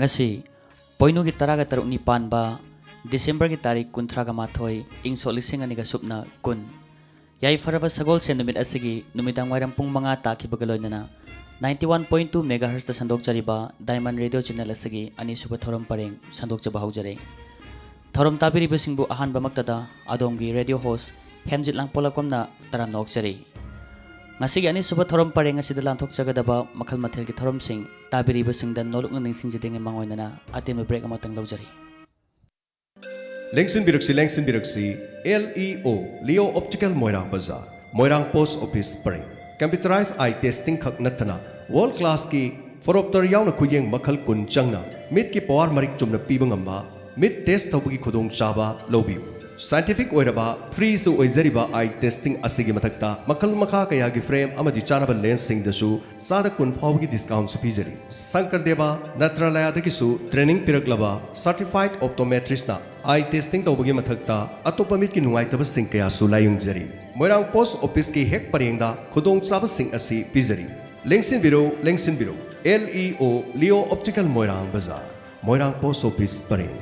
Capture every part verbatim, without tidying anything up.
ꯉꯁꯤ ꯄꯣꯏꯅꯨꯒꯤ ꯇꯔꯥꯒ ꯇꯔꯨꯛꯅꯤ ꯄꯥꯟꯕ ꯗꯤꯁꯦꯝꯕꯔꯒꯤ ꯇꯥꯔꯤꯛ ꯀꯨꯟꯊ꯭ꯔꯥꯒ ꯃꯥꯊꯣꯏ, ꯏꯪ ꯁꯣꯛ ꯂꯤꯁꯤꯡ ꯑꯅꯤꯒ ꯁꯨꯞꯅ ꯀꯨꯟ꯫ ꯌꯥꯏꯐꯔꯕ ꯁꯒꯣꯜꯁꯦꯟ ꯅꯨꯃꯤꯠ ꯑꯁꯤꯒꯤ ꯅꯨꯃꯤꯗꯥꯡ ꯋꯥꯏꯔꯝ ꯄꯨꯡ ꯃꯉꯥ ꯇꯥꯈꯤꯕꯒ ꯂꯣꯏꯅꯅ ninety one point two megahertzꯇ ꯁꯟꯗꯣꯛꯆꯔꯤꯕ Diamond Radio channel ꯑꯁꯤꯒꯤ ꯑꯅꯤꯁꯨꯕ ꯊꯧꯔꯝ ꯄꯔꯦꯡ ꯁꯟꯗꯣꯛꯆꯕ ꯍꯧꯖꯔꯦ꯫ ꯊꯧꯔꯝ ꯇꯥꯕꯤꯔꯤꯕꯁꯤꯡꯕꯨ ꯑꯍꯥꯟꯕꯃꯛꯇꯗ ꯑꯗꯣꯝꯒꯤ radio host ꯍꯦꯝꯖꯤꯠ ꯂꯥꯡꯄꯣꯛꯂꯥꯛꯄꯝꯅ ꯇꯔꯥꯝꯅ ꯑꯣꯛꯆꯔꯤ꯫ ꯉꯁꯤꯒꯤ ꯑꯅꯤꯁꯨꯕ ꯊꯧꯔꯝ ꯄꯔꯦꯡ ꯑꯁꯤꯗ ꯂꯥꯟꯊꯣꯛꯆꯒꯗꯕ ꯃꯈꯜ ꯃꯊꯦꯜꯒꯤ ꯊꯧꯔꯝꯁꯤꯡ ꯇꯥꯕꯤꯔꯤꯕꯁꯤꯡꯗ ꯅꯣꯂꯨꯛꯅ ꯅꯤꯡꯁꯤꯡꯖꯗ꯭ꯔꯤꯉꯩ ꯃꯥꯡꯑꯣꯏꯅꯅ ꯑꯇꯦꯟꯕ break ꯑꯃꯇꯪ ꯂꯧꯖꯔꯤ꯫ ꯂꯦꯡꯁꯤꯟꯕꯤꯔꯛꯁꯤ, ꯂꯦꯡꯁꯤꯟꯕꯤꯔꯛꯁꯤ, L E O, Leo Optical ꯃꯣꯏꯔꯥꯡ ꯕꯖꯥꯔ, ꯃꯣꯏꯔꯥꯡ post office ꯄꯔꯦꯡ꯫ Computerized eye testing ꯈꯛ ꯅꯠꯇꯅ world classꯀꯤ phoropter ꯌꯥꯎꯅ ꯈꯨꯌꯦꯡ ꯃꯈꯜ ꯀꯨꯟ ꯆꯪꯅ ꯃꯤꯠꯀꯤ power ꯃꯔꯤꯛ ꯆꯨꯝꯅ ꯄꯤꯕ ꯉꯝꯕ ꯃꯤꯠ test ꯇꯧꯕꯒꯤ ꯈꯨꯗꯣꯡꯆꯥꯕ ꯂꯧꯕꯤꯌꯨ꯫ Scientific ꯑꯣꯏꯔꯕ, freeꯁꯨ ꯑꯣꯏꯖꯔꯤꯕ eye testing ꯑꯁꯤꯒꯤ ꯃꯊꯛꯇ ꯃꯈꯜ ꯃꯈꯥ ꯀꯌꯥꯒꯤ frame ꯑꯃꯗꯤ ꯆꯥꯅꯕ lensꯁꯤꯡꯗꯁꯨ ꯆꯥꯗ ꯀꯨꯟ ꯐꯥꯎꯕꯒꯤ discountꯁꯨ ꯄꯤꯖꯔꯤ꯫ ꯁꯪꯀꯔꯗꯦꯕ ꯅꯦꯇ꯭ꯔꯥꯂꯌꯥꯗꯒꯤꯁꯨ training ꯄꯤꯔꯛꯂꯕ certified optometristꯅ eye testing ꯇꯧꯕꯒꯤ ꯃꯊꯛꯇ ꯑꯇꯣꯞꯄ ꯃꯤꯠꯀꯤ ꯅꯨꯡꯉꯥꯏꯇꯕꯁꯤꯡ ꯀꯌꯥꯁꯨ ꯂꯥꯌꯦꯡꯖꯔꯤ꯫ ꯃꯣꯏꯔꯥꯡ post officeꯀꯤ ꯍꯦꯛ ꯄꯔꯦꯡꯗ ꯈꯨꯗꯣꯡꯆꯥꯕꯁꯤꯡ ꯑꯁꯤ ꯄꯤꯖꯔꯤ꯫ ꯂꯦꯡꯁꯤꯟꯕꯤꯔꯣ, ꯂꯦꯡꯁꯤꯟꯕꯤꯔꯣ꯫ L E O Leo Optical ꯃꯣꯏꯔꯥꯡ ꯕꯖꯥꯔ, ꯃꯣꯏꯔꯥꯡ post office ꯄꯔꯦꯡ꯫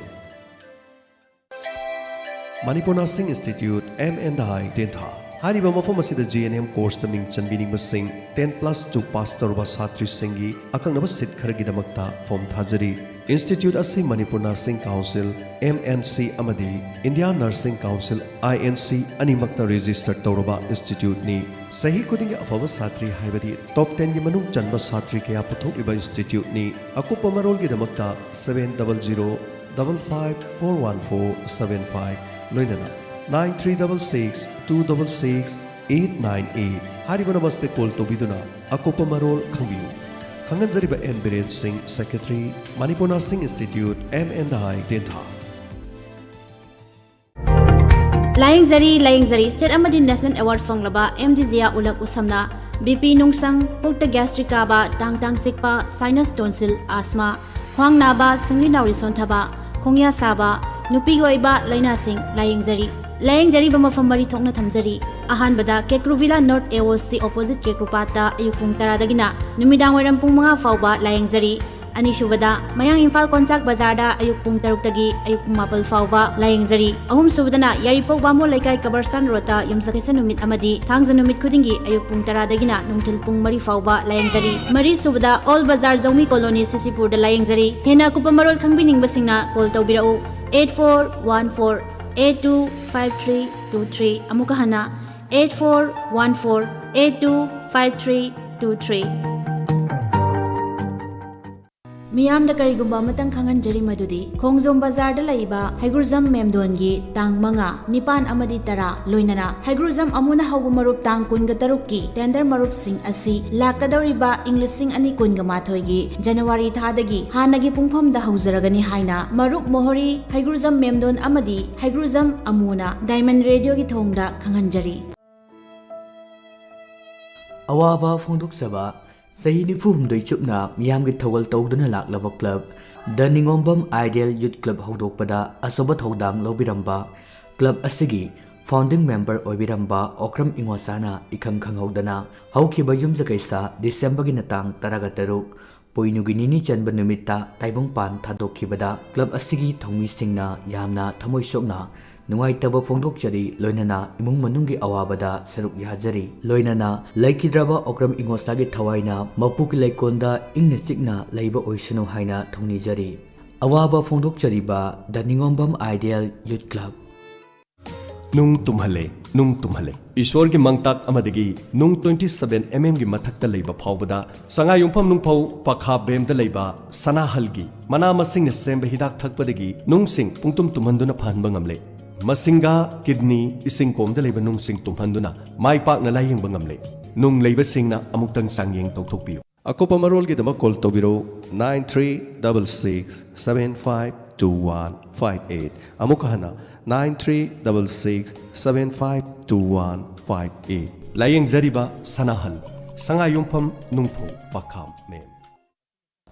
Manipur Nursing Institute, M N I, ꯇꯦꯟꯊꯥ꯫ ꯍꯥꯏꯔꯤꯕ ꯃꯐꯝ ꯑꯁꯤꯗ G N M courseꯇ ꯃꯤꯡ ꯆꯟꯕꯤꯅꯤꯡꯕꯁꯤꯡ ten plus two pass ꯇꯧꯔꯕ ꯁꯥꯇ꯭ꯔꯤꯁꯤꯡꯒꯤ ꯑꯀꯛꯅꯕ seat ꯈꯔꯒꯤꯗꯃꯛꯇ form ꯊꯥꯖꯔꯤ꯫ Institute ꯑꯁꯤ Manipur Nursing Council, M N C, ꯑꯃꯗꯤ India Nursing Council, I N C, ꯑꯅꯤꯃꯛꯇ register ꯇꯧꯔꯕ instituteꯅꯤ꯫ ꯆꯍꯤ ꯈꯨꯗꯤꯡꯒꯤ ꯑꯐꯕ ꯁꯥꯇ꯭ꯔꯤ ꯍꯥꯏꯕꯗꯤ top tenꯒꯤ ꯃꯅꯨꯡ ꯆꯟꯕ ꯁꯥꯇ꯭ꯔꯤ ꯀꯌꯥ ꯄꯨꯊꯣꯛꯂꯤꯕ instituteꯅꯤ꯫ ꯑꯀꯨꯞꯄ ꯃꯔꯣꯜꯒꯤꯗꯃꯛꯇ seven double zero double five four one four seven five ꯂꯣꯏꯅꯅ nine three double six two double six eight nine eight ꯍꯥꯏꯔꯤꯕ numberꯁꯤꯗ call ꯇꯧꯕꯤꯗꯨꯅ ꯑꯀꯨꯞꯄ ꯃꯔꯣꯜ ꯈꯪꯕꯤꯌꯨ꯫ ꯈꯪꯍꯟꯖꯔꯤꯕ ꯑꯦꯟ ꯕꯤꯔꯦꯟ ꯁꯤꯡ, Secretary, Manipur Nursing Institute, M N I, Tentha. ꯂꯥꯌꯦꯡꯖꯔꯤ, ꯂꯥꯌꯦꯡꯖꯔꯤ꯫ State ꯑꯃꯗꯤ national award ꯐꯪꯂꯕ M D ꯖꯤꯌꯥ ꯎꯂꯛ ꯎꯁꯝꯅ B P ꯅꯨꯡꯁꯪ, ꯄꯨꯛꯇ gastric ꯀꯥꯕ, ꯇꯥꯡ ꯇꯥꯡ ꯆꯤꯛꯄ, sinus, tonsil, asthma, ꯈ꯭ꯋꯥꯡ ꯅꯥꯕ, ꯁꯤꯡꯂꯤ ꯅꯥꯎꯔꯤ ꯁꯣꯟꯊꯕ, ꯈꯣꯡꯌꯥ ꯁꯥꯕ, ꯅꯨꯄꯤꯒꯤ ꯑꯣꯏꯕ ꯂꯥꯏꯅꯥꯁꯤꯡ ꯂꯥꯌꯦꯡꯖꯔꯤ꯫ ꯂꯥꯌꯦꯡꯖꯔꯤꯕ ꯃꯐꯝ ꯃꯔꯤ ꯊꯣꯛꯅ ꯊꯝꯖꯔꯤ꯫ ꯑꯍꯥꯟꯕꯗ Kekru villa North A O C opposite ꯀꯦꯀ꯭ꯔꯨꯄꯥꯠꯇ ꯑꯌꯨꯛ ꯄꯨꯡ ꯇꯔꯥꯗꯒꯤꯅ ꯅꯨꯃꯤꯗꯥꯡ ꯋꯥꯏꯔꯝ ꯄꯨꯡ ꯃꯉꯥ ꯐꯥꯎꯕ ꯂꯥꯌꯦꯡꯖꯔꯤ꯫ ꯑꯅꯤꯁꯨꯕꯗ, ꯃꯌꯥꯡ ꯏꯝꯐꯥꯜ ꯀꯣꯟꯆꯥꯛ ꯕꯖꯥꯔꯗ ꯑꯌꯨꯛ ꯄꯨꯡ ꯇꯔꯨꯛꯇꯒꯤ ꯑꯌꯨꯛ ꯄꯨꯡ ꯃꯥꯄꯜ ꯐꯥꯎꯕ ꯂꯥꯌꯦꯡꯖꯔꯤ꯫ ꯑꯍꯨꯝꯁꯨꯕꯗꯅ, ꯌꯥꯏꯔꯤꯄꯣꯛ ꯕꯥꯃꯣꯟ ꯂꯩꯀꯥꯏ ꯀꯕꯔꯁꯇꯥꯟ ꯔꯣꯗꯇ ꯌꯨꯝꯁꯀꯩꯁ ꯅꯨꯃꯤꯠ ꯑꯃꯗꯤ ꯊꯥꯡꯖ ꯅꯨꯃꯤꯠ ꯈꯨꯗꯤꯡꯒꯤ ꯑꯌꯨꯛ ꯄꯨꯡ ꯇꯔꯥꯗꯒꯤꯅ ꯅꯨꯡꯊꯤꯜ ꯄꯨꯡ ꯃꯔꯤ ꯐꯥꯎꯕ ꯂꯥꯌꯦꯡꯖꯔꯤ꯫ ꯃꯔꯤꯁꯨꯕꯗ, ꯑꯣꯜ ꯕꯖꯥꯔ ꯖꯧꯃꯤ ꯀꯣꯂꯣꯅꯤ ꯁꯤꯁꯤꯄꯨꯔꯗ ꯂꯥꯌꯦꯡꯖꯔꯤ꯫ ꯍꯦꯟꯅ ꯑꯀꯨꯞꯄ ꯃꯔꯣꯜ ꯈꯪꯕꯤꯅꯤꯡꯕꯁꯤꯡꯅ call ꯇꯧꯕꯤꯔꯛꯎ, eight four one four eight two five three two three꯫ ꯑꯃꯨꯛꯀ ꯍꯟꯅ, eight four one four eight two five three two three꯫ ꯃꯤꯌꯥꯝꯗ ꯀꯔꯤꯒꯨꯝꯕ ꯑꯃꯇꯪ ꯈꯪꯍꯟꯖꯔꯤ, ꯃꯗꯨꯗꯤ ꯈꯣꯡꯖꯣꯝ ꯕꯖꯥꯔꯗ ꯂꯩꯕ ꯍꯩꯒ꯭ꯔꯨꯖꯝ ꯃꯦꯝꯗꯣꯟꯒꯤ ꯇꯥꯡ ꯃꯉꯥ, ꯅꯤꯄꯥꯟ ꯑꯃꯗꯤ ꯇꯔꯥ, ꯂꯣꯏꯅꯅ ꯍꯩꯒ꯭ꯔꯨꯖꯝ ꯑꯃꯨꯅ ꯍꯧꯕ ꯃꯔꯨꯞ ꯇꯥꯡ ꯀꯨꯟꯒ ꯇꯔꯨꯛꯀꯤ tender ꯃꯔꯨꯞꯁꯤꯡ ꯑꯁꯤ ꯂꯥꯛꯀꯗꯧꯔꯤꯕ ꯏꯪ ꯂꯤꯁꯤꯡ ꯑꯅꯤ ꯀꯨꯟꯒ ꯃꯥꯊꯣꯏꯒꯤ ꯖꯅꯋꯥꯔꯤ ꯊꯥꯗꯒꯤ ꯍꯥꯟꯅꯒꯤ ꯄꯨꯡꯐꯝꯗ ꯍꯧꯖꯔꯒꯅꯤ ꯍꯥꯏꯅ ꯃꯔꯨꯞ ꯃꯣꯍꯣꯔꯤ ꯍꯩꯒ꯭ꯔꯨꯖꯝ ꯃꯦꯝꯗꯣꯟ ꯑꯃꯗꯤ ꯍꯩꯒ꯭ꯔꯨꯖꯝ ꯑꯃꯨꯅ Diamond Radio ꯒꯤ ꯊꯣꯡꯗ ꯈꯪꯍꯟꯖꯔꯤ꯫ ꯑꯋꯥꯕ ꯐꯣꯡꯗꯣꯛꯆꯕ꯫ ꯆꯍꯤ ꯅꯤꯐꯨ ꯍꯨꯝꯗꯣꯏ ꯆꯨꯞꯅ ꯃꯤꯌꯥꯝꯒꯤ ꯊꯧꯒꯜ ꯇꯧꯗꯨꯅ ꯂꯥꯛꯂꯕ club The ꯅꯤꯉꯣꯝꯕꯝ Ideal Youth Club ꯍꯧꯗꯣꯛꯄꯗ ꯑꯆꯧꯕ ꯊꯧꯗꯥꯡ ꯂꯧꯕꯤꯔꯝꯕ club ꯑꯁꯤꯒꯤ founding member ꯑꯣꯏꯕꯤꯔꯝꯕ ꯑꯣꯀ꯭ꯔꯝ ꯏꯉꯣꯆꯥꯅ ꯏꯈꯪ ꯈꯪꯍꯧꯗꯅ ꯍꯧꯈꯤꯕ ꯌꯨꯝꯖꯀꯩꯁ ꯗꯤꯁꯦꯝꯕꯔꯒꯤ ꯇꯥꯡ ꯇꯔꯥꯒ ꯇꯔꯨꯛ, ꯄꯣꯏꯅꯨꯒꯤ ꯅꯤꯅꯤ ꯆꯟꯕ ꯅꯨꯃꯤꯠꯇ ꯇꯥꯏꯕꯪꯄꯥꯟ ꯊꯥꯗꯣꯛꯈꯤꯕꯗ club ꯑꯁꯤꯒꯤ ꯊꯧꯃꯤꯁꯤꯡꯅ ꯌꯥꯝꯅ ꯊꯃꯣꯏ ꯁꯣꯛꯅ ꯅꯨꯡꯉꯥꯏꯇꯕ ꯐꯣꯡꯗꯣꯛꯆꯔꯤ, ꯂꯣꯏꯅꯅ ꯏꯃꯨꯡ ꯃꯅꯨꯡꯒꯤ ꯑꯋꯥꯕꯗ ꯁꯔꯨꯛ ꯌꯥꯖꯔꯤ꯫ ꯂꯣꯏꯅꯅ ꯂꯩꯈꯤꯗ꯭ꯔꯕ ꯑꯣꯀ꯭ꯔꯝ ꯏꯉꯣꯆꯥꯒꯤ ꯊꯋꯥꯏꯅ ꯃꯄꯨꯒꯤ ꯂꯩꯀꯣꯜꯗ ꯏꯪꯅ ꯆꯤꯛꯅ ꯂꯩꯕ ꯑꯣꯏꯁꯅꯨ ꯍꯥꯏꯅ ꯊꯧꯅꯤꯖꯔꯤ꯫ ꯑꯋꯥꯕ ꯐꯣꯡꯗꯣꯛꯆꯔꯤꯕ The ꯅꯤꯉꯣꯝꯕꯝ Ideal Youth Club꯫ ꯅꯨꯡ ꯇꯨꯝꯍꯜꯂꯦ, ꯅꯨꯡ ꯇꯨꯝꯍꯜꯂꯦ꯫ ꯏꯁꯣꯔꯒꯤ ꯃꯪꯇꯥꯛ ꯑꯃꯗꯒꯤ ꯅꯨꯡ twenty seven mm ꯒꯤ ꯃꯊꯛꯇ ꯂꯩꯕ ꯐꯥꯎꯕꯗ ꯁꯉꯥꯏꯌꯨꯝꯐꯝ ꯅꯨꯡꯐꯧ ꯄꯈꯥ ꯕꯦꯝꯗ ꯂꯩꯕ ꯁꯅꯥꯍꯜꯒꯤ ꯃꯅꯥ ꯃꯁꯤꯡꯅ ꯁꯦꯝꯕ ꯍꯤꯗꯥꯛ ꯊꯛꯄꯗꯒꯤ ꯅꯨꯡꯁꯤꯡ ꯄꯨꯡꯇꯨꯝ ꯇꯨꯝꯍꯟꯗꯨꯅ ꯐꯍꯟꯕ ꯉꯝꯂꯦ꯫ ꯃꯁꯤꯡꯒꯥ, kidney, ꯏꯁꯤꯡ ꯀꯣꯝꯗ ꯂꯩꯕ ꯅꯨꯡꯁꯤꯡ ꯇꯨꯝꯍꯟꯗꯨꯅ ꯃꯥꯏ ꯄꯥꯛꯅ ꯂꯥꯌꯦꯡꯕ ꯉꯝꯂꯦ꯫ ꯅꯨꯡ ꯂꯩꯕꯁꯤꯡꯅ ꯑꯃꯨꯛꯇꯪ ꯆꯥꯡꯌꯦꯡ ꯇꯧꯊꯣꯛꯄꯤꯌꯨ꯫ ꯑꯀꯨꯞꯄ ꯃꯔꯣꯜꯒꯤꯗꯃꯛ call ꯇꯧꯕꯤꯔꯛꯎ, nine three double six seven five two one five eight꯫ ꯑꯃꯨꯛꯀ ꯍꯟꯅ, nine three double six seven five two one five eight꯫ ꯂꯥꯌꯦꯡꯖꯔꯤꯕ ꯁꯅꯥꯍꯜ, ꯁꯉꯥꯏꯌꯨꯝꯐꯝ ꯅꯨꯡꯐꯧ ꯄꯈꯥ ꯃꯦꯝ꯫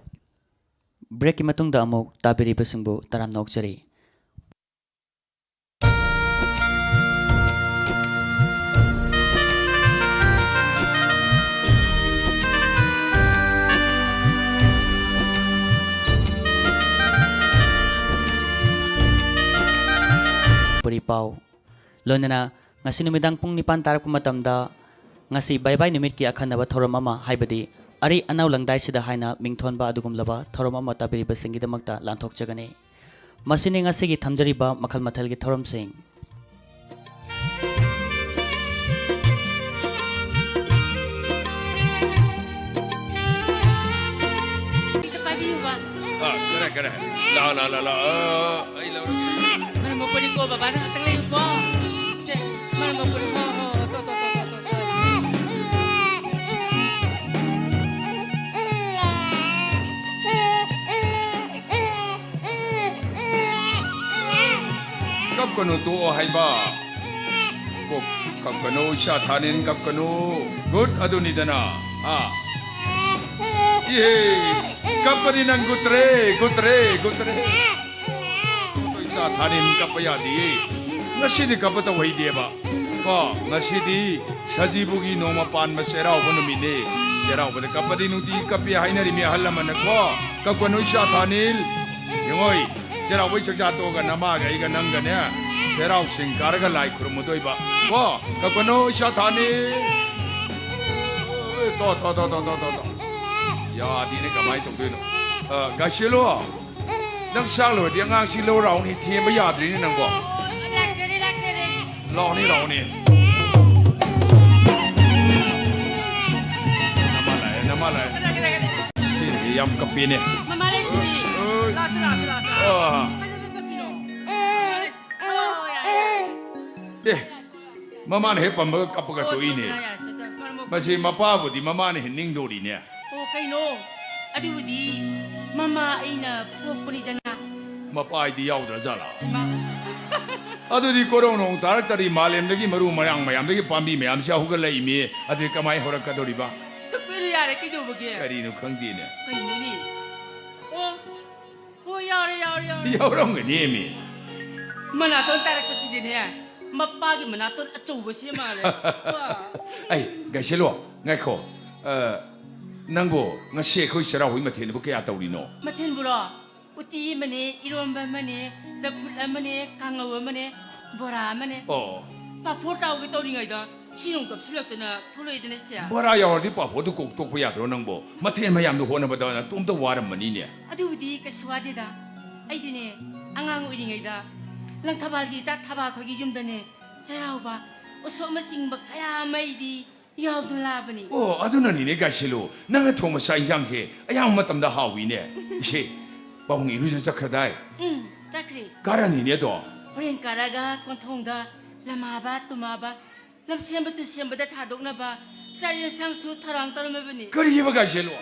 Break ꯀꯤ ꯃꯇꯨꯡꯗ ꯑꯃꯨꯛ ꯇꯥꯕꯤꯔꯤꯕꯁꯤꯡꯕꯨ ꯇꯔꯥꯝꯅ ꯑꯣꯛꯆꯔꯤ꯫ ꯂꯣꯏꯅꯅ ꯉꯁꯤ ꯅꯨꯃꯤꯗꯥꯡ ꯄꯨꯡ ꯅꯤꯄꯥꯟ ꯇꯥꯔꯛꯄ ꯃꯇꯝꯗ ꯉꯁꯤ ꯕꯥꯏ ꯕꯥꯏ ꯅꯨꯃꯤꯠꯀꯤ ꯑꯈꯟꯅꯕ ꯊꯧꯔꯝ ꯑꯃ, ꯍꯥꯏꯕꯗꯤ ꯑꯔꯤ ꯑꯅꯧ ꯂꯪꯗꯥꯏꯁꯤꯗ ꯍꯥꯏꯅ ꯃꯤꯡꯊꯣꯟꯕ ꯑꯗꯨꯒꯨꯝꯂꯕ ꯊꯧꯔꯝ ꯑꯃ ꯇꯥꯕꯤꯔꯤꯕꯁꯤꯡꯒꯤꯗꯃꯛꯇ ꯂꯥꯟꯊꯣꯛꯆꯒꯅꯤ꯫ ꯃꯁꯤꯅꯤ ꯉꯁꯤꯒꯤ ꯊꯝꯖꯔꯤꯕ ꯃꯈꯜ ꯃꯊꯦꯜꯒꯤ ꯊꯧꯔꯝꯁꯤꯡ꯫ ꯑꯝꯇ ꯄꯥꯏꯕꯤꯌꯨꯕ꯫ ꯑꯥ, ꯀꯔꯥꯏ, ꯀꯔꯥꯏ? ꯂꯥ, ꯂꯥ, ꯂꯥ, ꯂꯥ꯫ ꯑꯥ, ꯑꯩ ꯂꯧꯔꯒꯦ꯫ ꯃꯔꯝ ꯃꯣꯛꯄꯅꯤꯀꯣ, ꯕꯕꯥꯗ ꯉꯥꯛꯇꯪ ꯂꯩꯌꯨꯀꯣ꯫ ꯁꯦ, ꯃꯔꯝ ꯃꯣꯛꯄꯅꯤ꯫ ꯍꯣ, ꯍꯣ, ꯍꯣ, ꯇꯣ, ꯇꯣ, ꯇꯣ, ꯇꯣ, ꯇꯣ꯫ ꯀꯞꯀꯅꯨ, ꯇꯣꯛꯑꯣ ꯍꯥꯏꯕ꯫ ꯀꯣ, ꯀꯞꯀꯅꯨ, ꯏꯁꯥ ꯊꯥꯅꯤꯟ, ꯀꯞꯀꯅꯨ꯫ Good, ꯑꯗꯨꯅꯤꯗꯅ꯫ ꯑꯥ꯫ ꯏꯍꯦ, ꯀꯞꯄꯗꯤ ꯅꯪ ꯒꯨꯠꯇ꯭ꯔꯦ, ꯒꯨꯠꯇ꯭ꯔꯦ, ꯒꯨꯠꯇ꯭ꯔꯦ꯫ ꯏꯁꯥ ꯊꯥꯅꯤꯟ ꯀꯞꯄ ꯌꯥꯗꯤꯌꯦ꯫ ꯉꯁꯤꯗꯤ ꯀꯞꯄ ꯇꯧꯍꯩꯗꯦꯕ꯫ ꯀꯣ, ꯉꯁꯤꯗꯤ ꯁꯖꯤꯕꯨꯒꯤ ꯅꯣꯡꯃ ꯄꯥꯟꯕ ꯆꯩꯔꯥꯎꯕ ꯅꯨꯃꯤꯠꯅꯦ꯫ ꯆꯩꯔꯥꯎꯕꯗ ꯀꯞꯄꯗꯤ ꯅꯨꯡꯇꯤꯒꯤ ꯀꯞꯄꯦ ꯍꯥꯏꯅꯔꯤꯃꯤ ꯑꯍꯜ ꯂꯃꯟꯅ꯫ ꯀꯣ, ꯀꯞꯀꯅꯨ ꯏꯁꯥ ꯊꯥꯅꯤꯜ꯫ ꯌꯦꯡꯉꯣꯏ, ꯆꯩꯔꯥꯎꯕꯩ ꯆꯥꯛꯆꯥ ꯇꯣꯛꯑꯒ ꯅꯃꯥꯒ ꯑꯩꯒ ꯅꯪꯒꯅꯦ ꯆꯩꯔꯥꯎ ꯆꯤꯡ ꯀꯥꯔꯒ ꯂꯥꯏ ꯈꯨꯔꯨꯝꯃꯨꯗꯣꯏꯕ꯫ ꯀꯣ, ꯀꯞꯀꯅꯨ ꯏꯁꯥ ꯊꯥꯅꯤꯜ꯫ ꯇꯣ, ꯇꯣ, ꯇꯣ꯫ ꯌꯥꯗꯦꯅꯦ, ꯀꯃꯥꯏꯅ ꯇꯧꯗꯣꯏꯅꯣ? ꯑ, ꯒꯥꯏꯁꯦꯂꯣ, ꯅꯪ ꯆꯥꯛ ꯂꯣꯏꯔꯗꯤ ꯑꯉꯥꯡꯁꯤ ꯂꯧ ꯂꯥꯛꯎꯅꯦ, ꯊꯦꯝꯕ ꯌꯥꯗ꯭ꯔꯤꯅꯦ ꯅꯪꯕꯣ꯫ ꯂꯥꯛꯆꯔꯦ, ꯂꯥꯛꯆꯔꯦ꯫ ꯂꯥꯛꯑꯣꯅꯦ, ꯂꯥꯛꯑꯣꯅꯦ꯫ ꯅꯃꯥ ꯂꯥꯛꯑꯦ, ꯅꯃꯥ ꯂꯥꯛꯑꯦ꯫ ꯁꯤꯗꯤ ꯌꯥꯝ ꯀꯞꯄꯤꯅꯦ꯫ ꯃꯃꯥ ꯂꯩꯁꯤꯗꯤ꯫ ꯑꯣꯏ꯫ ꯂꯥꯛꯁꯤ, ꯂꯥꯛꯁꯤ, ꯂꯥꯛꯁꯤ꯫ ꯑꯥ꯫ ꯀꯩꯗꯧꯕꯩ ꯀꯞꯄꯤꯅꯣ? ꯃꯃꯥ ꯂꯩꯁꯤ꯫ ꯑꯣ, ꯌꯥꯔꯦ, ꯌꯥꯔꯦ꯫ ꯑꯦ, ꯃꯃꯥꯅ ꯍꯦꯛ ꯄꯝꯕꯒ ꯀꯞꯄꯒ ꯑꯣ, ꯇꯣꯛꯏꯅꯦ꯫ ꯌꯥꯔꯦ, ꯌꯥꯔꯦ, ꯁꯦ, ꯃꯔꯝ ꯃꯣꯛꯄ꯫ ꯃꯁꯤ ꯃꯄꯥꯕꯨꯗꯤ ꯃꯃꯥꯅ ꯍꯦꯟꯅꯤꯡꯗꯣꯔꯤꯅꯦ꯫ ꯑꯣ, ꯀꯩꯅꯣ? ꯑꯗꯨꯕꯨꯗꯤ ꯃꯃꯥ ꯑꯩꯅ ꯄꯣꯛꯄꯅꯤꯗꯅ꯫ ꯃꯄꯥ ꯍꯥꯏꯗꯤ ꯌꯥꯎꯗ꯭ꯔ ꯖꯥꯠꯂꯥ? ꯏꯃꯥ꯫ ꯑꯗꯨꯗꯤ ꯀꯣꯔꯧ ꯅꯣꯡ ꯇꯥꯔꯛꯇ꯭ꯔꯤ, ꯃꯥꯂꯦꯝꯗꯒꯤ ꯃꯔꯨ ꯃꯔꯥꯡ ꯃꯌꯥꯝꯗꯒꯤ ꯄꯥꯝꯕꯤ ꯃꯌꯥꯝꯁꯦ ꯍꯧꯒꯠꯂꯛꯏꯃꯤ꯫ ꯑꯗꯨꯗꯤ ꯀꯃꯥꯏ ꯍꯧꯔꯛꯀꯗꯧꯔꯤꯕ? ꯀꯛꯄꯤꯔꯣ ꯌꯥꯔꯦ, ꯀꯩꯗꯧꯕꯒꯦ? ꯀꯔꯤꯅꯣ ꯈꯪꯗꯦꯅꯦ꯫ ꯀꯩꯅꯣꯅꯦ? ꯑꯣ, ꯑꯣ, ꯌꯥꯎꯔꯦ, ꯌꯥꯎꯔꯦ, ꯌꯥꯎꯔꯦ꯫ ꯌꯥꯎꯔꯝꯒꯅꯤ ꯃꯤ꯫ ꯃꯅꯥꯇꯣꯟ ꯇꯥꯔꯛꯄꯁꯤꯗꯤꯅꯦ, ꯃꯄꯥꯒꯤ ꯃꯅꯥꯇꯣꯟ ꯑꯆꯧꯕꯁꯤ ꯃꯥꯜꯂꯦ꯫ ꯋꯥ꯫ ꯑꯩ, ꯒꯥꯏꯁꯦꯂꯣ, ꯉꯥꯏꯈꯣ꯫ ꯑ, ꯅꯪꯕꯨ ꯉꯁꯤ ꯑꯩꯈꯣꯏ ꯆꯩꯔꯥꯎꯕꯒꯤ ꯃꯊꯦꯜꯕꯨ ꯀꯌꯥ ꯇꯧꯔꯤꯅꯣ? ꯃꯊꯦꯜꯕꯨꯔꯣ? ꯎꯇꯤ ꯑꯃꯅꯦ, ꯏꯔꯣꯝꯕ ꯑꯃꯅꯦ, ꯆꯝꯐꯨꯠ ꯑꯃꯅꯦ, ꯀꯥꯡꯉꯧ ꯑꯃꯅꯦ꯫ ꯕꯣꯔꯥ ꯑꯃꯅꯦ꯫ ꯑꯣ꯫ ꯄꯥꯐꯣꯔ ꯇꯥꯎꯒꯦ ꯇꯧꯔꯤꯉꯩꯗ ꯁꯤ ꯅꯣꯡ ꯀꯞꯁꯤꯜꯂꯛꯇꯅ ꯊꯣꯛꯂꯛꯏꯗꯅ ꯁꯦ꯫ ꯕꯣꯔꯥ ꯌꯥꯎꯔꯗꯤ ꯄꯥꯐꯣꯔꯗꯨ ꯀꯣꯛ ꯇꯣꯛꯄ ꯌꯥꯗ꯭ꯔꯣ ꯅꯪꯕꯣ? ꯃꯊꯦꯜ ꯃꯌꯥꯝꯗꯨ ꯍꯣꯠꯅꯕꯗ ꯅꯇꯣꯝꯇ ꯋꯥꯔꯝꯃꯅꯤꯅꯦ꯫ ꯑꯗꯨꯕꯨꯗꯤ ꯀꯩꯁꯨ ꯋꯥꯗꯦꯗ꯫ ꯑꯩꯗꯤꯅꯦ, ꯑꯉꯥꯡ ꯑꯣꯏꯔꯤꯉꯩꯗ ꯂꯪꯊꯕꯥꯜꯒꯤ ꯏꯇꯥ ꯊꯕꯥ ꯈꯣꯏꯒꯤ ꯌꯨꯝꯗꯅꯦ, ꯆꯩꯔꯥꯎꯕ, ꯎꯁꯣꯞꯅꯆꯤꯡꯕ ꯀꯌꯥ ꯑꯃ ꯑꯩꯗꯤ ꯌꯥꯎꯗꯨꯅ ꯂꯥꯛꯑꯕꯅꯤ꯫ ꯑꯣ, ꯑꯗꯨꯅꯅꯤꯅꯦ ꯒꯥꯏꯁꯤꯜꯂꯨ, ꯅꯪꯅ ꯊꯣꯡꯕ ꯆꯥꯛ ꯏꯟꯁꯥꯡꯁꯦ ꯑꯌꯥꯝꯕ ꯃꯇꯝꯗ ꯍꯥꯎꯏꯅꯦ꯫ ꯏꯁꯦ, ꯄꯥꯕꯨꯡ ꯏꯔꯨꯖ ꯆꯠꯈ꯭ꯔꯗꯥꯏ? ꯎꯝ, ꯆꯠꯈ꯭ꯔꯦ꯫ ꯀꯥꯔꯅꯤꯅꯦ ꯑꯗꯣ꯫ ꯍꯣꯔꯦꯟ ꯀꯥꯔꯒ ꯀꯣꯟꯊꯣꯡꯗ ꯂꯝꯍꯥꯕ ꯇꯨꯝꯍꯥꯕ, ꯂꯝꯁꯦꯝꯕ ꯇꯨꯁꯦꯝꯕꯗ ꯊꯥꯗꯣꯛꯅꯕ ꯆꯥꯛ ꯌꯦꯟꯁꯥꯡꯁꯨ ꯊꯧꯔꯥꯡ ꯇꯧꯔꯝꯃꯕꯅꯤ꯫ ꯀꯔꯤꯑꯕ ꯒꯥꯏꯁꯤꯜꯂꯨ?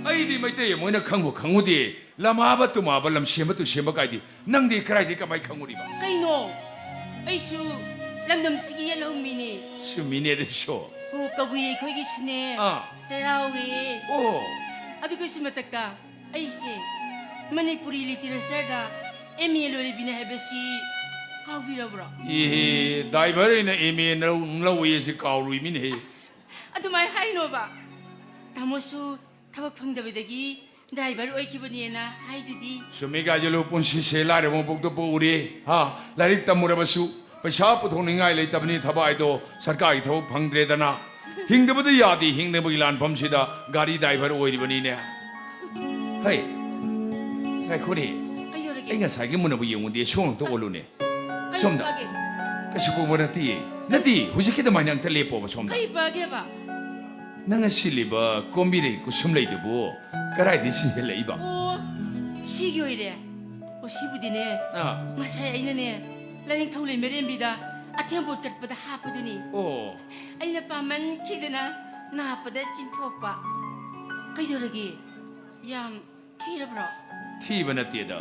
ꯑꯩꯗꯤ ꯃꯩꯇꯩ ꯑꯃ ꯑꯣꯏꯅ ꯈꯪꯕꯨ ꯈꯪꯉꯨꯗꯦ꯫ ꯂꯝꯍꯥꯕ ꯇꯨꯝꯍꯥꯕ, ꯂꯝꯁꯦꯝꯕ ꯇꯨꯁꯦꯝꯕ ꯀꯥꯏꯗꯤ ꯅꯪꯗꯤ ꯀꯗꯥꯏꯗꯒꯤ ꯀꯃꯥꯏ ꯈꯪꯉꯨꯔꯤꯕ? ꯀꯩꯅꯣ? ꯑꯩꯁꯨ ꯂꯝꯗꯝꯁꯤꯒꯤ ꯌꯦꯜꯍꯧꯃꯤꯅꯤ꯫ ꯆꯨꯝꯃꯤꯅꯦ ꯑꯗꯨꯁꯨ꯫ ꯍꯣ, ꯀꯕꯨꯏ ꯑꯩꯈꯣꯏꯒꯤꯁꯨꯅꯦ꯫ ꯑꯥ꯫ ꯆꯩꯔꯥꯎꯋꯦ꯫ ꯑꯣ꯫ ꯑꯗꯨꯒꯤꯁꯨ ꯃꯊꯛꯇ ꯑꯩꯁꯦ ꯃꯅꯤꯄꯨꯔꯤ ꯂꯤꯇꯔꯦꯆꯔꯗ ꯑꯦꯝ ꯑꯦ ꯂꯣꯏꯔꯤꯕꯤꯅꯦ ꯍꯥꯏꯕꯁꯤ ꯀꯥꯎꯕꯤꯔꯕ꯭ꯔꯣ? ꯏꯍꯦ, ꯗꯥꯏꯚꯔ ꯑꯩꯅ ꯑꯦꯝ ꯑꯦ ꯂꯧꯏ ꯑꯁꯤ ꯀꯥꯎꯔꯨꯏ ꯃꯤꯅꯦꯍꯦ꯫ ꯑꯁ, ꯑꯗꯨꯃꯥꯏ ꯍꯥꯏꯅꯣꯕ꯫ ꯇꯥꯃꯣꯁꯨ ꯊꯕꯛ ꯐꯪꯗꯕꯗꯒꯤ ꯗ꯭ꯔꯥꯏꯚꯔ ꯑꯣꯏꯈꯤꯕꯅꯦꯅ ꯍꯥꯏꯗꯨꯗꯤ꯫ ꯆꯨꯝꯃꯤ ꯒꯥꯏꯖꯂꯨ, ꯄꯨꯟꯁꯤꯁꯦ ꯂꯥꯏꯔꯕ ꯃꯄꯣꯛꯇ ꯄꯣꯛꯎꯔꯦ꯫ ꯍꯥ, ꯂꯥꯏꯔꯤꯛ ꯇꯝꯃꯨꯔꯕꯁꯨ ꯄꯩꯁꯥ ꯄꯨꯊꯣꯛꯅꯤꯡꯉꯥꯏ ꯂꯩꯇꯕꯅꯤ꯫ ꯊꯕꯛ ꯍꯥꯏꯗꯣ ꯁꯔꯀꯥꯔꯒꯤ ꯊꯕꯛ ꯐꯪꯗ꯭ꯔꯦꯗꯅ꯫ ꯍꯤꯡꯗꯕꯗꯤ ꯌꯥꯗꯦ, ꯍꯤꯡꯅꯕꯒꯤ ꯂꯥꯟꯐꯝꯁꯤꯗ ꯒꯥꯔꯤ ꯗ꯭ꯔꯥꯏꯚꯔ ꯑꯣꯏꯔꯤꯕꯅꯤꯅꯦ꯫ ꯍꯩ, ꯉꯥꯏꯈꯣꯅꯦ꯫ ꯀꯩꯗꯧꯔꯒꯦ? ꯑꯩ ꯉꯁꯥꯏꯒꯤ ꯃꯨꯟꯅꯕ ꯌꯦꯡꯉꯨꯗꯦ, ꯁꯣꯝ ꯑꯝꯇ ꯑꯣꯜꯂꯨꯅꯦ꯫ ꯀꯩ ꯁꯣꯝꯗ꯫ ꯄꯥꯒꯦ? ꯀꯩꯁꯨ ꯄꯨꯕ ꯅꯠꯇꯦ꯫ ꯅꯠꯇꯦ, ꯍꯧꯖꯤꯛꯀꯤ ꯑꯗꯨꯃꯥꯏꯅ ꯑꯝꯇ ꯂꯦꯞꯄꯣꯕ ꯁꯣꯝꯗ꯫ ꯀꯩ ꯄꯥꯒꯦꯕ? ꯅꯪꯅ ꯁꯤꯜꯂꯤꯕ ꯀꯣꯝꯕꯤꯔꯩ ꯀꯨꯁꯨꯝꯂꯩꯗꯨꯕꯨ ꯀꯗꯥꯏꯗꯒꯤ ꯁꯤꯟꯖꯜꯂꯛꯏꯕ? ꯑꯣ, ꯁꯤꯒꯤ ꯑꯣꯏꯔꯦ꯫ ꯑꯣ, ꯁꯤꯕꯨꯗꯤꯅꯦ, ꯑꯥ꯫ ꯉꯁꯥꯏ ꯑꯩꯅꯅꯦ, ꯂꯥꯏꯅꯤꯡꯊꯧ ꯂꯩꯃꯔꯦꯝꯕꯤꯗ ꯑꯊꯦꯝꯄꯣꯠ ꯀꯠꯄꯗ ꯍꯥꯞꯄꯗꯨꯅꯤ꯫ ꯑꯣ꯫ ꯑꯩꯅ ꯄꯥꯝꯃꯟꯈꯤꯗꯅ ꯅꯥꯞꯄꯗ ꯆꯤꯟꯊꯣꯛꯄ꯫ ꯀꯩꯗꯧꯔꯒꯦ? ꯌꯥꯝ ꯊꯤꯔꯕ꯭ꯔꯣ? ꯊꯤꯕ ꯅꯠꯇꯦꯗ,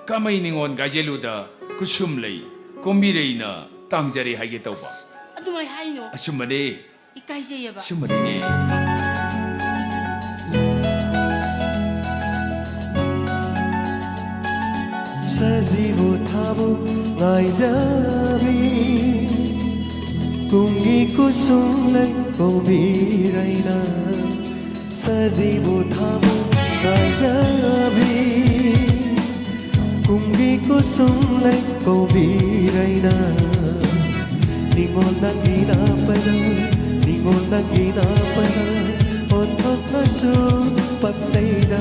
ꯀꯃꯩ ꯅꯤꯉꯣꯜ ꯒꯥꯏꯖꯦꯂꯨꯗ ꯀꯨꯁꯨꯝꯂꯩ ꯀꯣꯝꯕꯤꯔꯩꯅ ꯇꯥꯡꯖꯔꯦ ꯍꯥꯏꯒꯦ ꯇꯧꯕ꯫ ꯑꯗꯨꯃꯥꯏ ꯍꯥꯏꯅꯣ꯫ ꯑꯆꯨꯝꯕꯅꯦ꯫ ꯏꯀꯥꯏꯖꯩꯌꯦꯕ꯫ ꯑꯆꯨꯝꯕꯅꯤꯅꯦ꯫ ꯁꯖꯤꯕꯨ ꯊꯥꯕꯨ ꯉꯥꯏꯖꯕꯤ, ꯀꯨꯝꯒꯤ ꯀꯨꯁꯨꯝꯂꯩ ꯀꯣꯝꯕꯤꯔꯩꯅ꯫ ꯁꯖꯤꯕꯨ ꯊꯥꯕꯨ ꯉꯥꯏꯖꯕꯤ, ꯀꯨꯝꯒꯤ ꯀꯨꯁꯨꯝ ꯂꯩ ꯀꯣꯝꯕꯤꯔꯩꯅ, ꯅꯤꯉꯣꯜ ꯅꯪꯒꯤ ꯅꯥꯄꯅ, ꯅꯤꯉꯣꯜ ꯅꯪꯒꯤ ꯅꯥꯄꯅ, ꯑꯣꯟꯊꯣꯛꯅꯁꯨ ꯄꯛꯆꯩꯗ,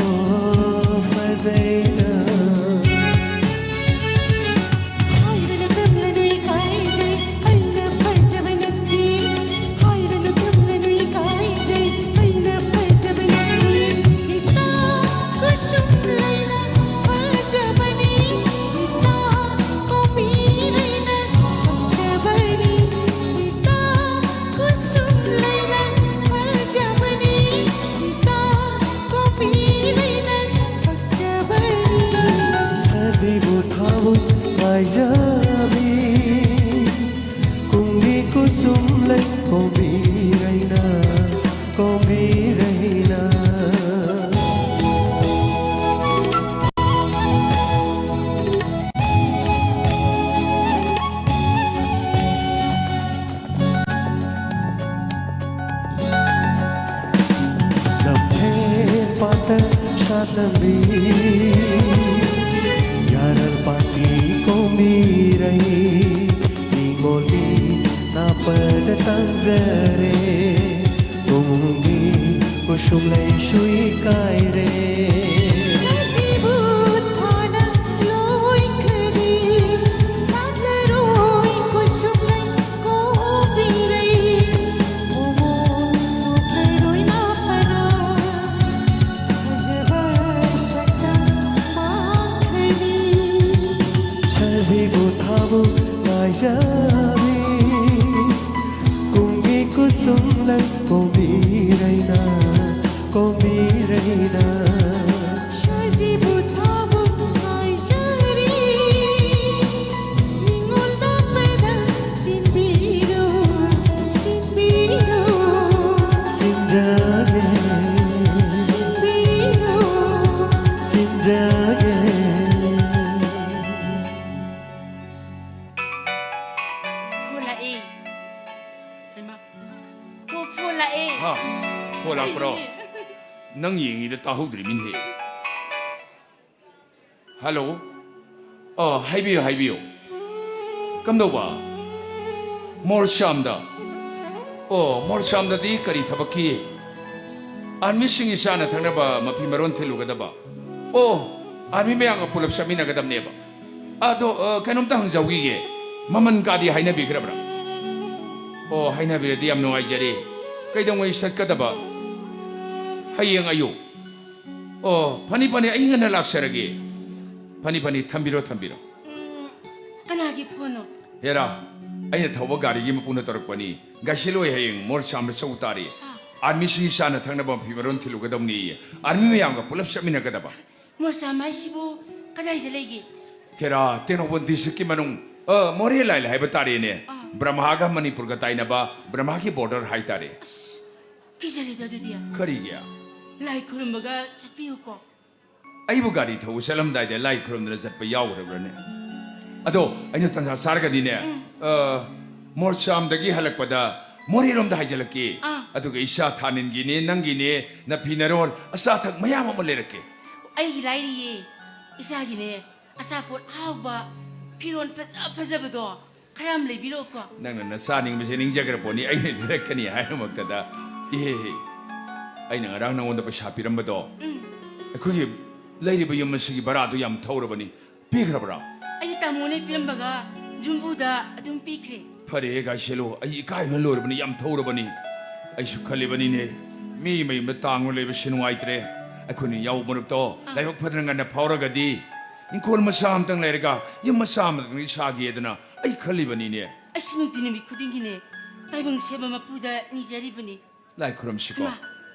ꯑꯣ ꯐꯖꯩꯗ꯫ ꯍꯥꯏꯔꯅꯨ ꯇꯝꯂꯅꯨ ꯏꯀꯥꯏꯖꯩ, ꯑꯩꯅ ꯐꯖꯕ ꯅꯠꯇꯦ꯫ ꯍꯥꯏꯔꯅꯨ ꯇꯝꯂꯅꯨ ꯏꯀꯥꯏꯖꯩ, ꯑꯩꯅ ꯐꯖꯕ ꯅꯠꯇꯦ꯫ ꯏꯇꯥ ꯀꯨꯁꯨꯝ ꯂꯩꯅ ꯐꯖꯕꯅꯤ, ꯏꯇꯥ ꯀꯣꯝꯕꯤꯔꯩꯅ ꯐꯖꯕꯅꯤ, ꯏꯇꯥ ꯀꯨꯁꯨꯝ ꯂꯩꯅ ꯐꯖꯕꯅꯤ, ꯏꯇꯥ ꯀꯣꯝꯕꯤꯔꯩꯅ ꯐꯖꯕꯅꯤ꯫ ꯁꯖꯤꯕꯨ ꯊꯥꯕꯨ ꯉꯥꯏꯖꯕꯤ, ꯀꯨꯝꯒꯤ ꯀꯨꯁꯨꯝ ꯂꯩ ꯀꯣꯝꯕꯤꯔꯩꯅ, ꯀꯣꯝꯕꯤꯔꯩꯅ꯫ ꯂꯝꯐꯦꯜ ꯄꯥꯠꯇ ꯁꯥꯠꯂꯝꯕꯤ ꯌꯥꯔꯜ ꯄꯥꯠꯀꯤ ꯀꯣꯝꯕꯤꯔꯩ, ꯅꯤꯉꯣꯜꯒꯤ ꯅꯥꯄꯗ ꯇꯥꯡꯖꯔꯦ, ꯀꯨꯝꯒꯤ ꯀꯨꯁꯨꯝ ꯂꯩꯁꯨ ꯏꯀꯥꯏꯔꯦ꯫ ꯁꯖꯤꯕꯨ ꯊꯥꯅ ꯂꯣꯏꯈ꯭ꯔꯦ, ꯁꯥꯠꯂꯔꯣꯏ ꯀꯨꯁꯨꯝ ꯂꯩ ꯀꯣꯝꯕꯤꯔꯩ, ꯃꯣꯃꯣꯟ ꯊꯣꯛꯂꯔꯣꯏ ꯅꯥꯄꯅ, ꯐꯖꯕ ꯁꯛꯇꯝ ꯃꯥꯡꯈ꯭ꯔꯅꯤ꯫ ꯁꯖꯤꯕꯨ ꯊꯥꯕꯨ ꯉꯥꯏꯖꯕꯤ, ꯀꯨꯝꯒꯤ ꯀꯨꯁꯨꯝ ꯂꯩ ꯀꯣꯝꯕꯤꯔꯩꯅ, ꯀꯣꯝꯕꯤꯔꯩꯅ꯫ ꯁꯖꯤꯕꯨ ꯊꯥꯕꯨ ꯉꯥꯏꯖꯔꯤ, ꯅꯤꯉꯣꯜ ꯅꯥꯄꯗ ꯁꯤꯟꯕꯤꯔꯣ, ꯁꯤꯟꯕꯤꯔꯣ꯫ ꯁꯤꯟꯖꯒꯦ, ꯁꯤꯟꯕꯤꯔꯣ꯫ ꯁꯤꯟꯖꯒꯦ꯫ ꯐꯣꯟ ꯂꯥꯛꯑꯦ꯫ ꯍꯩꯃꯥ꯫ ꯍꯣ, ꯐꯣꯟ ꯂꯥꯛꯑꯦ꯫ ꯍꯥ? ꯐꯣꯟ ꯂꯥꯛꯄ꯭ꯔꯣ? ꯀꯩꯅꯣꯅꯦ? ꯅꯪ ꯌꯦꯡꯉꯤꯗ ꯇꯥꯍꯧꯗ꯭ꯔꯤꯃꯤꯅꯦꯍꯦ꯫ ꯍꯜꯂꯣ꯫ ꯑꯣ, ꯍꯥꯏꯕꯤꯌꯨ, ꯍꯥꯏꯕꯤꯌꯨ꯫ ꯀꯝꯗꯧꯕ? ꯃꯣꯔꯁꯥꯝꯗ? ꯑꯣ, ꯃꯣꯔꯁꯥꯝꯗꯗꯤ ꯀꯔꯤ ꯊꯕꯛꯀꯤ? ꯑꯥꯔꯃꯤꯁꯤꯡꯒꯤ ꯆꯥꯅ ꯊꯛꯅꯕ ꯃꯐꯤ ꯃꯔꯣꯟ ꯊꯤꯜꯂꯨꯒꯗꯕ꯫ ꯑꯣ, ꯑꯥꯔꯃꯤ ꯃꯌꯥꯝꯒ ꯄꯨꯂꯞ ꯆꯠꯃꯤꯟꯅꯒꯗꯕꯅꯦꯕ꯫ ꯑꯗꯣ, ꯑ, ꯀꯩꯅꯣꯝꯇ ꯍꯪꯖꯍꯧꯈꯤꯒꯦ꯫ ꯃꯃꯜ ꯀꯥꯗꯤ ꯍꯥꯏꯅꯕꯤꯈ꯭ꯔꯕ꯭ꯔꯥ? ꯑꯣ, ꯍꯥꯏꯅꯕꯤꯔꯗꯤ ꯌꯥꯝ ꯅꯨꯡꯉꯥꯏꯖꯔꯦ꯫ ꯀꯩꯗꯧꯉꯩ ꯆꯠꯀꯗꯕ? ꯍꯌꯦꯡ ꯑꯌꯨꯛ꯫ ꯑꯣ, ꯐꯅꯤ, ꯐꯅꯤ, ꯑꯩ ꯉꯟꯅ ꯂꯥꯛꯆꯔꯒꯦ꯫ ꯐꯅꯤ, ꯐꯅꯤ, ꯊꯝꯕꯤꯔꯣ, ꯊꯝꯕꯤꯔꯣ꯫ ꯎꯝ, ꯀꯅꯥꯒꯤ ꯐꯣꯟꯅꯣ? ꯍꯦꯔꯥ, ꯑꯩꯅ ꯊꯧꯕ ꯒꯥꯔꯤꯒꯤ ꯃꯄꯨꯅ ꯇꯧꯔꯛꯄꯅꯤ꯫ ꯒꯥꯏꯁꯤꯂꯣꯏ ꯍꯌꯦꯡ ꯃꯣꯔꯁꯥꯝꯗ ꯆꯧ ꯇꯥꯔꯤ꯫ ꯑꯥ꯫ ꯑꯥꯔꯃꯤꯁꯤꯡꯒꯤ ꯆꯥꯅ ꯊꯛꯅꯕ ꯃꯐꯤ ꯃꯔꯣꯟ ꯊꯤꯜꯂꯨꯒꯗꯕꯅꯤꯌꯦ꯫ ꯑꯥꯔꯃꯤ ꯃꯌꯥꯝꯒ ꯄꯨꯂꯞ ꯆꯠꯃꯤꯟꯅꯒꯗꯕ꯫ ꯃꯣꯔꯁꯥꯝ ꯍꯥꯏꯁꯤꯕꯨ ꯀꯗꯥꯏꯗ ꯂꯩꯒꯦ? ꯍꯦꯔꯥ, ꯇꯦꯡꯅꯧꯄꯜ ꯗꯤꯁꯇ꯭ꯔꯤꯛꯀꯤ ꯃꯅꯨꯡ, ꯑ, ꯃꯣꯔꯦ ꯂꯥꯏꯟ ꯍꯥꯏꯕ ꯇꯥꯔꯦꯅꯦ꯫ ꯑꯥ꯫ ꯕ꯭ꯔꯍꯃꯥꯒ ꯃꯅꯤꯄꯨꯔꯒ ꯇꯥꯏꯅꯕ ꯕ꯭ꯔꯍꯃꯥꯒꯤ ꯕꯣꯔꯗꯔ ꯍꯥꯏꯇꯥꯔꯦ꯫ ꯑꯁ, ꯀꯤꯖꯔꯦꯗ ꯑꯗꯨꯗꯤ꯫ ꯀꯔꯤꯒꯤ? ꯂꯥꯏ ꯈꯨꯔꯨꯝꯕꯒ ꯆꯠꯄꯤꯌꯨꯀꯣ꯫ ꯑꯩꯕꯨ ꯒꯥꯔꯤ ꯊꯧꯕ ꯆꯠꯂꯝꯗꯥꯏꯗ ꯂꯥꯏ ꯈꯨꯔꯨꯝꯗꯅ ꯆꯠꯄ ꯌꯥꯎꯈ꯭ꯔꯕ꯭ꯔꯅꯦ? ꯑꯗꯣ ꯑꯩꯅ ꯇꯟꯖꯥ ꯆꯥꯔꯒꯗꯤꯅꯦ, ꯎꯝ꯫ ꯑ, ꯃꯣꯔꯆꯥꯝꯗꯒꯤ ꯍꯜꯂꯛꯄꯗ ꯃꯣꯔꯦꯔꯣꯝꯗ ꯍꯥꯏꯖꯤꯜꯂꯛꯀꯦ꯫ ꯑꯥ꯫ ꯑꯗꯨꯒ ꯏꯆꯥ ꯊꯥꯅꯤꯟꯒꯤꯅꯦ, ꯅꯪꯒꯤꯅꯦ, ꯅꯐꯤ ꯅꯔꯣꯜ, ꯑꯆꯥ ꯑꯊꯛ ꯃꯌꯥꯝ ꯑꯃ ꯂꯩꯔꯛꯀꯦ꯫ ꯑꯩꯒꯤ ꯂꯥꯏꯔꯤꯌꯦ꯫ ꯏꯆꯥꯒꯤꯅꯦ, ꯑꯆꯥꯄꯣꯠ ꯑꯍꯥꯎꯕ, ꯐꯤꯔꯣꯜ ꯐꯖ ꯐꯖꯕꯗꯣ ꯈꯔ ꯌꯥꯝ ꯂꯩꯕꯤꯔꯛꯎꯀꯣ꯫ ꯅꯪꯅ ꯅꯆꯥꯅꯤꯡꯕꯁꯦ ꯅꯤꯡꯖꯈ꯭ꯔ ꯄꯣꯠꯅꯤ, ꯑꯩꯅ ꯂꯩꯔꯛꯀꯅꯤ ꯍꯥꯏꯔꯝꯃꯛꯇꯗ꯫ ꯏꯍꯦ ꯍꯦ, ꯑꯩꯅ ꯉꯔꯥꯡ ꯅꯉꯣꯟꯗ ꯄꯩꯁꯥ ꯄꯤꯔꯝꯕꯗꯣ, ꯎꯝ꯫ ꯑꯩꯈꯣꯏꯒꯤ ꯂꯩꯔꯤꯕ ꯌꯨꯝ ꯑꯁꯤꯒꯤ ꯚꯔꯥꯗꯨ ꯌꯥꯝ ꯊꯧꯔꯕꯅꯤ, ꯄꯤꯈ꯭ꯔꯕ꯭ꯔꯥ? ꯑꯩꯗꯤ ꯇꯥꯃꯣꯅ ꯄꯤꯔꯝꯕꯒ ꯌꯨꯝꯕꯨꯗ ꯑꯗꯨꯝ ꯄꯤꯈ꯭ꯔꯦ꯫ ꯐꯔꯦ ꯒꯥꯏꯁꯦꯂꯨ, ꯑꯩ ꯏꯀꯥꯏꯕꯅ ꯂꯣꯏꯔꯕꯅꯤ, ꯌꯥꯝ ꯊꯧꯔꯕꯅꯤ꯫ ꯑꯩꯁꯨ ꯈꯜꯂꯤꯕꯅꯤꯅꯦ, ꯃꯤ ꯃꯌꯨꯝꯗ ꯇꯥꯡꯅ ꯂꯩꯕꯁꯤ ꯅꯨꯡꯉꯥꯏꯇ꯭ꯔꯦ꯫ ꯑꯩꯈꯣꯏꯅ ꯌꯥꯎꯕ ꯃꯔꯨꯞꯇꯣ ꯑꯥ꯫ ꯂꯥꯏꯕꯛ ꯐꯗꯅ ꯉꯟꯅ ꯐꯥꯎꯔꯒꯗꯤ ꯏꯪꯈꯣꯜ ꯃꯆꯥ ꯑꯃꯇꯪ ꯂꯩꯔꯒ ꯌꯨꯝ ꯃꯆꯥ ꯑꯃꯇꯪꯗꯤ ꯁꯥꯒꯦꯗꯅ ꯑꯩ ꯈꯜꯂꯤꯕꯅꯤꯅꯦ꯫ ꯑꯩꯁꯨ ꯅꯨꯡꯇꯤ ꯅꯨꯃꯤꯠ ꯈꯨꯗꯤꯡꯒꯤꯅꯦ ꯇꯥꯏꯕꯪ ꯁꯦꯝꯕ ꯃꯄꯨꯗ ꯅꯤꯖꯔꯤꯕꯅꯤ꯫ ꯂꯥꯏ ꯈꯨꯔꯨꯝꯁꯤꯀꯣ꯫ ꯏꯃꯥ꯫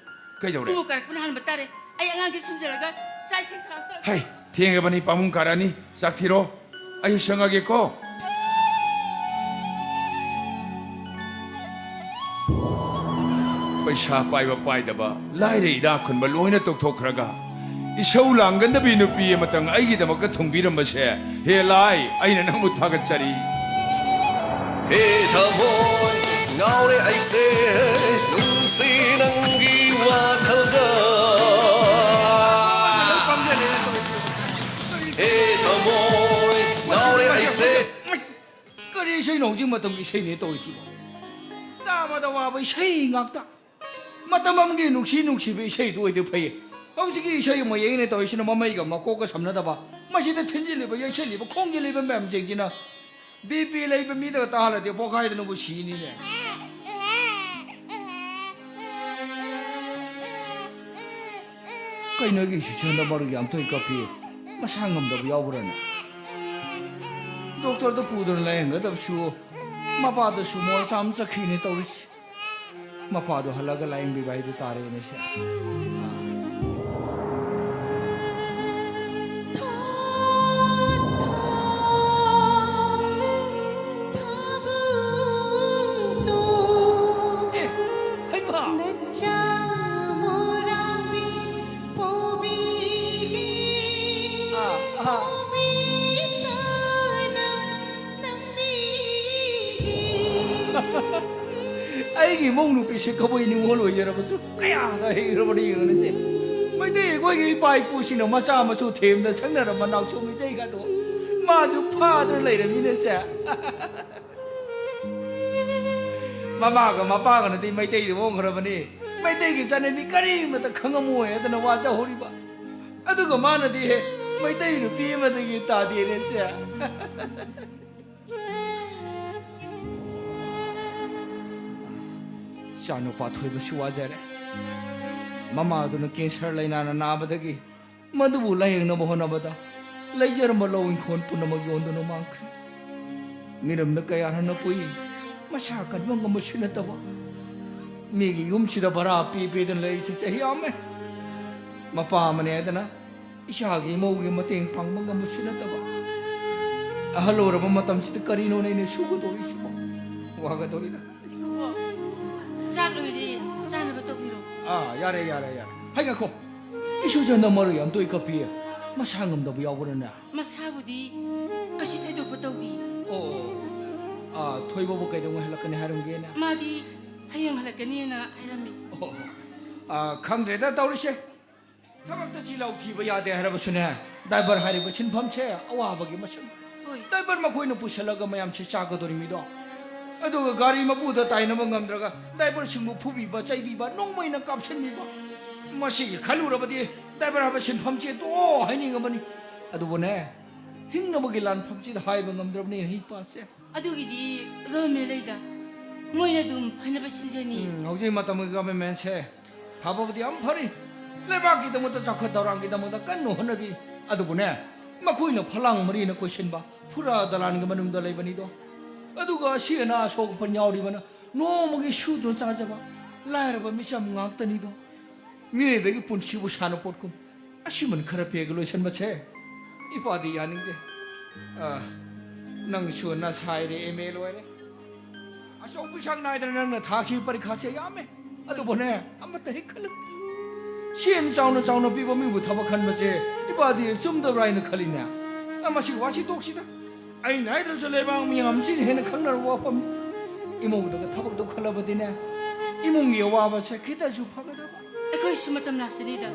ꯀꯩꯗꯧꯔꯦ? ꯏꯕꯨꯡꯉꯣ ꯀꯥꯔꯛꯄꯅ ꯍꯥꯟꯕ ꯇꯥꯔꯦ꯫ ꯑꯩ ꯑꯉꯥꯡꯁꯦ ꯁꯨꯝꯖꯔꯒ ꯆꯥꯛ ꯏꯁꯤꯡ ꯊꯧꯔꯥꯡ ꯇꯧꯔꯒꯦ꯫ ꯍꯩ, ꯊꯦꯡꯉꯕꯅꯤ, ꯄꯥꯕꯨꯡ ꯀꯥꯔꯛꯑꯅꯤ꯫ ꯆꯥꯛ ꯊꯤꯔꯣ꯫ ꯑꯩ ꯆꯪꯉꯒꯦꯀꯣ꯫ ꯄꯩꯁꯥ ꯄꯥꯏꯕ ꯄꯥꯏꯗꯕ, ꯂꯥꯏꯔ ꯏꯅꯥꯛ ꯈꯨꯟꯕ ꯂꯣꯏꯅ ꯇꯣꯛꯊꯣꯛꯈ꯭ꯔꯒ, ꯏꯁꯧ ꯂꯥꯡꯒꯟꯗꯕꯤ ꯅꯨꯄꯤ ꯑꯃꯇꯪ ꯑꯩꯒꯤꯗꯃꯛꯇ ꯊꯨꯡꯕꯤꯔꯝꯕꯁꯦ, ꯍꯦ ꯂꯥꯏ, ꯑꯩꯅ ꯅꯪꯕꯨ ꯊꯥꯒꯠꯆꯔꯤ꯫ ꯍꯦ ꯊꯃꯣꯏ, ꯉꯥꯎꯔꯦ ꯑꯩꯁꯦ, ꯅꯨꯡꯁꯤ ꯅꯪꯒꯤ ꯋꯥꯈꯜꯗ꯫ ꯍꯦ ꯀꯩꯅꯣ ꯍꯧꯖꯤꯛ ꯃꯇꯝꯒꯤ ꯏꯁꯩꯅꯦ ꯇꯧꯔꯤꯁꯤꯕꯣ? ꯇꯥꯕꯗ ꯋꯥꯕ ꯏꯁꯩ ꯉꯥꯛꯇ꯫ ꯃꯇꯝ ꯑꯃꯒꯤ ꯅꯨꯡꯁꯤ ꯅꯨꯡꯁꯤꯕ ꯏꯁꯩꯗꯨ ꯑꯣꯏꯗꯤ ꯐꯩ꯫ ꯍꯧꯖꯤꯛꯀꯤ ꯏꯁꯩ ꯃꯌꯦꯛꯅꯦ ꯇꯧꯔꯤꯁꯤꯅ ꯃꯃꯩꯒ ꯃꯀꯣꯛꯀ ꯁꯝꯅꯗꯕ꯫ ꯃꯁꯤꯗ ꯊꯤꯟꯖꯤꯜꯂꯤꯕ, ꯌꯩꯁꯤꯜꯂꯤꯕ, ꯈꯣꯡꯖꯤꯜꯂꯤꯕ ꯃꯌꯥꯝꯁꯤꯡꯁꯤꯅ ꯕꯤ ꯄꯤ ꯂꯩꯕ ꯃꯤꯗꯒ ꯇꯥꯍꯜꯂꯗꯤ ꯄꯣꯛꯈꯥꯏꯗꯅꯕꯨ ꯁꯤꯅꯤꯅꯦ꯫ ꯀꯩꯅꯣ ꯑꯩꯒꯤ ꯏꯁꯨꯁꯨ ꯍꯟꯗꯛ ꯃꯔꯛ ꯌꯥꯝ ꯇꯣꯏ ꯀꯞꯄꯤ? ꯃꯁꯥ ꯉꯝꯗꯕ ꯌꯥꯎꯕ꯭ꯔꯥꯅꯦ? ꯗꯣꯛꯇꯔꯗ ꯄꯨꯗꯅ ꯂꯥꯌꯦꯡꯒꯗꯕꯁꯨ ꯃꯄꯥꯗꯁꯨ ꯃꯣꯜ ꯆꯥꯝ ꯆꯠꯈꯤꯅꯦ ꯇꯧꯔꯤꯁꯤ꯫ ꯃꯄꯥꯗꯣ ꯍꯜꯂꯒ ꯂꯥꯌꯦꯡꯕꯤꯕ ꯍꯥꯏꯗꯨ ꯇꯥꯔꯦꯅꯦ ꯁꯦ꯫ ꯑꯦ, ꯍꯩꯃꯥ! ꯑꯥ, ꯑꯥ꯫ ꯑꯩꯒꯤ ꯏꯃꯧ ꯅꯨꯄꯤꯁꯦ ꯀꯕꯨꯏ ꯅꯤꯉꯣꯜ ꯑꯣꯏꯖꯔꯕꯁꯨ ꯀꯌꯥꯗ ꯍꯩꯈ꯭ꯔꯕꯅꯤ ꯌꯦꯡꯉꯨꯅꯦꯁꯦ꯫ ꯃꯩꯇꯩ ꯑꯩꯈꯣꯏꯒꯤ ꯏꯄꯥ ꯏꯄꯨꯁꯤꯡꯅ ꯃꯆꯥ ꯃꯁꯨ ꯊꯦꯝꯗ ꯁꯪꯅꯔꯝꯕ ꯅꯥꯎꯁꯨꯝ ꯏꯁꯩꯒꯗꯣ ꯃꯥꯁꯨ ꯐꯥꯗꯨꯅ ꯂꯩꯔꯝꯃꯤꯅꯦꯁꯦ꯫ ꯃꯃꯥꯒ ꯃꯄꯥꯒꯅꯗꯤ ꯃꯩꯇꯩꯗ ꯑꯣꯟꯈ꯭ꯔꯕꯅꯤ꯫ ꯃꯩꯇꯩꯒꯤ ꯆꯠꯅꯕꯤ ꯀꯔꯤꯃꯇ ꯈꯪꯉꯝꯃꯣꯏ ꯍꯥꯏꯗꯅ ꯋꯥꯖꯍꯧꯔꯤꯕ꯫ ꯑꯗꯨꯒ ꯃꯥꯅꯗꯤ ꯃꯩꯇꯩ ꯅꯨꯄꯤ ꯑꯃꯗꯒꯤ ꯇꯥꯗꯦꯅꯦꯁꯦ꯫ ꯏꯆꯥꯅꯨꯄꯥ ꯊꯣꯏꯕꯁꯨ ꯋꯥꯖꯔꯦ꯫ ꯃꯃꯥꯗꯨꯅ ꯀꯦꯟꯁꯔ ꯂꯥꯏꯅꯥꯅ ꯅꯥꯕꯗꯒꯤ ꯃꯗꯨꯕꯨ ꯂꯥꯌꯦꯡꯅꯕ ꯍꯣꯠꯅꯕꯗ ꯂꯩꯖꯔꯝꯕ ꯂꯧ ꯏꯪꯈꯣꯜ ꯄꯨꯝꯅꯃꯛ ꯌꯣꯟꯗꯨꯅ ꯃꯥꯡꯈ꯭ꯔꯦ꯫ ꯃꯤꯔꯝꯗ ꯀꯌꯥ ꯍꯟꯅ ꯄꯨꯏ, ꯃꯁꯥ ꯀꯟꯕ ꯉꯝꯕꯁꯨ ꯅꯠꯇꯕ꯫ ꯃꯤꯒꯤ ꯌꯨꯝꯁꯤꯗ ꯚꯔꯥ ꯄꯤ ꯄꯤꯗꯨꯅ ꯂꯩꯔꯤꯁꯦ ꯆꯍꯤ ꯌꯥꯝꯃꯦ꯫ ꯃꯄꯥ ꯑꯃꯅꯦ ꯍꯥꯏꯗꯅ ꯏꯁꯥꯒꯤ ꯏꯃꯧꯒꯤ ꯃꯇꯦꯡ ꯄꯥꯡꯕ ꯉꯝꯕꯁꯨ ꯅꯠꯇꯕ꯫ ꯑꯍꯜ ꯑꯣꯏꯔꯕ ꯃꯇꯝꯁꯤꯗ ꯀꯔꯤꯅꯣꯅꯦ ꯑꯩꯅ ꯁꯨꯒꯗꯧꯔꯤꯁꯤꯕꯣ? ꯋꯥꯒꯗꯧꯔꯤꯗ꯫ ꯉꯥꯏꯈꯣꯀꯣ꯫ ꯆꯥꯛ ꯂꯣꯏꯔꯦ, ꯆꯥꯅꯕ ꯇꯧꯕꯤꯔꯣ꯫ ꯑꯥ, ꯌꯥꯔꯦ, ꯌꯥꯔꯦ, ꯌꯥꯔꯦ꯫ ꯍꯩ, ꯉꯥꯏꯈꯣ꯫ ꯏꯁꯨꯁꯨ ꯍꯟꯗꯛ ꯃꯔꯛ ꯌꯥꯝ ꯇꯣꯏ ꯀꯞꯄꯤꯌꯦ꯫ ꯃꯁꯥ ꯉꯝꯗꯕ ꯌꯥꯎꯕ꯭ꯔꯅꯦ? ꯃꯁꯥꯕꯨꯗꯤ ꯀꯩꯁꯨ ꯊꯣꯏꯗꯣꯛꯄ ꯇꯧꯗꯦ꯫ ꯑꯣ, ꯑꯥ, ꯊꯣꯏꯕꯕꯨ ꯀꯩꯗꯧꯉꯩ ꯍꯜꯂꯛꯀꯅꯤ ꯍꯥꯏꯔꯝꯒꯦꯅꯦ? ꯃꯥꯗꯤ ꯍꯌꯦꯡ ꯍꯜꯂꯛꯀꯅꯤꯅ ꯍꯥꯏꯔꯝꯃꯤ꯫ ꯑꯣ, ꯑꯥ, ꯈꯪꯗ꯭ꯔꯦꯗ ꯇꯧꯔꯤꯁꯦ꯫ ꯊꯕꯛꯇ ꯆꯤꯜꯍꯥꯎ ꯊꯤꯕ ꯌꯥꯗꯦ ꯍꯥꯏꯔꯕꯁꯨꯅꯦ, ꯗ꯭ꯔꯥꯏꯚꯔ ꯍꯥꯏꯔꯤꯕ ꯁꯤꯟꯐꯝꯁꯦ ꯑꯋꯥꯕꯒꯤ ꯃꯁꯛ꯫ ꯗ꯭ꯔꯥꯏꯚꯔ ꯃꯈꯣꯏꯅ ꯄꯨꯁꯜꯂꯒ ꯃꯌꯥꯝꯁꯦ ꯆꯥꯒꯗꯧꯔꯤꯃꯤꯗꯣ꯫ ꯑꯗꯨꯒ ꯒꯥꯔꯤ ꯃꯄꯨꯗ ꯇꯥꯏꯅꯕ ꯉꯝꯗ꯭ꯔꯒ ꯗ꯭ꯔꯥꯏꯚꯔꯁꯤꯡꯕꯨ ꯐꯨꯕꯤꯕ, ꯆꯩꯕꯤꯕ, ꯅꯣꯡꯃꯩꯅ ꯀꯥꯞꯁꯤꯟꯕꯤꯕ꯫ ꯃꯁꯤꯒꯤ ꯈꯜꯂꯨꯔꯕꯗꯤ ꯗ꯭ꯔꯥꯏꯚꯔ ꯍꯥꯏꯕ ꯁꯤꯟꯐꯝꯁꯦ ꯇꯣꯛꯑꯣ ꯍꯥꯏꯅꯤꯡꯉꯕꯅꯤ꯫ ꯑꯗꯨꯕꯨꯅꯦ, ꯍꯤꯡꯅꯕꯒꯤ ꯂꯥꯟꯐꯝꯁꯤꯗ ꯍꯥꯏꯕ ꯉꯝꯗ꯭ꯔꯕꯅꯤꯅꯦ ꯏꯄꯥꯁꯦ꯫ ꯑꯗꯨꯒꯤꯗꯤ ꯒꯚꯔꯟꯃꯦꯟ ꯂꯩꯗ, ꯃꯣꯏꯅ ꯑꯗꯨꯝ ꯐꯅꯕ ꯁꯤꯟꯖꯅꯤ꯫ ꯎꯝ, ꯍꯧꯖꯤꯛ ꯃꯇꯝꯒꯤ ꯒꯚꯔꯟꯃꯦꯟꯁꯦ ꯐꯕꯕꯨꯗꯤ ꯌꯥꯝ ꯐꯔꯤ, ꯂꯩꯕꯥꯛꯀꯤꯗꯃꯛꯇ, ꯆꯥꯎꯈꯠ ꯊꯧꯔꯥꯡꯒꯤꯗꯃꯛꯇ ꯀꯟꯅ ꯍꯣꯠꯅꯔꯤ꯫ ꯑꯗꯨꯕꯨꯅꯦ, ꯃꯈꯣꯏꯅ ꯐꯂꯥꯡ ꯃꯔꯤꯅ ꯀꯣꯏꯁꯤꯟꯕ ꯐꯨꯔꯥ ꯗꯂꯥꯟꯒꯤ ꯃꯅꯨꯡꯗ ꯂꯩꯕꯅꯤꯗꯣ꯫ ꯑꯗꯨꯒ ꯑꯁꯤ ꯑꯅꯥ ꯑꯁꯣꯛ ꯑꯄꯟ ꯌꯥꯎꯔꯤꯕꯅ ꯅꯣꯡꯃꯒꯤ ꯁꯨꯗꯨꯅ ꯆꯥꯖꯕ ꯂꯥꯏꯔꯕ ꯃꯤꯆꯝ ꯉꯥꯛꯇꯅꯤꯗꯣ꯫ ꯃꯤꯑꯣꯏꯕꯒꯤ ꯄꯨꯟꯁꯤꯕꯨ ꯁꯥꯟꯅꯄꯣꯠꯀꯨꯝ ꯑꯁꯤꯃꯟ ꯈꯔ ꯄꯦꯒ ꯂꯣꯏꯁꯟꯕꯁꯦ ꯏꯄꯥꯗꯤ ꯌꯥꯅꯤꯡꯗꯦ꯫ ꯑ, ꯅꯪꯁꯨ ꯅꯁꯥꯏꯔꯦ, ꯑꯦꯝ ꯑꯦ ꯂꯣꯏꯔꯦ꯫ ꯑꯆꯧꯕ ꯁꯛ ꯅꯥꯏꯗꯅ ꯅꯪꯅ ꯊꯥꯈꯤꯕ ꯄꯔꯤꯈꯥꯁꯦ ꯌꯥꯝꯃꯦ꯫ ꯑꯗꯨꯕꯨꯅꯦ, ꯑꯃꯠꯇ ꯍꯦꯛ ꯈꯜꯂꯨ꯫ ꯁꯦꯟ ꯆꯥꯎꯅ ꯆꯥꯎꯅ ꯄꯤꯕ ꯃꯤꯕꯨ ꯊꯕꯛ ꯈꯟꯕꯁꯦ ꯏꯄꯥꯗꯤ ꯆꯨꯝꯗꯕ꯭ꯔꯥ ꯍꯥꯏꯅ ꯈꯜꯂꯤꯅꯦ꯫ ꯑ, ꯃꯁꯤ ꯋꯥꯁꯤ ꯇꯣꯛꯁꯤꯗ꯫ ꯑꯩꯅ ꯍꯥꯏꯗ꯭ꯔꯁꯨ ꯂꯩꯕꯥꯛ ꯃꯤꯌꯥꯝꯁꯤꯅ ꯍꯦꯟꯅ ꯈꯪꯅꯔꯕ ꯋꯥꯐꯝꯅꯤ꯫ ꯏꯃꯧꯗꯒ ꯊꯕꯛꯇꯣ ꯈꯜꯂꯕꯗꯤꯅꯦ, ꯏꯃꯨꯡꯒꯤ ꯑꯋꯥꯕꯁꯦ ꯈꯤꯇꯁꯨ ꯐꯒꯗꯕ꯫ ꯑꯩꯈꯣꯏꯁꯨ ꯃꯇꯝ ꯂꯥꯛꯆꯅꯤꯗ꯫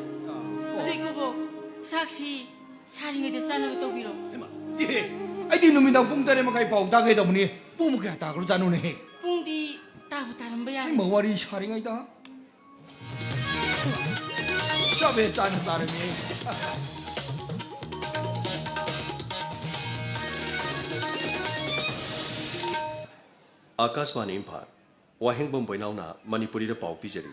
ꯑꯗꯨ ꯏꯀꯨꯕꯣꯛ, ꯆꯥꯛꯁꯤ ꯁꯥꯔꯤꯉꯩꯗ ꯆꯥꯅꯕ ꯇꯧꯕꯤꯔꯣ꯫ ꯍꯩꯃꯥ, ꯏꯍꯦ, ꯑꯩꯗꯤ ꯅꯨꯃꯤꯗꯥꯡ ꯄꯨꯡ ꯇꯔꯦꯠ ꯃꯈꯥꯏ ꯄꯥꯎ ꯇꯥꯒꯦ ꯇꯧꯕꯅꯤ꯫ ꯄꯨꯡ ꯀꯌꯥ ꯇꯥꯈ꯭ꯔꯖꯥꯠꯅꯣꯅꯦꯍꯦ? ꯄꯨꯡꯗꯤ ꯇꯥꯕꯨ ꯇꯥꯔꯝꯕ ꯌꯥꯔꯦ꯫ ꯍꯩꯃꯥ, ꯋꯥꯔꯤ ꯁꯥꯔꯤꯉꯩꯗ꯫ ꯆꯥꯕꯦ ꯆꯥꯅ ꯆꯥꯔꯝꯃꯤ꯫ ꯑꯥꯀꯥꯁꯕꯥꯅꯤ ꯏꯝꯐꯥꯜ꯫ ꯋꯥꯍꯦꯡꯕꯝ ꯕꯣꯏꯅꯥꯎꯅ ꯃꯅꯤꯄꯨꯔꯤꯗ ꯄꯥꯎ ꯄꯤꯖꯔꯤ꯫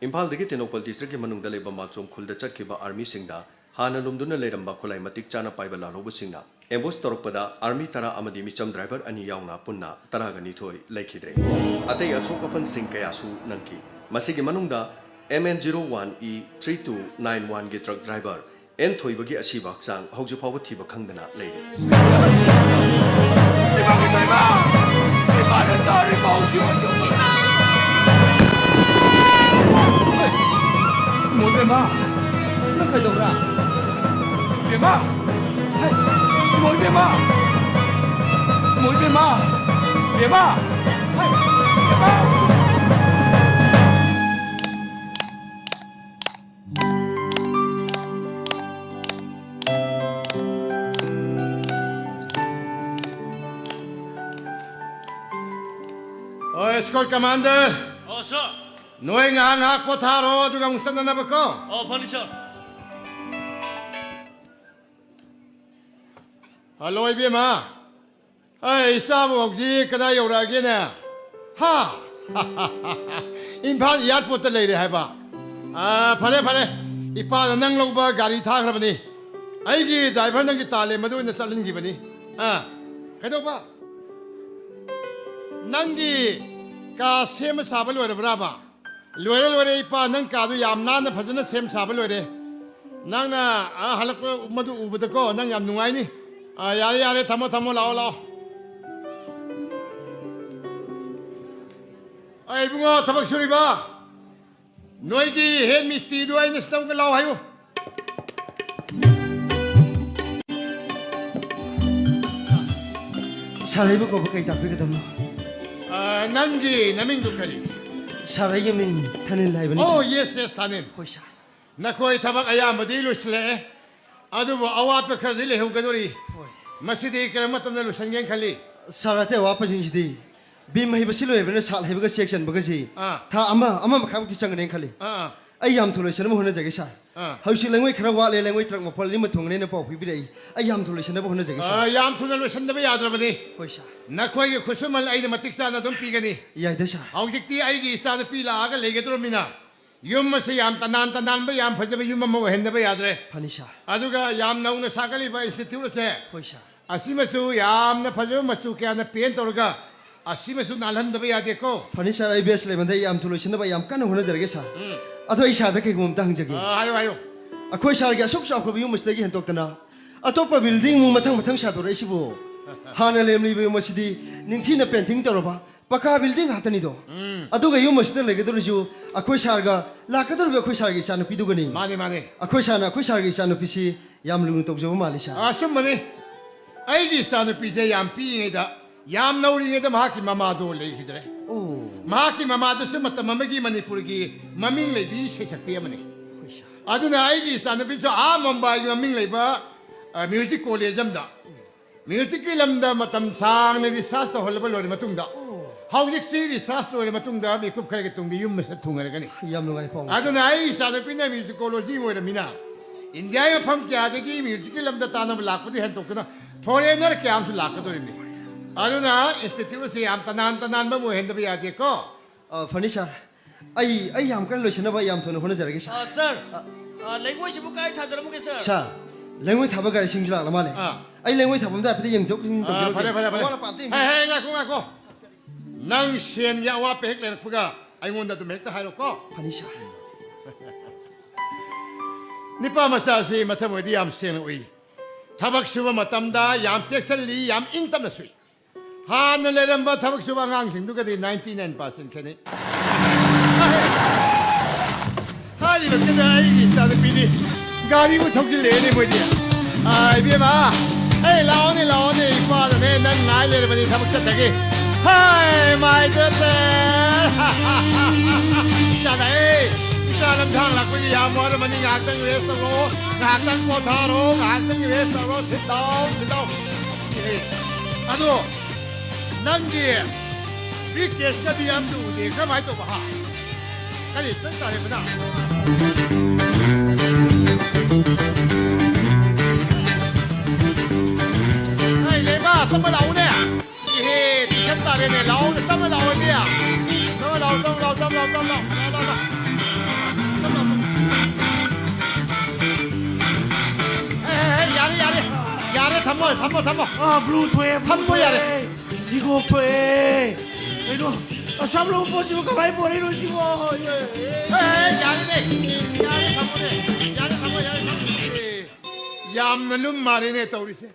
ꯏꯝꯐꯥꯜꯗꯒꯤ ꯇꯦꯡꯅꯧꯄꯜ ꯗꯤꯁꯇ꯭ꯔꯤꯛꯀꯤ ꯃꯅꯨꯡꯗ ꯂꯩꯕ ꯃꯥꯜꯆꯣꯝ ꯈꯨꯜꯗ ꯆꯠꯈꯤꯕ ꯑꯥꯔꯃꯤꯁꯤꯡꯗ ꯍꯥꯟꯅ ꯂꯨꯝꯗꯨꯅ ꯂꯩꯔꯝꯕ ꯈꯨꯠꯂꯥꯏ ꯃꯇꯤꯛ ꯆꯥꯅ ꯄꯥꯏꯕ ꯂꯥꯜꯍꯧꯕꯁꯤꯡꯅ ꯑꯦꯝꯕꯨꯁ ꯇꯧꯔꯛꯄꯗ ꯑꯥꯔꯃꯤ ꯇꯔꯥ ꯑꯃꯗꯤ ꯃꯤꯆꯝ ꯗ꯭ꯔꯥꯏꯚꯔ ꯑꯅꯤ ꯌꯥꯎꯅ ꯄꯨꯟꯅ ꯇꯔꯥꯒ ꯅꯤꯊꯣꯏ ꯂꯩꯈꯤꯗ꯭ꯔꯦ꯫ ꯑꯇꯩ ꯑꯁꯣꯛ ꯑꯄꯟꯁꯤꯡ ꯀꯌꯥꯁꯨ ꯅꯪꯈꯤ꯫ ꯃꯁꯤꯒꯤ ꯃꯅꯨꯡꯗ M N zero one E three two nine one ꯒꯤ ꯇ꯭ꯔꯛ ꯗ꯭ꯔꯥꯏꯚꯔ ꯑꯦꯟ ꯊꯣꯏꯕꯒꯤ ꯑꯁꯤꯕ ꯍꯛꯆꯥꯡ ꯍꯧꯖꯤꯛ ꯐꯥꯎꯕ ꯊꯤꯕ ꯈꯪꯗꯅ ꯂꯩꯔꯤ꯫ ꯏꯃꯥ ꯀꯩꯊꯥꯏꯃ! ꯏꯃꯥꯅ ꯇꯥꯔꯤ ꯄꯥꯎꯁꯤ ꯑꯣꯏꯌꯨ꯫ ꯃꯣꯏꯕꯦꯝꯃ! ꯅꯪ ꯀꯩꯗꯧꯕ꯭ꯔꯥ? ꯕꯦꯝꯃ! ꯍꯩ! ꯃꯣꯏꯕꯦꯝꯃ! ꯃꯣꯏꯕꯦꯝꯃ! ꯕꯦꯝꯃ! ꯍꯩ! ꯕꯦꯝꯃ! ꯀꯃꯥꯟꯗꯔ꯫ ꯑꯣ, ꯁꯥꯔ꯫ ꯅꯣꯏ ꯉꯥꯏꯍꯥꯛ ꯉꯥꯏꯍꯥꯛ ꯄꯣꯊꯥꯔꯣ, ꯑꯗꯨꯒ ꯑꯃꯨꯛ ꯆꯠꯅꯅꯕꯀꯣ꯫ ꯑꯣ, ꯐꯅꯤ, ꯁꯥꯔ꯫ ꯍꯜꯂꯣ, ꯏꯕꯦꯝꯃ꯫ ꯑꯩ ꯏꯆꯥꯕꯨ ꯍꯧꯖꯤꯛ ꯀꯗꯥꯏ ꯌꯧꯔꯛꯑꯒꯦꯅꯦ? ꯍꯥ? ꯏꯝꯐꯥꯜ ꯏꯌꯥꯔꯄꯣꯔꯠꯇ ꯂꯩꯔꯦ ꯍꯥꯏꯕ? ꯑꯥ, ꯐꯔꯦ, ꯐꯔꯦ꯫ ꯏꯄꯥꯅ ꯅꯪ ꯂꯧꯕ ꯒꯥꯔꯤ ꯊꯥꯈ꯭ꯔꯕꯅꯤ꯫ ꯑꯩꯒꯤ ꯗ꯭ꯔꯥꯏꯚꯔ ꯅꯪꯒꯤ ꯇꯥꯜꯂꯦ, ꯃꯗꯨ ꯑꯣꯏꯅ ꯆꯠꯍꯟꯈꯤꯕꯅꯤ꯫ ꯑꯥ, ꯀꯩꯗꯧꯕ? ꯅꯪꯒꯤ ꯀꯥ ꯁꯦꯝꯕ ꯁꯥꯕ ꯂꯣꯏꯔꯕ꯭ꯔꯥꯕ? ꯂꯣꯏꯔꯦ, ꯂꯣꯏꯔꯦ, ꯏꯄꯥ, ꯅꯪ ꯀꯥꯗꯨ ꯌꯥꯝ ꯅꯥꯟꯅ ꯐꯖꯅ ꯁꯦꯝ ꯁꯥꯕ ꯂꯣꯏꯔꯦ꯫ ꯅꯪꯅ, ꯑꯥ, ꯍꯜꯂꯛꯄ ꯃꯗꯨ ꯎꯕꯗꯀꯣ, ꯅꯪ ꯌꯥꯝ ꯅꯨꯡꯉꯥꯏꯅꯤ꯫ ꯑꯥ, ꯌꯥꯔꯦ, ꯌꯥꯔꯦ, ꯊꯝꯃꯣ, ꯊꯝꯃꯣ, ꯂꯥꯛꯑꯣ, ꯂꯥꯛꯑꯣ꯫ ꯑꯩ ꯏꯕꯨꯡꯉꯣ, ꯊꯕꯛ ꯁꯨꯔꯤꯕ? ꯅꯣꯏꯒꯤ ꯍꯦꯠ ꯃꯤꯁꯇ꯭ꯔꯤꯗꯨ ꯑꯩꯅ ꯁꯤꯗ ꯑꯃꯨꯛꯀ ꯂꯥꯎ ꯍꯥꯏꯌꯨ꯫ ꯁꯥꯔ, ꯑꯩꯕꯨ ꯀꯧꯕ ꯀꯩ ꯇꯥꯛꯄꯤꯒꯗꯕꯅꯣ? ꯑ, ꯅꯪꯒꯤ ꯅꯃꯤꯡꯗꯨ ꯀꯔꯤ? ꯁꯥꯔ, ꯑꯩꯒꯤ ꯃꯤꯡ ꯊꯥꯅꯤꯜ ꯍꯥꯏꯕꯅꯤ, ꯑꯣ, ꯁꯥꯔ꯫ Yes, yes, ꯊꯥꯅꯤꯜ꯫ ꯍꯣꯏ, ꯁꯥꯔ꯫ ꯅꯈꯣꯏ ꯊꯕꯛ ꯑꯌꯥꯝꯕꯗꯤ ꯂꯣꯏꯁꯤꯜꯂꯛꯑꯦ, ꯑꯗꯨꯕꯨ ꯑꯋꯥꯠꯄ ꯈꯔꯗꯤ ꯂꯩꯍꯧꯒꯗꯧꯔꯤ꯫ ꯍꯣꯏ꯫ ꯃꯁꯤꯗꯤ ꯀꯔꯝꯕ ꯃꯇꯝꯗ ꯂꯣꯏꯁꯤꯟꯒꯦꯅ ꯈꯜꯂꯤ? ꯁꯥꯔ, ꯑꯇꯩ ꯑꯋꯥꯠꯄꯁꯤꯡꯁꯤꯗꯤ ꯕꯤꯝ ꯍꯩꯕꯁꯤ ꯂꯣꯏꯕꯅ ꯁꯥꯠ ꯍꯩꯕꯒ ꯆꯦꯛ ꯆꯟꯕꯒꯁꯤ ꯑꯥ꯫ ꯊꯥ ꯑꯃ, ꯑꯃ ꯃꯈꯥꯏꯃꯨꯛꯇꯤ ꯆꯪꯒꯅꯦꯅ ꯈꯜꯂꯤ꯫ ꯑꯥ, ꯑꯥ꯫ ꯑꯩ ꯌꯥꯝ ꯊꯨꯅ ꯂꯣꯏꯁꯤꯟꯅꯕ ꯍꯣꯠꯅꯖꯒꯦ, ꯁꯥꯔ꯫ ꯑꯥ꯫ ꯍꯧꯖꯤꯛ ꯂꯩꯉꯣꯏ ꯈꯔ ꯋꯥꯠꯂꯦ, ꯂꯩꯉꯣꯏ ꯇ꯭ꯔꯛ ꯃꯄꯣꯜ ꯑꯅꯤꯃ ꯊꯨꯡꯒꯅꯦꯅ ꯄꯥꯎ ꯄꯤꯕꯤꯔꯛꯏ꯫ ꯑꯩ ꯌꯥꯝ ꯊꯨꯅ ꯂꯣꯏꯁꯤꯟꯅꯕ ꯍꯣꯠꯅꯖꯒꯦ, ꯁꯥꯔ꯫ ꯑꯥ, ꯌꯥꯝ ꯊꯨꯅ ꯂꯣꯏꯁꯤꯟꯗꯕ ꯌꯥꯗ꯭ꯔꯕꯅꯤ꯫ ꯍꯣꯏ, ꯁꯥꯔ꯫ ꯅꯈꯣꯏꯒꯤ ꯈꯨꯠꯁꯨꯃꯟ ꯑꯩꯅ ꯃꯇꯤꯛ ꯆꯥꯅ ꯑꯗꯨꯝ ꯄꯤꯒꯅꯤ꯫ ꯌꯥꯏꯗ, ꯁꯥꯔ꯫ ꯍꯧꯖꯤꯛꯇꯤ ꯑꯩꯒꯤ ꯏꯆꯥꯅꯨꯄꯤ ꯂꯥꯛꯑꯒ ꯂꯩꯒꯗꯧꯔꯕꯅꯤꯅ, ꯌꯨꯝ ꯑꯁꯤ ꯌꯥꯝ ꯇꯅꯥꯟ ꯇꯅꯥꯟꯕ, ꯌꯥꯝ ꯐꯖꯕ ꯌꯨꯝ ꯑꯃ ꯑꯣꯏꯍꯟꯗꯕ ꯌꯥꯗ꯭ꯔꯦ꯫ ꯐꯅꯤ, ꯁꯥꯔ꯫ ꯑꯗꯨꯒ ꯌꯥꯝ ꯅꯧꯅ ꯁꯥꯒꯠꯂꯤꯕ ꯏꯟꯁꯇꯤꯇ꯭ꯌꯨꯠ ꯑꯁꯦ, ꯍꯣꯏ, ꯁꯥꯔ꯫ ꯑꯁꯤꯃꯁꯨ ꯌꯥꯝꯅ ꯐꯖꯕ ꯃꯆꯨ ꯀꯌꯥꯅ ꯄꯦꯟ ꯇꯧꯔꯒ ꯑꯁꯤꯃꯁꯨ ꯅꯥꯜꯍꯟꯗꯕ ꯌꯥꯗꯦꯀꯣ꯫ ꯐꯅꯤ, ꯁꯥꯔ, ꯑꯩ ꯕꯦꯁ ꯂꯩꯃꯟꯗ ꯑꯩ ꯌꯥꯝ ꯊꯨꯅ ꯂꯣꯏꯁꯤꯟꯅꯕ ꯑꯩ ꯌꯥꯝ ꯀꯟꯅ ꯍꯣꯠꯅꯖꯔꯒꯦ, ꯁꯥꯔ꯫ ꯎꯝ꯫ ꯑꯗꯣ ꯑꯩ ꯁꯥꯔꯗ ꯀꯩꯒꯨꯝꯕ ꯑꯝꯇ ꯍꯪꯖꯒꯦ꯫ ꯑ, ꯍꯥꯏꯌꯨ, ꯍꯥꯏꯌꯨ꯫ ꯑꯩꯈꯣꯏ ꯁꯥꯔꯒꯤ ꯑꯁꯨꯛ ꯆꯥꯎꯈ꯭ꯔꯕ ꯌꯨꯝ ꯑꯁꯤꯗꯒꯤ ꯍꯦꯟꯗꯣꯛꯇꯅ ꯑꯇꯣꯞꯄ ꯕꯤꯜꯗꯤꯡ ꯑꯃꯨꯛ ꯃꯊꯪ ꯃꯊꯪ ꯁꯥꯗꯣꯔꯛꯏꯁꯤꯕꯨ? ꯍꯥꯟꯅ ꯂꯩꯔꯝꯂꯤꯕ ꯌꯨꯝ ꯑꯁꯤꯗꯤ ꯅꯤꯡꯊꯤꯅ ꯄꯦꯟꯇꯤꯡ ꯇꯧꯔꯕ ꯄꯀꯥ ꯕꯤꯜꯗꯤꯡ ꯉꯥꯛꯇꯅꯤꯗꯣ꯫ ꯎꯝ꯫ ꯑꯗꯨꯒ ꯌꯨꯝ ꯑꯁꯤꯗ ꯂꯩꯒꯗꯧꯔꯤꯁꯨ ꯑꯩꯈꯣꯏ ꯁꯥꯔꯒ ꯂꯥꯛꯀꯗꯧꯔꯤꯕ ꯑꯩꯈꯣꯏ ꯁꯥꯔꯒꯤ ꯏꯆꯥꯅꯨꯄꯤꯗꯨꯒꯅꯤ꯫ ꯃꯥꯅꯦ, ꯃꯥꯅꯦ꯫ ꯑꯩꯈꯣꯏ ꯁꯥꯔꯅ ꯑꯩꯈꯣꯏ ꯁꯥꯔꯒꯤ ꯏꯆꯥꯅꯨꯄꯤꯁꯤ ꯌꯥꯝ ꯂꯨꯅ ꯇꯧꯖꯕ ꯃꯥꯜꯂꯤ, ꯁꯥꯔ꯫ ꯑꯆꯨꯝꯕꯅꯤ꯫ ꯑꯩꯒꯤ ꯏꯆꯥꯅꯨꯄꯤꯁꯦ ꯌꯥꯝ ꯄꯤꯛꯏꯉꯩꯗ, ꯌꯥꯝ ꯅꯧꯔꯤꯉꯩꯗ ꯃꯍꯥꯛꯀꯤ ꯃꯃꯥꯗꯣ ꯂꯩꯈꯤꯗ꯭ꯔꯦ꯫ ꯑꯣ꯫ ꯃꯍꯥꯛꯀꯤ ꯃꯃꯥꯗꯨꯁꯨ ꯃꯇꯝ ꯑꯃꯒꯤ ꯃꯅꯤꯄꯨꯔꯒꯤ ꯃꯃꯤꯡ ꯂꯩꯕꯤ ꯏꯁꯩ ꯁꯛꯄꯤ ꯑꯃꯅꯤ꯫ ꯍꯣꯏ, ꯁꯥꯔ꯫ ꯑꯗꯨꯅ ꯑꯩꯒꯤ ꯏꯆꯥꯅꯨꯄꯤꯁꯨ ꯑꯥ ꯃꯨꯝꯕꯥꯏꯒꯤ ꯃꯃꯤꯡ ꯂꯩꯕ, ꯑ, ꯃ꯭ꯌꯨꯖꯤꯛ ꯀꯣꯂꯦꯖ ꯑꯃꯗ ꯃ꯭ꯌꯨꯖꯤꯛꯀꯤ ꯂꯝꯗ ꯃꯇꯝ ꯁꯥꯡꯅ ꯔꯤꯁꯥꯔꯆ ꯇꯧꯍꯜꯂꯕ ꯂꯣꯏꯔ ꯃꯇꯨꯡꯗ, ꯑꯣ꯫ ꯍꯧꯖꯤꯛꯁꯤ ꯔꯤꯁꯥꯔꯁ ꯂꯣꯏꯔ ꯃꯇꯨꯡꯗ ꯃꯤꯀꯨꯞ ꯈꯔꯒꯤ ꯇꯨꯡꯗ ꯌꯨꯝ ꯃꯁꯛ ꯊꯨꯡꯉꯔꯒꯅꯤ꯫ ꯌꯥꯝ ꯅꯨꯡꯉꯥꯏ, ꯐꯥꯎ꯫ ꯑꯗꯨꯅ ꯑꯩ ꯏꯆꯥꯅꯨꯄꯤꯅ ꯃ꯭ꯌꯨꯖꯤꯀꯣꯂꯣꯖꯤ ꯑꯣꯏꯔꯃꯤꯅ ꯏꯟꯗꯤꯌꯥꯒꯤ ꯃꯐꯝ ꯀꯌꯥꯗꯒꯤ ꯃ꯭ꯌꯨꯖꯤꯛꯀꯤ ꯂꯝꯗ ꯇꯥꯟꯅꯕ ꯂꯥꯛꯄꯗꯤ ꯍꯦꯟꯗꯣꯛꯇꯨꯅ ꯐꯣꯔꯦꯅꯔ ꯀꯌꯥ ꯑꯃꯁꯨ ꯂꯥꯛꯀꯗꯧꯔꯤꯕꯅꯤ꯫ ꯑꯗꯨꯅ ꯏꯟꯁꯇꯤꯇ꯭ꯌꯨꯠ ꯑꯁꯤ ꯌꯥꯝ ꯇꯅꯥꯟ ꯇꯅꯥꯟꯕ ꯑꯃ ꯑꯣꯏꯍꯟꯗꯕ ꯌꯥꯗꯦꯀꯣ꯫ ꯑ, ꯐꯅꯤ ꯁꯥꯔ꯫ ꯑꯩ, ꯑꯩ ꯌꯥꯝ ꯀꯟꯅ ꯂꯣꯏꯁꯤꯟꯅꯕ ꯌꯥꯝ ꯊꯨꯅ ꯍꯣꯠꯅꯖꯔꯒꯦ, ꯁꯥꯔ꯫ ꯑ, ꯁꯥꯔ, ꯑ, ꯂꯩꯉꯣꯏꯁꯤꯕꯨ ꯀꯥꯏ ꯊꯥꯖꯔꯝꯃꯒꯦ, ꯁꯥꯔ? ꯁꯥꯔ, ꯂꯩꯉꯣꯏ ꯊꯥꯕ ꯒꯥꯔꯤꯁꯤꯡꯁꯨ ꯂꯥꯛꯂ ꯃꯥꯜꯂꯦ꯫ ꯑꯥ꯫ ꯑꯩ ꯂꯩꯉꯣꯏ ꯊꯥꯐꯝꯗ ꯍꯥꯏꯐꯦꯠ ꯌꯦꯡꯊꯣꯛ ꯌꯦꯡꯁꯤꯟ ꯑꯥ, ꯇꯧꯖꯔꯨꯒꯦ꯫ ꯐꯔꯦ, ꯐꯔꯦ, ꯐꯔꯦ꯫ ꯑꯋꯥꯠ ꯑꯄꯥ ꯑꯝꯇ ꯌꯦꯡꯕꯤꯌꯨ꯫ ꯍꯦ, ꯍꯦ, ꯉꯥꯏꯈꯣ, ꯉꯥꯏꯈꯣ꯫ ꯅꯪ ꯁꯦꯟꯒꯤ ꯑꯋꯥꯠꯄ ꯍꯦꯛ ꯂꯩꯔꯛꯄꯒ ꯑꯩꯉꯣꯟꯗ ꯑꯗꯨꯝ ꯍꯦꯛꯇ ꯍꯥꯏꯔꯣꯀꯣ꯫ ꯐꯅꯤ, ꯁꯥꯔ꯫ ꯅꯤꯄꯥ ꯃꯆꯥꯁꯤ ꯃꯊꯃꯣꯏꯗꯤ ꯌꯥꯝ ꯁꯦꯡꯅ ꯎꯏ꯫ ꯊꯕꯛ ꯁꯨꯕ ꯃꯇꯝꯗ ꯌꯥꯝ ꯆꯦꯛꯁꯤꯜꯂꯤ, ꯌꯥꯝ ꯏꯪ ꯇꯞꯅ ꯁꯨꯏ꯫ ꯍꯥꯟꯅ ꯂꯩꯔꯝꯕ ꯊꯕꯛ ꯁꯨꯕ ꯑꯉꯥꯡꯁꯤꯡꯗꯨꯒꯗꯤ ninety nine percent ꯈꯦꯠꯅꯩ꯫ ꯍꯥꯏꯔꯤꯕꯁꯤꯗ ꯑꯩꯒꯤ ꯏꯆꯥꯅꯨꯄꯤꯗꯤ ꯒꯥꯔꯤꯕꯨ ꯊꯧꯖꯤꯜꯂꯛꯑꯦꯅꯦ ꯃꯣꯏꯗꯤ꯫ ꯑꯥ, ꯏꯕꯦꯝꯃ, ꯑꯩ ꯂꯥꯛꯑꯣꯅꯦ, ꯂꯥꯛꯑꯣꯅꯦ, ꯏꯄꯥꯗꯅꯦ ꯅꯪ ꯉꯥꯏ ꯂꯩꯔꯕꯅꯤ ꯊꯕꯛ ꯆꯠꯇꯒꯦ꯫ ꯍꯥꯏ, my daughter꯫ ꯏꯆꯥ ꯂꯥꯛꯑꯦ꯫ ꯏꯆꯥ ꯂꯝꯁꯥꯡ ꯂꯥꯛꯄꯒꯤ ꯌꯥꯝ ꯋꯥꯔꯝꯃꯅꯤ꯫ ꯉꯥꯏꯍꯥꯛꯇꯪ rest ꯇꯧꯔꯣ, ꯉꯥꯏꯍꯥꯛꯇꯪ ꯄꯣꯊꯥꯔꯣ, ꯉꯥꯏꯍꯥꯛꯇꯪ rest ꯇꯧꯔꯣ꯫ Sit down, sit down꯫ ꯑꯦ, ꯑꯗꯣ ꯅꯪꯒꯤ briefcase ꯀꯗꯤ ꯑꯝꯇ ꯎꯗꯦ꯫ ꯀꯃꯥꯏꯅ ꯇꯧꯕ, ꯍꯥ? ꯀꯔꯤ ꯇꯧ ꯇꯥꯔꯦ, ꯃꯗꯥ? ꯑꯩ ꯂꯩꯃ, ꯇꯞꯅ ꯂꯥꯛꯎꯅꯦ꯫ ꯏꯍꯦ, ꯇꯨꯏꯁꯟ ꯇꯥꯔꯦꯅꯦ꯫ ꯂꯥꯛꯑꯣꯅꯦ, ꯇꯞꯅ ꯂꯥꯛꯑꯣ, ꯏꯕꯦ꯫ ꯇꯞꯅ ꯂꯥꯛꯑꯣ, ꯇꯞꯅ ꯂꯥꯛꯑꯣ, ꯇꯞꯅ ꯂꯥꯛꯑꯣ, ꯇꯞꯅ ꯂꯥꯛꯑꯣ꯫ ꯇꯞꯅ ꯂꯥꯛꯑꯣ꯫ ꯍꯦ, ꯍꯦ, ꯍꯦ, ꯌꯥꯔꯦ, ꯌꯥꯔꯦ꯫ ꯌꯥꯔꯦ, ꯊꯝꯃꯣ, ꯊꯝꯃꯣ, ꯊꯝꯃꯣ꯫ ꯑꯥ, blue ꯊꯣꯛꯑꯦ, blue ꯊꯝꯃꯣ, ꯌꯥꯔꯦ꯫ ꯊꯣꯛꯑꯦ꯫ ꯍꯤꯒꯣꯛ ꯊꯣꯛꯑꯦ꯫ ꯀꯩꯅꯣ, ꯑꯁꯥꯝ ꯂꯧꯕ ꯄꯣꯠꯁꯤꯕꯨ ꯀꯃꯥꯏꯅ ꯄꯣꯔꯛꯏꯅꯣ ꯁꯤꯕꯣ? ꯑꯦ, ꯑꯦ, ꯌꯥꯔꯦꯅꯦ꯫ ꯌꯥꯔꯦ, ꯊꯝꯃꯣꯅꯦ꯫ ꯌꯥꯔꯦ, ꯊꯝꯃꯣ, ꯌꯥꯔꯦ, ꯊꯝꯃꯣ꯫ ꯑꯦ, ꯌꯥꯝꯅ ꯂꯨꯝ ꯃꯥꯜꯂꯦꯅꯦ ꯇꯧꯔꯤꯁꯦ꯫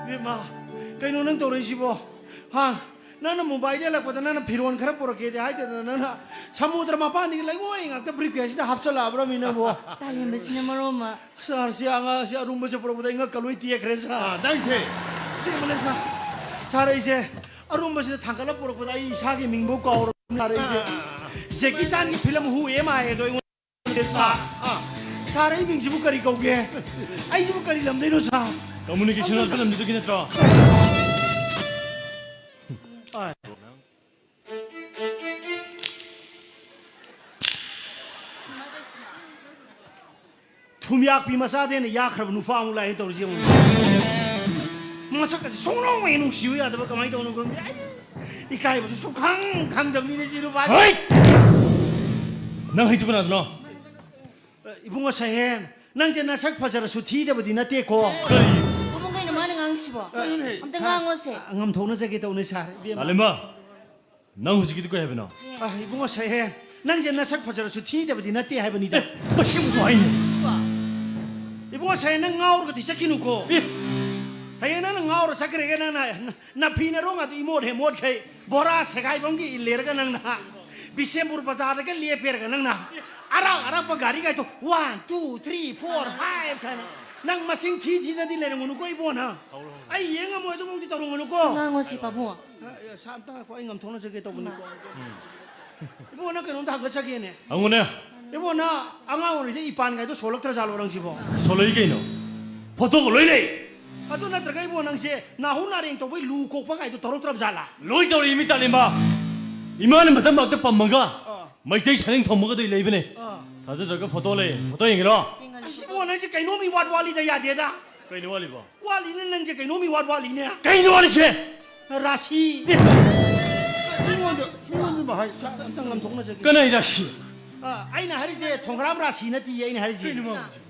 ꯏꯕꯦꯝꯃ, ꯀꯩꯅꯣ ꯅꯪ ꯇꯧꯔꯛꯏꯁꯤꯕꯣ? ꯍꯥ? ꯅꯪꯅ ꯃꯨꯝꯕꯥꯏꯗ ꯍꯜꯂꯛꯄꯗ ꯅꯪꯅ ꯐꯤꯔꯣꯜ ꯈꯔ ꯄꯨꯔꯛꯀꯦꯗꯤ ꯍꯥꯏꯗꯅ ꯅꯪꯅ ꯁꯃꯨꯗ꯭ꯔ ꯃꯄꯥꯟꯗꯒꯤ ꯂꯩꯉꯣꯏ ꯉꯥꯛꯇ briefcase ꯁꯤꯗ ꯍꯥꯞꯆꯜꯂꯛꯑꯕ꯭ꯔꯃꯤ ꯅꯪꯕꯣ? ꯇꯥꯂꯦꯟꯕꯁꯤꯅ ꯃꯔꯣꯟ ꯑꯃ꯫ ꯁꯥꯔ, ꯁꯤ ꯑꯉꯥꯡꯁꯤ ꯑꯔꯨꯝꯕꯁꯦ ꯄꯨꯔꯛꯄꯗ ꯑꯩ ꯉꯛꯀ ꯂꯣꯏ ꯇꯦꯛꯈ꯭ꯔꯦ, ꯁꯥꯔ꯫ ꯑꯥ, ꯅꯪꯁꯦ? ꯑꯁꯦꯡꯕꯅꯦ, ꯁꯥꯔ꯫ ꯁꯥꯔ, ꯑꯩꯁꯦ ꯑꯔꯨꯝꯕꯁꯤꯗ ꯊꯥꯡꯒꯠꯂ ꯄꯨꯔꯛꯄꯗ ꯑꯩ ꯏꯁꯥꯒꯤ ꯃꯤꯡꯐꯧ ꯀꯥꯎꯔꯕꯅꯤ, ꯁꯥꯔ, ꯑꯩꯁꯦ꯫ ꯑꯥ꯫ ꯖꯦꯀꯤ ꯆꯥꯟꯒꯤ film Who Am I ꯍꯥꯏꯗꯣ ꯑꯩꯉꯣꯟꯗ, ꯁꯥꯔ꯫ ꯑꯥ, ꯑꯥ꯫ ꯁꯥꯔ, ꯑꯩ ꯃꯤꯡꯁꯤꯕꯨ ꯀꯔꯤ ꯀꯧꯒꯦ? ꯑꯩꯁꯤꯕꯨ ꯀꯔꯤ ꯂꯝꯗꯩꯅꯣ, ꯁꯥꯔ? ꯀꯝꯃꯨꯅꯤꯀꯦꯁꯟ ꯂꯣꯟꯕꯗꯨꯒꯤ ꯅꯠꯇ꯭ꯔꯣ? ꯑꯥ꯫ ꯊꯨꯝꯌꯥꯛꯄꯤ ꯃꯆꯥꯗꯩꯅ ꯌꯥꯛꯈ꯭ꯔꯕ ꯅꯨꯄꯥ ꯑꯃꯨꯛ ꯂꯥꯛꯑꯦ ꯇꯧꯔꯤꯁꯦ, ꯌꯦꯡꯉꯨ꯫ ꯃꯁꯛ ꯑꯁꯤ ꯁꯨꯡꯅꯨꯡ ꯍꯦꯛ ꯅꯨꯡꯁꯤꯌꯨ ꯌꯥꯗꯕ, ꯀꯃꯥꯏꯅ ꯇꯧꯅꯣ ꯈꯪꯗꯦ꯫ ꯑꯩ ꯏꯀꯥꯏꯕꯁꯨ ꯁꯨꯈꯪ ꯈꯪꯗꯕꯅꯤꯅꯦ ꯁꯤ ꯅꯨꯄꯥꯁꯦ꯫ ꯍꯩꯠ! ꯅꯪ ꯍꯩꯗꯨ ꯀꯅꯥꯗꯅꯣ? ꯑ, ꯏꯕꯨꯡꯉꯣ ꯁꯍꯦꯟ, ꯅꯪꯁꯦ ꯅꯁꯛ ꯐꯖꯔꯁꯨ ꯊꯤꯗꯕꯗꯤ ꯅꯠꯇꯦꯀꯣ꯫ ꯀꯔꯤ? ꯏꯕꯨꯡ, ꯀꯩꯅꯣ ꯃꯥꯅ ꯉꯥꯡꯉꯤꯁꯤꯕꯣ? ꯀꯩꯅꯣꯅꯦ? ꯑꯝꯇ ꯉꯥꯡꯉꯣꯁꯦ꯫ ꯑ, ꯉꯝꯊꯣꯛꯅꯖꯒꯦ ꯇꯧꯅꯦ, ꯁꯥꯔ, ꯏꯕꯦꯝꯃ꯫ ꯇꯥꯂꯦꯝꯕ, ꯅꯪ ꯍꯧꯖꯤꯛꯀꯤꯗꯨ ꯀꯩ ꯍꯥꯏꯕꯅꯣ? ꯑ, ꯏꯕꯨꯡꯉꯣ ꯁꯍꯦꯟ, ꯅꯪꯁꯦ ꯅꯁꯛ ꯐꯖꯔꯁꯨ ꯊꯤꯗꯕꯗꯤ ꯅꯠꯇꯦ ꯍꯥꯏꯕꯅꯤꯗ꯫ ꯑꯦ, ꯃꯁꯤ ꯑꯃꯁꯨ ꯍꯥꯏꯅꯦ꯫ ꯁꯤꯕꯣ? ꯏꯕꯨꯡꯉꯣ ꯁꯍꯦꯟ, ꯅꯪ ꯉꯥꯎꯔꯒꯗꯤ ꯆꯠꯈꯤꯅꯨꯀꯣ꯫ ꯑꯦ꯫ ꯍꯌꯦꯡ ꯅꯪꯅ ꯉꯥꯎꯔ ꯆꯠꯈ꯭ꯔꯦꯒ, ꯅꯪꯅ ꯅ-, ꯅꯐꯤ ꯅꯔꯣꯡ ꯑꯗꯨ ꯏꯃꯣꯠ ꯍꯦ ꯃꯣꯠꯈꯩ ꯕꯣꯔꯥ ꯁꯦꯒꯥꯏꯕ ꯑꯃꯒꯤ ꯏꯜꯂꯦꯔꯒ, ꯅꯪꯅ ꯕꯤꯁꯦꯝꯄꯨꯔ ꯕꯖꯥꯔꯗꯒ ꯂꯦꯞꯄꯦꯔꯒ, ꯅꯪꯅ ꯑꯔꯥꯛ ꯑꯔꯥꯛꯄ ꯒꯥꯔꯤꯒꯥꯏꯗꯣ one, two, three, four, five ꯍꯥꯏꯅ ꯅꯪ ꯃꯁꯤꯡ ꯊꯤ ꯊꯤꯗꯗꯤ ꯂꯩꯔꯝꯒꯅꯨꯀꯣ ꯏꯕꯣꯅ꯫ ꯑꯩ ꯌꯦꯡ ꯉꯝꯃꯣꯏ, ꯑꯗꯨꯃꯛꯇꯤ ꯇꯧꯔꯝꯒꯅꯨꯀꯣ꯫ ꯉꯥꯡꯉꯣꯁꯤ ꯄꯥꯕꯨꯡ꯫ ꯑ, ꯑ, ꯁꯥ ꯑꯝꯇ ꯉꯥꯏꯈꯣ, ꯑꯩ ꯉꯝꯊꯣꯛꯅꯖꯒꯦ ꯇꯧꯕꯅꯤꯀꯣ꯫ ꯏꯕꯣ, ꯅꯪ ꯀꯩꯅꯣꯝꯇ ꯍꯪꯒꯠꯆꯒꯦꯅꯦ꯫ ꯍꯪꯉꯨꯅꯦ꯫ ꯏꯕꯣ, ꯅꯪ ꯑꯉꯥꯡ ꯑꯣꯏꯔꯤꯉꯩꯗ ꯏꯄꯥꯟꯒꯥꯏꯗꯣ ꯁꯣꯜꯂꯛꯇ꯭ꯔ ꯖꯥꯠꯂꯣ ꯅꯪꯁꯤꯕꯣ? ꯁꯣꯜꯂꯛꯏ ꯀꯩꯅꯣ꯫ ꯐꯣꯇꯣꯒ ꯂꯣꯏ ꯂꯩ꯫ ꯑꯗꯨ ꯅꯠꯇ꯭ꯔꯒ ꯏꯕꯣ, ꯅꯪꯁꯦ ꯅꯥꯍꯨ ꯅꯥꯔꯦꯡ ꯇꯧꯕꯩ ꯂꯨ ꯀꯣꯛꯄ ꯀꯥꯏꯗꯣ ꯇꯧꯔꯛꯇ꯭ꯔꯕ ꯖꯥꯠꯂꯥ? ꯂꯣꯏ ꯇꯧꯔꯛꯏ ꯃꯤ ꯇꯥꯂꯦꯝꯕ꯫ ꯏꯃꯥꯅ ꯃꯇꯝ ꯃꯛꯇ ꯄꯝꯃꯒ ꯑꯥ꯫ ꯃꯩꯇꯩ ꯁꯔꯦꯡ ꯊꯣꯡꯕꯒꯗꯣ ꯂꯩꯕꯅꯦ꯫ ꯑꯥ꯫ ꯊꯥꯖꯗ꯭ꯔꯒ ꯐꯣꯇꯣ ꯂꯩ꯫ ꯐꯣꯇꯣ ꯌꯦꯡꯒꯦꯔꯣ? ꯑꯁ, ꯏꯕꯣ, ꯅꯪꯁꯦ ꯀꯩꯅꯣꯝ ꯏꯋꯥꯠ ꯋꯥꯠꯂꯤꯗ, ꯌꯥꯗꯦꯗ꯫ ꯀꯩꯅꯣ ꯋꯥꯠꯂꯤꯕꯣ? ꯋꯥꯠꯂꯤꯅꯦ, ꯅꯪꯁꯦ ꯀꯩꯅꯣꯝ ꯏꯋꯥꯠ ꯋꯥꯠꯂꯤꯅꯦ꯫ ꯀꯩꯅꯣ ꯋꯥꯠꯂꯤꯁꯦ? ꯔꯥꯁꯤ꯫ ꯃꯤꯉꯣꯟꯗ, ꯃꯤꯉꯣꯟꯗ ꯍꯥꯏ-, ꯑꯝꯇ ꯉꯝꯊꯣꯛꯅꯖꯒꯦ꯫ ꯀꯅꯥꯏ ꯔꯥꯁꯤ? ꯑ, ꯑꯩꯅ ꯍꯥꯏꯔꯤꯁꯦ ꯊꯣꯡꯒ꯭ꯔꯥꯝ ꯔꯥꯁꯤ ꯅꯠꯇꯤꯌꯦ ꯑꯩꯅ ꯍꯥꯏꯔꯤꯁꯦ꯫ ꯀꯩꯅꯣ ꯃꯥ ꯍꯥꯏꯁꯦ?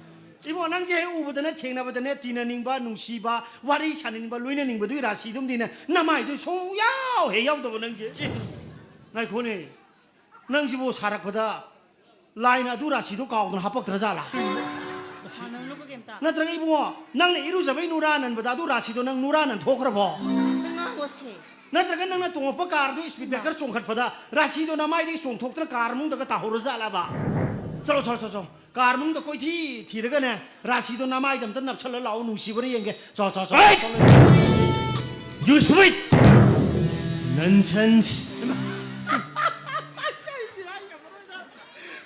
ꯏꯕꯣ, ꯅꯪꯁꯦ ꯍꯦꯛ ꯎꯕꯗꯅꯦ, ꯊꯦꯡꯅꯕꯗꯅꯦ, ꯇꯤꯟꯅꯅꯤꯡꯕ, ꯅꯨꯡꯁꯤꯕ, ꯋꯥꯔꯤ ꯁꯥꯟꯅꯅꯤꯡꯕ, ꯂꯣꯏꯅꯅꯤꯡꯕꯗꯨꯒꯤ ꯔꯥꯁꯤꯗꯨꯝꯗꯤꯅꯦ ꯅꯃꯥꯏꯗꯨ ꯁꯨꯡꯌꯥꯎ ꯍꯦꯛ ꯌꯥꯎꯗꯕ ꯅꯪꯁꯦ꯫ ꯉꯥꯏꯈꯣꯅꯦ, ꯅꯪꯁꯤꯕꯨ ꯁꯥꯔꯛꯄꯗ ꯂꯥꯏꯅ ꯑꯗꯨ ꯔꯥꯁꯤꯗꯣ ꯀꯥꯎꯗꯅ ꯍꯥꯄꯛꯇ꯭ꯔ ꯖꯥꯠꯂꯥ? ꯅꯠꯇ꯭ꯔꯒ ꯏꯕꯨꯡꯉꯣ, ꯅꯪꯅ ꯏꯔꯨꯖꯕꯩ ꯅꯨꯔꯥ ꯅꯟꯕꯗ ꯑꯗꯨ ꯔꯥꯁꯤꯗꯣ ꯅꯪ ꯅꯨꯔꯥ ꯅꯟꯊꯣꯛꯈ꯭ꯔꯕꯣ? ꯅꯠꯇ꯭ꯔꯒ ꯅꯪꯅ ꯇꯣꯡꯉꯛꯄ ꯀꯥꯔꯗꯨ speed breaker ꯆꯣꯡꯈꯠꯄꯗ ꯔꯥꯁꯤꯗꯣ ꯅꯃꯥꯏꯗꯒꯤ ꯆꯣꯡꯊꯣꯛꯇꯅ ꯀꯥꯔ ꯃꯅꯨꯡꯗꯒ ꯇꯥꯍꯧꯔ ꯖꯥꯠꯂꯕ? ꯆꯠꯂꯣ, ꯆꯠꯂꯣ, ꯆꯠꯂꯣ, ꯆꯠꯂꯣ꯫ ꯀꯥꯔ ꯃꯅꯨꯡꯗ ꯀꯣꯏꯊꯤ ꯊꯤꯔꯒꯅꯦ, ꯔꯥꯁꯤꯗꯣ ꯅꯃꯥꯏꯗ ꯑꯝꯇ ꯅꯞꯁꯜꯂ ꯂꯥꯛꯑꯣ, ꯅꯨꯡꯁꯤꯕ꯭ꯔꯥ ꯌꯦꯡꯒꯦ꯫ ꯆꯣ, ꯆꯣ, ꯆꯣ, ꯍꯩꯠ! ꯆꯣ, ꯆꯣ꯫ You stupid! Nonsense!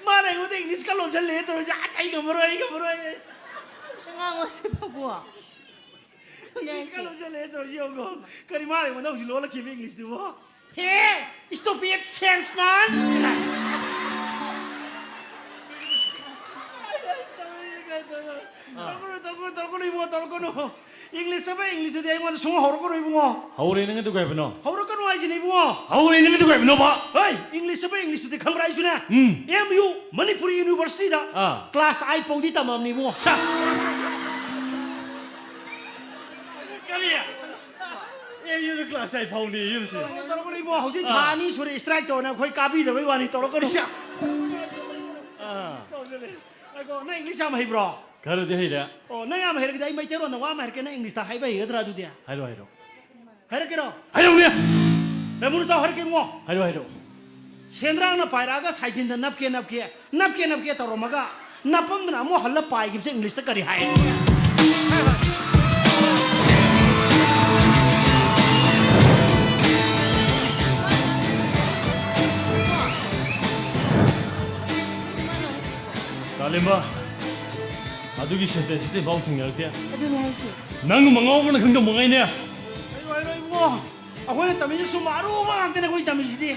ꯃꯥꯅ ꯑꯩꯉꯣꯟꯗ ꯏꯪꯂꯤꯁꯀ ꯂꯣꯟꯁꯤꯜꯂꯦ ꯇꯧꯔꯤꯁꯦ꯫ ꯑꯁ, ꯑꯩ ꯉꯝꯃꯔꯣꯏ, ꯑꯩ ꯉꯝꯃꯔꯣꯏ꯫ ꯉꯥꯡꯉꯣ ꯁꯤꯕꯕꯨ꯫ ꯑꯗꯨꯅꯦ ꯏꯪꯂꯤꯁꯀ ꯍꯥꯏꯁꯦ꯫ ꯂꯣꯟꯁꯤꯜꯂꯦ ꯇꯧꯔꯤꯁꯦ ꯌꯦꯡꯉꯣ꯫ ꯀꯔꯤ ꯃꯥꯅ ꯑꯩꯉꯣꯟꯗ ꯍꯧꯖꯤꯛ ꯂꯣꯜꯂꯛꯈꯤꯕ ꯏꯪꯂꯤꯁꯇꯨꯕꯣ? ꯍꯦ, stupid sense man! ꯇꯧꯔꯛꯀꯅꯨ, ꯇꯧꯔꯛꯀꯅꯨ, ꯇꯧꯔꯛꯀꯅꯨ ꯏꯕꯨꯡꯉꯣ, ꯇꯧꯔꯛꯀꯅꯨ꯫ ꯏꯪꯂꯤꯁ ꯍꯥꯏꯕ ꯏꯪꯂꯤꯁꯇꯨꯗꯤ ꯑꯩꯉꯣꯟꯗ ꯁꯨꯡꯍꯧ ꯍꯧꯔꯛꯀꯅꯨ ꯏꯕꯨꯡꯉꯣ꯫ ꯍꯧꯔꯦ ꯅꯪ ꯑꯗꯨ ꯀꯩ ꯍꯥꯏꯕꯅꯣ? ꯍꯧꯔꯛꯀꯅꯨ ꯍꯥꯏꯁꯤꯅꯦ ꯏꯕꯨꯡꯉꯣ꯫ ꯍꯧꯔꯦ ꯅꯪ ꯑꯗꯨ ꯀꯩ ꯍꯥꯏꯕꯅꯣꯕ? ꯍꯣꯏ, ꯏꯪꯂꯤꯁ ꯍꯥꯏꯕ ꯏꯪꯂꯤꯁꯇꯨꯗꯤ ꯈꯪꯕ꯭ꯔꯥ ꯑꯩꯁꯨꯅꯦ? ꯎꯝ꯫ ꯑꯦꯝ ꯌꯨ ꯃꯅꯤꯄꯨꯔꯤ ꯌꯨꯅꯤꯚꯔꯁꯤꯇꯤꯗ ꯑꯥ꯫ ꯀ꯭ꯂꯥꯁ ꯑꯥꯏꯠ ꯐꯥꯎꯗꯤ ꯇꯝꯃꯝꯅꯤ ꯏꯕꯨꯡꯉꯣ꯫ ꯁꯥ꯫ ꯀꯔꯤ? ꯑꯦꯝ ꯌꯨꯗ ꯀ꯭ꯂꯥꯁ ꯑꯥꯏꯠ ꯐꯥꯎꯅꯤ ꯌꯨꯝꯁꯤ꯫ ꯇꯧꯔꯛꯀꯅꯨ ꯏꯕꯨꯡꯉꯣ, ꯍꯧꯖꯤꯛ ꯊꯥ ꯑꯅꯤ ꯁꯨꯔꯦ ꯏꯁꯇ꯭ꯔꯥꯏꯛ ꯇꯧꯅ ꯑꯩꯈꯣꯏ ꯀꯥꯕꯤꯗꯕꯩ ꯋꯥꯅꯤ, ꯇꯧꯔꯛꯀꯅꯨ꯫ ꯏꯁ꯫ ꯑꯥ꯫ ꯉꯥꯏꯈꯣ, ꯅꯪ ꯏꯪꯂꯤꯁ ꯌꯥꯝ ꯍꯩꯕ꯭ꯔꯣ? ꯈꯔꯗꯤ ꯍꯩꯔꯦ꯫ ꯑꯣ, ꯅꯪ ꯌꯥꯝ ꯍꯩꯔꯒꯗꯤ ꯑꯩ ꯃꯩꯇꯩꯂꯣꯟꯗ ꯋꯥ ꯑꯃ ꯍꯥꯏꯔꯛꯀꯦ, ꯅꯪ ꯏꯪꯂꯤꯁꯇ ꯍꯥꯏꯕ ꯍꯩꯒꯗ꯭ꯔꯥ ꯑꯗꯨꯗꯤ? ꯍꯥꯏꯔꯣ ꯍꯥꯏꯔꯣ꯫ ꯍꯥꯏꯔꯛꯀꯦꯔꯣ? ꯍꯥꯏꯔꯣꯅꯦ꯫ ꯑꯦ, ꯃꯨꯅꯨꯇꯥꯎ ꯍꯥꯏꯔꯛꯀꯦ ꯏꯕꯨꯡꯉꯣ꯫ ꯍꯥꯏꯔꯣ ꯍꯥꯏꯔꯣ꯫ ꯁꯦꯟꯗ꯭ꯔꯥꯡꯅ ꯄꯥꯏꯔꯛꯑꯒ ꯁꯥꯏꯖꯤꯟꯗ ꯅꯞꯀꯦ ꯅꯞꯀꯦ, ꯅꯞꯀꯦ ꯅꯞꯀꯦ ꯇꯧꯔꯝꯃꯒ ꯅꯞꯄꯝꯗꯅ ꯑꯃꯨꯛ ꯍꯜꯂ ꯄꯥꯏꯈꯤꯕꯁꯦ ꯏꯪꯂꯤꯁꯇ ꯀꯔꯤ ꯍꯥꯏ? ꯇꯥꯂꯦꯝꯕ, ꯑꯗꯨꯒꯤ ꯁꯦꯟꯇꯦꯟꯁꯇꯤ ꯄꯥꯎ ꯊꯦꯡꯅꯔꯛꯇꯦ꯫ ꯑꯗꯨꯅꯦ ꯍꯥꯏꯁꯦ꯫ ꯅꯪ ꯃꯉꯥꯎꯕꯅ ꯈꯪꯗꯧ ꯃꯉꯥꯏꯅꯦ꯫ ꯍꯥꯏꯔꯣ, ꯍꯥꯏꯔꯣ ꯏꯕꯨꯡꯉꯣ, ꯑꯩꯈꯣꯏꯅ ꯇꯝꯃꯤꯁꯦ ꯁꯨꯝꯕ ꯑꯔꯨꯕ ꯉꯥꯛꯇꯅꯦ ꯑꯩꯈꯣꯏ ꯇꯝꯃꯤꯁꯤꯗꯤ꯫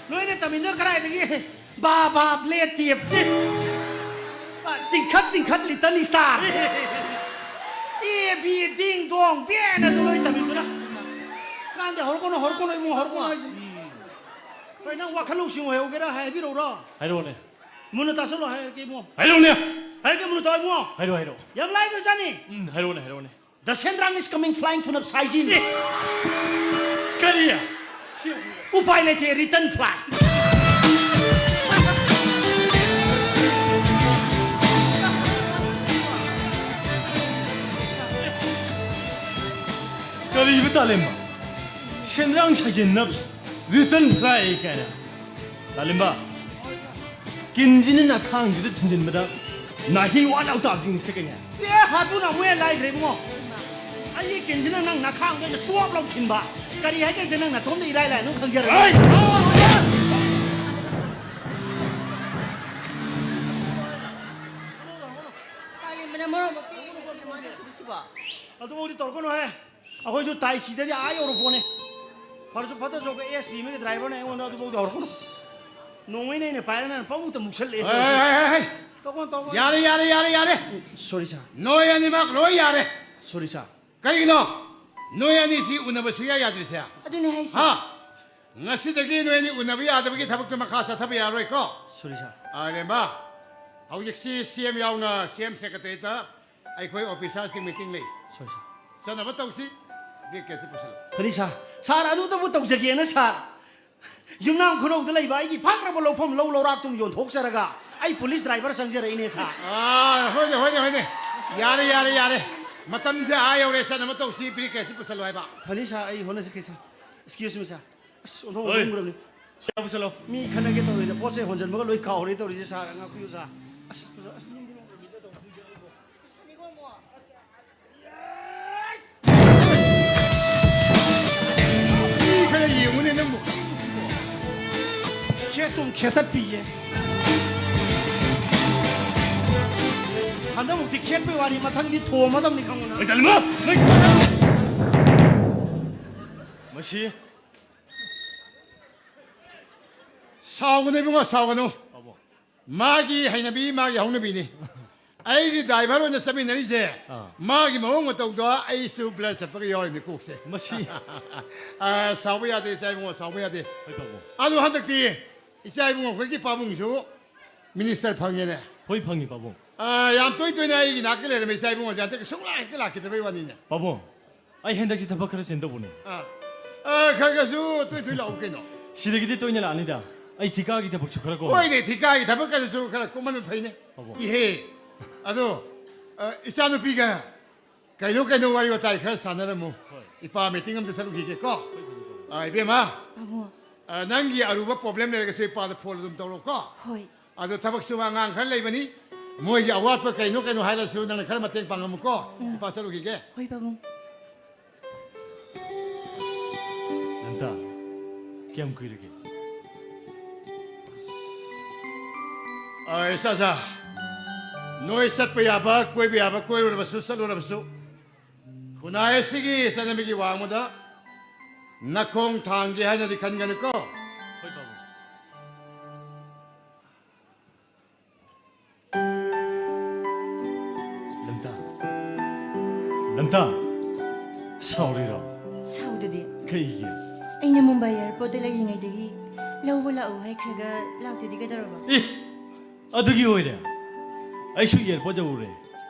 ꯅꯣꯏꯅ ꯇꯝꯃꯤꯗꯨꯅ ꯀꯗꯥꯏꯗꯒꯤ ꯕꯥ ꯕꯥ ꯕ꯭ꯂꯦ ꯇꯦꯞ, ꯑ, ꯇꯤꯡꯈꯠ ꯇꯤꯡꯈꯠ ꯂꯤꯇꯜ ꯏꯁꯇꯥꯔ, ꯑꯦ ꯕꯤ ꯗꯤꯡ ꯗꯣꯡ ꯕꯦꯟ ꯑꯗꯨ ꯅꯣꯏ ꯇꯝꯃꯤꯗꯨꯅ꯫ ꯀꯥꯟꯗꯦ, ꯍꯧꯔꯛꯀꯅꯨ, ꯍꯧꯔꯛꯀꯅꯨ ꯏꯕꯨꯡꯉꯣ, ꯍꯧꯔꯛꯀꯅꯨ ꯍꯥꯏꯁꯤꯅꯤ꯫ ꯍꯣꯏ, ꯅꯪ ꯋꯥꯈꯜ ꯂꯧꯁꯤꯡ ꯑꯣꯏꯍꯧꯒꯦꯔꯥ ꯍꯥꯏꯕꯤꯔꯛꯎꯔꯣ? ꯍꯥꯏꯔꯣꯅꯦ꯫ ꯃꯨꯟꯅ ꯇꯥꯁꯜꯂꯣ ꯍꯥꯏꯔꯒꯦ ꯏꯕꯨꯡꯉꯣ꯫ ꯍꯥꯏꯔꯣꯅꯦ꯫ ꯍꯥꯏꯔꯒꯦ ꯃꯨꯟꯅ ꯇꯥꯎ ꯏꯕꯨꯡꯉꯣ꯫ ꯍꯥꯏꯔꯣ ꯍꯥꯏꯔꯣ꯫ ꯌꯥꯝ ꯂꯥꯏꯈ꯭ꯔꯖꯥꯠꯅꯤ꯫ ꯎꯝ, ꯍꯥꯏꯔꯣꯅꯦ ꯍꯥꯏꯔꯣꯅꯦ꯫ The Sendrang is coming flying to Napsaijin. ꯀꯔꯤ? ꯎꯄꯥꯏ ꯂꯩꯇꯦ, return flight. ꯀꯔꯤꯕ ꯇꯥꯂꯦꯝꯕ? ꯁꯦꯟꯗ꯭ꯔꯥꯡ ꯁꯥꯏꯖꯤꯟ ꯅꯞꯁ return flight ꯀꯥꯏꯅ꯫ ꯇꯥꯂꯦꯝꯕ, ꯀꯤꯟꯁꯤꯅ ꯅꯈꯥꯡꯁꯤꯗ ꯊꯤꯟꯖꯤꯟꯕꯗ ꯅꯥꯍꯤ ꯋꯥꯠ ꯂꯥꯎ ꯇꯥꯕꯁꯤꯡꯁꯤꯗ ꯀꯩ ꯍꯥꯏ? ꯑꯦ, ꯑꯗꯨꯅ ꯑꯃꯨꯛ ꯍꯦꯟꯅ ꯂꯥꯏꯈ꯭ꯔꯦ ꯏꯕꯨꯡꯉꯣ꯫ ꯑꯩꯒꯤ ꯀꯤꯟꯁꯤꯅ ꯅꯪ ꯅꯈꯥꯡꯗ ꯆꯣꯞ ꯂꯥꯎ ꯊꯤꯟꯕ꯫ ꯀꯔꯤ ꯍꯥꯏꯒꯦꯁꯦ ꯅꯪ ꯅꯇꯣꯝꯗ ꯏꯔꯥꯏ ꯂꯥꯏ ꯑꯗꯨꯝ ꯈꯪꯖꯔꯒꯦ꯫ ꯍꯩ! ꯁꯤꯕ꯫ ꯑꯗꯨꯐꯥꯎꯗꯤ ꯇꯧꯔꯛꯀꯅꯨꯍꯦ꯫ ꯑꯩꯈꯣꯏꯁꯨ ꯇꯥꯏꯁꯤꯗꯗꯤ ꯑꯥ ꯌꯧꯔꯄꯣꯠꯅꯦ꯫ ꯐꯔꯁꯨ ꯐꯠꯇ꯭ꯔꯁꯨ ꯑꯩꯈꯣꯏ ꯑꯦꯁ ꯄꯤ ꯑꯃꯒꯤ ꯗ꯭ꯔꯥꯏꯚꯔꯅ ꯑꯩꯉꯣꯟꯗ ꯑꯗꯨꯐꯥꯎꯗꯤ ꯍꯧꯔꯛꯀꯅꯨ꯫ ꯅꯣꯡꯃꯩꯅ ꯑꯩꯅ ꯄꯥꯏꯔ ꯅꯪꯅ ꯄꯪꯃꯨꯛꯇ ꯃꯨꯛꯁꯜꯂꯛꯑꯦ꯫ ꯍꯩ, ꯍꯩ, ꯍꯩ, ꯍꯩ, ꯍꯩ꯫ ꯇꯧꯀꯣ, ꯇꯧꯀꯣ꯫ ꯌꯥꯔꯦ, ꯌꯥꯔꯦ, ꯌꯥꯔꯦ, ꯌꯥꯔꯦ꯫ ꯁꯣꯔꯤ ꯁꯥꯔ꯫ ꯅꯣꯏ ꯑꯅꯤꯃꯛ ꯂꯣꯏ ꯌꯥꯔꯦ꯫ ꯁꯣꯔꯤ ꯁꯥꯔ꯫ ꯀꯔꯤꯒꯤꯅꯣ ꯅꯣꯏ ꯑꯅꯤꯁꯤ ꯎꯅꯕ ꯁꯨꯌꯥ ꯌꯥꯗ꯭ꯔꯤꯁꯦ? ꯑꯗꯨꯅꯦ ꯍꯥꯏꯁꯦ꯫ ꯍꯥ? ꯉꯁꯤꯗꯒꯤ ꯅꯣꯏ ꯑꯅꯤ ꯎꯅꯕ ꯌꯥꯗꯕꯒꯤ ꯊꯕꯛꯇꯨ ꯃꯈꯥ ꯆꯠꯊꯕ ꯌꯥꯔꯣꯏꯀꯣ? ꯁꯣꯔꯤ ꯁꯥꯔ꯫ ꯑꯔꯦꯝꯕ, ꯍꯧꯖꯤꯛꯁꯤ ꯁꯤ ꯑꯦꯝ ꯌꯥꯎꯅ ꯁꯤ ꯑꯦꯝ ꯁꯦꯀ꯭ꯔꯦꯇꯔꯤꯌꯦꯠꯇ ꯑꯩꯈꯣꯏ ꯑꯣꯐꯤꯁꯥꯔꯁꯤꯡ ꯃꯤꯇꯤꯡ ꯂꯩ꯫ ꯁꯣꯔꯤ ꯁꯥꯔ꯫ ꯆꯠꯅꯕ ꯇꯧꯁꯤ꯫ ꯕ꯭ꯔꯤꯐ ꯀꯦꯁꯁꯤ ꯄꯨꯁꯤꯜꯂꯨ꯫ ꯐꯅꯤ ꯁꯥꯔ꯫ ꯁꯥꯔ, ꯑꯗꯨꯇꯕꯨ ꯇꯧꯖꯒꯦꯅ ꯁꯥꯔ꯫ ꯌꯨꯝꯅꯥꯝ ꯈꯨꯅꯧꯗ ꯂꯩꯕ ꯑꯩꯒꯤ ꯐꯪꯈ꯭ꯔꯕ ꯂꯧꯐꯝ ꯂꯧ ꯂꯧꯔꯥꯛꯇꯨꯝ ꯌꯣꯟꯊꯣꯛꯆꯔꯒ ꯑꯩ ꯄꯨꯂꯤꯁ ꯗ꯭ꯔꯥꯏꯚꯔ ꯆꯪꯖꯔꯛꯏꯅꯦ ꯁꯥꯔ꯫ ꯑꯥ, ꯍꯣꯏꯅꯦ, ꯍꯣꯏꯅꯦ, ꯍꯣꯏꯅꯦ꯫ ꯌꯥꯔꯦ, ꯌꯥꯔꯦ, ꯌꯥꯔꯦ꯫ ꯃꯇꯝꯁꯦ ꯑꯥ ꯌꯧꯔꯦ, ꯆꯠꯅꯕ ꯇꯧꯁꯤ, ꯕ꯭ꯔꯤꯐ ꯀꯦꯁꯁꯤ ꯄꯨꯁꯜꯂꯨ ꯍꯥꯏꯕ꯫ ꯐꯅꯤ ꯁꯥꯔ, ꯑꯩ ꯍꯣꯠꯅꯖꯒꯦ ꯁꯥꯔ꯫ Excuse me ꯁꯥꯔ꯫ ꯑꯁ, ꯑꯣꯟꯊꯣꯛ ꯍꯣꯏ꯫ ꯑꯣꯟꯊꯣꯛꯈ꯭ꯔꯕꯅꯤ꯫ ꯁꯥꯔ, ꯄꯨꯁꯜꯂꯣ꯫ ꯃꯤ ꯈꯠꯅꯒꯦ ꯇꯧꯔꯤꯗ ꯄꯣꯠ ꯆꯩ ꯍꯣꯟꯖꯟꯕꯒ ꯂꯣꯏ ꯀꯥꯎꯔꯦ ꯇꯧꯔꯤꯁꯦ ꯁꯥꯔ, ꯉꯥꯛꯄꯤꯌꯨ ꯁꯥꯔ꯫ ꯑꯁ, ꯄꯨꯁꯜ-, ꯑꯁ, ꯅꯨꯡꯗꯤ ꯅꯨꯡꯉꯥꯏꯕꯤꯗ ꯇꯧꯔꯤꯁꯦ ꯑꯩꯕꯣ꯫ ꯃꯤ ꯈꯔ ꯌꯦꯡꯉꯨꯅꯦ ꯅꯪꯕꯨ꯫ ꯈꯦꯠꯇꯨꯝ ꯈꯦꯠꯇꯠꯄꯤꯌꯦ꯫ ꯍꯟꯗꯛꯃꯨꯛꯇꯤ ꯈꯦꯠꯄꯩ ꯋꯥꯅꯤ, ꯃꯊꯪꯗꯤ ꯊꯣꯝꯃꯗꯕꯅꯤ ꯈꯪꯉꯨ ꯅꯪ꯫ ꯃꯁꯤ꯫ ꯁꯥꯎꯒꯅꯨ ꯏꯕꯨꯡꯉꯣ, ꯁꯥꯎꯒꯅꯨ꯫ ꯄꯥꯕꯨꯡ꯫ ꯃꯥꯒꯤ ꯍꯩꯅꯕꯤ, ꯃꯥꯒꯤ ꯍꯧꯅꯕꯤꯅꯤ꯫ ꯑꯩꯒꯤ ꯗ꯭ꯔꯥꯏꯚꯔ ꯑꯣꯏꯅ ꯆꯠꯃꯤꯟꯅꯔꯤꯁꯦ, ꯑꯥ꯫ ꯃꯥꯒꯤ ꯃꯑꯣꯡ ꯃꯇꯧꯗꯣ ꯑꯩꯁꯨ ꯕ꯭ꯂꯔ ꯆꯠꯄꯒ ꯌꯥꯎꯔꯤꯅꯤ ꯀꯣꯛꯁꯦ꯫ ꯃꯁꯤ꯫ ꯑꯥ, ꯁꯥꯎꯕ ꯌꯥꯗꯦ, ꯏꯆꯥ ꯏꯕꯨꯡꯉꯣ, ꯁꯥꯎꯕ ꯌꯥꯗꯦ꯫ ꯍꯣꯏ, ꯄꯥꯕꯨꯡ꯫ ꯑꯗꯨ ꯍꯟꯗꯛꯇꯤ ꯏꯆꯥ ꯏꯕꯨꯡꯉꯣ ꯑꯩꯈꯣꯏꯒꯤ ꯄꯥꯕꯨꯡꯁꯨ ꯃꯤꯅꯤꯁꯇꯔ ꯐꯪꯉꯦꯅꯦ꯫ ꯍꯣꯏ, ꯐꯪꯉꯤ, ꯄꯥꯕꯨꯡ꯫ ꯑꯥ, ꯌꯥꯝ ꯇꯣꯏ ꯇꯣꯏꯅ ꯑꯩꯒꯤ ꯅꯥꯛꯇ ꯂꯩꯔꯝꯕ ꯏꯆꯥ ꯏꯕꯨꯡꯉꯣꯁꯦ ꯍꯟꯗꯛꯇꯤ ꯁꯨꯡꯂꯥꯛ ꯍꯦꯛꯇ ꯂꯥꯛꯈꯤꯗꯕꯩ ꯋꯥꯅꯤꯅꯦ꯫ ꯄꯥꯕꯨꯡ, ꯑꯩ ꯍꯟꯗꯛꯁꯤ ꯊꯕꯛ ꯈꯔ ꯆꯤꯟꯗꯧꯕꯅꯤ꯫ ꯑꯥ꯫ ꯑꯥ, ꯈꯔ ꯈꯔꯁꯨ ꯇꯣꯏ ꯇꯣꯏ ꯂꯥꯛꯎ ꯀꯩꯅꯣ꯫ ꯁꯤꯗꯒꯤꯗꯤ ꯇꯣꯏꯅ ꯂꯥꯛꯑꯅꯤꯗ꯫ ꯑꯩ ꯊꯤꯀꯥꯒꯤ ꯊꯕꯛꯁꯨ ꯈꯔ ꯀꯣꯝ꯫ ꯍꯣꯏꯅꯦ, ꯊꯤꯀꯥꯒꯤ ꯊꯕꯛ ꯈꯔꯁꯨ ꯈꯔ ꯀꯣꯝꯍꯟꯕ ꯐꯩꯅꯦ꯫ ꯄꯥꯕꯨꯡ꯫ ꯏꯍꯦ꯫ ꯑꯗꯣ, ꯑꯥ, ꯏꯆꯥꯅꯨꯄꯤꯒ ꯀꯩꯅꯣ ꯀꯩꯅꯣ ꯋꯥꯔꯤ ꯋꯥꯇꯥꯏ ꯈꯔ ꯁꯥꯟꯅꯔꯝꯃꯨ꯫ ꯍꯣꯏ꯫ ꯏꯄꯥ ꯃꯤꯇꯤꯡ ꯑꯝꯇ ꯆꯠꯂꯨꯈꯤꯒꯦꯀꯣ꯫ ꯍꯣꯏ, ꯄꯥꯕꯨꯡ꯫ ꯑꯥ, ꯏꯕꯦꯝꯃ, ꯄꯥꯕꯨꯡ꯫ ꯑꯥ, ꯅꯪꯒꯤ ꯑꯔꯨꯕ ꯄ꯭ꯔꯣꯕ꯭ꯂꯦꯝ ꯂꯩꯔꯒꯁꯨ ꯏꯄꯥꯗ ꯐꯣꯟ ꯑꯗꯨꯝ ꯇꯧꯔꯛꯎꯀꯣ꯫ ꯍꯣꯏ꯫ ꯑꯗꯣ ꯊꯕꯛ ꯁꯨꯕ ꯑꯉꯥꯡ ꯈꯔ ꯂꯩꯕꯅꯤ, ꯃꯣꯏꯒꯤ ꯑꯋꯥꯠꯄ ꯀꯩꯅꯣ ꯀꯩꯅꯣ ꯍꯥꯏꯔꯁꯨ ꯅꯪꯅ ꯈꯔ ꯃꯇꯦꯡ ꯄꯥꯡꯉꯝꯃꯨꯀꯣ꯫ ꯎꯝ꯫ ꯏꯄꯥ ꯆꯠꯂꯨꯈꯤꯒꯦ꯫ ꯍꯣꯏ, ꯄꯥꯕꯨꯡ꯫ ꯂꯟꯇꯥ, ꯀꯌꯥꯝ ꯀꯨꯏꯔꯒꯦ? ꯑꯥ, ꯏꯆꯥ, ꯏꯆꯥ꯫ ꯅꯣꯏ ꯆꯠꯄ ꯌꯥꯕ, ꯀꯣꯏꯕ ꯌꯥꯕ ꯀꯣꯏꯔꯨꯔꯕꯁꯨ, ꯆꯠꯂꯨꯔꯕꯁꯨ, ꯈꯨꯟꯅꯥꯏ ꯑꯁꯤꯒꯤ ꯆꯠꯅꯕꯤꯒꯤ ꯋꯥꯡꯃꯗ ꯅꯈꯣꯡ ꯊꯥꯡꯒꯦ ꯍꯥꯏꯅꯗꯤ ꯈꯟꯒꯅꯨꯀꯣ꯫ ꯂꯝꯇꯥ, ꯂꯝꯇꯥ, ꯁꯥꯎꯔꯤꯔꯣ? ꯁꯥꯎꯗꯗꯤ꯫ ꯀꯩꯒꯤ? ꯑꯩꯅ ꯃꯨꯝꯕꯥꯏ ꯑꯦꯌꯔꯄꯣꯔꯠꯇ ꯂꯩꯔꯤꯉꯩꯗꯒꯤ ꯂꯧꯕ ꯂꯥꯛꯎ ꯍꯥꯏꯈ꯭ꯔꯒ ꯂꯥꯛꯇꯗꯤ ꯀꯩꯗꯧꯔꯕ? ꯑꯦ, ꯑꯗꯨꯒꯤ ꯑꯣꯏꯔꯦ꯫ ꯑꯩꯁꯨ ꯑꯦꯌꯔꯄꯣꯔꯠ ꯌꯧꯔꯨꯔꯦ꯫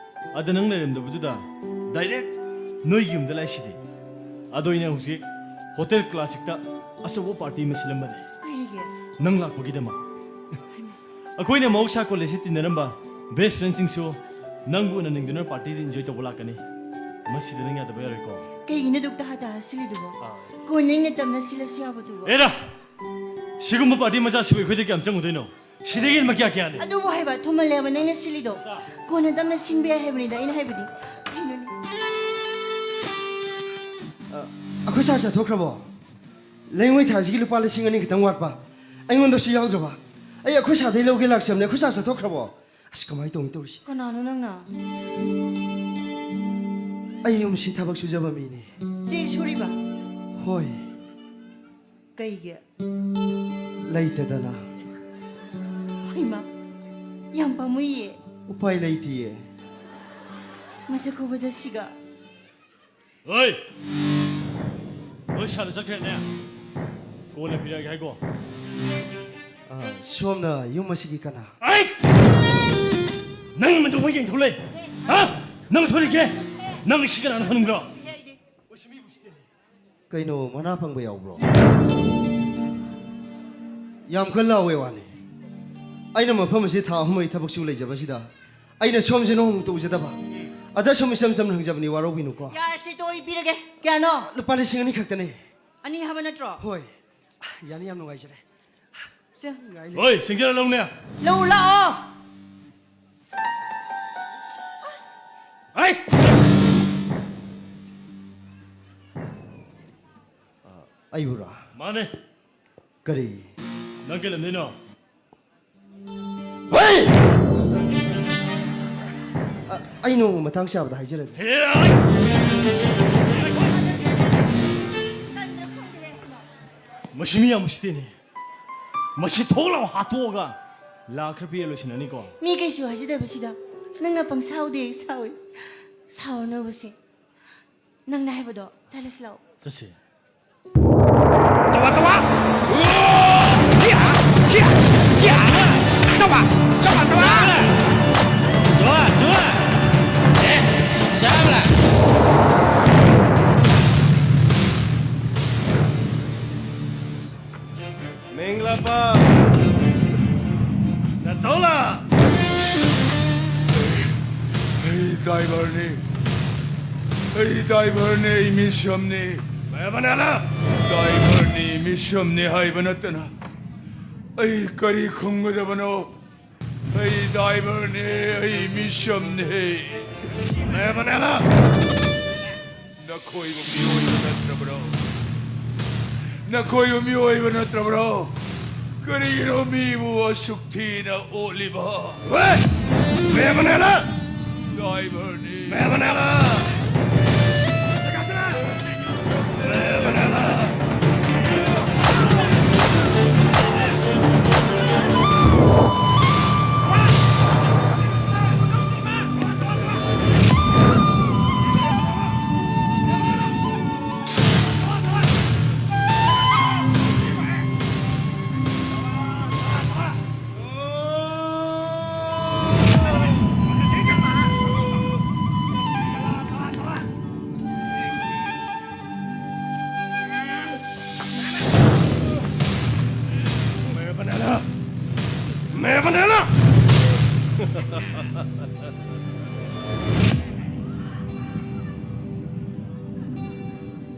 ꯑꯗ ꯅꯪ ꯂꯩꯔꯝꯗꯕꯗꯨꯗ ꯗꯥꯏꯔꯦꯛ ꯅꯣꯏꯒꯤ ꯌꯨꯝꯗ ꯂꯥꯛꯏꯁꯤꯗꯤ꯫ ꯑꯗꯣ ꯑꯩꯅ ꯍꯧꯖꯤꯛ ꯍꯣꯇꯦꯜ ꯀ꯭ꯂꯥꯁꯤꯛꯇ ꯑꯆꯧꯕ ꯄꯥꯔꯇꯤ ꯑꯃ ꯁꯤꯜꯂꯝꯕꯅꯦ꯫ ꯀꯔꯤꯒꯤ? ꯅꯪ ꯂꯥꯛꯄꯒꯤꯗꯃꯛ꯫ ꯑꯩꯈꯣꯏꯅ ꯃꯍꯧꯁꯥ ꯀꯣꯂꯦꯖꯇ ꯇꯤꯟꯅꯔꯝꯕ ꯕꯦꯁ ꯐ꯭ꯔꯦꯟꯁꯤꯡꯁꯨ ꯅꯪꯕꯨ ꯎꯅꯅꯤꯡꯗꯨꯅ ꯄꯥꯔꯇꯤꯗ ꯏꯟꯖꯣꯏ ꯇꯧꯕ ꯂꯥꯛꯀꯅꯤ꯫ ꯃꯁꯤꯗ ꯅꯪ ꯌꯥꯗꯕ ꯌꯥꯔꯣꯏꯀꯣ꯫ ꯀꯩꯒꯤꯅꯣ ꯑꯗꯨꯛ ꯇꯍꯥ ꯇꯍꯥ ꯁꯤꯜꯂꯤꯗꯨꯕꯣ? ꯑꯥ꯫ ꯀꯣꯟꯅ ꯏꯪꯅ ꯇꯞꯅ ꯁꯤꯜꯂꯁꯤ ꯌꯥꯕꯗꯨꯕꯣ? ꯑꯦꯔꯥ! ꯁꯤꯒꯨꯝꯕ ꯄꯥꯔꯇꯤ ꯃꯆꯥꯁꯤꯕꯨ ꯑꯩꯈꯣꯏꯗ ꯀꯌꯥꯝ ꯆꯪꯉꯨꯗꯣꯏꯅꯣ? ꯁꯤꯗꯒꯤ ꯍꯦꯟꯕ ꯀꯌꯥ ꯀꯌꯥꯅꯦ? ꯑꯗꯨꯕꯨ ꯍꯥꯏꯕ, ꯊꯨꯃꯜꯂꯦꯕ ꯅꯪꯅ ꯁꯤꯜꯂꯤꯗꯣ꯫ ꯀꯣꯟꯅ ꯇꯞꯅ ꯁꯤꯟꯕ ꯌꯥꯏ ꯍꯥꯏꯕꯅꯤꯗ ꯑꯩꯅ ꯍꯥꯏꯕꯗꯤ꯫ ꯀꯩꯅꯣꯅꯦ? ꯑ, ꯑꯩꯈꯣꯏ ꯁꯥꯔ ꯆꯠꯊꯣꯛꯈ꯭ꯔꯕꯣ? ꯂꯩꯉꯣꯏ ꯊꯥꯁꯤꯒꯤ ꯂꯨꯄꯥ ꯂꯤꯁꯤꯡ ꯑꯅꯤ ꯈꯛꯇꯪ ꯋꯥꯠꯄ꯫ ꯑꯩꯉꯣꯟꯗꯁꯨ ꯌꯥꯎꯗ꯭ꯔꯕ? ꯑꯩ ꯑꯩꯈꯣꯏ ꯁꯥꯔꯗꯩ ꯂꯧꯒꯦ ꯂꯥꯛꯆꯕꯅꯦ, ꯑꯩꯈꯣꯏ ꯁꯥꯔ ꯆꯠꯊꯣꯛꯈ꯭ꯔꯕꯣ? ꯑꯁ, ꯀꯃꯥꯏꯅ ꯇꯧꯅꯤ ꯇꯧꯔꯤꯁꯤ? ꯀꯅꯥꯅꯣ ꯅꯪꯅ? ꯑꯩ ꯌꯨꯝꯁꯤ ꯊꯕꯛ ꯁꯨꯖꯕ ꯃꯤꯅꯤ꯫ ꯆꯦꯛ ꯁꯨꯔꯤꯕ? ꯍꯣꯏ꯫ ꯀꯩꯒꯤ? ꯂꯩꯇꯗꯅ꯫ ꯍꯩꯃꯥ, ꯌꯥꯝ ꯄꯥꯝꯃꯨꯏꯌꯦ꯫ ꯎꯄꯥꯏ ꯂꯩꯇꯤꯌꯦ꯫ ꯃꯁꯛ ꯈꯨꯐꯖꯁꯤꯒ꯫ ꯍꯣꯏ! ꯅꯣꯏ ꯁꯥꯔꯗꯣ ꯆꯠꯈ꯭ꯔꯦꯅꯦ? ꯀꯣꯟꯅ ꯄꯤꯔꯛꯑꯒꯦ ꯍꯥꯏꯀꯣ? ꯑ, ꯁꯣꯝꯅ ꯌꯨꯝ ꯑꯁꯤꯒꯤ ꯀꯅꯥ? ꯑꯩ! ꯅꯪ ꯃꯗꯨ ꯃꯣꯏ ꯌꯦꯡꯊꯣꯛꯂꯦ? ꯍꯥ? ꯅꯪ ꯊꯣꯛꯂꯛꯀꯦ? ꯅꯪ ꯁꯤ ꯀꯅꯥꯅ ꯊꯝꯅꯤꯡꯕ꯭ꯔꯣ? ꯀꯩꯅꯣ, ꯃꯅꯥ ꯐꯪꯕ ꯌꯥꯎꯕ꯭ꯔꯣ? ꯌꯥꯝ ꯀꯟꯅ ꯂꯥꯎꯋꯦ ꯋꯥꯅꯤ꯫ ꯑꯩꯅ ꯃꯐꯝ ꯑꯁꯤ ꯊꯥ ꯑꯍꯨꯝ ꯃꯔꯤ ꯊꯕꯛ ꯁꯨ ꯂꯩꯖꯕꯁꯤꯗ ꯑꯩꯅ ꯁꯣꯝꯁꯤ ꯅꯣꯡꯃꯇ ꯎꯖꯗꯕ꯫ ꯑꯗ ꯁꯨꯝ ꯏꯆꯝ ꯆꯝꯅ ꯍꯪꯖꯕꯅꯤ, ꯋꯥꯔꯧꯕꯤꯅꯨꯀꯣ꯫ ꯌꯥꯔꯁꯦ, ꯇꯣ, ꯑꯩ ꯄꯤꯔꯒꯦ꯫ ꯀꯌꯥꯅꯣ? ꯂꯨꯄꯥ ꯂꯤꯁꯤꯡ ꯑꯅꯤ ꯈꯛꯇꯅꯦ꯫ ꯑꯅꯤ ꯍꯥꯏꯕ ꯅꯠꯇ꯭ꯔꯣ? ꯍꯣꯏ꯫ ꯌꯥꯅꯤ, ꯌꯥꯝ ꯅꯨꯡꯉꯥꯏꯖꯔꯦ꯫ ꯁꯦ꯫ ꯅꯨꯡꯉꯥꯏ ꯂꯩ꯫ ꯍꯣꯏ, ꯁꯤꯡꯖꯔ ꯂꯧꯅꯦ꯫ ꯂꯧ ꯂꯥꯛꯑꯣ꯫ ꯍꯩ! ꯑꯩꯕꯨꯔꯣ? ꯃꯥꯅꯦ꯫ ꯀꯔꯤ? ꯅꯪ ꯀꯩ ꯂꯝꯗꯩꯅꯣ? ꯍꯩ! ꯑꯩ ꯅꯣꯡꯃ ꯃꯇꯥꯡ ꯆꯥꯕꯗ ꯍꯥꯏꯖꯔꯒꯦ꯫ ꯃꯁꯤ ꯃꯤ ꯌꯥꯝ ꯎꯁꯤꯠꯇꯦꯅꯦ꯫ ꯃꯁꯤ ꯊꯣꯛꯂꯥꯎ ꯍꯥꯠꯇꯣꯛꯑꯒ ꯂꯥꯛ ꯈꯔ ꯄꯤꯔ ꯂꯣꯏꯁꯤꯟꯅꯅꯤꯀꯣ꯫ ꯃꯤ ꯀꯩꯁꯨ ꯍꯥꯏꯖꯗꯕꯁꯤꯗ ꯅꯪꯅ ꯄꯪꯁꯥꯎꯗ ꯍꯦꯛ ꯁꯥꯎꯏ꯫ ꯁꯥꯎꯔꯅꯨꯕꯁꯦ꯫ ꯅꯪꯅ ꯍꯥꯏꯕꯗꯣ ꯆꯠꯂꯁꯤ ꯂꯥꯛꯑꯣ꯫ ꯆꯠꯁꯤ꯫ ꯇꯋꯥ, ꯇꯋꯥ! ꯀꯤꯌꯥ! ꯀꯤꯌꯥ! ꯀꯤꯌꯥ! ꯇꯋꯥ! ꯇꯋꯥ! ꯇꯋꯥ! ꯇꯋꯥ! ꯇꯋꯥ! ꯑꯦ, ꯆꯥꯕ꯭ꯔꯥ? ꯃꯤꯡꯂꯥꯄꯥ! ꯅꯇꯧꯂꯥ! ꯑꯩ ꯗ꯭ꯔꯥꯏꯚꯔꯅꯤ꯫ ꯑꯩ ꯗ꯭ꯔꯥꯏꯚꯔꯅꯤ, ꯑꯩ ꯃꯤꯁꯝꯅꯤ꯫ ꯃꯌꯥꯝ ꯃꯅꯥꯂꯥ! ꯗ꯭ꯔꯥꯏꯚꯔꯅꯤ, ꯃꯤꯁꯝꯅꯤ ꯍꯥꯏꯕ ꯅꯠꯇꯅ ꯑꯩ ꯀꯔꯤ ꯈꯨꯝꯒꯗꯕꯅꯣ? ꯑꯩ ꯗ꯭ꯔꯥꯏꯚꯔꯅꯦ, ꯑꯩ ꯃꯤꯁꯝꯅꯦ꯫ ꯃꯌꯥꯝ ꯃꯅꯥꯂꯥ! ꯅꯈꯣꯏꯕꯨ ꯃꯤꯑꯣꯏꯕ ꯅꯠꯇ꯭ꯔꯕ꯭ꯔꯣ? ꯅꯈꯣꯏꯕꯨ ꯃꯤꯑꯣꯏꯕ ꯅꯠꯇ꯭ꯔꯕ꯭ꯔꯣ? ꯀꯔꯤꯒꯤꯅꯣ ꯃꯤꯕꯨ ꯑꯁꯨꯛ ꯊꯤꯅ ꯑꯣꯠꯂꯤꯕ? ꯍꯦ! ꯃꯌꯥꯝ ꯃꯅꯥꯂꯥ! ꯗ꯭ꯔꯥꯏꯚꯔꯅꯤ꯫ ꯃꯌꯥꯝ ꯃꯅꯥꯂꯥ! ꯃꯌꯥꯝ ꯃꯅꯥꯂꯥ! ꯃꯌꯥꯝ ꯃꯅꯥꯂꯥ!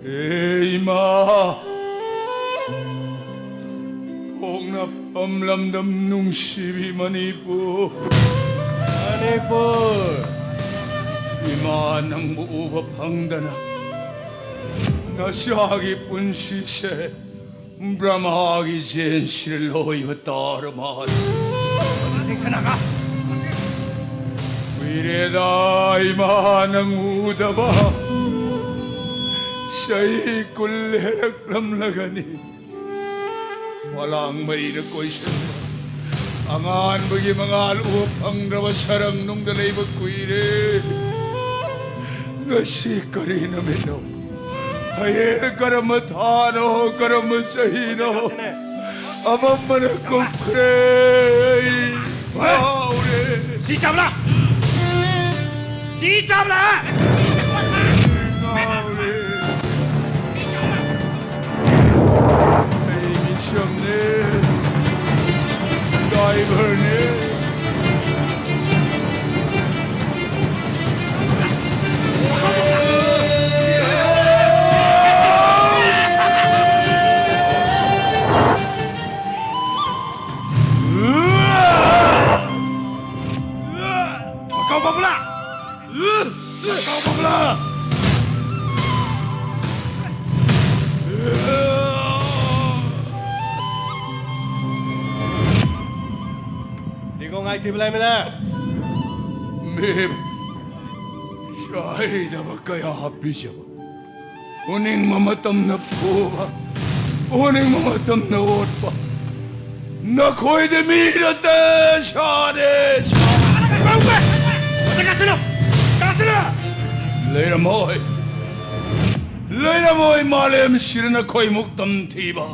ꯍꯦ ꯏꯃꯥ! ꯄꯣꯛꯅꯐꯝ ꯂꯝꯗꯝ ꯅꯨꯡꯁꯤꯕꯤ ꯃꯅꯤꯄꯨꯔ꯫ ꯃꯅꯤꯄꯨꯔ! ꯏꯃꯥ, ꯅꯪꯕꯨ ꯎꯕ ꯐꯪꯗꯅ ꯅꯆꯥꯒꯤ ꯄꯨꯟꯁꯤꯁꯦ ꯕ꯭ꯔꯍꯃꯥꯒꯤ ꯖꯦꯟꯁꯤꯗ ꯂꯣꯏꯕ ꯇꯥꯔ ꯃꯥꯜꯂꯦ꯫ ꯃꯁꯤꯡ ꯁꯅꯥꯒ! We ꯏꯔꯦꯗꯥ, ꯏꯃꯥ ꯅꯪ ꯎꯗꯕ ꯆꯍꯤ ꯀꯨꯟ ꯍꯦꯜꯂꯛꯂꯝꯂꯒꯅꯤ꯫ ꯄꯣꯂꯥꯡ ꯃꯩꯅ ꯀꯣꯏꯁꯤꯟꯕ ꯑꯉꯥꯟꯕꯒꯤ ꯃꯉꯥꯜ ꯎꯕ ꯐꯪꯗ꯭ꯔꯕ ꯁꯔꯪ ꯅꯨꯡꯗ ꯂꯩꯕ ꯀꯨꯏꯔꯦ꯫ ꯉꯁꯤ ꯀꯔꯤ ꯅꯨꯃꯤꯠꯅꯣ? ꯍꯌꯦꯡ ꯀꯔꯝꯕ ꯊꯥꯅꯣ, ꯀꯔꯝꯕ ꯆꯍꯤꯅꯣ? ꯑꯃꯝꯕꯅ ꯀꯨꯞꯈ꯭ꯔꯦ꯫ ꯑꯩ ꯉꯥꯎꯔꯦ꯫ ꯁꯤ ꯆꯥꯕ꯭ꯔꯥ? ꯁꯤ ꯆꯥꯕ꯭ꯔꯥ? ꯉꯥꯎꯔꯦ꯫ ꯑꯩ ꯃꯤꯁꯝꯅꯦ꯫ ꯗ꯭ꯔꯥꯏꯚꯔꯅꯦ꯫ ꯃꯀꯥꯎ ꯄꯥꯕꯂꯥ! ꯃꯀꯥꯎ ꯄꯥꯕꯂꯥ! ꯅꯤꯒꯣꯡ ꯉꯥꯏ ꯇꯤꯕ ꯂꯥꯏ ꯃꯤꯂꯦ꯫ ꯃꯦꯝ, ꯆꯥꯏꯅꯕ ꯀꯌꯥ ꯄꯤꯖꯕ, ꯎꯅꯤꯡꯕ ꯃꯇꯝꯗ ꯐꯨꯕ, ꯎꯅꯤꯡꯕ ꯃꯇꯝꯗ ꯑꯣꯠꯄ, ꯅꯈꯣꯏꯗꯤ ꯃꯤ ꯅꯠꯇꯦ, ꯁꯥꯅꯦ, ꯁꯥ꯫ ꯃꯊꯛ ꯀꯥꯁꯤꯜꯂꯨ! ꯀꯥꯁꯤꯜꯂꯨ! ꯂꯩꯔꯝꯃꯣꯏ, ꯂꯩꯔꯝꯃꯣꯏ ꯃꯥꯂꯦꯝꯁꯤꯗ ꯅꯈꯣꯏꯃꯨꯛ ꯇꯝꯊꯤꯕ꯫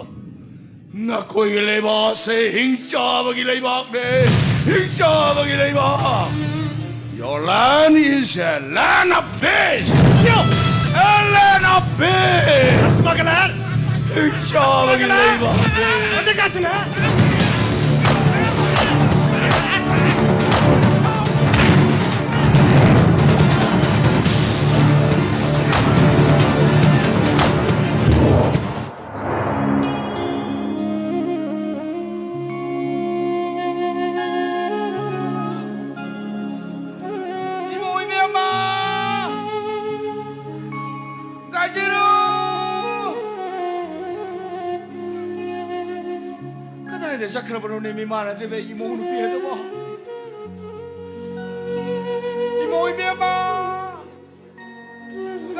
ꯅꯈꯣꯏꯒꯤ ꯂꯩꯕꯥꯛꯁꯦ ꯍꯤꯡꯆꯥꯕꯒꯤ ꯂꯩꯕꯥꯛꯅꯦ, ꯍꯤꯡꯆꯥꯕꯒꯤ ꯂꯩꯕꯥꯛ꯫ Your land is a land of peace. A land of peace. Smuggler! ꯍꯤꯡꯆꯥꯕꯒꯤ ꯂꯩꯕꯥꯛꯅꯦ꯫ ꯃꯊꯛ ꯀꯥꯁꯤꯜꯂꯨ! ꯏꯃꯧ ꯏꯕꯦꯝꯃ! ꯉꯥꯏꯖꯔꯨ! ꯀꯗꯥꯏꯗ ꯆꯠꯈ꯭ꯔꯕꯅꯣꯅꯦ ꯃꯤꯃꯥꯟꯅꯗ꯭ꯔꯤꯕ ꯏꯃꯧ ꯅꯨꯄꯤ ꯑꯗꯨꯕꯣ?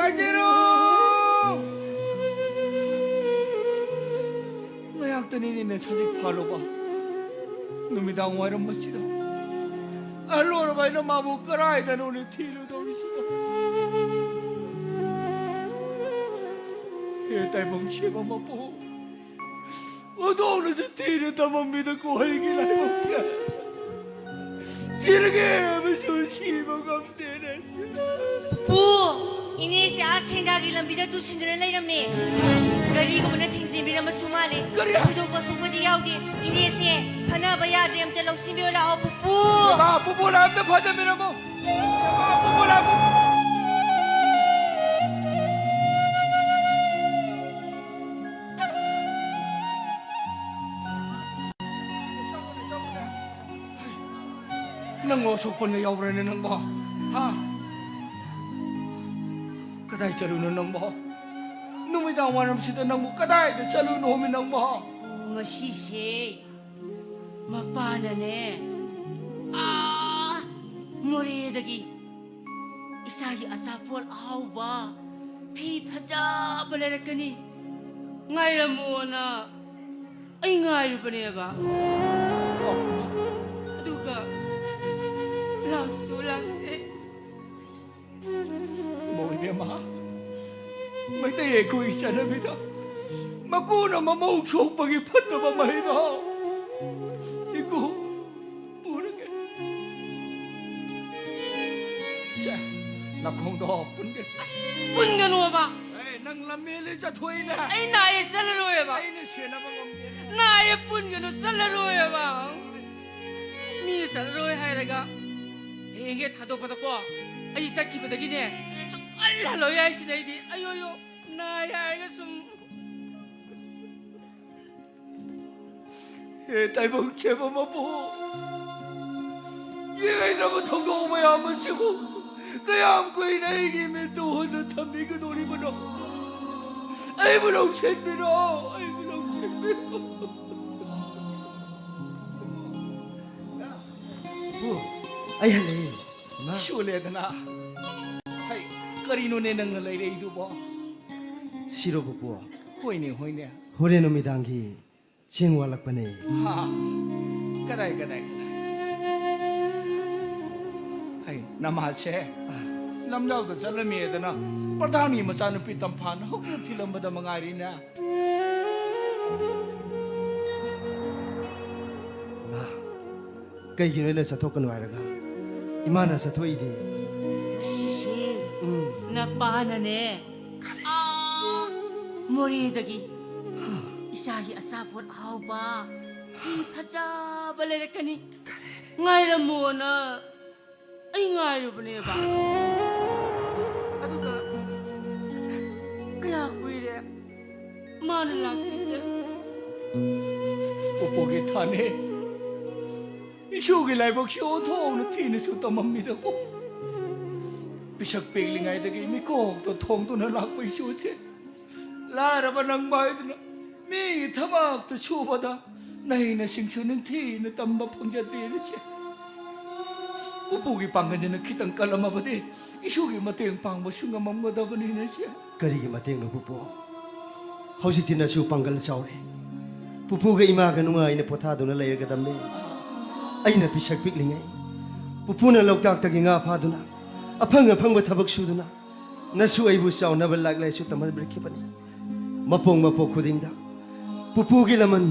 ꯍꯥꯏꯖꯔꯣ! ꯉꯥꯏꯍꯥꯛꯇꯅꯤꯅꯦ ꯁꯖꯤꯛ ꯐꯥꯜꯂꯨꯕ꯫ ꯅꯨꯃꯤꯗꯥꯡ ꯋꯥꯏꯔꯝ ꯑꯁꯤꯗ ꯑꯍꯜ ꯑꯣꯏꯔꯕ ꯑꯩꯅ ꯃꯥꯕꯨ ꯀꯗꯥꯏꯗꯅꯣꯅꯦ ꯊꯤꯔꯨꯗꯧꯔꯤꯁꯤꯕꯣ? ꯍꯦ ꯇꯥꯏꯕꯪ ꯁꯦꯝꯕ ꯃꯄꯨ, ꯍꯧꯗꯣꯡꯅꯁꯨ ꯊꯤꯅ ꯊꯝꯃꯝꯃꯤꯗ ꯀꯣꯍꯩꯒꯤ ꯂꯥꯏꯕꯛꯁꯦ꯫ ꯁꯤꯔꯒꯦ ꯍꯥꯏꯕꯁꯨ ꯁꯤꯕ ꯉꯝꯗꯦꯅꯦ꯫ ꯄꯨꯄꯨ, ꯏꯅꯦꯁꯦ ꯑꯥ ꯁꯦꯟꯗ꯭ꯔꯥꯒꯤ ꯂꯝꯕꯤꯗ ꯇꯨꯁꯤꯟꯗꯨꯅ ꯂꯩꯔꯝꯃꯦ꯫ ꯒꯥꯔꯤꯒꯨꯝꯕꯅ ꯊꯤꯡꯖꯤꯟꯕꯤꯔꯝꯕꯁꯨ ꯃꯥꯜꯂꯦ꯫ ꯀꯔꯤ? ꯊꯣꯏꯗꯣꯛꯄ ꯁꯣꯛꯄꯗꯤ ꯌꯥꯎꯗꯦ꯫ ꯏꯅꯦꯁꯦ ꯐꯅꯕ ꯌꯥꯗ꯭ꯔꯦ, ꯑꯝꯇ ꯂꯧꯁꯤꯟꯕꯤꯌꯨ ꯂꯥꯛꯑꯣ ꯄꯨꯄꯨ꯫ ꯏꯃꯥ, ꯄꯨꯄꯨ ꯂꯥꯛꯑꯝꯇ ꯐꯥꯖꯟꯕꯤꯔꯝꯃꯣ꯫ ꯏꯃꯥ, ꯄꯨꯄꯨ ꯂꯥꯛꯑꯝꯇ ꯅꯪꯕꯨ ꯑꯁꯣꯛꯄꯅ ꯌꯥꯎꯕ꯭ꯔꯅꯦ ꯅꯪꯕꯣ? ꯍꯥ? ꯀꯗꯥꯏ ꯆꯠꯂꯨꯅꯣ ꯅꯪꯕꯣ? ꯅꯨꯃꯤꯗꯥꯡ ꯋꯥꯏꯔꯝꯁꯤꯗ ꯅꯪꯕꯨ ꯀꯗꯥꯏꯗ ꯆꯠꯂꯨꯅꯣꯃꯤ ꯅꯪꯕꯣ? ꯉꯁꯤꯁꯦ ꯃꯄꯥꯅꯅꯦ, ꯑꯥ, ꯃꯣꯔꯦꯗꯒꯤ ꯏꯆꯥꯒꯤ ꯑꯆꯥꯄꯣꯠ ꯑꯍꯥꯎꯕ, ꯐꯤ ꯐꯖꯕ ꯂꯩꯔꯛꯀꯅꯤ, ꯉꯥꯏꯔꯝꯃꯣꯅ ꯑꯩ ꯉꯥꯏꯔꯨꯕꯅꯦꯕ꯫ ꯑꯗꯨꯒ ꯂꯥꯛꯁꯨ ꯂꯥꯛꯇꯦ꯫ ꯏꯃꯧ ꯏꯕꯦꯝꯃ, ꯃꯩꯇꯩ ꯑꯩꯈꯣꯏꯒꯤ ꯆꯠꯅꯕꯤꯗ ꯃꯀꯨꯅ ꯃꯃꯧ ꯁꯣꯛꯄꯒꯤ ꯐꯠꯇꯕ ꯃꯍꯩꯗꯣ ꯏꯀꯨ ꯄꯨꯔꯒꯦ꯫ ꯁꯦ, ꯅꯈꯣꯡꯗꯣ ꯄꯨꯟꯒꯦ꯫ ꯑꯁ, ꯄꯨꯟꯒꯅꯣꯕ꯫ ꯑꯦ, ꯅꯪ ꯂꯝꯍꯦꯜꯂꯦ ꯆꯠꯊꯣꯛꯏꯅꯦ꯫ ꯑꯩ ꯅꯥꯏꯌꯦ ꯆꯠꯂꯔꯣꯏꯕ꯫ ꯑꯩꯅ ꯁꯦꯟꯅꯕ ꯉꯝꯗꯦ꯫ ꯅꯥꯏꯌꯦ ꯄꯨꯟꯒꯅꯨ ꯆꯠꯂꯔꯣꯏꯕ꯫ ꯃꯤꯅ ꯆꯠꯂꯔꯣꯏ ꯍꯥꯏꯔꯒ ꯍꯌꯦꯡꯒꯤ ꯊꯥꯗꯣꯛꯄꯗꯀꯣ ꯑꯩ ꯆꯠꯈꯤꯕꯗꯒꯤꯅꯦ ꯁꯨꯡꯍꯜ ꯍꯜꯂꯣꯏ ꯍꯥꯏꯁꯤꯅꯦ ꯑꯩꯗꯤ꯫ ꯑꯌꯣ ꯌꯣ, ꯅꯥꯏ ꯍꯥꯏꯔꯒ ꯁꯨꯝ꯫ ꯍꯦ ꯇꯥꯏꯕꯪ ꯁꯦꯝꯕ ꯃꯄꯨ, ꯌꯦꯡꯉꯩꯗ꯭ꯔꯕ ꯊꯧꯗꯣꯛ ꯃꯌꯥꯝ ꯑꯁꯤꯕꯨ ꯀꯌꯥꯝ ꯀꯨꯏꯅ ꯑꯩꯒꯤ ꯃꯤꯠꯇ ꯎꯍꯟꯗ ꯊꯝꯕꯤꯒꯗꯧꯔꯤꯕꯅꯣ? ꯑꯩꯕꯨ ꯂꯧꯁꯤꯟꯕꯤꯔꯣ, ꯑꯩꯕꯨ ꯂꯧꯁꯤꯟꯕꯤꯔꯣ꯫ ꯄꯨ, ꯑꯩ ꯍꯜꯂꯛꯑꯦ꯫ ꯏꯃꯥ꯫ ꯁꯣꯜꯂꯦꯗꯅ꯫ ꯍꯩ, ꯀꯔꯤꯅꯣꯅꯦ ꯅꯪꯅ ꯂꯩꯔꯛꯏꯗꯨꯕꯣ? ꯁꯤꯔꯣ ꯄꯨꯄꯨ? ꯍꯣꯏꯅꯦ, ꯍꯣꯏꯅꯦ꯫ ꯍꯣꯔꯦꯟ ꯅꯨꯃꯤꯗꯥꯡꯒꯤ ꯆꯦꯡ ꯋꯥꯠꯂꯛꯄꯅꯦ꯫ ꯍꯥ? ꯀꯗꯥꯏ, ꯀꯗꯥꯏ, ꯀꯗꯥꯏ? ꯍꯩ, ꯅꯃꯥꯁꯦ ꯂꯝꯖꯥꯎꯗ ꯆꯠꯂꯝꯃꯦꯗꯅ ꯄ꯭ꯔꯙꯥꯟꯒꯤ ꯃꯆꯥꯅꯨꯄꯤ ꯇꯝꯐꯥꯅ ꯍꯧꯖꯤꯛ ꯊꯤꯜꯂꯝꯕꯗ ꯃꯉꯥꯏꯔꯤꯅꯦ꯫ ꯃꯥ, ꯀꯩꯒꯤꯅꯣ ꯑꯩꯅ ꯆꯠꯊꯣꯛꯀꯅꯨ ꯍꯥꯏꯔꯒ ꯏꯃꯥꯅ ꯆꯠꯊꯣꯛꯏꯗꯤ? ꯉꯁꯤꯁꯦ ꯎꯝ꯫ ꯅꯄꯥꯅꯅꯦ, ꯑꯥ, ꯃꯣꯔꯦꯗꯒꯤ ꯏꯆꯥꯒꯤ ꯑꯆꯥꯄꯣꯠ ꯑꯍꯥꯎꯕ, ꯐꯤ ꯐꯖꯕ ꯂꯩꯔꯛꯀꯅꯤ꯫ ꯉꯥꯏꯔꯝꯃꯣꯅ ꯑꯩ ꯉꯥꯏꯔꯨꯕꯅꯦꯕ꯫ ꯑꯗꯨꯒ ꯀꯌꯥ ꯀꯨꯏꯔꯦ ꯃꯥꯅ ꯂꯥꯛꯇ꯭ꯔꯤꯁꯦ꯫ ꯄꯨꯄꯨꯒꯤ ꯊꯥꯅꯦ꯫ ꯏꯁꯨꯒꯤ ꯂꯥꯏꯕꯛꯁꯤ ꯑꯣꯟꯊꯣꯛꯅ ꯊꯤꯅꯁꯨ ꯇꯝꯃꯝꯃꯤꯗꯀꯣ꯫ ꯄꯤꯁꯛ ꯄꯤꯛꯂꯤꯉꯩꯗꯒꯤ ꯃꯤꯀꯣꯛꯇ ꯊꯣꯡꯗꯨꯅ ꯂꯥꯛꯄ ꯏꯁꯨꯁꯦ ꯂꯥꯏꯔꯕ ꯅꯪꯕ ꯍꯥꯏꯗꯨꯅ ꯃꯤꯒꯤ ꯊꯕꯛꯇ ꯁꯨꯕꯗ ꯅꯍꯩꯅꯁꯤꯡꯁꯨ ꯅꯤꯡꯊꯤꯅ ꯇꯝꯕ ꯐꯪꯖꯗ꯭ꯔꯦꯅꯦ ꯁꯦ꯫ ꯄꯨꯄꯨꯒꯤ ꯄꯥꯡꯒꯜꯁꯤꯅ ꯈꯤꯇꯪ ꯀꯜꯂꯝꯃꯕꯗꯤ ꯏꯁꯨꯒꯤ ꯃꯇꯦꯡ ꯄꯥꯡꯕꯁꯨ ꯉꯝꯃꯝꯒꯗꯕꯅꯤꯅꯦ ꯁꯦ꯫ ꯀꯔꯤꯒꯤ ꯃꯇꯦꯡꯅꯣ ꯄꯨꯄꯨ? ꯍꯧꯖꯤꯛꯇꯤ ꯅꯁꯨ ꯄꯥꯡꯒꯜ ꯆꯥꯎꯔꯦ꯫ ꯄꯨꯄꯨꯒ ꯏꯃꯥꯒ ꯅꯨꯡꯉꯥꯏꯅ ꯄꯣꯊꯥꯗꯨꯅ ꯂꯩꯔꯒꯗꯕꯅꯦ꯫ ꯑꯩꯅ ꯄꯤꯁꯛ ꯄꯤꯛꯂꯤꯉꯩ ꯄꯨꯄꯨꯅ ꯂꯣꯛꯇꯥꯛꯇꯒꯤ ꯉꯥ ꯐꯥꯗꯨꯅ ꯑꯐꯪ ꯑꯐꯪꯕ ꯊꯕꯛ ꯁꯨꯗꯨꯅ ꯅꯁꯨ ꯑꯩꯕꯨ ꯆꯥꯎꯅꯕ ꯂꯥꯏꯔꯤꯛ ꯂꯥꯏꯁꯨ ꯇꯝꯍꯟꯕꯤꯔꯛꯈꯤꯕꯅꯤ꯫ ꯃꯄꯣꯛ ꯃꯄꯣꯛ ꯈꯨꯗꯤꯡꯗ ꯄꯨꯄꯨꯒꯤ ꯂꯃꯟ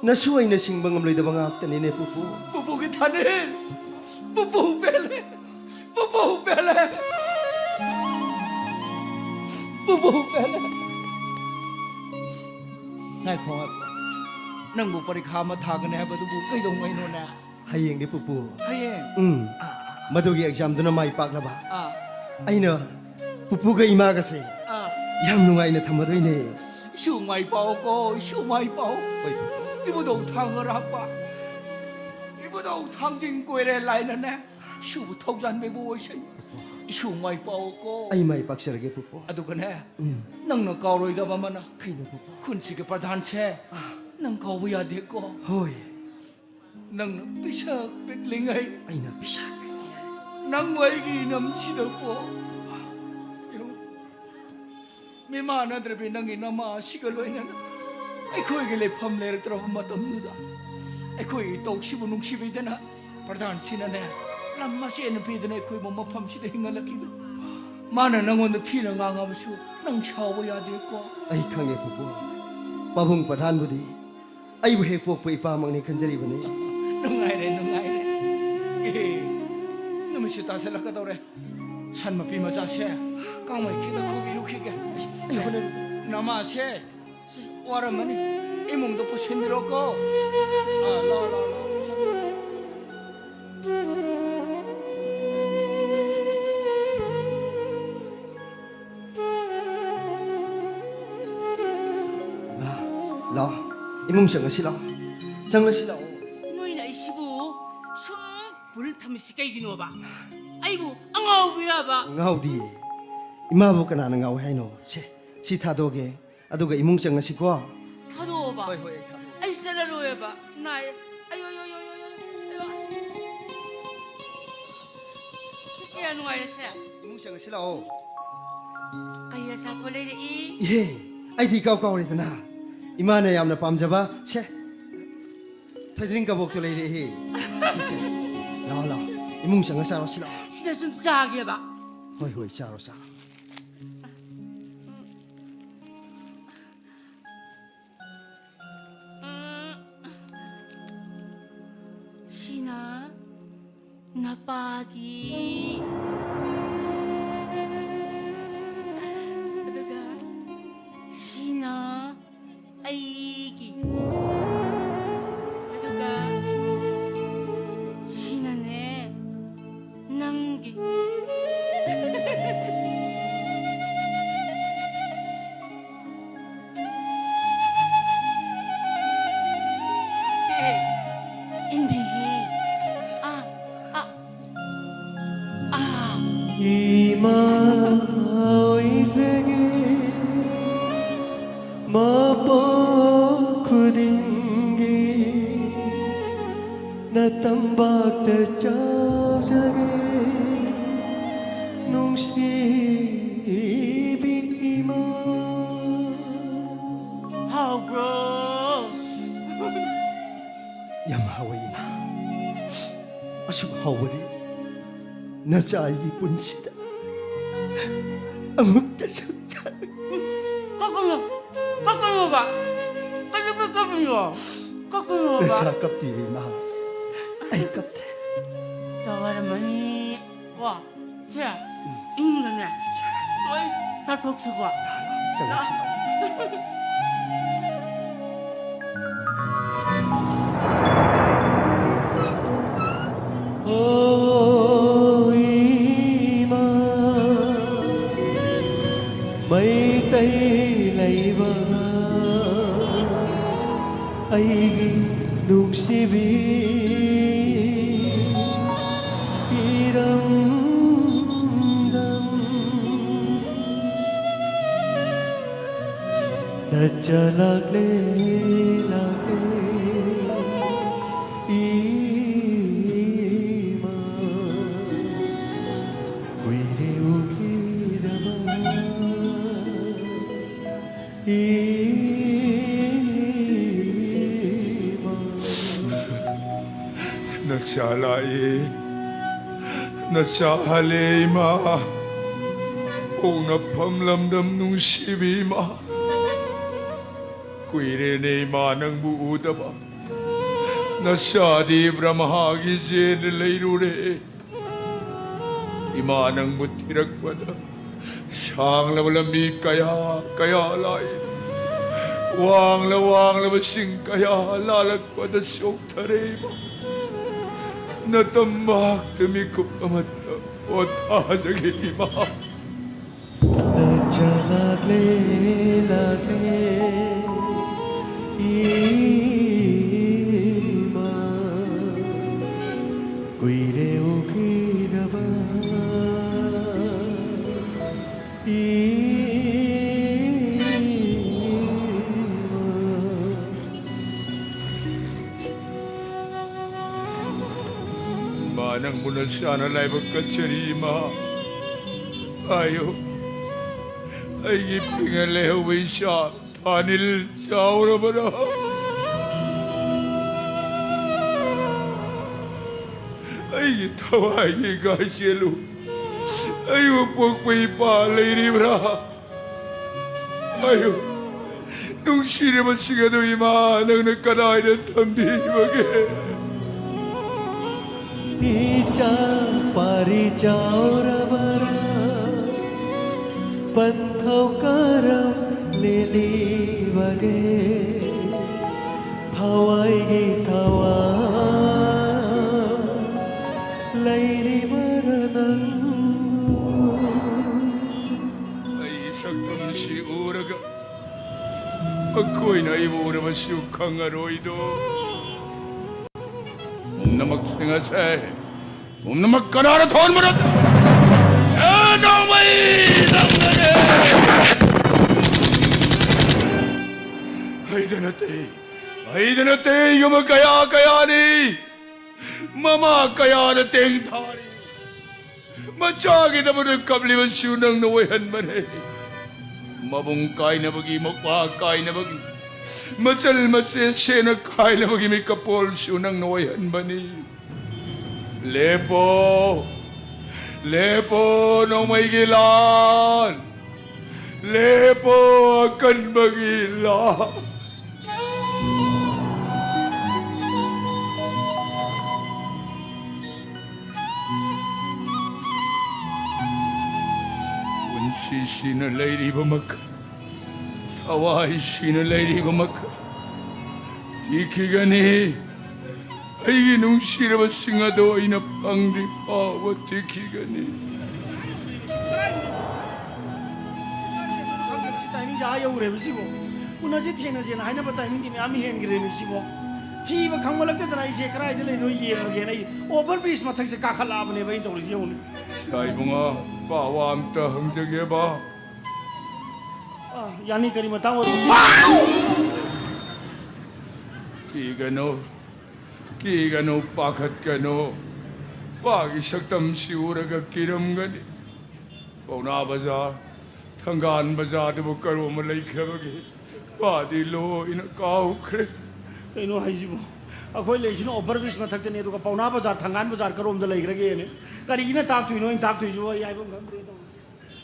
ꯅꯁꯨ ꯑꯩꯅ ꯁꯤꯡꯕ ꯉꯝꯂꯣꯏꯗꯕ ꯉꯥꯛꯇꯅꯤꯅꯦ ꯄꯨꯄꯨ꯫ ꯄꯨꯄꯨꯒꯤ ꯊꯥꯅꯦ꯫ ꯄꯨꯄꯨ ꯄꯦꯜꯂꯦ꯫ ꯄꯨꯄꯨ ꯄꯦꯜꯂꯦ꯫ ꯄꯨꯄꯨ ꯄꯦꯜꯂꯦ꯫ ꯉꯥꯏꯈꯣ, ꯉꯥꯏꯈꯣ꯫ ꯅꯪꯕꯨ ꯄꯔꯤꯈꯥ ꯑꯃ ꯊꯥꯒꯅꯤ ꯍꯥꯏꯕꯗꯨꯕꯨ ꯀꯩꯗꯧꯉꯩꯅꯣꯅꯦ? ꯍꯌꯦꯡꯗꯤ ꯄꯨꯄꯨ꯫ ꯍꯌꯦꯡ? ꯎꯝ꯫ ꯃꯗꯨꯒꯤ ꯑꯦꯛꯖꯥꯝꯗꯨꯅ ꯃꯥꯏ ꯄꯥꯛꯅꯕ ꯑꯥ꯫ ꯑꯩꯅ ꯄꯨꯄꯨꯒ ꯏꯃꯥꯒꯁꯦ ꯑꯥ꯫ ꯌꯥꯝ ꯅꯨꯡꯉꯥꯏꯅ ꯊꯝꯃꯗꯣꯏꯅꯦ꯫ ꯏꯁꯨ ꯃꯥꯏ ꯄꯥꯛꯑꯣꯀꯣ, ꯏꯁꯨ ꯃꯥꯏ ꯄꯥꯛꯑꯣ꯫ ꯍꯣꯏ ꯄꯨꯄꯨ꯫ ꯏꯕꯨꯙꯧ ꯊꯥꯡꯒ ꯔꯥꯛꯄ, ꯏꯕꯨꯙꯧ ꯊꯥꯡꯖꯤꯡ ꯀꯣꯏꯔꯦ ꯂꯥꯏꯅꯅꯦ꯫ ꯏꯁꯨꯕꯨ ꯊꯧꯖꯥꯟꯕꯤꯕ ꯑꯣꯏꯁꯅꯨ꯫ ꯏꯁꯨ ꯃꯥꯏ ꯄꯥꯛꯑꯣꯀꯣ꯫ ꯑꯩ ꯃꯥꯏ ꯄꯥꯛꯆꯔꯒꯦ ꯄꯨꯄꯨ꯫ ꯑꯗꯨꯒꯅꯦ, ꯎꯝ꯫ ꯅꯪꯅ ꯀꯥꯎꯔꯣꯏꯗꯕ ꯑꯃꯅ, ꯀꯩꯅꯣ ꯄꯨꯄꯨ? ꯈꯨꯟꯁꯤꯒꯤ ꯄ꯭ꯔꯙꯥꯟꯁꯦ ꯅꯪ ꯀꯥꯎꯕ ꯌꯥꯗꯦꯀꯣ꯫ ꯍꯣꯏ꯫ ꯅꯪꯅ ꯄꯤꯁꯛ ꯄꯤꯛꯂꯤꯉꯩ ꯑꯩꯅ ꯄꯤꯁꯛ ꯄꯤꯛꯂꯤꯉꯩ ꯅꯪꯕꯨ ꯑꯩꯒꯤ ꯏꯅꯝꯁꯤꯗꯀꯣ ꯃꯤꯃꯥꯟꯅꯗ꯭ꯔꯕꯤ ꯅꯪꯒꯤ ꯅꯃꯥ ꯑꯁꯤꯒ ꯂꯣꯏꯅꯅ ꯑꯩꯈꯣꯏꯒꯤ ꯂꯩꯐꯝ ꯂꯩꯔꯛꯇ꯭ꯔꯕ ꯃꯇꯝꯗꯨꯗ, ꯑꯩꯈꯣꯏ ꯏꯇꯧꯁꯤꯕꯨ ꯅꯨꯡꯁꯤꯕꯤꯗꯅ ꯄ꯭ꯔꯙꯥꯟꯁꯤꯅꯅꯦ, ꯂꯝ ꯃꯆꯦꯠꯅ ꯄꯤꯗꯅ ꯑꯩꯈꯣꯏꯕꯨ ꯃꯐꯝꯁꯤꯗ ꯍꯤꯡꯍꯜꯂꯛꯈꯤꯕꯅꯤ꯫ ꯃꯥꯅ ꯅꯪꯉꯣꯟꯗ ꯊꯤꯅ ꯉꯥꯡꯉꯕꯁꯨ ꯅꯪ ꯁꯥꯎꯕ ꯌꯥꯗꯦꯀꯣ꯫ ꯑꯩ ꯈꯪꯉꯦ ꯄꯨꯄꯨ, ꯄꯥꯕꯨꯡ ꯄ꯭ꯔꯙꯥꯟꯕꯨꯗꯤ ꯑꯩꯕꯨ ꯍꯦꯛ ꯄꯣꯛꯄ ꯏꯄꯥꯃꯛꯅꯤ ꯈꯟꯖꯔꯤꯕꯅꯤ꯫ ꯅꯨꯡꯉꯥꯏꯔꯦ, ꯅꯨꯡꯉꯥꯏꯔꯦ꯫ ꯑꯦ, ꯅꯨꯃꯤꯠꯁꯨ ꯇꯥꯁꯤꯜꯂꯛꯀꯗꯧꯔꯦ꯫ ꯁꯟ ꯃꯄꯤ ꯃꯆꯥꯁꯦ ꯀꯥꯡꯃꯩ ꯈꯤꯇ ꯈꯨꯕꯤꯔꯨꯈꯤꯒꯦ꯫ ꯑꯩ ꯍꯣꯠꯅꯔꯒꯦ꯫ ꯅꯃꯥꯁꯦ ꯋꯥꯔꯝꯃꯅꯤ꯫ ꯏꯃꯨꯡꯗ ꯄꯨꯁꯤꯟꯕꯤꯔꯣꯀꯣ꯫ ꯑꯥ, ꯂꯥꯎ, ꯂꯥꯎ, ꯂꯥꯎ, ꯄꯨꯁꯤꯟꯕꯤꯔꯣ꯫ ꯂꯥꯎ, ꯂꯥꯎ꯫ ꯏꯃꯨꯡ ꯆꯪꯉꯁꯤ, ꯂꯥꯎ꯫ ꯆꯪꯉꯁꯤ, ꯂꯥꯎ꯫ ꯅꯣꯏꯅ ꯑꯩꯁꯤꯕꯨ ꯁꯨꯝ ꯄꯨꯜ ꯊꯝꯃꯤꯁꯤ ꯀꯩꯒꯤꯅꯣꯕ? ꯑꯩꯕꯨ ꯑꯉꯥꯎꯕꯤꯔꯕ? ꯉꯥꯎꯗꯤꯌꯦ꯫ ꯏꯃꯥꯕꯨ ꯀꯅꯥꯅ ꯉꯥꯎꯏ ꯍꯥꯏꯅꯣ? ꯁꯦ, ꯁꯤ ꯊꯥꯗꯣꯛꯑꯒꯦ꯫ ꯑꯗꯨꯒ ꯏꯃꯨꯡ ꯆꯪꯉꯁꯤꯀꯣ꯫ ꯊꯥꯗꯣꯛꯑꯣꯕ꯫ ꯍꯣꯏ, ꯍꯣꯏ, ꯑꯩ ꯊꯥꯗꯣꯛꯑꯒꯦ꯫ ꯑꯩ ꯆꯠꯂꯔꯣꯏꯕ꯫ ꯅꯥꯏ꯫ ꯑꯌꯣ, ꯌꯣ, ꯌꯣ, ꯌꯣ, ꯌꯣ, ꯌꯣ꯫ ꯀꯌꯥ ꯅꯨꯡꯉꯥꯏꯔꯦꯁꯦ꯫ ꯏꯃꯨꯡ ꯆꯪꯉꯁꯤ ꯂꯥꯛꯑꯣ꯫ ꯀꯩ ꯑꯆꯥꯄꯣꯠ ꯂꯩꯔꯛꯏ? ꯏꯍꯦ, ꯑꯩꯗꯤ ꯏꯀꯥꯎ ꯀꯥꯎꯔꯦꯗꯅ꯫ ꯏꯃꯥꯅ ꯌꯥꯝꯅ ꯄꯥꯝꯖꯕ, ꯁꯦ, ꯊꯣꯏꯗ꯭ꯔꯤꯡ ꯀꯕꯣꯛꯇꯣ ꯂꯩꯔꯛꯏ꯫ ꯁꯦ, ꯁꯦ, ꯂꯥꯛꯑꯣ, ꯂꯥꯛꯑꯣ꯫ ꯏꯃꯨꯡ ꯆꯪꯉ ꯆꯥꯔꯣ, ꯁꯤ ꯂꯥꯛꯑꯣ꯫ ꯁꯤꯗ ꯁꯨꯝ ꯆꯥꯒꯦꯕ꯫ ꯍꯣꯏ, ꯍꯣꯏ, ꯆꯥꯔꯣ, ꯆꯥꯔꯣ꯫ ꯎꯝ, ꯁꯤꯅ ꯅꯄꯥꯒꯤ꯫ ꯑꯗꯨꯒ ꯁꯤꯅ ꯑꯩꯒꯤ꯫ ꯑꯗꯨꯒ ꯁꯤꯅꯅꯦ, ꯅꯪꯒꯤ꯫ ꯁꯦ, ꯏꯟꯕꯤꯒꯦ꯫ ꯑꯥ, ꯑꯥ, ꯑꯥ꯫ ꯏꯃꯥ ꯑꯣꯏꯖꯒꯦ, ꯃꯄꯣꯛ ꯈꯨꯗꯤꯡꯒꯤ ꯅꯇꯝꯄꯥꯛꯇ ꯆꯥꯎꯖꯒꯦ, ꯅꯨꯡꯁꯤꯕꯤ ꯏꯃꯥ꯫ ꯑꯁꯨꯛ ꯍꯥꯎꯕꯗꯤ ꯅꯆꯥ ꯑꯩꯒꯤ ꯄꯨꯟꯁꯤꯗ ꯑꯃꯨꯛꯇ ꯁꯛꯆꯔꯣꯏ꯫ ꯀꯞꯀꯅꯨ, ꯀꯞꯀꯅꯨꯕ꯫ ꯀꯩꯗꯧꯕꯩ ꯀꯞꯄꯤꯅꯣ? ꯀꯞꯀꯅꯨꯕ꯫ ꯅꯆꯥ ꯀꯞꯇꯦ ꯏꯃꯥ, ꯑꯩ ꯀꯞꯇꯦ꯫ ꯆꯥꯎꯔꯝꯃꯅꯤ꯫ ꯀꯣ, ꯁꯦ, ꯏꯃꯨꯡꯗꯅꯦ ꯂꯣꯏ ꯆꯥꯊꯣꯛꯁꯤꯀꯣ꯫ ꯆꯪꯁꯤ꯫ ꯑꯣ ꯏꯃꯥ, ꯃꯩꯇꯩ ꯂꯩꯕꯥꯛ ꯑꯩꯒꯤ ꯅꯨꯡꯁꯤꯕꯤ ꯏꯔꯝꯗꯝ꯫ ꯅꯆꯥ ꯂꯥꯛꯂꯦ, ꯂꯥꯛꯂꯦ, ꯏꯃꯥ, ꯀꯨꯏꯔꯦ ꯎꯈꯤꯗꯕ, ꯏꯃꯥ꯫ ꯅꯆꯥ ꯂꯥꯛꯏ, ꯅꯆꯥ ꯍꯜꯂꯦ ꯏꯃꯥ꯫ ꯄꯣꯛꯅꯐꯝ ꯂꯝꯗꯝ ꯅꯨꯡꯁꯤꯕꯤ ꯏꯃꯥ, ꯀꯨꯏꯔꯦꯅꯦ ꯏꯃꯥ ꯅꯪꯕꯨ ꯎꯗꯕ꯫ ꯅꯆꯥꯗꯤ ꯕ꯭ꯔꯍꯃꯥꯒꯤ ꯖꯦꯜꯗ ꯂꯩꯔꯨꯔꯦ꯫ ꯏꯃꯥ ꯅꯪꯕꯨ ꯊꯤꯔꯛꯄꯗ ꯁꯥꯡꯂꯕ ꯂꯝꯕꯤ ꯀꯌꯥ ꯀꯌꯥ ꯂꯥꯛꯏ꯫ ꯋꯥꯡꯂ ꯋꯥꯡꯂꯕ ꯆꯤꯡ ꯀꯌꯥ ꯂꯥꯜꯂꯛꯄꯗ ꯆꯣꯛꯊꯔꯦ ꯏꯃꯥ꯫ ꯅꯇꯝ ꯃꯍꯥꯛꯇ ꯃꯤꯀꯨꯞ ꯑꯃꯠꯇ ꯄꯣꯊꯥꯖꯒꯦ ꯏꯃꯥ꯫ ꯅꯆꯥ ꯂꯥꯛꯂꯦ, ꯂꯥꯛꯂꯦ, ꯏꯃꯥ, ꯀꯨꯏꯔꯦ ꯎꯈꯤꯗꯕ, ꯏꯃꯥ꯫ ꯏꯃꯥ ꯅꯪꯕꯨ ꯅꯆꯥꯅ ꯂꯥꯏꯕꯛ ꯀꯠꯆꯔꯤ ꯏꯃꯥ꯫ ꯑꯌꯣ, ꯑꯩꯒꯤ ꯄꯤꯛꯅ ꯂꯩꯍꯧꯕ ꯏꯆꯥ ꯊꯥꯅꯤꯜ ꯆꯥꯎꯔꯕꯔꯥ? ꯑꯩꯒꯤ ꯊꯋꯥꯏꯒꯤ ꯒꯥꯏ ꯆꯦꯜꯂꯨ꯫ ꯑꯩꯕꯨ ꯄꯣꯛꯄ ꯏꯄꯥ ꯂꯩꯔꯤꯕ꯭ꯔꯥ? ꯍꯥꯏꯌꯨ꯫ ꯅꯨꯡꯁꯤꯔꯕꯁꯤꯡ ꯑꯗꯨ ꯏꯃꯥ ꯅꯪꯅ ꯀꯗꯥꯏꯗ ꯊꯝꯕꯤꯕꯒꯦ? ꯏꯆꯥ ꯄꯥꯔꯤ ꯆꯥꯎꯔꯕꯔꯥ? ꯄꯟꯊꯧ ꯀꯔꯝ ꯂꯦꯜꯂꯤꯕꯒꯦ? ꯊꯋꯥꯏꯒꯤ ꯊꯋꯥꯏ ꯂꯩꯔꯤꯕꯔꯥ ꯅꯪ? ꯑꯩꯒꯤ ꯁꯛꯇꯝꯁꯤ ꯎꯔꯒ ꯃꯈꯣꯏꯅ ꯑꯩꯕꯨ ꯎꯔꯕꯁꯨ ꯈꯪꯉꯔꯣꯏꯗꯣ꯫ ꯄꯨꯝꯅꯃꯛꯁꯤꯡ ꯑꯁꯦ ꯄꯨꯝꯅꯃꯛ ꯀꯅꯥꯅ ꯊꯣꯟꯕꯅꯣ? ꯑꯦ, ꯅꯣꯡꯃꯩ ꯅꯪꯅꯅꯦ! ꯑꯩꯗ ꯅꯠꯇꯦ, ꯑꯩꯗ ꯅꯠꯇꯦ, ꯌꯨꯝ ꯀꯌꯥ ꯀꯌꯥꯅꯤ, ꯃꯃꯥ ꯀꯌꯥꯅ ꯇꯦꯡ ꯊꯥꯔꯤ꯫ ꯃꯆꯥꯒꯤꯗꯃꯛꯇ ꯀꯞꯂꯤꯕꯁꯨ ꯅꯪꯅ ꯑꯣꯏꯍꯟꯕꯅꯦ꯫ ꯃꯕꯨꯡ ꯀꯥꯏꯅꯕꯒꯤ, ꯃꯧꯄ꯭ꯋꯥ ꯀꯥꯏꯅꯕꯒꯤ, ꯃꯆꯜ ꯃꯆꯦ ꯁꯦꯟꯅ ꯀꯥꯏꯅꯕꯒꯤ ꯃꯤꯀꯄꯣꯜꯁꯨ ꯅꯪꯅ ꯑꯣꯏꯍꯟꯕꯅꯤ꯫ ꯂꯦꯞꯄꯣ, ꯂꯦꯞꯄꯣ ꯅꯣꯡꯃꯩꯒꯤ ꯂꯥꯟ, ꯂꯦꯞꯄꯣ ꯑꯀꯟꯕꯒꯤ ꯂꯥꯟ꯫ ꯄꯨꯟꯁꯤ ꯁꯤꯅ ꯂꯩꯔꯤꯕ ꯃꯈꯩ, ꯊꯋꯥꯏ ꯁꯤꯅ ꯂꯩꯔꯤꯕ ꯃꯈꯩ ꯊꯤꯈꯤꯒꯅꯤ꯫ ꯑꯩꯒꯤ ꯅꯨꯡꯁꯤꯔꯕꯁꯤꯡ ꯑꯗꯣ ꯑꯩꯅ ꯐꯪꯗ꯭ꯔꯤ ꯐꯥꯎꯕ ꯊꯤꯈꯤꯒꯅꯤ꯫ ꯇꯥꯏꯃꯤꯡꯁꯦ ꯑꯥ ꯌꯧꯈ꯭ꯔꯦꯕ ꯁꯤꯕꯣ꯫ ꯎꯅꯁꯤ ꯊꯦꯡꯅꯁꯦꯅ ꯍꯥꯏꯅꯕ ꯇꯥꯏꯃꯤꯡꯗꯤ ꯃꯌꯥꯝ ꯍꯦꯟꯈ꯭ꯔꯦꯅꯦ ꯁꯤꯕꯣ꯫ ꯊꯤꯕ ꯈꯪꯕꯂꯛꯇꯗꯅ ꯑꯩꯁꯦ ꯀꯗꯥꯏꯗ ꯂꯩꯅꯣ ꯌꯦꯡꯉꯒꯦꯅ ꯑꯩ ꯑꯣꯚꯔ ꯕ꯭ꯔꯤꯖ ꯃꯊꯛꯁꯦ ꯀꯥꯈꯠꯂꯛꯑꯕꯅꯦꯕ ꯑꯩꯅ ꯇꯧꯔꯤꯁꯦ ꯌꯦꯡꯉꯨꯅꯦ꯫ ꯏꯁꯥ ꯏꯕꯨꯡꯉꯣ, ꯄꯥꯎ ꯑꯝꯇ ꯍꯪꯖꯒꯦꯕ꯫ ꯑꯥ, ꯌꯥꯅꯤ, ꯀꯔꯤ ꯃꯇꯥꯡ ꯑꯣꯏꯕ? ꯀꯤꯒꯅꯨ, ꯀꯤꯒꯅꯨ, ꯄꯥꯈꯠꯀꯅꯨ꯫ ꯄꯥꯒꯤ ꯁꯛꯇꯝꯁꯤ ꯎꯔꯒ ꯀꯤꯔꯝꯒꯅꯤ꯫ ꯄꯥꯎꯅꯥ ꯕꯖꯥꯔ, ꯊꯪꯒꯥꯜ ꯕꯖꯥꯔꯗꯨꯕꯨ ꯀꯔꯣꯝ ꯂꯩꯈ꯭ꯔꯕꯒꯦ? ꯄꯥꯗꯤ ꯂꯣꯏꯅ ꯀꯥꯎꯈ꯭ꯔꯦ꯫ ꯀꯩꯅꯣ ꯍꯥꯏꯁꯤꯕꯣ? ꯑꯩꯈꯣꯏ ꯂꯩꯁꯤꯅ ꯑꯣꯚꯔ ꯕ꯭ꯔꯤꯖ ꯃꯊꯛꯇꯅꯤ, ꯑꯗꯨꯒ ꯄꯥꯎꯅꯥ ꯕꯖꯥꯔ, ꯊꯪꯒꯥꯟ ꯕꯖꯥꯔ ꯀꯔꯣꯝꯗ ꯂꯩꯈ꯭ꯔꯒꯦꯅꯦ? ꯀꯔꯤꯒꯤꯅ ꯇꯥꯛꯇꯣꯏꯅꯣ? ꯑꯩꯅ ꯇꯥꯛꯇꯣꯏꯁꯤꯕꯨ ꯑꯩ ꯍꯥꯏꯐꯝ ꯈꯪꯗ꯭ꯔꯦ ꯇꯧꯔꯤꯁꯦ꯫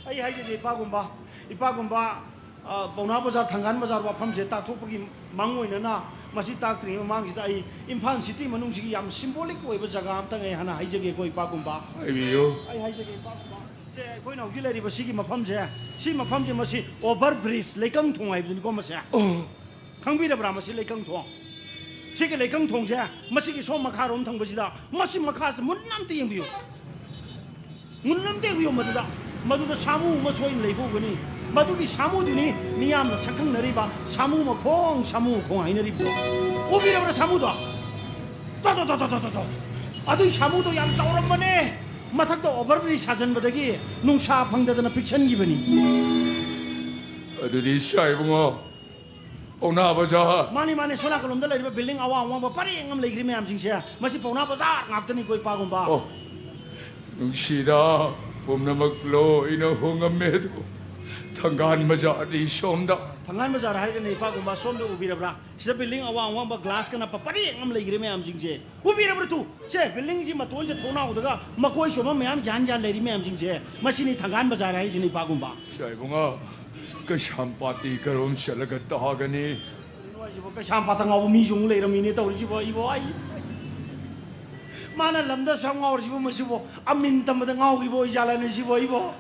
ꯑꯩ ꯍꯥꯏꯖꯒꯦ ꯏꯄꯥꯒꯨꯝꯕ, ꯏꯄꯥꯒꯨꯝꯕ, ꯑ, ꯄꯥꯎꯅꯥ ꯕꯖꯥꯔ, ꯊꯪꯒꯥꯟ ꯕꯖꯥꯔ ꯋꯥꯐꯝꯁꯦ ꯇꯥꯛꯊꯣꯛꯄꯒꯤ ꯃꯥꯡ ꯑꯣꯏꯅꯅ, ꯃꯁꯤ ꯇꯥꯛꯇ꯭ꯔꯤꯉꯩ ꯃꯃꯥꯡꯁꯤꯗ ꯑꯩ ꯏꯝꯐꯥꯜ ꯁꯤꯇꯤ ꯃꯅꯨꯡꯁꯤꯒꯤ ꯌꯥꯝ ꯁꯤꯝꯕꯣꯂꯤꯛ ꯑꯣꯏꯕ ꯖꯒꯥ ꯑꯝꯇꯪ ꯑꯩ ꯍꯥꯟꯅ ꯍꯥꯏꯖꯒꯦꯀꯣ ꯏꯄꯥꯒꯨꯝꯕ꯫ ꯍꯥꯏꯕꯤꯌꯨ꯫ ꯑꯩ ꯍꯥꯏꯖꯒꯦ ꯏꯄꯥꯒꯨꯝꯕ꯫ ꯁꯦ, ꯑꯩꯈꯣꯏꯅ ꯍꯧꯖꯤꯛ ꯂꯩꯔꯤꯕ ꯁꯤꯒꯤ ꯃꯐꯝꯁꯦ, ꯁꯤ ꯃꯐꯝꯁꯦ, ꯃꯁꯤ ꯑꯣꯚꯔ ꯕ꯭ꯔꯤꯖ, ꯂꯩꯀꯪ ꯊꯣꯡ ꯍꯥꯏꯕꯗꯨꯅꯤꯀꯣ ꯃꯁꯦ꯫ ꯑꯣ꯫ ꯈꯪꯕꯤꯔꯕ꯭ꯔꯥ ꯃꯁꯤ ꯂꯩꯀꯪ ꯊꯣꯡ? ꯁꯤꯒꯤ ꯂꯩꯀꯪ ꯊꯣꯡꯁꯦ, ꯃꯁꯤꯒꯤ ꯁꯣꯝ ꯃꯈꯥꯔꯣꯝ ꯊꯪꯕꯁꯤꯗ, ꯃꯁꯤ ꯃꯈꯥꯁꯦ ꯃꯨꯟꯅ ꯑꯝꯇ ꯌꯦꯡꯕꯤꯌꯨ꯫ ꯃꯨꯟꯅ ꯑꯝꯇ ꯌꯦꯡꯕꯤꯌꯨ ꯃꯗꯨꯗ꯫ ꯃꯗꯨꯗ ꯁꯥꯃꯨ ꯑꯃ ꯁꯣꯏꯅ ꯂꯩꯕ ꯎꯒꯅꯤ꯫ ꯃꯗꯨꯒꯤ ꯁꯥꯃꯨꯗꯨꯅꯤ ꯃꯤꯌꯥꯝꯅ ꯁꯛꯈꯪꯅꯔꯤꯕ ꯁꯥꯃꯨ ꯃꯈꯣꯡ, ꯁꯥꯃꯨ ꯃꯈꯣꯡ ꯍꯥꯏꯅꯔꯤꯕꯗꯣ꯫ ꯎꯕꯤꯔꯕ꯭ꯔꯥ ꯁꯥꯃꯨꯗꯣ? ꯇꯣ, ꯇꯣ, ꯇꯣ, ꯇꯣ, ꯇꯣ, ꯇꯣ, ꯇꯣ꯫ ꯑꯗꯨꯒꯤ ꯁꯥꯃꯨꯗꯣ ꯌꯥꯝ ꯆꯥꯎꯔꯝꯕꯅꯦ꯫ ꯃꯊꯛꯇ ꯑꯣꯚꯔ ꯕ꯭ꯔꯤꯖ ꯁꯥꯖꯟꯕꯗꯒꯤ ꯅꯨꯡꯁꯥ ꯐꯪꯗꯗꯅ ꯄꯤꯛꯁꯟꯈꯤꯕꯅꯤ꯫ ꯑꯗꯨꯗꯤ ꯁꯥ ꯏꯕꯨꯡꯉꯣ, ꯄꯥꯎꯅꯥ ꯕꯖꯥꯔ꯫ ꯃꯥꯅꯤ, ꯃꯥꯅꯤ, ꯁꯣꯝ ꯅꯥꯀꯜꯂꯣꯝꯗ ꯂꯩꯔꯤꯕ ꯕꯤꯜꯗꯤꯡ ꯑꯋꯥꯡ ꯑꯋꯥꯡꯕ ꯄꯔꯦꯡ ꯑꯃ ꯂꯩꯈ꯭ꯔꯤ ꯃꯌꯥꯝꯁꯤꯡꯁꯦ, ꯃꯁꯤ ꯄꯥꯎꯅꯥ ꯕꯖꯥꯔ ꯉꯥꯛꯇꯅꯤꯀꯣ, ꯏꯄꯥꯒꯨꯝꯕ꯫ ꯑꯣ, ꯅꯨꯡꯁꯤꯗ, ꯄꯨꯝꯅꯃꯛ ꯂꯣꯏꯅ ꯍꯣꯡꯉꯝꯃꯦ ꯑꯗꯨ ꯊꯪꯒꯥꯟ ꯕꯖꯥꯔꯗꯤ ꯁꯣꯝꯗ꯫ ꯊꯪꯒꯥꯟ ꯕꯖꯥꯔ ꯍꯥꯏꯔꯒꯅꯦ, ꯏꯄꯥꯒꯨꯝꯕ, ꯁꯣꯝꯗ ꯎꯕꯤꯔꯕ꯭ꯔꯥ? ꯁꯤꯗ ꯕꯤꯜꯗꯤꯡ ꯑꯋꯥꯡ ꯑꯋꯥꯡꯕ ꯒ꯭ꯂꯥꯁꯀ ꯅꯞꯄ ꯄꯔꯦꯡ ꯑꯃ ꯂꯩꯈ꯭ꯔꯦ ꯃꯌꯥꯝꯁꯤꯡꯁꯦ꯫ ꯎꯕꯤꯔꯕ꯭ꯔꯥ ꯇꯨ? ꯁꯦ, ꯕꯤꯜꯗꯤꯡꯁꯤ ꯃꯇꯣꯟꯁꯦ ꯊꯣꯡꯅꯥꯎꯗꯒ ꯃꯀꯣꯏ ꯁꯣꯝꯕ ꯃꯌꯥꯝ ꯒ꯭ꯌꯥꯟ ꯒ꯭ꯌꯥꯟ ꯂꯩꯔꯤ ꯃꯌꯥꯝꯁꯤꯡꯁꯦ, ꯃꯁꯤꯅꯤ ꯊꯪꯒꯥꯟ ꯕꯖꯥꯔ ꯍꯥꯏꯔꯤꯁꯤꯅꯤ, ꯏꯄꯥꯒꯨꯝꯕ꯫ ꯁꯦ ꯏꯕꯨꯡꯉꯣ, ꯀꯩꯁꯥꯝꯄꯥꯠꯇꯤ ꯀꯔꯣꯝ ꯆꯠꯂꯒ ꯇꯥꯒꯅꯤ? ꯀꯩꯅꯣ ꯍꯥꯏꯁꯤꯕꯣ, ꯀꯩꯁꯥꯝꯄꯥꯠꯇ ꯉꯥꯎꯕ ꯃꯤꯁꯨ ꯑꯃꯨꯛ ꯂꯩꯔꯝꯃꯤꯅꯦ ꯇꯧꯔꯤꯁꯤꯕꯣ, ꯑꯩꯕꯣ, ꯑꯩ, ꯃꯥꯅ ꯂꯝꯗ ꯑꯁꯨꯛ ꯌꯥꯝ ꯉꯥꯎꯔꯤꯁꯤꯕꯣ, ꯃꯁꯤꯕꯣ ꯑꯃꯤꯟ ꯇꯝꯕꯗ ꯉꯥꯎꯈꯤꯕ ꯑꯣꯏꯖꯥꯠꯂꯅꯦ ꯁꯤꯕꯣ, ꯑꯩꯕꯣ?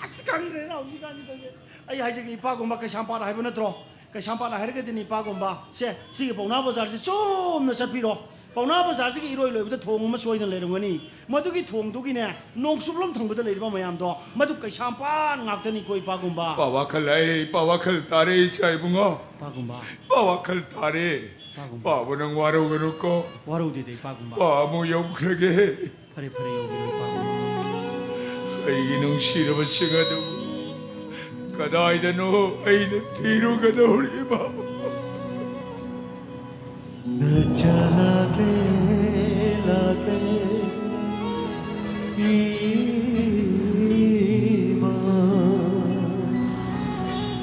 ꯑꯁ, ꯈꯪꯗ꯭ꯔꯦꯗ ꯍꯧꯖꯤꯛꯀꯥꯟꯁꯤ ꯇꯧꯔꯤꯁꯦ꯫ ꯑꯩ ꯍꯥꯏꯖꯒꯦ, ꯏꯄꯥꯒꯨꯝꯕ ꯀꯩꯁꯥꯝꯄꯥꯠ ꯍꯥꯏꯕ ꯅꯠꯇ꯭ꯔꯣ? ꯀꯩꯁꯥꯝꯄꯥꯠ ꯍꯥꯏꯔꯒꯗꯤꯅꯦ, ꯏꯄꯥꯒꯨꯝꯕ, ꯁꯦ, ꯁꯤꯒꯤ ꯄꯥꯎꯅꯥ ꯕꯖꯥꯔꯁꯦ ꯆꯨꯝꯅ ꯆꯠꯄꯤꯔꯣ꯫ ꯄꯥꯎꯅꯥ ꯕꯖꯥꯔꯁꯤꯒꯤ ꯏꯔꯣꯏ ꯂꯣꯏꯕꯗ ꯊꯣꯡ ꯑꯃ ꯁꯣꯏꯗꯅ ꯂꯩꯔꯝꯒꯅꯤ꯫ ꯃꯗꯨꯒꯤ ꯊꯣꯡꯗꯨꯒꯤꯅꯦ, ꯅꯣꯡꯆꯨꯞꯂꯣꯝ ꯊꯪꯕꯗ ꯂꯩꯔꯤꯕ ꯃꯌꯥꯝꯗꯣ, ꯃꯗꯨ ꯀꯩꯁꯥꯝꯄꯥꯠ ꯉꯥꯛꯇꯅꯤꯀꯣ, ꯏꯄꯥꯒꯨꯝꯕ꯫ ꯄꯥ ꯋꯥꯈꯜ, ꯑꯩ ꯄꯥ ꯋꯥꯈꯜ ꯇꯥꯔꯦ, ꯏꯆꯥ ꯏꯕꯨꯡꯉꯣ꯫ ꯏꯄꯥꯒꯨꯝꯕ꯫ ꯄꯥ ꯋꯥꯈꯜ ꯇꯥꯔꯦ꯫ ꯏꯄꯥꯒꯨꯝꯕ꯫ ꯄꯥꯕ ꯅꯪ ꯋꯥꯔꯧꯒꯅꯨꯀꯣ꯫ ꯋꯥꯔꯧꯗꯦꯗ, ꯏꯄꯥꯒꯨꯝꯕ꯫ ꯄꯥ ꯑꯃꯨꯛ ꯌꯧꯈ꯭ꯔꯒꯦ꯫ ꯐꯔꯦ, ꯐꯔꯦ, ꯌꯧꯕꯤꯔꯣ, ꯏꯄꯥꯒꯨꯝꯕ꯫ ꯑꯩꯒꯤ ꯅꯨꯡꯁꯤꯔꯕꯁꯤꯡ ꯑꯗꯨ ꯀꯗꯥꯏꯗꯅꯣ ꯑꯩꯅ ꯊꯤꯔꯨꯒꯗꯧꯔꯤꯕ? ꯅꯆꯥ ꯂꯥꯛꯂꯦ, ꯂꯥꯛꯂꯦ, ꯏꯃꯥ,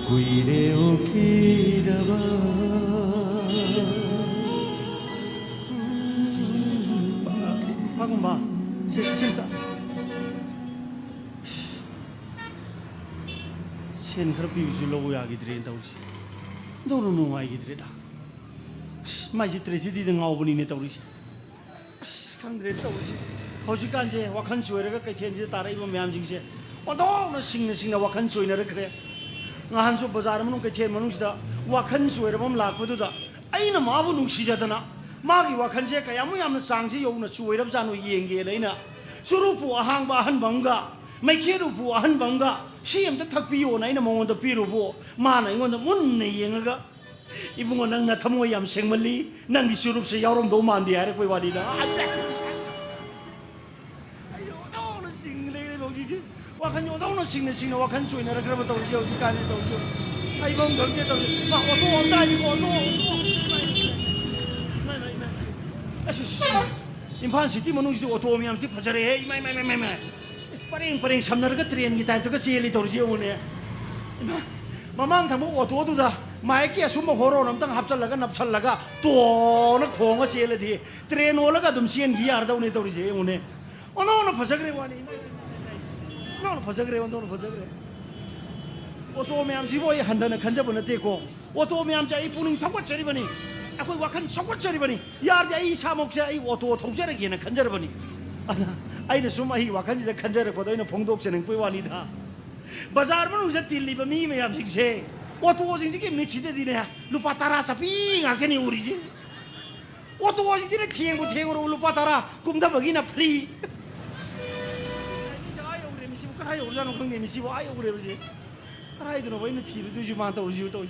ꯀꯨꯏꯔꯦ ꯎꯈꯤꯗꯕ꯫ ꯁꯦ, ꯁꯦ, ꯁꯦ꯫ ꯁꯦꯟ ꯈꯔ ꯄꯤꯕꯁꯨ ꯂꯧꯕ ꯌꯥꯈꯤꯗ꯭ꯔꯦꯅ ꯇꯧꯔꯤꯁꯦ꯫ ꯇꯧꯔꯨ ꯅꯨꯡꯉꯥꯏꯈꯤꯗ꯭ꯔꯦꯗ꯫ ꯑꯁ, ꯃꯥꯏꯁꯦ ꯇ꯭ꯔꯦꯖꯤꯗꯤꯗ ꯉꯥꯎꯕꯅꯤꯅꯦ ꯇꯧꯔꯤꯁꯦ꯫ ꯑꯁ, ꯈꯪꯗ꯭ꯔꯦ ꯇꯧꯔꯤꯁꯦ꯫ ꯍꯧꯖꯤꯛꯀꯥꯟꯁꯦ ꯋꯥꯈꯜ ꯆꯣꯏꯔꯒ ꯀꯩꯊꯦꯜꯁꯤꯗ ꯇꯥꯔꯛꯏꯕ ꯃꯌꯥꯝꯁꯤꯡꯁꯦ ꯑꯣꯟꯊꯣꯛꯅ ꯁꯤꯡꯅ ꯁꯤꯡꯅ ꯋꯥꯈꯜ ꯆꯣꯏꯅꯔꯛꯈ꯭ꯔꯦ꯫ ꯉꯍꯥꯟꯁꯨ ꯕꯖꯥꯔ ꯃꯅꯨꯡ, ꯀꯩꯊꯦꯜ ꯃꯅꯨꯡꯁꯤꯗ ꯋꯥꯈꯜ ꯆꯣꯏꯔꯕ ꯑꯃ ꯂꯥꯛꯄꯗꯨꯗ ꯑꯩꯅ ꯃꯥꯕꯨ ꯅꯨꯡꯁꯤꯖꯗꯅ ꯃꯥꯒꯤ ꯋꯥꯈꯜꯁꯦ ꯀꯌꯥꯃꯨꯛ ꯌꯥꯝꯅ ꯆꯥꯡꯁꯦ ꯌꯧꯅ ꯆꯣꯏꯔꯕꯖꯥꯠꯅꯣ ꯌꯦꯡꯒꯦꯅ ꯑꯩꯅ ꯆꯨꯔꯨꯞꯄꯨ ꯑꯍꯥꯡꯕ ꯑꯍꯟꯕ ꯑꯃꯒ, ꯃꯩꯈꯦꯠ ꯎꯄꯨ ꯑꯍꯟꯕ ꯑꯃꯒ, ꯁꯤ ꯑꯝꯇ ꯊꯛꯄꯤꯌꯣꯅ ꯑꯩꯅ ꯃꯉꯣꯟꯗ ꯄꯤꯔꯨꯕꯨ, ꯃꯥꯅ ꯑꯩꯉꯣꯟꯗ ꯃꯨꯟꯅ ꯌꯦꯡꯉꯒ, "ꯏꯕꯨꯡꯉꯣ, ꯅꯪ ꯅꯊꯃꯣꯏ ꯌꯥꯝ ꯁꯦꯡꯃꯜꯂꯤ, ꯅꯪꯒꯤ ꯆꯨꯔꯨꯞꯁꯦ ꯌꯥꯎꯔꯝꯗꯧ ꯃꯥꯟꯗꯦ" ꯍꯥꯏꯔꯛꯄꯩ ꯋꯥꯅꯤꯗ꯫ ꯑꯠꯆꯥ! ꯑꯩ ꯑꯣꯟꯊꯣꯛꯅ ꯁꯤꯡ ꯂꯩꯔꯦ ꯍꯧꯖꯤꯛꯁꯦ꯫ ꯋꯥꯈꯜ ꯑꯣꯟꯊꯣꯛꯅ ꯁꯤꯡꯅ ꯁꯤꯡꯅ ꯋꯥꯈꯜ ꯆꯣꯏꯅꯔꯛꯈ꯭ꯔꯕ ꯇꯧꯔꯤꯁꯦ ꯍꯧꯖꯤꯛꯀꯥꯟꯁꯦ ꯇꯧꯔꯤꯁꯦ꯫ ꯍꯥꯏꯐꯝ ꯈꯪꯗꯦ ꯇꯧꯔꯤꯁꯦ꯫ ꯃꯥ ꯑꯣꯇꯣ ꯑꯝꯇ ꯍꯥꯏꯕꯤꯀꯣ, ꯑꯣꯇꯣ, ꯑꯣꯇꯣ꯫ ꯏꯃꯥꯏ, ꯏꯃꯥꯏ, ꯏꯃꯥꯏ꯫ ꯑꯁ, ꯑꯁ, ꯑꯁ꯫ ꯏꯝꯐꯥꯜ ꯁꯤꯇꯤ ꯃꯅꯨꯡꯁꯤꯗꯤ ꯑꯣꯇꯣ ꯃꯌꯥꯝꯁꯤꯗꯤ ꯐꯖꯔꯦꯍꯦ꯫ ꯏꯃꯥꯏ, ꯏꯃꯥꯏ, ꯏꯃꯥꯏ, ꯏꯃꯥꯏ꯫ ꯏꯁ, ꯄꯔꯦꯡ ꯄꯔꯦꯡ ꯁꯝꯅꯔꯒ ꯇ꯭ꯔꯦꯟꯒꯤ ꯇꯥꯏꯞꯇꯒ ꯆꯦꯜꯂꯤ ꯇꯧꯔꯤꯁꯦ ꯌꯦꯡꯉꯨꯅꯦ꯫ ꯏꯃꯥ, ꯃꯃꯥꯡ ꯊꯪꯕ ꯑꯣꯇꯣꯗꯨꯗ ꯃꯥꯏꯛꯀꯤ ꯑꯁꯨꯝꯕ ꯍꯣꯔꯣꯟ ꯑꯝꯇꯪ ꯍꯥꯞꯆꯜꯂꯒ ꯅꯞꯁꯜꯂꯒ ꯇꯣꯅ ꯈꯣꯡꯉ ꯆꯦꯜꯂꯗꯤ ꯇ꯭ꯔꯦꯟ ꯑꯣꯜꯂꯒ ꯑꯗꯨꯝ ꯆꯦꯟꯈꯤ ꯌꯥꯔꯗꯧꯅꯦ ꯇꯧꯔꯤꯁꯦ ꯌꯦꯡꯉꯨꯅꯦ꯫ ꯑꯣꯟꯊꯣꯛꯅ ꯐꯖꯈ꯭ꯔꯦ ꯋꯥꯅꯤ꯫ ꯏꯃꯥꯏ, ꯏꯃꯥꯏ, ꯏꯃꯥꯏ, ꯏꯃꯥꯏ꯫ ꯑꯣꯟꯊꯣꯛꯅ ꯐꯖꯈ꯭ꯔꯦ, ꯑꯣꯟꯊꯣꯛꯅ ꯐꯖꯈ꯭ꯔꯦ꯫ ꯑꯣꯇꯣ ꯃꯌꯥꯝꯁꯤꯕꯨ ꯑꯩ ꯍꯟꯊꯅ ꯈꯟꯖꯕ ꯅꯠꯇꯦꯀꯣ꯫ ꯑꯣꯇꯣ ꯃꯌꯥꯝꯁꯦ ꯑꯩ ꯄꯨꯛꯅꯤꯡ ꯊꯧꯒꯠꯆꯔꯤꯕꯅꯤ, ꯑꯩꯈꯣꯏ ꯋꯥꯈꯜ ꯆꯥꯎꯈꯠꯆꯔꯤꯕꯅꯤ꯫ ꯌꯥꯔꯗꯤ ꯑꯩ ꯏꯁꯥꯃꯛꯁꯦ ꯑꯩ ꯑꯣꯇꯣ ꯊꯧꯖꯔꯒꯦꯅ ꯈꯟꯖꯔꯕꯅꯤ꯫ ꯑꯗ ꯑꯩꯅ ꯁꯨꯝ ꯑꯩ ꯋꯥꯈꯜꯁꯤꯗ ꯈꯟꯖꯔꯛꯄꯗꯣ ꯑꯩꯅ ꯐꯣꯡꯗꯣꯛꯆꯅꯤꯡꯕꯒꯤ ꯋꯥꯅꯤꯗ꯫ ꯕꯖꯥꯔ ꯃꯅꯨꯡꯁꯤꯗ ꯇꯤꯜꯂꯤꯕ ꯃꯤ ꯃꯌꯥꯝꯁꯤꯡꯁꯦ, ꯑꯣꯇꯣꯁꯤꯡꯁꯤꯒꯤ ꯃꯤꯠꯁꯤꯗꯗꯤꯅꯦ, ꯂꯨꯄꯥ ꯇꯔꯥ ꯆꯠꯄꯤ ꯉꯥꯛꯇꯅꯤ ꯎꯔꯤꯁꯦ꯫ ꯑꯣꯇꯣꯁꯤꯗꯤꯅꯦ, ꯊꯦꯡꯕꯨ ꯊꯦꯡꯉꯨꯔꯕ ꯂꯨꯄꯥ ꯇꯔꯥ, ꯀꯨꯝꯊꯕꯒꯤꯅ ꯐ꯭ꯔꯤ꯫ ꯑꯥ ꯌꯧꯔꯦ ꯃꯤꯁꯤꯕꯨ, ꯀꯗꯥꯏ ꯌꯧꯔꯖꯥꯠꯅꯣ ꯈꯪꯗꯦ ꯃꯤꯁꯤꯕꯨ, ꯑꯥ ꯌꯧꯔꯦꯕꯁꯦ꯫ ꯀꯗꯥꯏꯗꯅꯣꯕ ꯑꯩꯅ ꯊꯤꯔꯨꯗꯣꯏꯁꯤ, ꯃꯥꯅ ꯇꯧꯔꯤꯁꯤꯕꯨ ꯇꯧꯔꯤ꯫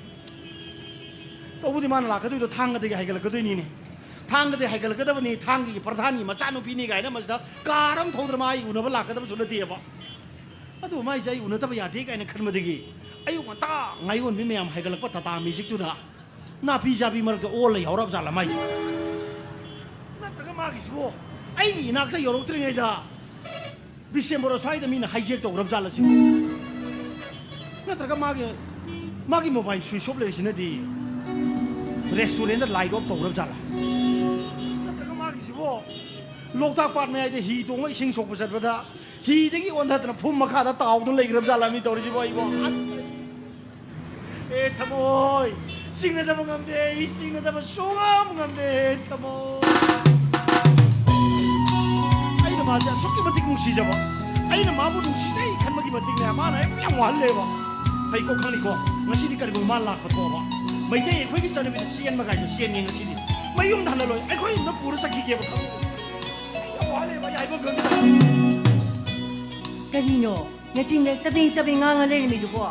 ꯇꯧꯕꯗꯤ ꯃꯥꯅ ꯂꯥꯛꯀꯗꯣꯏꯗꯣ ꯊꯥꯡꯒꯗꯒꯤ ꯍꯥꯏꯒꯠꯂꯛꯀꯗꯣꯏꯅꯤꯅꯦ꯫ ꯊꯥꯡꯒꯗꯒꯤ ꯍꯥꯏꯒꯠꯂꯛꯀꯗꯕꯅꯤ, ꯊꯥꯡꯒꯒꯤ ꯄ꯭ꯔꯙꯥꯟꯒꯤ ꯃꯆꯥꯅꯨꯄꯤꯅꯤ ꯀꯥꯏꯅ ꯃꯁꯤꯗ ꯀꯥꯔ ꯑꯃ ꯊꯧꯗꯅ ꯃꯥ ꯑꯩ ꯎꯅꯕ ꯂꯥꯛꯀꯗꯕꯁꯨ ꯅꯠꯇꯦꯕ꯫ ꯑꯗꯨ ꯃꯥꯏꯁꯦ ꯑꯩ ꯎꯅꯗꯕ ꯌꯥꯗꯦ ꯀꯥꯏꯅ ꯈꯟꯕꯗꯒꯤ ꯑꯌꯨꯛ ꯉꯟꯇꯥ ꯉꯥꯏꯌꯣꯟꯕꯤ ꯃꯌꯥꯝ ꯍꯥꯏꯒꯠꯂꯛꯄ ꯇꯥꯇꯥ ꯃꯦꯖꯤꯛꯇꯨꯗ ꯅꯥꯄꯤ ꯆꯥꯕꯤ ꯃꯔꯛꯇ ꯑꯣꯜꯂ ꯌꯥꯎꯔꯕ ꯖꯥꯠꯂ ꯃꯥꯏꯁꯦ? ꯅꯠꯇ꯭ꯔꯒ ꯃꯥꯒꯤꯁꯤꯕꯣ ꯑꯩꯒꯤ ꯏꯅꯥꯛꯇ ꯌꯧꯔꯛꯇ꯭ꯔꯤꯉꯩꯗ ꯕꯤꯁꯦꯝꯄꯨꯔ ꯑꯁ꯭ꯋꯥꯏꯗ ꯃꯤꯅ ꯍꯥꯏꯖꯦꯛ ꯇꯧꯈ꯭ꯔꯕ ꯖꯥꯠꯂ ꯁꯤꯕꯨ? ꯅꯠꯇ꯭ꯔꯒ ꯃꯥꯒꯤ, ꯃꯥꯒꯤ ꯃꯣꯕꯥꯏꯜ ꯁ꯭ꯋꯤꯆ ꯑꯣꯐ ꯂꯩꯔꯤꯁꯤꯅꯗꯤ ꯔꯦꯁꯇꯨꯔꯦꯟꯗ ꯂꯥꯏꯠ ꯑꯣꯐ ꯇꯧꯈ꯭ꯔꯕ ꯖꯥꯠꯂ? ꯅꯠꯇ꯭ꯔꯒ ꯃꯥꯒꯤꯁꯤꯕꯣ ꯂꯣꯛꯇꯥꯛ ꯄꯥꯠ ꯃꯌꯥꯏꯗ ꯍꯤ ꯇꯣꯡꯉ ꯏꯁꯤꯡ ꯁꯣꯛꯄ ꯆꯠꯄꯗ ꯍꯤꯗꯒꯤ ꯑꯣꯟꯊꯗꯅ ꯐꯨꯝ ꯃꯈꯥꯗ ꯇꯥꯎꯗꯨꯅ ꯂꯩꯈ꯭ꯔꯕ ꯖꯥꯠꯂ ꯃꯤ ꯇꯧꯔꯤꯁꯤꯕꯣ ꯑꯩꯕꯣ? ꯑꯦ ꯊꯃꯣꯏ, ꯆꯤꯡꯅꯗꯕ ꯉꯝꯗꯦ, ꯑꯩ ꯆꯤꯡꯅꯗꯕ ꯁꯨꯡꯉꯝ ꯉꯝꯗꯦ ꯊꯃꯣꯏ꯫ ꯑꯩꯅ ꯃꯥꯁꯦ ꯑꯁꯨꯛꯀꯤ ꯃꯇꯤꯛ ꯅꯨꯡꯁꯤꯖꯕ, ꯑꯩꯅ ꯃꯥꯕꯨ ꯅꯨꯡꯁꯤꯖꯩ ꯈꯟꯕꯒꯤ ꯃꯇꯤꯛꯅꯦ ꯃꯥꯅ ꯑꯩꯕꯨ ꯌꯥꯝ ꯋꯥꯍꯜꯂꯦꯕ꯫ ꯐꯩꯀꯣ, ꯈꯪꯅꯤꯀꯣ, ꯉꯁꯤꯗꯤ ꯀꯔꯤꯒꯨꯝꯕ ꯃꯥ ꯂꯥꯛꯄ ꯊꯣꯛꯑꯕ, ꯃꯩꯇꯩ ꯑꯩꯈꯣꯏꯒꯤ ꯆꯠꯅꯕꯤꯗ ꯆꯦꯟꯕ ꯀꯥꯏꯗꯣ ꯆꯦꯟꯒꯦ ꯉꯁꯤꯗꯤ꯫ ꯃꯌꯨꯝꯗ ꯍꯜꯂꯂꯣꯏ, ꯑꯩꯈꯣꯏ ꯌꯨꯝꯗ ꯄꯨꯔ ꯆꯠꯈꯤꯒꯦꯕ ꯈꯪꯉꯦ꯫ ꯑꯩ ꯌꯥꯝ ꯋꯥꯍꯜꯂꯦꯕ, ꯑꯩ ꯍꯥꯏꯐꯝ ꯈꯪꯗꯦ꯫ ꯀꯔꯤꯅꯣ ꯅꯆꯤꯟꯗ ꯆꯕꯦꯡ ꯆꯕꯦꯡ ꯉꯥꯡꯉ ꯂꯩꯔꯝꯃꯤꯗꯨꯕꯣ?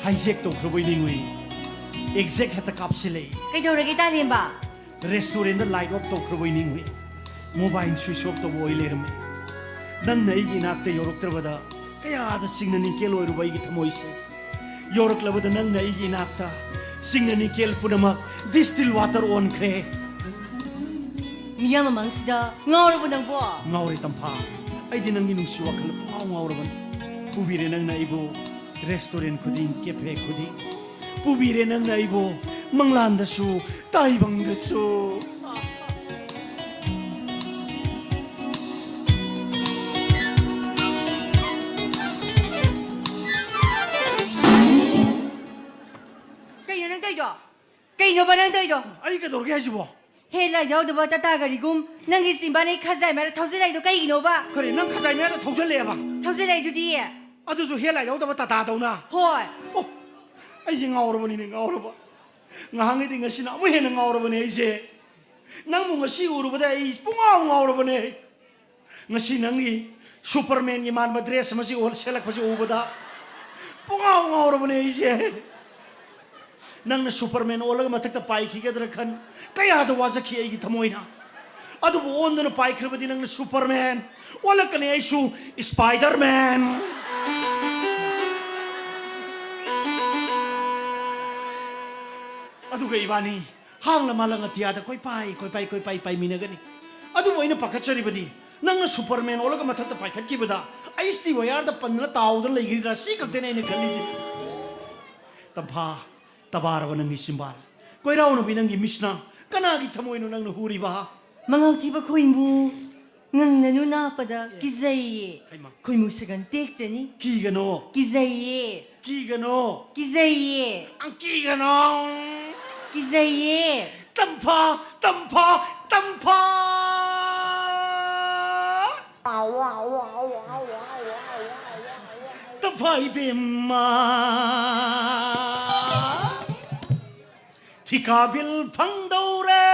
ꯍꯥꯏꯖꯦꯛ ꯇꯧꯈ꯭ꯔꯕꯣꯏ ꯅꯤꯡꯉꯨꯏ, ꯑꯦꯛꯖꯦꯛ ꯍꯦꯛꯇ ꯀꯥꯞꯁꯤꯜꯂꯛꯏ꯫ ꯀꯩꯗꯧꯔꯒꯦ ꯇꯥꯔꯦꯝꯕ? ꯔꯦꯁꯇꯨꯔꯦꯟꯗ ꯂꯥꯏꯠ ꯑꯣꯐ ꯇꯧꯈ꯭ꯔꯕꯣꯏ ꯅꯤꯡꯉꯨꯏ, ꯃꯣꯕꯥꯏꯜ ꯁ꯭ꯋꯤꯆ ꯑꯣꯐ ꯇꯧꯕ ꯑꯣꯏ ꯂꯩꯔꯝꯃꯦ꯫ ꯅꯪꯅ ꯑꯩꯒꯤ ꯏꯅꯥꯛꯇ ꯌꯧꯔꯛꯇ꯭ꯔꯕꯗ ꯀꯌꯥꯗ ꯁꯤꯡꯅ ꯅꯤꯡꯀꯦꯜ ꯑꯣꯏꯔꯨꯕ ꯑꯩꯒꯤ ꯊꯃꯣꯏꯁꯦ꯫ ꯌꯧꯔꯛꯂꯕꯗ ꯅꯪꯅ ꯑꯩꯒꯤ ꯏꯅꯥꯛꯇ ꯁꯤꯡꯅ ꯅꯤꯡꯀꯦꯜ ꯄꯨꯝꯅꯃꯛ ꯗꯤꯁꯇꯤꯜ ꯋꯥꯇꯔ ꯑꯣꯟꯈ꯭ꯔꯦ꯫ ꯃꯤꯌꯥꯝ ꯃꯃꯥꯡꯁꯤꯗ ꯉꯥꯎꯔꯕꯣ ꯅꯪꯕꯣ? ꯉꯥꯎꯔꯦ ꯇꯝꯐꯥ, ꯑꯩꯗꯤ ꯅꯪꯒꯤ ꯅꯨꯡꯁꯤ ꯋꯥꯈꯜꯗ ꯄꯨꯡꯉꯥꯎ ꯉꯥꯎꯔꯕꯅꯤ꯫ ꯄꯨꯕꯤꯔꯦ ꯅꯪꯅ ꯑꯩꯕꯨ ꯔꯦꯁꯇꯨꯔꯦꯟ ꯈꯨꯗꯤꯡ, ꯀꯦꯐꯦ ꯈꯨꯗꯤꯡ꯫ ꯄꯨꯕꯤꯔꯦ ꯅꯪꯅ ꯑꯩꯕꯨ ꯃꯪꯂꯥꯟꯗꯁꯨ, ꯇꯥꯏꯕꯪꯗꯁꯨ꯫ ꯀꯩꯅꯣ ꯅꯪ ꯇꯧꯔꯤꯗꯣ? ꯀꯩꯅꯣꯕ ꯅꯪ ꯇꯧꯔꯤꯗꯣ? ꯑꯩ ꯀꯩꯗꯧꯔꯒꯦ ꯍꯥꯏꯁꯤꯕꯣ? ꯍꯦꯗ ꯂꯥꯏꯠ ꯌꯥꯎꯗꯕ ꯇꯥꯇꯥ ꯒꯥꯔꯤꯒꯨꯝ ꯅꯪꯒꯤ ꯆꯤꯝꯕꯥꯟ ꯑꯩ ꯈꯖꯥꯏ ꯃꯌꯥꯗ ꯊꯧꯖꯤꯜꯂꯛꯏꯗꯣ ꯀꯩꯒꯤꯅꯣꯕ? ꯀꯔꯤ, ꯅꯪ ꯈꯖꯥꯏ ꯃꯌꯥꯗ ꯊꯧꯖꯤꯜꯂꯛꯑꯦꯕ? ꯊꯧꯖꯤꯜꯂꯛꯏꯗꯨꯗꯤ꯫ ꯑꯗꯨꯁꯨ ꯍꯦꯗ ꯂꯥꯏꯠ ꯌꯥꯎꯗꯕ ꯇꯥꯇꯥꯗꯧꯅ? ꯍꯣꯏ꯫ ꯑꯣ, ꯑꯩꯁꯦ ꯉꯥꯎꯔꯕꯅꯤꯅꯦ, ꯉꯥꯎꯔꯕ꯫ ꯉꯍꯥꯟꯈꯩꯗꯤ ꯉꯁꯤꯅ ꯑꯃꯨꯛ ꯍꯦꯟꯅ ꯉꯥꯎꯔꯕꯅꯦ ꯑꯩꯁꯦ꯫ ꯅꯪꯕꯨ ꯉꯁꯤ ꯎꯔꯨꯕꯗ ꯑꯩ ꯄꯨꯡꯉꯥꯎ ꯉꯥꯎꯔꯕꯅꯦ꯫ ꯉꯁꯤ ꯅꯪꯒꯤ ꯁꯨꯄꯔꯃꯦꯟꯒꯤ ꯃꯥꯟꯕ ꯗ꯭ꯔꯦꯁ ꯑꯃꯁꯤ ꯑꯣ-, ꯁꯦꯠꯂꯛꯄꯁꯤ ꯎꯕꯗ ꯄꯨꯡꯉꯥꯎ ꯉꯥꯎꯔꯕꯅꯦ ꯑꯩꯁꯦ꯫ ꯅꯪꯅ ꯁꯨꯄꯔꯃꯦꯟ ꯑꯣꯜꯂꯒ ꯃꯊꯛꯇ ꯄꯥꯏꯈꯤꯒꯗ꯭ꯔꯥ ꯈꯟ ꯀꯌꯥꯗ ꯋꯥꯖꯈꯤ ꯑꯩꯒꯤ ꯊꯃꯣꯏꯅ꯫ ꯑꯗꯨꯕꯨ ꯑꯣꯟꯗꯨꯅ ꯄꯥꯏꯈ꯭ꯔꯕꯗꯤ ꯅꯪꯅ ꯁꯨꯄꯔꯃꯦꯟ ꯑꯣꯜꯂꯛꯀꯅꯤ, ꯑꯩꯁꯨ ꯁ꯭ꯄꯥꯏꯗꯔꯃꯦꯟ꯫ ꯑꯗꯨꯒ ꯏꯕꯥꯅꯤ ꯍꯥꯡꯂ ꯃꯥꯂꯪ ꯑꯇꯤꯌꯥꯗ ꯀꯣꯏꯄꯥꯏ, ꯀꯣꯏꯄꯥꯏ, ꯀꯣꯏꯄꯥꯏ ꯄꯥꯏꯃꯤꯟꯅꯒꯅꯤ꯫ ꯑꯗꯨꯕꯨ ꯑꯩꯅ ꯄꯥꯈꯠꯆꯔꯤꯕꯗꯤ ꯅꯪꯅ ꯁꯨꯄꯔꯃꯦꯟ ꯑꯣꯜꯂꯒ ꯃꯊꯛꯇ ꯄꯥꯏꯈꯠꯈꯤꯕꯗ ꯑꯩꯁ ꯇꯤ ꯋꯥꯌꯥꯔꯗ ꯄꯟꯗꯨꯅ ꯇꯥꯎꯗꯨꯅ ꯂꯩꯈꯤꯗ꯭ꯔꯥ, ꯁꯤ ꯈꯛꯇꯅꯦ ꯑꯩꯅ ꯈꯜꯂꯤꯁꯦ꯫ ꯇꯝꯐꯥ, ꯇꯕꯥꯔꯕ ꯅꯪꯒꯤ ꯆꯤꯝꯕꯥꯜ, ꯀꯣꯏꯔꯥꯎꯅꯕꯤ ꯅꯪꯒꯤ ꯃꯤꯠꯁꯅꯥ, ꯀꯅꯥꯒꯤ ꯊꯃꯣꯏꯅꯣ ꯅꯪꯅ ꯍꯨꯔꯤꯕ? ꯃꯉꯥꯎ ꯊꯤꯕ ꯈꯣꯏꯃꯨ, ꯉꯪꯂꯅꯨ ꯅꯥꯞꯄꯗ ꯀꯤꯖꯩꯌꯦ꯫ ꯍꯩꯃꯥ꯫ ꯈꯣꯏꯃꯨ ꯁꯒꯟ ꯇꯦꯛꯆꯅꯤ꯫ ꯀꯤꯒꯅꯣ꯫ ꯀꯤꯖꯩꯌꯦ꯫ ꯀꯤꯒꯅꯣ꯫ ꯀꯤꯖꯩꯌꯦ꯫ ꯑꯪ ꯀꯤꯒꯅꯣ꯫ ꯀꯤꯖꯩꯌꯦ꯫ ꯇꯝꯐꯥ, ꯇꯝꯐꯥ, ꯇꯝꯐꯥ꯫ ꯇꯝꯐꯥ ꯏꯕꯦꯝꯃ꯫ ꯊꯤꯀꯥ ꯕꯤꯜ ꯐꯪꯗꯧꯔꯦ꯫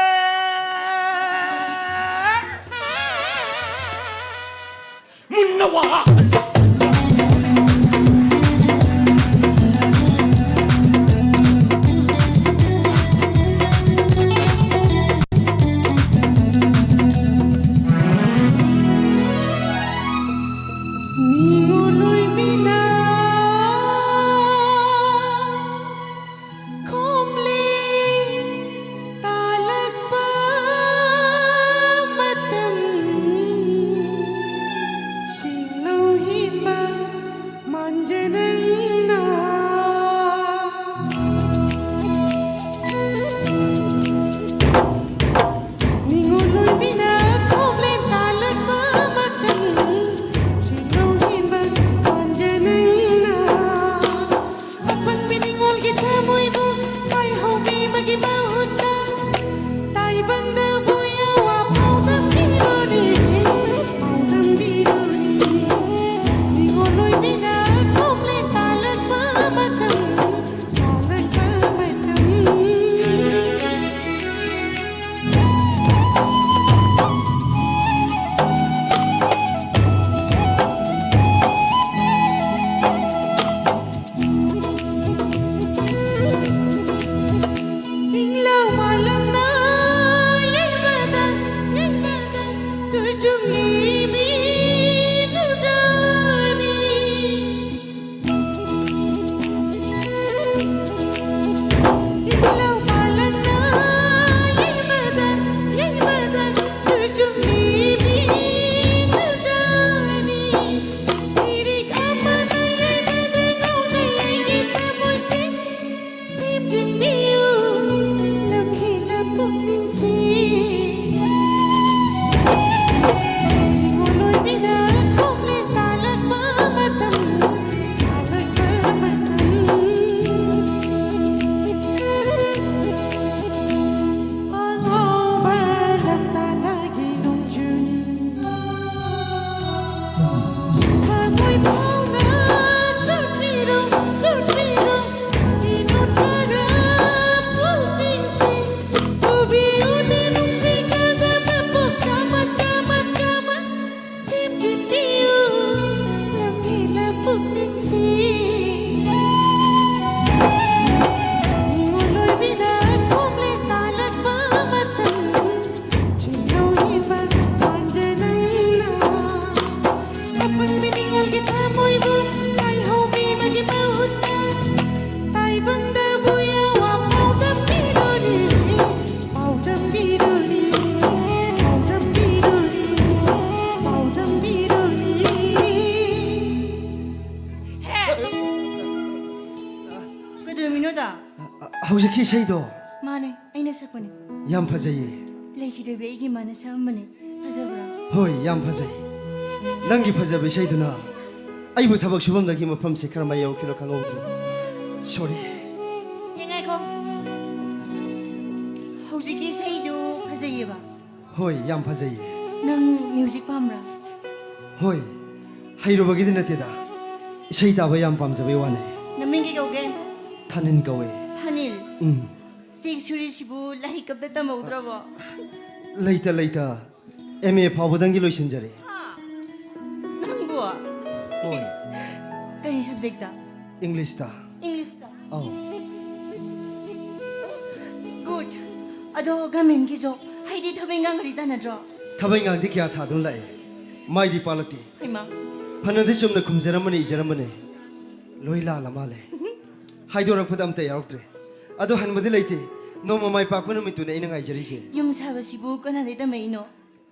ꯃꯨꯟꯅ ꯋꯥ꯫ ꯃꯤꯉꯣꯟ ꯑꯣꯏꯕꯤꯅ ꯈꯣꯝꯂꯤ ꯇꯥꯂꯛꯄ ꯃꯇꯝ ꯁꯤꯡꯂꯧ ꯀꯩꯗꯧꯔꯝꯃꯤꯅꯣꯗ? ꯑ, ꯑ, ꯍꯧꯖꯤꯛꯀꯤ ꯏꯁꯩꯗꯣ? ꯃꯥꯅꯦ, ꯑꯩꯅ ꯁꯛꯄꯅꯦ꯫ ꯌꯥꯝ ꯐꯖꯩꯌꯦ꯫ ꯂꯩꯈꯤꯗꯕꯤ ꯑꯩꯒꯤ ꯏꯃꯥꯅ ꯁꯛꯑꯝꯕꯅꯦ꯫ ꯐꯖꯕ꯭ꯔꯥ? ꯍꯣꯏ, ꯌꯥꯝ ꯐꯖꯩ꯫ ꯅꯪꯒꯤ ꯐꯖꯕ ꯏꯁꯩꯗꯨꯅ ꯑꯩꯕꯨ ꯊꯕꯛ ꯁꯨꯐꯝꯗꯒꯤ ꯃꯐꯝꯁꯦ ꯀꯔꯝꯍꯥꯏ ꯌꯧꯔꯛꯈꯤꯅꯣ ꯈꯪꯍꯧꯗ꯭ꯔꯦ꯫ Sorry꯫ ꯌꯦ, ꯉꯥꯏꯈꯣ꯫ ꯍꯧꯖꯤꯛꯀꯤ ꯏꯁꯩꯗꯨ ꯐꯖꯩꯌꯦꯕ꯫ ꯍꯣꯏ, ꯌꯥꯝ ꯐꯖꯩꯌꯦ꯫ ꯅꯪ music ꯄꯥꯝꯕ꯭ꯔꯥ? ꯍꯣꯏ, ꯍꯩꯔꯨꯕꯒꯤꯗꯤ ꯅꯠꯇꯦꯗ, ꯏꯁꯩ ꯇꯥꯕ ꯌꯥꯝ ꯄꯥꯝꯖꯕꯩ ꯋꯥꯅꯦ꯫ ꯅꯃꯤꯡ ꯀꯩ ꯀꯧꯒꯦ? ꯊꯥꯅꯤꯜ ꯀꯧꯋꯦ꯫ ꯊꯥꯅꯤꯜ? ꯎꯝ꯫ ꯆꯦꯛ ꯁꯨꯔꯤꯁꯤꯕꯨ ꯂꯥꯏꯔꯤꯛ ꯑꯝꯇ ꯇꯝꯍꯧꯗ꯭ꯔꯕꯣ? ꯂꯩꯇ ꯂꯩꯇ M A ꯐꯥꯎꯕꯗꯪꯒꯤ ꯂꯣꯏꯁꯤꯟꯖꯔꯦ꯫ ꯍꯥ? ꯅꯪꯕꯨ? ꯍꯣꯏ꯫ ꯏꯁ, ꯀꯔꯤ subjectꯇ? Englishꯇ꯫ Englishꯇ? ꯑꯧ꯫ Good꯫ ꯑꯗꯣ governmentꯀꯤ job, ꯍꯥꯏꯗꯤ ꯊꯕꯛ ꯏꯟꯈꯥꯡꯒꯗꯤ ꯇꯥꯟꯅꯗ꯭ꯔꯣ? ꯊꯕꯛ ꯏꯟꯈꯥꯡꯗꯤ ꯀꯌꯥ ꯊꯥꯗꯨꯅ ꯂꯥꯛꯑꯦ, ꯃꯥꯏꯗꯤ ꯄꯥꯛꯂꯛꯇꯦ꯫ ꯍꯩꯃꯥ꯫ ꯐꯅꯗꯤ ꯆꯨꯝꯅ ꯈꯨꯝꯖꯔꯝꯕꯅꯤ, ꯏꯖꯔꯝꯕꯅꯤ, ꯂꯣꯏ ꯂꯥꯜꯂ ꯃꯥꯜꯂꯦ꯫ ꯍꯥꯏꯗꯣꯔꯛꯄꯗ ꯑꯝꯇ ꯌꯥꯎꯔꯛꯇ꯭ꯔꯦ꯫ ꯑꯗꯣ ꯍꯟꯕꯗꯤ ꯂꯩꯇꯦ, ꯅꯣꯡꯃ ꯃꯥꯏ ꯄꯥꯛꯄ ꯅꯨꯃꯤꯠꯇꯨꯅꯦ ꯑꯩꯅ ꯉꯥꯏꯖꯔꯤꯁꯦ꯫ ꯌꯨꯝ ꯁꯥꯕꯁꯤꯕꯨ ꯀꯅꯥꯗꯩ ꯇꯝꯃꯛꯏꯅꯣ?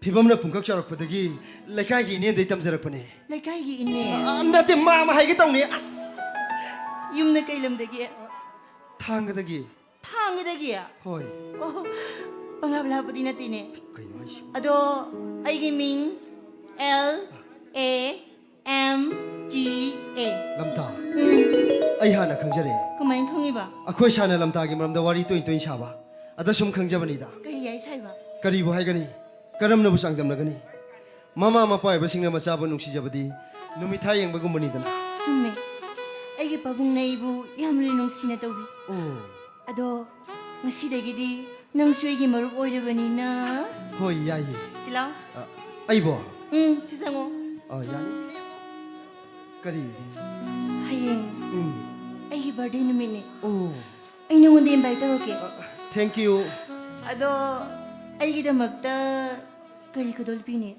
ꯐꯤꯕꯝꯅ ꯄꯨꯡꯀꯛ ꯆꯥꯎꯔꯛꯄꯗꯒꯤ ꯂꯩꯀꯥꯏꯒꯤ ꯏꯅꯦꯗꯩ ꯇꯝꯖꯔꯛꯄꯅꯦ꯫ ꯂꯩꯀꯥꯏꯒꯤ ꯏꯅꯦ? ꯑ, ꯅꯠꯇꯦ, ꯃꯥꯃ ꯍꯥꯏꯒꯦ ꯇꯧꯅꯦ, ꯑꯁ! ꯌꯨꯝꯅ ꯀꯩ ꯂꯝꯗꯒꯤ? ꯊꯥꯡꯒꯗꯒꯤ꯫ ꯊꯥꯡꯒꯗꯒꯤ? ꯍꯣꯏ꯫ ꯑꯣ, ꯄꯪꯂꯥꯞ ꯂꯥꯞꯄꯗꯤ ꯅꯠꯇꯦꯅꯦ꯫ ꯀꯩꯅꯣ ꯍꯥꯏꯁꯤꯕꯣ? ꯑꯗꯣ ꯑꯩꯒꯤ ꯃꯤꯡ L A M T A꯫ ꯂꯝꯇꯥ꯫ ꯎꯝ꯫ ꯑꯩ ꯍꯥꯟꯅ ꯈꯪꯖꯔꯦ꯫ ꯀꯃꯥꯏꯅ ꯈꯪꯉꯤꯕ? ꯑꯩꯈꯣꯏ ꯁꯥꯟꯅ ꯂꯝꯇꯥꯒꯤ ꯃꯔꯝꯗ ꯋꯥꯔꯤ ꯇꯣꯏ ꯇꯣꯏ ꯁꯥꯕ꯫ ꯑꯗ ꯁꯨꯝ ꯈꯪꯖꯕꯅꯤꯗ꯫ ꯀꯔꯤ ꯌꯥꯏ ꯁꯥꯏꯕ? ꯀꯔꯤꯕꯨ ꯍꯥꯏꯒꯅꯤ? ꯀꯔꯝꯅꯕꯨ ꯆꯥꯡꯗꯝꯅꯒꯅꯤ? ꯃꯃꯥ ꯃꯄꯥ ꯑꯣꯏꯕꯁꯤꯡꯅ ꯃꯆꯥꯕꯨ ꯅꯨꯡꯁꯤꯖꯕꯗꯤ ꯅꯨꯃꯤꯠ ꯊꯥ ꯌꯦꯡꯕꯒꯨꯝꯕꯅꯤꯗꯅ꯫ ꯆꯨꯝꯃꯦ꯫ ꯑꯩꯒꯤ ꯄꯥꯕꯨꯡꯅ ꯑꯩꯕꯨ ꯌꯥꯝꯅ ꯅꯨꯡꯁꯤꯅ ꯇꯧꯕꯤ꯫ ꯑꯣ꯫ ꯑꯗꯣ ꯉꯁꯤꯗꯒꯤꯗꯤ ꯅꯪꯁꯨ ꯑꯩꯒꯤ ꯃꯔꯨꯞ ꯑꯣꯏꯔꯕꯅꯤꯅ꯫ ꯍꯣꯏ, ꯌꯥꯏꯌꯦ꯫ ꯁꯤꯂꯥꯎ꯫ ꯑ, ꯑꯩꯕꯣ? ꯎꯝ, ꯁꯤ ꯆꯪꯉꯣ꯫ ꯑ, ꯌꯥꯅꯤ꯫ ꯀꯔꯤ? ꯍꯌꯦꯡ ꯎꯝ꯫ ꯑꯩꯒꯤ birthday ꯅꯨꯃꯤꯠꯅꯦ꯫ ꯑꯣ꯫ ꯑꯩ ꯅꯉꯣꯟꯗ invite ꯇꯧꯔꯛꯀꯦ꯫ ꯑ, thank you꯫ ꯑꯗꯣ ꯑꯩꯒꯤꯗꯃꯛꯇ ꯀꯔꯤ ꯈꯨꯗꯣꯜ ꯄꯤꯅꯤ?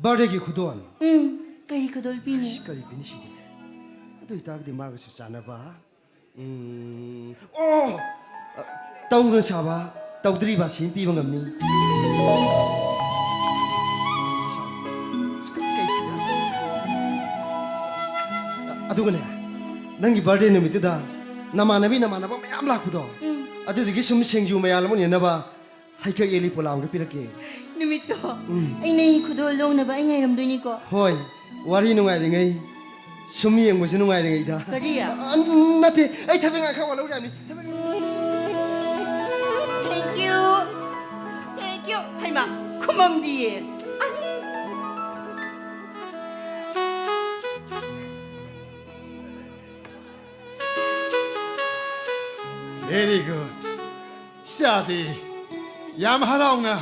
Birthdayꯒꯤ ꯈꯨꯗꯣꯜ? ꯎꯝ, ꯀꯔꯤ ꯈꯨꯗꯣꯜ ꯄꯤꯅꯤ? ꯑꯁ, ꯀꯔꯤ ꯄꯤꯅꯤ ꯁꯤꯗꯤ? ꯑꯗꯨ ꯑꯣꯏꯇꯥꯔꯒꯗꯤ ꯃꯥꯒꯁꯨ ꯆꯥꯟꯅꯕ꯫ ꯎꯝ, ꯑꯣ! ꯑ, ꯇꯧꯅ ꯁꯥꯕ ꯇꯧꯗ꯭ꯔꯤꯕ ꯁꯤ ꯄꯤꯕ ꯉꯝꯅꯤ꯫ ꯑꯗꯨꯒꯅꯦ, ꯅꯪꯒꯤ birthday ꯅꯨꯃꯤꯠꯇꯨꯗ ꯅꯃꯥꯟꯅꯕꯤ ꯅꯃꯥꯟꯅꯕ ꯃꯌꯥꯝ ꯂꯥꯛꯄꯗꯣ, ꯎꯝ꯫ ꯑꯗꯨꯗꯨꯒꯤ ꯁꯨꯝ ꯁꯦꯡꯖꯨ ꯃꯌꯥꯜ ꯑꯃ ꯎꯅꯅꯕ ꯍꯩꯀꯛ ꯌꯦꯜꯂꯤ ꯄꯣꯂꯥ ꯑꯃꯒ ꯄꯤꯔꯛꯀꯦ꯫ ꯅꯨꯃꯤꯠꯇꯣ ꯎꯝ꯫ ꯑꯩ ꯅꯪꯒꯤ ꯈꯨꯗꯣꯜ ꯂꯣꯡꯅꯕ ꯑꯩ ꯉꯥꯏꯔꯝꯗꯣꯏꯅꯤꯀꯣ꯫ ꯍꯣꯏ, ꯋꯥꯔꯤ ꯅꯨꯡꯉꯥꯏꯔꯤꯉꯩ, ꯁꯨꯝ ꯌꯦꯡꯕꯁꯨ ꯅꯨꯡꯉꯥꯏꯔꯤꯉꯩꯗ꯫ ꯀꯔꯤ? ꯑ, ꯅꯠꯇꯦ, ꯑꯩ ꯊꯕꯛ ꯏꯪꯈꯥꯡ ꯈꯔ ꯋꯥꯠꯍꯧꯔꯤ ꯍꯥꯏꯕꯅꯤ꯫ ꯊꯕꯛ Thank you. Thank you. ꯍꯩꯃꯥ, ꯈꯨꯃꯝꯗꯤꯌꯦ꯫ ꯑꯁ꯫ Very good. ꯏꯆꯥꯗꯤ ꯌꯥꯝ ꯍꯔꯥꯎꯅ,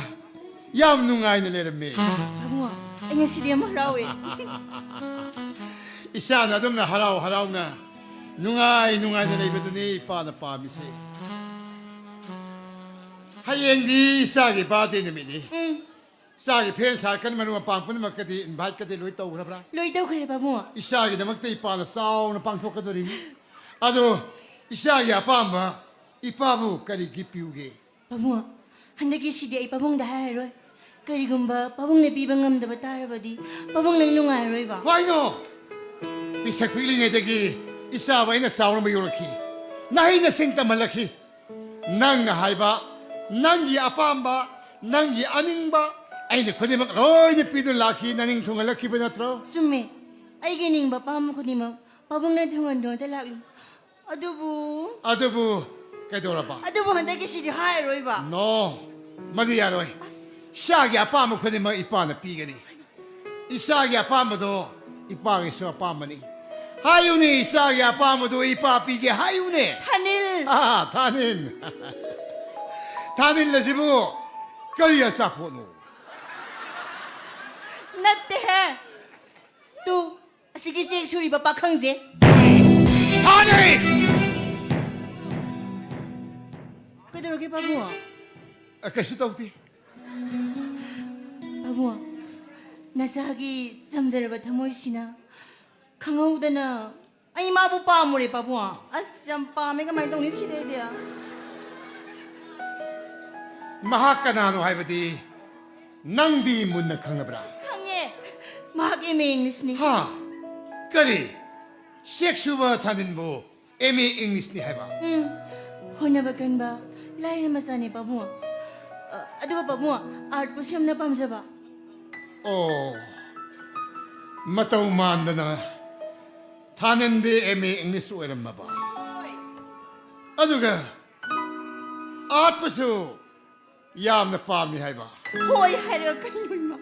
ꯌꯥꯝ ꯅꯨꯡꯉꯥꯏꯅ ꯂꯩꯔꯝꯃꯤ꯫ ꯄꯥꯕꯨꯡ, ꯑꯩ ꯉꯁꯤꯗꯤ ꯌꯥꯝ ꯍꯔꯥꯎꯋꯦ꯫ ꯏꯆꯥꯅ ꯑꯗꯨꯝꯅ ꯍꯔꯥꯎ ꯍꯔꯥꯎꯅ, ꯅꯨꯡꯉꯥꯏ ꯅꯨꯡꯉꯥꯏꯅ ꯂꯩꯕꯗꯨꯅꯤ ꯏꯄꯥꯅ ꯄꯥꯝꯃꯤꯁꯦ꯫ ꯍꯌꯦꯡꯗꯤ ꯏꯆꯥꯒꯤ birthday ꯅꯨꯃꯤꯠꯅꯤ꯫ ꯎꯝ꯫ ꯏꯆꯥꯒꯤ friend circle, ꯃꯔꯨꯞ ꯃꯄꯥꯡ ꯄꯨꯝꯅꯃꯛꯀꯗꯤ invite ꯀꯗꯤ ꯂꯣꯏ ꯇꯧꯈ꯭ꯔꯕ꯭ꯔꯥ? ꯂꯣꯏ ꯇꯧꯈ꯭ꯔꯦ, ꯄꯥꯕꯨꯡ꯫ ꯏꯆꯥꯒꯤꯗꯃꯛꯇ ꯏꯄꯥꯅ ꯆꯥꯎꯅ ꯄꯥꯡꯊꯣꯛꯀꯗꯣꯔꯤꯅꯤ꯫ ꯑꯗꯣ ꯏꯆꯥꯒꯤ ꯑꯄꯥꯝꯕ ꯏꯄꯥꯕꯨ ꯀꯔꯤ gift ꯄꯤꯌꯨꯒꯦ? ꯄꯥꯕꯨꯡ, ꯍꯟꯗꯛꯀꯤꯁꯤꯗꯤ ꯑꯩ ꯄꯥꯕꯨꯡꯗ ꯍꯥꯏꯔꯔꯣꯏ꯫ ꯀꯔꯤꯒꯨꯝꯕ ꯄꯥꯕꯨꯡꯅ ꯄꯤꯕ ꯉꯝꯗꯕ ꯇꯥꯔꯕꯗꯤ, ꯄꯥꯕꯨꯡ ꯅꯪ ꯅꯨꯡꯉꯥꯏꯔꯔꯣꯏꯕ꯫ ꯀꯩꯅꯣ? ꯄꯤꯁꯛ ꯄꯤꯛꯂꯤꯉꯩꯗꯒꯤ ꯏꯆꯥꯕꯨ ꯑꯩꯅ ꯆꯥꯎꯅꯕ ꯌꯣꯛꯂꯛꯈꯤ, ꯅꯍꯩ ꯅꯁꯤꯡ ꯇꯝꯍꯜꯂꯛꯈꯤ꯫ ꯅꯪꯅ ꯍꯥꯏꯕ, ꯅꯪꯒꯤ ꯑꯄꯥꯝꯕ, ꯅꯪꯒꯤ ꯑꯅꯤꯡꯕ, ꯑꯩꯅ ꯈꯨꯗꯤꯡꯃꯛ ꯂꯣꯏꯅ ꯄꯤꯗꯨꯅ ꯂꯥꯛꯈꯤ, ꯅꯅꯤꯡ ꯊꯨꯡꯍꯜꯂꯛꯈꯤꯕ ꯅꯠꯇ꯭ꯔꯣ? ꯆꯨꯝꯃꯦ, ꯑꯩꯒꯤ ꯅꯤꯡꯕ ꯑꯄꯥꯝꯕ ꯈꯨꯗꯤꯡꯃꯛ ꯄꯥꯕꯨꯡꯅ ꯊꯨꯡꯍꯟꯗꯨꯅꯇ ꯂꯥꯛꯂꯤ꯫ ꯑꯗꯨꯕꯨ ꯑꯗꯨꯕꯨ ꯀꯩꯗꯧꯔꯕ? ꯑꯗꯨꯕꯨ ꯍꯟꯗꯛꯀꯤꯁꯤꯗꯤ ꯍꯥꯏꯔꯔꯣꯏꯕ꯫ No, ꯃꯗꯨ ꯌꯥꯔꯣꯏ꯫ ꯑꯁ꯫ ꯏꯆꯥꯒꯤ ꯑꯄꯥꯝꯕ ꯈꯨꯗꯤꯡꯃꯛ ꯏꯄꯥꯅ ꯄꯤꯒꯅꯤ꯫ ꯏꯆꯥꯒꯤ ꯑꯄꯥꯝꯕꯗꯣ ꯏꯄꯥꯒꯤꯁꯨ ꯑꯄꯥꯝꯕꯅꯤ꯫ ꯍꯥꯏꯌꯨꯅꯦ, ꯏꯆꯥꯒꯤ ꯑꯄꯥꯝꯕꯗꯣ ꯏꯄꯥ ꯄꯤꯒꯦ ꯍꯥꯏꯌꯨꯅꯦ꯫ ꯊꯥꯅꯤꯜ꯫ ꯑꯥ, ꯊꯥꯅꯤꯜ꯫ ꯊꯥꯅꯤꯜ ꯑꯁꯤꯕꯨ ꯀꯔꯤ ꯑꯆꯥꯄꯣꯠꯅꯣ? ꯅꯠꯇꯦꯍꯦ꯫ ꯇꯨ, ꯑꯁꯤꯒꯤ ꯆꯦꯛ ꯁꯨꯔꯤꯕ ꯄꯥꯈꯪꯁꯦ꯫ ꯊꯥꯅꯤꯜ! ꯀꯩꯗꯧꯔꯒꯦ, ꯄꯥꯕꯨꯡ? ꯑ, ꯀꯩꯁꯨ ꯇꯧꯗꯦ꯫ ꯄꯥꯕꯨꯡ, ꯅꯆꯥꯒꯤ ꯆꯝꯖꯔꯕ ꯊꯃꯣꯏꯁꯤꯅ ꯈꯪꯍꯧꯗꯅ ꯑꯩ ꯃꯥꯕꯨ ꯄꯥꯝꯃꯨꯔꯦ, ꯄꯥꯕꯨꯡ꯫ ꯑꯁ, ꯌꯥꯝ ꯄꯥꯝꯃꯦ, ꯀꯃꯥꯏꯅ ꯇꯧꯅꯤ ꯁꯤꯗꯩꯗꯤ? ꯃꯍꯥꯛ ꯀꯅꯥꯅꯣ ꯍꯥꯏꯕꯗꯤ ꯅꯪꯗꯤ ꯃꯨꯟꯅ ꯈꯪꯂꯕ꯭ꯔꯥ? ꯈꯪꯉꯦ, ꯃꯍꯥꯛ M A English ꯅꯤ꯫ ꯍꯥ? ꯀꯔꯤ? ꯆꯦꯛ ꯁꯨꯕ ꯊꯥꯅꯤꯜꯕꯨ ꯑꯦꯝ ꯑꯦ ꯏꯪꯂꯤꯁꯅꯤ ꯍꯥꯏꯕ꯫ ꯎꯝ, ꯍꯣꯠꯅꯕ ꯀꯟꯕ ꯂꯥꯏꯔ ꯃꯆꯥꯅꯦ ꯄꯥꯕꯨꯡ꯫ ꯑ, ꯑꯗꯨꯒ ꯄꯥꯕꯨꯡ, ꯑꯥꯔꯠꯄꯨꯁꯨ ꯌꯥꯝꯅ ꯄꯥꯝꯖꯕ꯫ ꯑꯣ, ꯃꯇꯧ ꯃꯥꯟꯗꯅ ꯊꯥꯅꯦꯟꯗꯤ ꯑꯦꯝ ꯑꯦ ꯏꯪꯂꯤꯁ ꯑꯣꯏꯔꯝꯃꯕ꯫ ꯑꯗꯨꯒ ꯑꯥꯔꯠꯄꯨꯁꯨ ꯌꯥꯝꯅ ꯄꯥꯝꯃꯤ ꯍꯥꯏꯕ꯫ ꯍꯣꯏ ꯍꯥꯏꯔꯒ ꯀꯔꯤꯅꯣ ꯏꯃꯥ?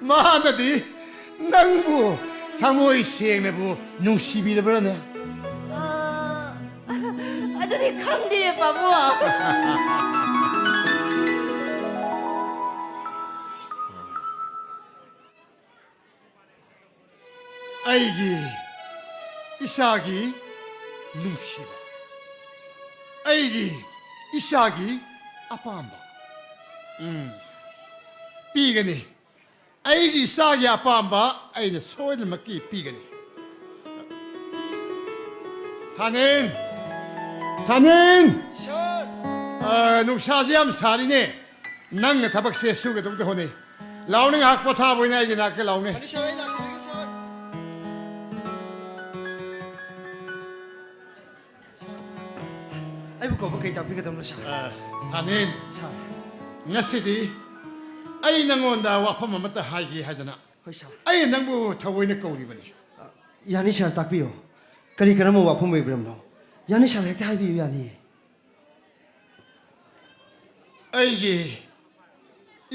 ꯃꯥꯅꯗꯤ ꯅꯪꯕꯨ ꯊꯃꯣꯏ ꯁꯦꯡꯅꯕꯨ ꯅꯨꯡꯁꯤꯕꯤꯔꯕ꯭ꯔꯥꯅꯦ? ꯑ, ꯑꯗꯨꯗꯤ ꯈꯪꯗꯦ, ꯄꯥꯕꯨꯡ꯫ ꯑꯩꯒꯤ ꯏꯆꯥꯒꯤ ꯅꯨꯡꯁꯤꯕ, ꯑꯩꯒꯤ ꯏꯆꯥꯒꯤ ꯑꯄꯥꯝꯕ, ꯎꯝ, ꯄꯤꯒꯅꯤ꯫ ꯑꯩꯒꯤ ꯏꯆꯥꯒꯤ ꯑꯄꯥꯝꯕ ꯑꯩꯅ ꯁꯣꯏꯗꯅꯃꯛꯀꯤ ꯄꯤꯒꯅꯤ꯫ ꯊꯥꯅꯤꯟ! ꯊꯥꯅꯤꯟ! ꯁꯥꯔ! ꯑ, ꯅꯨꯡꯁꯥꯁꯦ ꯌꯥꯝ ꯁꯥꯔꯤꯅꯦ꯫ ꯅꯪꯅ ꯊꯕꯛꯁꯦ ꯁꯨꯒꯗꯧꯗ ꯍꯣꯠꯅꯩ꯫ ꯂꯥꯎꯅꯦ, ꯉꯥꯏꯍꯥꯛ ꯄꯣꯊꯥꯕ ꯑꯣꯏꯅ ꯑꯩꯒꯤ ꯅꯥꯛꯇ ꯂꯥꯎꯅꯦ꯫ ꯐꯅꯤ ꯁꯥꯔ, ꯑꯩ ꯂꯥꯛꯆꯔꯒꯦ ꯁꯥꯔ꯫ ꯑꯩꯕꯨ ꯀꯧꯕ ꯀꯩ ꯇꯥꯛꯄꯤꯒꯗꯕꯅꯣ ꯁꯥꯔ? ꯑ, ꯊꯥꯅꯤꯟ꯫ ꯁꯥꯔ꯫ ꯉꯁꯤꯗꯤ ꯑꯩ ꯅꯪꯉꯣꯟꯗ ꯋꯥꯐꯝ ꯑꯃꯠꯇ ꯍꯥꯏꯒꯦ ꯍꯥꯏꯗꯅ ꯍꯣꯏ ꯁꯥꯔ꯫ ꯑꯩꯅ ꯅꯪꯕꯨ ꯊꯑꯣꯏꯅ ꯀꯧꯔꯤꯕꯅꯤ꯫ ꯑ, ꯌꯥꯅꯤ ꯁꯥꯔ, ꯇꯥꯛꯄꯤꯌꯨ꯫ ꯀꯔꯤ ꯀꯔꯝꯕ ꯋꯥꯐꯝ ꯑꯣꯏꯕꯤꯔꯕꯅꯣ? ꯌꯥꯅꯤ ꯁꯥꯔ, ꯍꯦꯛꯇ ꯍꯥꯏꯕꯤꯌꯨ, ꯌꯥꯅꯤꯌꯦ꯫ ꯑꯩꯒꯤ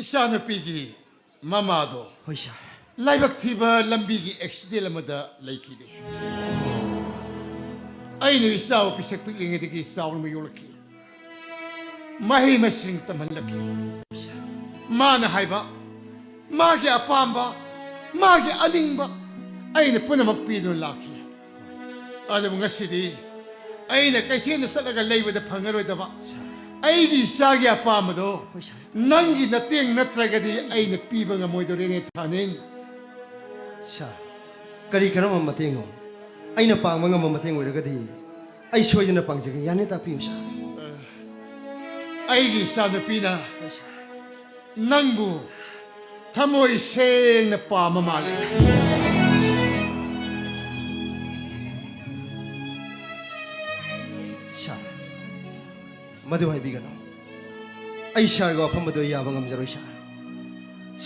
ꯏꯆꯥꯅꯨꯄꯤꯒꯤ ꯃꯃꯥꯗꯣ ꯍꯣꯏ ꯁꯥꯔ꯫ ꯂꯥꯏꯕꯛ ꯊꯤꯕ ꯂꯝꯕꯤꯒꯤ ꯑꯦꯛꯁꯤꯗꯦꯟ ꯑꯃꯗ ꯂꯩꯈꯤꯗꯦ꯫ ꯑꯩꯅ ꯏꯆꯥꯕꯨ ꯄꯤꯁꯛ ꯄꯤꯛꯂꯤꯉꯩꯗꯒꯤ ꯆꯥꯎꯅ ꯌꯣꯛꯂꯛꯈꯤ꯫ ꯃꯍꯩ ꯃꯁꯤꯡ ꯇꯝꯍꯜꯂꯛꯈꯤ꯫ ꯃꯥꯅ ꯍꯥꯏꯕ, ꯃꯥꯒꯤ ꯑꯄꯥꯝꯕ, ꯃꯥꯒꯤ ꯑꯅꯤꯡꯕ ꯑꯩꯅ ꯄꯨꯝꯅꯃꯛ ꯄꯤꯗꯨꯅ ꯂꯥꯛꯈꯤ꯫ ꯑꯗꯨꯕꯨ ꯉꯁꯤꯗꯤ ꯑꯩꯅ ꯀꯩꯊꯦꯜꯗ ꯆꯠꯂꯒ ꯂꯩꯕꯗ ꯐꯪꯉꯔꯣꯏꯗꯕ ꯑꯩꯒꯤ ꯏꯆꯥꯒꯤ ꯑꯄꯥꯝꯕꯗꯣ ꯍꯣꯏ, ꯁꯥꯔ꯫ ꯅꯪꯒꯤ ꯅꯇꯦꯡ ꯅꯠꯇ꯭ꯔꯒꯗꯤ ꯑꯩꯅ ꯄꯤꯕ ꯉꯝꯃꯣꯏꯗꯧꯔꯦꯅꯦ, ꯊꯥꯅꯤꯟ꯫ ꯁꯥꯔ, ꯀꯔꯤ ꯀꯔꯝꯕ ꯃꯇꯦꯡꯅꯣ? ꯑꯩꯅ ꯄꯥꯡꯕ ꯉꯝꯕ ꯃꯇꯦꯡ ꯑꯣꯏꯔꯒꯗꯤ ꯑꯩ ꯁꯣꯏꯗꯅ ꯄꯥꯡꯖꯒꯦ꯫ ꯌꯥꯅꯤ, ꯇꯥꯛꯄꯤꯌꯨ, ꯁꯥꯔ꯫ ꯑꯩꯒꯤ ꯏꯆꯥꯅꯨꯄꯤꯅ ꯅꯪꯕꯨ ꯊꯃꯣꯏ ꯁꯦꯡꯅ ꯄꯥꯝꯕ ꯃꯥꯜꯂꯤ꯫ ꯁꯥꯔ, ꯃꯗꯨ ꯍꯥꯏꯕꯤꯒꯅꯨ꯫ ꯑꯩ ꯁꯥꯔꯒꯤ ꯋꯥꯐꯝ ꯑꯗꯨ ꯑꯩ ꯌꯥꯕ ꯉꯝꯖꯔꯣꯏ, ꯁꯥꯔ꯫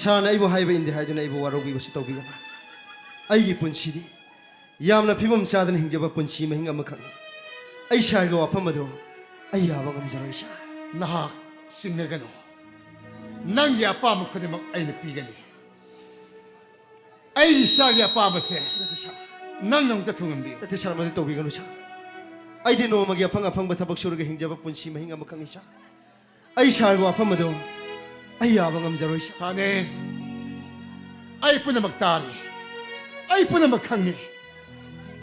ꯁꯥꯔꯅ ꯑꯩꯕꯨ ꯍꯥꯏꯕ ꯏꯟꯗꯦ ꯍꯥꯏꯗꯨꯅ ꯑꯩꯕꯨ ꯋꯥꯔꯧꯕꯤꯕꯁꯨ ꯇꯧꯕꯤꯒꯅꯨ꯫ ꯑꯩꯒꯤ ꯄꯨꯟꯁꯤꯗꯤ ꯌꯥꯝꯅ ꯐꯤꯕꯝ ꯆꯥꯗꯅ ꯍꯤꯡꯖꯕ ꯄꯨꯟꯁꯤ ꯃꯍꯤꯡ ꯑꯃꯈꯛꯅꯤ꯫ ꯑꯩ ꯁꯥꯔꯒꯤ ꯋꯥꯐꯝ ꯑꯗꯨ ꯑꯩ ꯌꯥꯕ ꯉꯝꯖꯔꯣꯏ, ꯁꯥꯔ꯫ ꯅꯍꯥꯛ ꯆꯤꯡꯅꯒꯅꯨ꯫ ꯅꯪꯒꯤ ꯑꯄꯥꯝꯕ ꯈꯨꯗꯤꯡꯃꯛ ꯑꯩꯅ ꯄꯤꯒꯅꯤ꯫ ꯑꯩ ꯏꯆꯥꯒꯤ ꯑꯄꯥꯝꯕꯁꯦ ꯅꯠꯇꯦ, ꯁꯥꯔ꯫ ꯅꯪꯅ ꯑꯃꯨꯛꯇ ꯊꯨꯡꯍꯟꯕꯤꯌꯨ꯫ ꯅꯠꯇꯦ, ꯁꯥꯔ, ꯃꯗꯨ ꯇꯧꯕꯤꯒꯅꯨ, ꯁꯥꯔ꯫ ꯑꯩꯗꯤ ꯅꯣꯡꯃꯒꯤ ꯑꯐꯪ ꯑꯐꯪꯕ ꯊꯕꯛ ꯁꯨꯔꯒ ꯍꯤꯡꯖꯕ ꯄꯨꯟꯁꯤ ꯃꯍꯤꯡ ꯑꯃꯈꯛꯅꯤ, ꯁꯥꯔ꯫ ꯑꯩ ꯁꯥꯔꯒꯤ ꯋꯥꯐꯝ ꯑꯗꯨ ꯑꯩ ꯌꯥꯕ ꯉꯝꯖꯔꯣꯏ, ꯁꯥꯔ꯫ ꯊꯥꯅꯦ, ꯑꯩ ꯄꯨꯝꯅꯃꯛ ꯇꯥꯔꯤ, ꯑꯩ ꯄꯨꯝꯅꯃꯛ ꯈꯪꯉꯤ꯫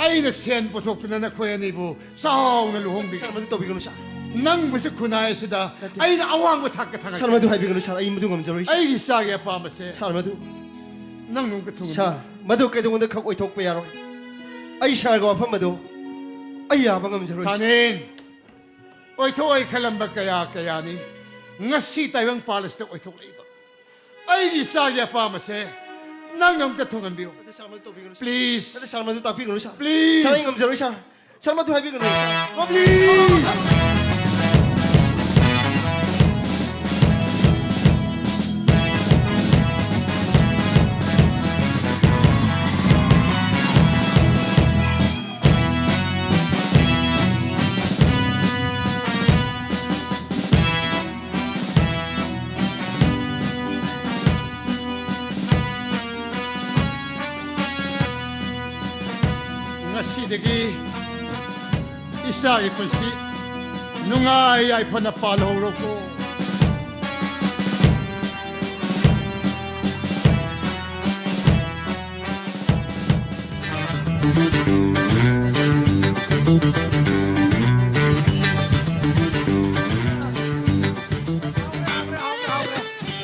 ꯑꯩꯅ ꯁꯦꯟ ꯄꯨꯊꯣꯛꯇꯨꯅ ꯅꯈꯣꯏ ꯑꯅꯤꯕꯨ ꯆꯥꯎꯅ ꯂꯨꯍꯣꯡꯕꯤ꯫ ꯁꯥꯔ, ꯃꯗꯨ ꯇꯧꯕꯤꯒꯅꯨ, ꯁꯥꯔ꯫ ꯅꯪꯕꯨꯁꯨ ꯈꯨꯟꯅꯥꯏ ꯑꯁꯤꯗ ꯅꯠꯇꯦ꯫ ꯑꯩꯅ ꯑꯋꯥꯡꯕ ꯊꯥꯛꯇ ꯊꯥꯡꯒꯠ-꯫ ꯁꯥꯔ, ꯃꯗꯨ ꯍꯥꯏꯕꯤꯒꯅꯨ, ꯁꯥꯔ꯫ ꯑꯩ ꯃꯗꯨ ꯉꯝꯖꯔꯣꯏ, ꯁꯥꯔ꯫ ꯑꯩꯒꯤ ꯏꯆꯥꯒꯤ ꯑꯄꯥꯝꯕꯁꯦ ꯁꯥꯔ, ꯃꯗꯨ ꯅꯪ ꯅꯨꯡꯒ ꯊꯨꯡꯍꯟꯕꯤ꯫ ꯁꯥꯔ, ꯃꯗꯨ ꯀꯩꯗꯧꯉꯩꯗ ꯈꯛ ꯑꯣꯏꯊꯣꯛꯄ ꯌꯥꯔꯣꯏ꯫ ꯑꯩ ꯁꯥꯔꯒꯤ ꯋꯥꯐꯝ ꯑꯗꯨ ꯑꯩ ꯌꯥꯕ ꯉꯝꯖꯔꯣꯏ, ꯁꯥꯔ꯫ ꯊꯥꯅꯦꯟ, ꯑꯣꯏꯊꯣꯛꯑꯣꯏ ꯈꯜꯂꯝꯕ ꯀꯌꯥ ꯀꯌꯥꯅꯤ ꯉꯁꯤ ꯇꯥꯏꯕꯪ ꯄꯥꯜ ꯑꯁꯤꯗ ꯑꯣꯏꯊꯣꯛꯂꯛꯏꯕ꯫ ꯑꯩꯒꯤ ꯏꯆꯥꯒꯤ ꯑꯄꯥꯝꯕꯁꯦ ꯅꯪꯅ ꯑꯝꯇ ꯊꯨꯡꯍꯟꯕꯤꯌꯨ꯫ ꯅꯠꯇꯦ, ꯁꯥꯔ, ꯃꯗꯨ ꯇꯧꯕꯤꯒꯅꯨ, ꯁꯥꯔ꯫ Please. ꯅꯠꯇꯦ, ꯁꯥꯔ, ꯃꯗꯨ ꯇꯥꯛꯄꯤꯒꯅꯨ, ꯁꯥꯔ꯫ Please. ꯁꯥꯔ, ꯑꯩ ꯉꯝꯖꯔꯣꯏ, ꯁꯥꯔ꯫ ꯁꯥꯔ, ꯃꯗꯨ ꯍꯥꯏꯕꯤꯒꯅꯨ, ꯁꯥꯔ꯫ Please. ꯉꯁꯤꯗꯒꯤ ꯏꯆꯥꯒꯤ ꯄꯨꯟꯁꯤ ꯅꯨꯡꯉꯥꯏ ꯌꯥꯏꯐꯅ ꯄꯥꯜꯍꯧꯔꯣꯀꯣ꯫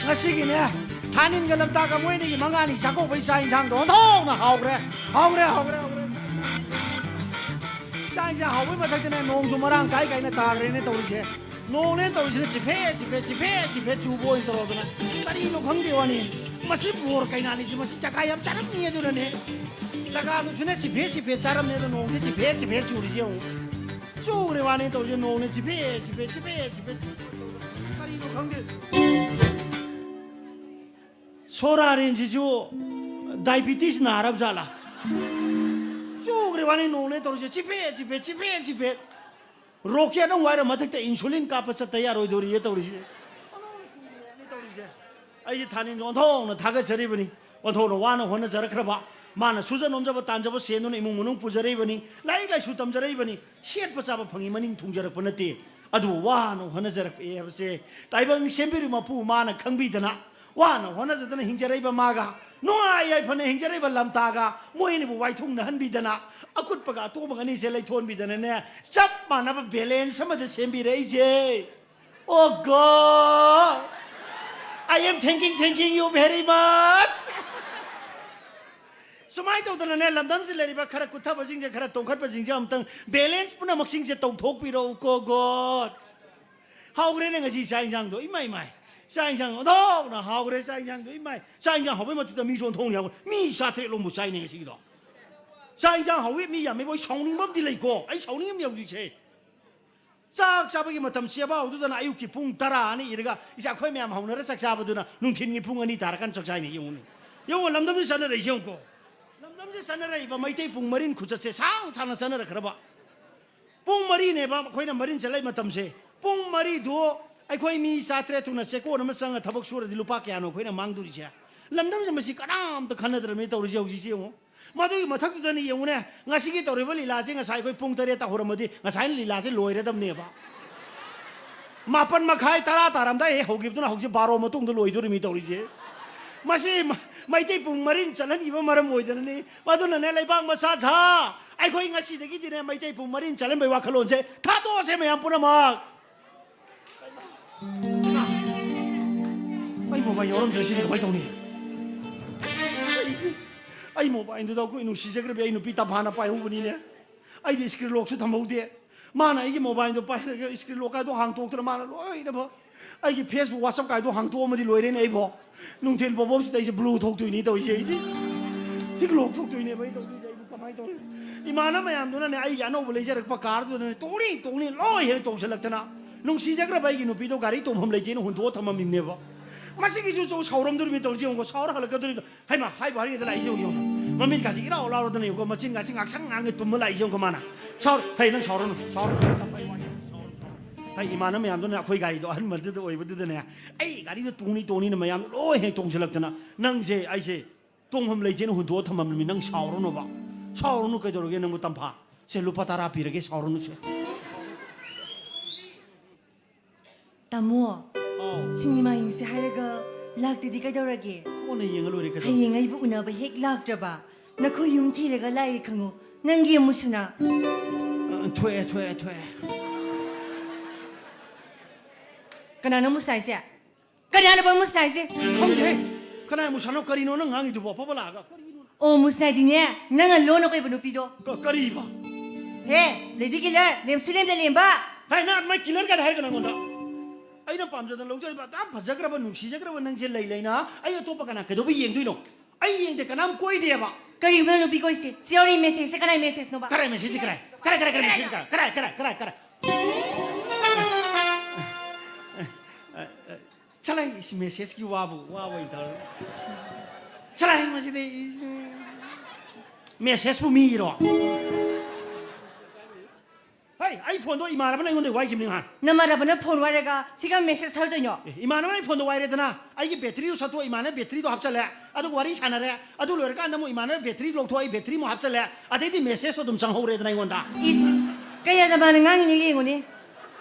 ꯉꯁꯤꯒꯤꯅꯦ, ꯊꯥꯅꯤꯟꯒ ꯂꯝꯇꯥꯒ ꯃꯣꯏ ꯑꯅꯤꯒꯤ ꯃꯉꯥꯅꯤ ꯆꯥꯛꯀꯧꯕꯩ ꯆꯥꯛ ꯏꯟꯁꯥꯡꯗꯣ ꯑꯣꯟꯊꯣꯛꯅ ꯍꯥꯎꯈ꯭ꯔꯦ꯫ ꯍꯥꯎꯈ꯭ꯔꯦ, ꯍꯥꯎꯈ꯭ꯔꯦ, ꯍꯥꯎꯈ꯭ꯔꯦ꯫ ꯆꯥꯛ ꯏꯟꯁꯥꯡ ꯍꯥꯎꯕꯩ ꯃꯊꯛꯇꯅꯦ, ꯅꯣꯡꯁꯨ ꯃꯔꯥꯡ ꯀꯥꯏ ꯀꯥꯏꯅ ꯇꯥꯈ꯭ꯔꯦꯅꯦ ꯇꯧꯔꯤꯁꯦ꯫ ꯅꯣꯡꯅꯦ ꯇꯧꯔꯤꯁꯤꯅ ꯆꯤꯐꯦꯠ ꯆꯤꯐꯦꯠ ꯆꯤꯐꯦꯠ ꯆꯤꯐꯦꯠ ꯆꯨꯕ ꯑꯣꯏꯅ ꯇꯧꯔꯗꯅ, ꯀꯔꯤꯅꯣ ꯈꯪꯗꯦ ꯋꯥꯅꯤ꯫ ꯃꯁꯤ ꯕꯣꯔ ꯀꯩꯅꯥꯅꯤꯁꯤ, ꯃꯁꯤ ꯆꯀꯥ ꯌꯥꯝ ꯆꯥꯔꯝꯅꯤ꯫ ꯑꯗꯨꯅꯅꯦ ꯆꯀꯥꯗꯨꯁꯨꯅꯦ ꯆꯤꯐꯦꯠ ꯆꯤꯐꯦꯠ ꯆꯥꯔꯝꯅꯤ꯫ ꯑꯗꯣ ꯅꯣꯡꯁꯦ ꯆꯤꯐꯦꯠ ꯆꯤꯐꯦꯠ ꯆꯨꯔꯤꯁꯦ ꯌꯦꯡꯉꯨ꯫ ꯆꯨꯈ꯭ꯔꯦ ꯋꯥꯅꯤ ꯇꯧꯔꯤꯁꯦ, ꯅꯣꯡꯅꯦ ꯆꯤꯐꯦꯠ ꯆꯤꯐꯦꯠ ꯆꯤꯐꯦꯠ ꯆꯤꯐꯦꯠ꯫ ꯀꯔꯤꯅꯣ ꯈꯪꯗꯦ꯫ ꯁꯣꯔꯥꯔꯦꯟꯁꯤꯁꯨ ꯗꯥꯏꯕꯤꯇꯤꯁ ꯅꯥꯔꯕ ꯖꯥꯠꯂꯥ? ꯆꯨꯈ꯭ꯔꯦ ꯋꯥꯅꯤ ꯅꯣꯡꯅꯦ ꯇꯧꯔꯤꯁꯦ, ꯆꯤꯐꯦꯠ ꯆꯤꯐꯦꯠ ꯆꯤꯐꯦꯠ ꯆꯤꯐꯦꯠ꯫ ꯔꯣꯀꯦꯠ ꯑꯃ ꯋꯥꯏꯔ ꯃꯊꯛꯇ ꯏꯟꯁꯨꯂꯤꯟ ꯀꯥꯞꯄ ꯆꯠꯇ ꯌꯥꯔꯣꯏꯗꯧꯔꯤꯌꯦ ꯇꯧꯔꯤꯁꯦ꯫ ꯇꯧꯔꯤꯁꯦ꯫ ꯑꯩꯁꯦ ꯊꯥꯅꯤꯟꯁꯦ ꯑꯣꯟꯊꯣꯛꯅ ꯊꯥꯒꯠꯆꯔꯤꯕꯅꯤ꯫ ꯑꯣꯟꯊꯣꯛꯅ ꯋꯥꯅ ꯍꯣꯠꯅꯖꯔꯛꯈ꯭ꯔꯕ, ꯃꯥꯅ ꯁꯨꯖ ꯅꯣꯝꯖꯕ ꯇꯥꯟꯖꯕ ꯁꯦꯟꯗꯨꯅ ꯏꯃꯨꯡ ꯃꯅꯨꯡ ꯄꯨꯖꯔꯛꯏꯕꯅꯤ, ꯂꯥꯏꯔꯤꯛ ꯂꯥꯏꯁꯨ ꯇꯝꯖꯔꯛꯏꯕꯅꯤ꯫ ꯁꯦꯠꯄ ꯆꯥꯕ ꯐꯪꯉꯤ ꯃꯅꯤꯡ ꯊꯨꯡꯖꯔꯛꯄ ꯅꯠꯇꯦ꯫ ꯑꯗꯨꯕꯨ ꯋꯥꯅ ꯍꯣꯠꯅꯖꯔꯛꯄ ꯍꯥꯏꯕꯁꯦ ꯇꯥꯏꯕꯪ ꯁꯦꯝꯕꯤꯔꯤꯕ ꯃꯄꯨ ꯃꯥꯅ ꯈꯪꯕꯤꯗꯅ, ꯋꯥꯅ ꯍꯣꯠꯅꯖꯗꯅ ꯍꯤꯡꯖꯔꯛꯏꯕ ꯃꯥꯒ, ꯅꯨꯡꯉꯥꯏ ꯌꯥꯏꯐꯅ ꯍꯤꯡꯖꯔꯛꯏꯕ ꯂꯝꯇꯥꯒ, ꯃꯣꯏ ꯑꯅꯤꯕꯨ ꯋꯥꯏꯊꯨꯡꯅꯍꯟꯕꯤꯗꯅ, ꯑꯀꯨꯠꯄꯒ ꯑꯇꯣꯡꯕꯒ ꯑꯅꯤꯁꯦ ꯂꯩꯊꯣꯟꯕꯤꯗꯅꯅꯦ, ꯆꯞ ꯃꯥꯟꯅꯕ ꯕꯦꯂꯦꯟꯁ ꯑꯃꯗ ꯁꯦꯝꯕꯤꯔꯛꯏꯁꯦ꯫ Oh God, I am thanking, thanking you very much. ꯁꯨꯃꯥꯏꯅ ꯇꯧꯗꯅꯅꯦ, ꯂꯝꯗꯝꯁꯤꯗ ꯂꯩꯔꯤꯕ ꯈꯔ ꯀꯨꯠꯊꯕꯁꯤꯡꯁꯦ, ꯈꯔ ꯇꯣꯡꯈꯠꯄꯁꯤꯡꯁꯦ ꯑꯃꯨꯛꯇꯪ ꯕꯦꯂꯦꯟꯁ ꯄꯨꯝꯅꯃꯛꯁꯤꯡꯁꯦ ꯇꯧꯊꯣꯛꯄꯤꯔꯛꯎꯀꯣ God꯫ ꯍꯥꯎꯈ꯭ꯔꯦꯅꯦ ꯉꯁꯤ ꯆꯥꯛ ꯏꯟꯁꯥꯡꯗꯣ, ꯏꯃꯥꯏ ꯏꯃꯥꯏ꯫ ꯆꯥꯛ ꯏꯟꯁꯥꯡ ꯑꯣꯟꯊꯣꯛꯅ ꯍꯥꯎꯈ꯭ꯔꯦ, ꯆꯥꯛ ꯏꯟꯁꯥꯡꯗꯣ, ꯏꯃꯥꯏ꯫ ꯆꯥꯛ ꯏꯟꯁꯥꯡ ꯍꯥꯎꯕꯩ ꯃꯊꯛꯇ ꯃꯤꯁꯨ ꯑꯣꯟꯊꯣꯛꯅ ꯌꯥꯎꯈ꯭ꯔꯦ꯫ ꯃꯤ ꯆꯥꯇ꯭ꯔꯦꯠ ꯂꯣꯝꯕꯨ ꯆꯥꯏꯅꯦ ꯉꯁꯤꯒꯤꯗꯣ꯫ ꯆꯥꯛ ꯏꯟꯁꯥꯡ ꯍꯥꯎꯋꯤ, ꯃꯤ ꯌꯥꯝꯃꯦꯕꯨ ꯑꯩ ꯁꯥꯎꯅꯤꯡꯕ ꯑꯃꯗꯤ ꯂꯩꯀꯣ, ꯑꯩ ꯁꯥꯎꯅꯤꯡꯉꯝꯅꯦ ꯍꯧꯖꯤꯛꯁꯦ꯫ ꯆꯥꯛ ꯆꯥꯕꯒꯤ ꯃꯇꯝ ꯆꯦꯕꯥꯎꯗꯨꯗꯅ ꯑꯌꯨꯛꯀꯤ ꯄꯨꯡ ꯇꯔꯥ ꯑꯅꯤ ꯏꯔꯒ, ꯏꯆꯥ ꯑꯩꯈꯣꯏ ꯃꯌꯥꯝ ꯍꯧꯅꯔ ꯆꯥꯛ ꯆꯥꯕꯗꯨꯅ ꯅꯨꯡꯊꯤꯟꯒꯤ ꯄꯨꯡ ꯑꯅꯤ ꯇꯥꯔꯀꯥꯟꯗ ꯆꯥꯛ ꯆꯥꯏꯅꯦ꯫ ꯌꯦꯡꯉꯨꯅꯦ, ꯌꯦꯡꯉꯨ, ꯂꯝꯗꯝꯁꯤ ꯆꯠꯅꯔꯛꯏꯁꯦ ꯌꯦꯡꯉꯨꯀꯣ꯫ ꯂꯝꯗꯝꯁꯤ ꯆꯠꯅꯔꯛꯏꯕ ꯃꯩꯇꯩ ꯄꯨꯡ ꯃꯔꯤꯟ ꯈꯨꯆꯠꯁꯦ ꯁꯥꯡ ꯁꯥꯡꯅ ꯆꯠꯅꯔꯛꯈ꯭ꯔꯕ꯫ ꯄꯨꯡ ꯃꯔꯤꯅꯦꯕ ꯑꯩꯈꯣꯏꯅ ꯃꯔꯤꯟ ꯆꯠꯂꯛꯏ ꯃꯇꯝꯁꯦ꯫ ꯄꯨꯡ ꯃꯔꯤꯗꯨ ꯑꯩꯈꯣꯏ ꯃꯤ ꯆꯥꯇ꯭ꯔꯦꯠ ꯊꯨꯅ ꯆꯦꯛꯀꯣꯟ ꯑꯃ ꯆꯪꯉ ꯊꯕꯛ ꯁꯨꯔꯗꯤ ꯂꯨꯄꯥ ꯀꯌꯥꯅꯣ ꯑꯩꯈꯣꯏꯅ ꯃꯥꯡꯗꯣꯔꯤꯁꯦ? ꯂꯝꯗꯝꯁꯦ ꯃꯁꯤ ꯀꯅꯥꯝꯇ ꯈꯟꯅꯗ꯭ꯔꯕꯅꯤ ꯇꯧꯔꯤꯁꯦ ꯍꯧꯖꯤꯛꯁꯦ ꯌꯦꯡꯉꯨ꯫ ꯃꯗꯨꯒꯤ ꯃꯊꯛꯇꯨꯗꯅꯤ ꯌꯦꯡꯉꯨꯅꯦ, ꯉꯁꯤꯒꯤ ꯇꯧꯔꯤꯕ ꯂꯤꯂꯥꯁꯦ ꯉꯁꯥꯏ ꯑꯩꯈꯣꯏ ꯄꯨꯡ ꯇꯔꯦꯠꯇ ꯍꯧꯔꯝꯃꯗꯤ ꯉꯁꯥꯏꯅ ꯂꯤꯂꯥꯁꯦ ꯂꯣꯏꯔꯗꯕꯅꯦꯕ꯫ ꯃꯥꯄꯟ ꯃꯈꯥꯏ, ꯇꯔꯥ ꯇꯥꯔꯝꯗꯥꯏ ꯍꯦꯛ ꯍꯧꯈꯤꯕꯗꯨꯅ ꯍꯧꯖꯤꯛ ꯕꯥꯔꯣ ꯃꯇꯨꯡꯗ ꯂꯣꯏꯗꯣꯔꯤꯃꯤ ꯇꯧꯔꯤꯁꯦ꯫ ꯃꯁꯤ ꯃ-, ꯃꯩꯇꯩ ꯄꯨꯡ ꯃꯔꯤꯟ ꯆꯠꯍꯟꯈꯤꯕ ꯃꯔꯝ ꯑꯣꯏꯗꯅꯅꯤ꯫ ꯃꯗꯨꯅꯅꯦ, ꯂꯩꯕꯥꯛ ꯃꯆꯥ ꯁꯥ, ꯑꯩꯈꯣꯏ ꯉꯁꯤꯗꯒꯤꯗꯤꯅꯦ ꯃꯩꯇꯩ ꯄꯨꯡ ꯃꯔꯤꯟ ꯆꯠꯍꯟꯕꯒꯤ ꯋꯥꯈꯜꯂꯣꯟꯁꯦ ꯊꯥꯗꯣꯛꯑꯁꯦ ꯃꯌꯥꯝ ꯄꯨꯝꯅꯃꯛ꯫ ꯑꯩ ꯃꯣꯕꯥꯏꯜ ꯌꯥꯎꯔꯝꯗ꯭ꯔꯦ, ꯁꯤꯗꯤ ꯀꯃꯥꯏꯅ ꯇꯧꯅꯤ? ꯑꯩ, ꯑꯩ ꯃꯣꯕꯥꯏꯜꯗꯨꯗ ꯑꯩꯈꯣꯏ ꯅꯨꯡꯁꯤꯖꯈ꯭ꯔꯕꯤ ꯑꯩ ꯅꯨꯄꯤ ꯇꯝꯐꯥꯅ ꯄꯥꯏꯍꯧꯕꯅꯤꯅꯦ꯫ ꯑꯩꯗꯤ screen lockꯁꯨ ꯊꯝꯍꯧꯗꯦ꯫ ꯃꯥꯅ ꯑꯩꯒꯤ mobileꯗꯣ ꯄꯥꯏꯔꯒ screen lock ꯀꯥꯏꯗꯣ ꯍꯥꯡꯇꯣꯛꯇꯅ ꯃꯥꯅ ꯂꯣꯏꯅꯃꯛ ꯑꯩꯒꯤ Facebook, WhatsApp ꯀꯥꯏꯗꯣ ꯍꯥꯡꯇꯣꯛꯑꯝꯃꯗꯤ ꯂꯣꯏꯔꯦꯅꯦ ꯑꯩꯕꯣ꯫ ꯅꯨꯡꯊꯤꯜ ꯄꯣꯕꯣꯞꯁꯤꯗ ꯑꯩꯁꯦ blue ꯊꯣꯛꯇꯣꯏꯅꯤ ꯇꯧꯔꯤꯁꯦ ꯑꯩꯁꯦ꯫ ꯍꯤꯛ lock ꯊꯣꯛꯇꯣꯏꯅꯦꯕ ꯑꯩ ꯇꯧꯗꯣꯏꯁꯦ ꯑꯩꯕꯨ ꯀꯃꯥꯏꯅ ꯇꯧꯅꯤ? ꯏꯃꯥꯟꯅꯕ ꯃꯌꯥꯝꯗꯨꯅꯅꯦ ꯑꯩꯒꯤ ꯑꯅꯧꯕ ꯂꯩꯖꯔꯛꯄ carꯗꯨꯗꯅꯦ ꯇꯣꯡꯅꯤ ꯇꯣꯡꯅꯤ ꯂꯣꯏ ꯍꯦꯛ ꯇꯣꯡꯁꯤꯜꯂꯛꯇꯅ ꯅꯨꯡꯁꯤꯖꯈ꯭ꯔꯕ ꯑꯩꯒꯤ ꯅꯨꯄꯤꯗꯣ ꯒꯥꯔꯤ ꯇꯣꯡꯐꯝ ꯂꯩꯇꯦꯅ ꯍꯨꯟꯗꯣꯛꯑ ꯊꯝꯃꯝꯃꯤꯕꯅꯦꯕ꯫ ꯃꯁꯤꯒꯤꯁꯨ ꯆꯧ ꯁꯥꯎꯔꯝꯗꯣꯔꯤꯕꯅꯤ ꯇꯧꯔꯤꯁꯦ ꯌꯦꯡꯉꯨꯀꯣ, ꯁꯥꯎꯔ ꯍꯜꯂꯛꯀꯗꯣꯔꯤꯕꯗꯣ꯫ ꯍꯩꯃꯥ, ꯍꯥꯏꯕꯨ ꯍꯥꯏꯔꯤꯉꯩꯗ ꯂꯥꯛꯏꯁꯦ ꯌꯦꯡꯉꯨ, ꯌꯦꯡꯉꯨ꯫ ꯃꯃꯤꯠꯀꯥꯁꯦ ꯏꯔꯥꯎ ꯂꯥꯎꯔꯗꯅ ꯌꯦꯡꯉꯨꯀꯣ, ꯃꯆꯤꯟꯒꯥꯁꯦ ꯉꯥꯛꯁꯪ ꯉꯥꯡꯉꯦ ꯇꯨꯝꯃ ꯂꯥꯛꯏꯁꯦ ꯌꯦꯡꯉꯨꯀꯣ ꯃꯥꯅ꯫ ꯁꯥꯎꯔ-, ꯍꯩ, ꯅꯪ ꯁꯥꯎꯔꯅꯨ, ꯁꯥꯎꯔꯅꯨ, ꯇꯞꯄ ꯑꯩ ꯋꯥ ꯌꯥꯝ ꯁꯥꯎꯔꯅꯨ, ꯁꯥꯎꯔꯅꯨ꯫ ꯍꯩ, ꯏꯃꯥꯟꯅꯕ ꯃꯌꯥꯝꯗꯨꯅ ꯑꯩꯈꯣꯏ ꯒꯥꯔꯤꯗꯣ ꯑꯍꯟꯕꯗꯨꯗ ꯑꯣꯏꯕꯗꯨꯗꯅꯦ, ꯑꯩ ꯒꯥꯔꯤꯗꯣ ꯇꯣꯡꯅꯤ ꯇꯣꯡꯅꯤꯅ ꯃꯌꯥꯝꯗꯣ ꯂꯣꯏ ꯍꯦꯛ ꯇꯣꯡꯁꯤꯜꯂꯛꯇꯅ, ꯅꯪꯁꯦ ꯑꯩꯁꯦ ꯇꯣꯡꯐꯝ ꯂꯩꯇꯦꯅ ꯍꯨꯟꯗꯣꯛꯑ ꯊꯝꯃꯝꯃꯤ, ꯅꯪ ꯁꯥꯎꯔꯅꯨꯕ꯫ ꯁꯥꯎꯔꯅꯨ, ꯀꯩꯗꯧꯔꯒꯦ ꯅꯪꯕꯨ ꯇꯝꯐꯥ? ꯁꯦ, ꯂꯨꯄꯥ ꯇꯔꯥ ꯄꯤꯔꯒꯦ, ꯁꯥꯎꯔꯅꯨꯁꯦ꯫ ꯇꯥꯃꯣ, ꯑꯧ꯫ ꯁꯤꯅꯦꯃꯥ ꯌꯦꯡꯁꯦ ꯍꯥꯏꯔꯒ ꯂꯥꯛꯇꯗꯤ ꯀꯩꯗꯧꯔꯒꯦ? ꯀꯣꯟꯅ ꯌꯦꯡꯉ ꯂꯣꯏꯔꯦ, ꯀꯩꯗꯧꯔꯒꯦ? ꯍꯌꯦꯡ ꯑꯩꯕꯨ ꯎꯅꯕ ꯍꯦꯛ ꯂꯥꯛꯇ꯭ꯔꯕ, ꯅꯈꯣꯏ ꯌꯨꯝ ꯊꯤꯔꯒ ꯂꯥꯛꯑꯦ ꯈꯪꯉꯨ꯫ ꯅꯪꯒꯤ ꯑꯃꯨꯁꯅꯥ꯫ ꯑ, ꯊꯣꯛꯑꯦ, ꯊꯣꯛꯑꯦ, ꯊꯣꯛꯑꯦ꯫ ꯀꯅꯥꯅꯣ ꯑꯃꯨꯁꯅꯥ ꯍꯥꯏꯁꯦ? ꯀꯅꯥꯅꯣ ꯑꯃꯨꯁꯅꯥ ꯍꯥꯏꯁꯦ? ꯈꯪꯗꯦꯍꯦ꯫ ꯀꯅꯥ ꯑꯃꯨꯁꯅꯥꯅꯣ? ꯀꯔꯤꯅꯣ ꯅꯪ ꯉꯥꯡꯉꯤꯗꯨꯕꯣ? ꯑꯐꯕ ꯂꯥꯛꯑꯒ꯫ ꯀꯔꯤꯅꯣ? ꯑꯣ, ꯃꯨꯁꯅꯥꯗꯤꯅꯦ, ꯅꯪꯅ ꯂꯣꯟꯅ ꯀꯣꯏꯕ ꯅꯨꯄꯤꯗꯣ꯫ ꯀ-, ꯀꯔꯤꯕ? ꯍꯦ, lady killer, ꯂꯦꯝꯁꯤ ꯂꯦꯝꯗ ꯂꯦꯝꯕ꯫ ꯍꯥꯏ, ꯅꯪ ꯑꯗꯨꯃꯥꯏ killer ꯀꯥꯏꯗ ꯍꯥꯏꯔꯒ ꯅꯪꯉꯣꯟꯗ? ꯑꯩꯅ ꯄꯥꯝꯖꯗꯅ ꯂꯧꯖꯔꯤꯕ ꯑꯗꯨꯛ ꯌꯥꯝ ꯐꯖꯈ꯭ꯔꯕ, ꯅꯨꯡꯁꯤꯖꯈ꯭ꯔꯕ ꯅꯪꯁꯦ ꯂꯩ ꯂꯩꯅ ꯑꯩ ꯑꯇꯣꯞꯄ ꯀꯅꯥ ꯀꯩꯗꯧꯕ ꯌꯦꯡꯗꯣꯏꯅꯣ? ꯑꯩ ꯌꯦꯡꯗꯦ, ꯀꯅꯥꯝ ꯀꯣꯏꯗꯦꯕ꯫ ꯀꯔꯤꯒꯨꯝꯕ ꯅꯨꯄꯤ ꯀꯣꯏꯁꯦ? ꯁꯤ ꯌꯥꯎꯔꯤ messageꯁꯦ ꯀꯅꯥꯏ messageꯅꯣꯕ? ꯀꯔꯥꯏ message ꯀꯔꯥꯏ? ꯀꯔꯥꯏ, ꯀꯔꯥꯏ, ꯀꯔꯥꯏ message ꯀꯔꯥꯏ? ꯀꯔꯥꯏ, ꯀꯔꯥꯏ, ꯀꯔꯥꯏ, ꯀꯔꯥꯏ? ꯆꯠꯂꯣꯍꯦ, ꯏꯁ, messageꯀꯤ ꯋꯥꯕꯨ, ꯋꯥꯕꯨ ꯑꯩ ꯇꯧꯔꯦ꯫ ꯆꯠꯂꯣꯍꯦ, ꯃꯁꯤꯗꯤ, ꯏꯁ, messageꯄꯨ ꯃꯤꯒꯤꯔꯣ? ꯍꯩ, ꯑꯩ phoneꯗꯣ ꯏꯃꯥꯟꯅꯕꯅ ꯑꯩꯉꯣꯟꯗ ꯋꯥꯏꯈꯤꯕꯅꯤ ꯉꯍꯥꯟ꯫ ꯅꯃꯥꯟꯅꯕꯅ phone ꯋꯥꯏꯔꯒ ꯁꯤꯒ message ꯊꯥꯔꯨꯗꯣꯏꯅꯣ? ꯑꯦ, ꯏꯃꯥꯟꯅꯕꯅ ꯑꯩ phoneꯗꯣ ꯋꯥꯏꯔꯦꯗꯅ, ꯑꯩꯒꯤ batteryꯗꯣ ꯁꯠꯇꯣꯛꯑ ꯏꯃꯥꯟꯅꯕ batteryꯗꯣ ꯍꯥꯞꯆꯜꯂꯦ, ꯑꯗꯨꯒ ꯋꯥꯔꯤ ꯁꯥꯟꯅꯔꯦ, ꯑꯗꯨ ꯂꯣꯏꯔꯀꯥꯟꯗ ꯑꯃꯨꯛ ꯏꯃꯥꯟꯅꯕ battery ꯂꯧꯊꯣꯛꯑ ꯑꯩ battery ꯑꯃꯨꯛ ꯍꯥꯞꯆꯜꯂꯦ, ꯑꯗꯩꯗꯤ messageꯇꯣ ꯑꯗꯨꯝ ꯆꯪꯍꯧꯔꯦꯗꯅ ꯑꯩꯉꯣꯟꯗ꯫ ꯏꯁ, ꯀꯌꯥꯗ ꯃꯥꯅ ꯉꯥꯡꯉꯤꯅꯣ ꯌꯦꯡꯉꯨꯅꯦ꯫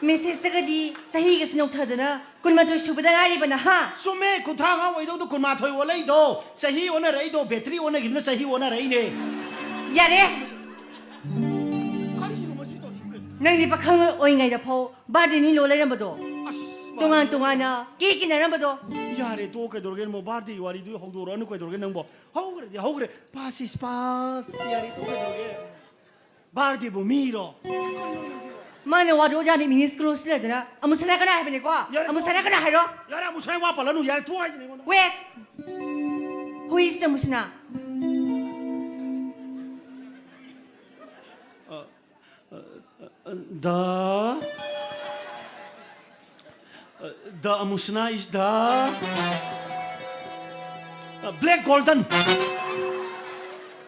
Messageꯇꯒꯗꯤ ꯆꯍꯤꯒꯁꯤ ꯅꯧꯊꯗꯅ ꯀꯨꯟꯃꯥꯊꯣꯏ ꯁꯨꯕꯗ ꯉꯥꯏꯔꯤꯕ ꯅꯍꯥ꯫ ꯆꯨꯝꯃꯦ, ꯀꯨꯟꯊ꯭ꯔꯥ ꯃꯉꯥ ꯑꯣꯏꯗꯧꯗꯣ ꯀꯨꯟꯃꯥꯊꯣꯏ ꯑꯣꯜꯂꯛꯏꯗꯣ꯫ ꯆꯍꯤ ꯑꯣꯟꯅꯔꯛꯏꯗꯣ, battery ꯑꯣꯟꯅꯈꯤꯕꯅ ꯆꯍꯤ ꯑꯣꯟꯅꯔꯛꯏꯅꯦ꯫ ꯌꯥꯔꯦ꯫ ꯀꯔꯤꯅꯣ ꯃꯁꯤ ꯇꯧꯔꯤꯁꯤꯕꯨ? ꯅꯪꯗꯤ ꯄꯥꯈꯪ ꯑꯣꯏꯔꯤꯉꯩꯗ ꯐꯥꯎ birthdayꯅꯤ ꯂꯣ ꯂꯩꯔꯝꯕꯗꯣ꯫ ꯑꯁ, ꯇꯣꯉꯥꯟ ꯃꯥꯅꯤ꯫ ꯇꯣꯉꯥꯟꯅ cake ꯏꯟꯅꯔꯝꯕꯗꯣ꯫ ꯌꯥꯔꯦ, ꯇꯣꯛꯑꯣ, ꯀꯩꯗꯧꯔꯒꯦ? ꯅꯪꯕꯨ birthdayꯒꯤ ꯋꯥꯔꯤꯗꯨ ꯍꯧꯗꯣꯔꯛꯑꯅꯨ, ꯀꯩꯗꯧꯔꯒꯦ ꯅꯪꯕꯨ? ꯍꯧꯈ꯭ꯔꯗꯤ ꯍꯧꯈ꯭ꯔꯦ꯫ Past is past꯫ ꯌꯥꯔꯦ, ꯇꯣꯛꯑꯣ, ꯀꯩꯗꯧꯔꯒꯦ? ꯕꯥꯔꯗꯦꯕꯨ ꯃꯤꯔꯣ? ꯃꯥꯅ ꯋꯥꯗꯣ ꯑꯣꯖꯥꯅ ꯏꯪꯂꯤꯁ ꯀ꯭ꯂꯣꯁ ꯂꯩꯗꯅ ꯑꯃꯨꯛ ꯁꯅꯥ ꯀꯅꯥ ꯍꯥꯏꯕꯅꯤꯀꯣ? ꯌꯥꯔꯦ, ꯑꯃꯨꯛ ꯁꯅꯥ ꯀꯅꯥ ꯍꯥꯏꯔꯣ? ꯌꯥꯔꯦ, ꯑꯃꯨꯛ ꯁꯅꯥ ꯋꯥ ꯄꯜꯂꯅꯨ, ꯌꯥꯔꯦ, ꯊꯣꯛꯑꯣ ꯍꯥꯏꯁꯤꯅꯦ ꯑꯩꯉꯣꯟꯗ꯫ Wait! Who is the ꯃꯨꯁꯅꯥ? The the ꯑꯃꯨꯁꯅꯥ is the black golden.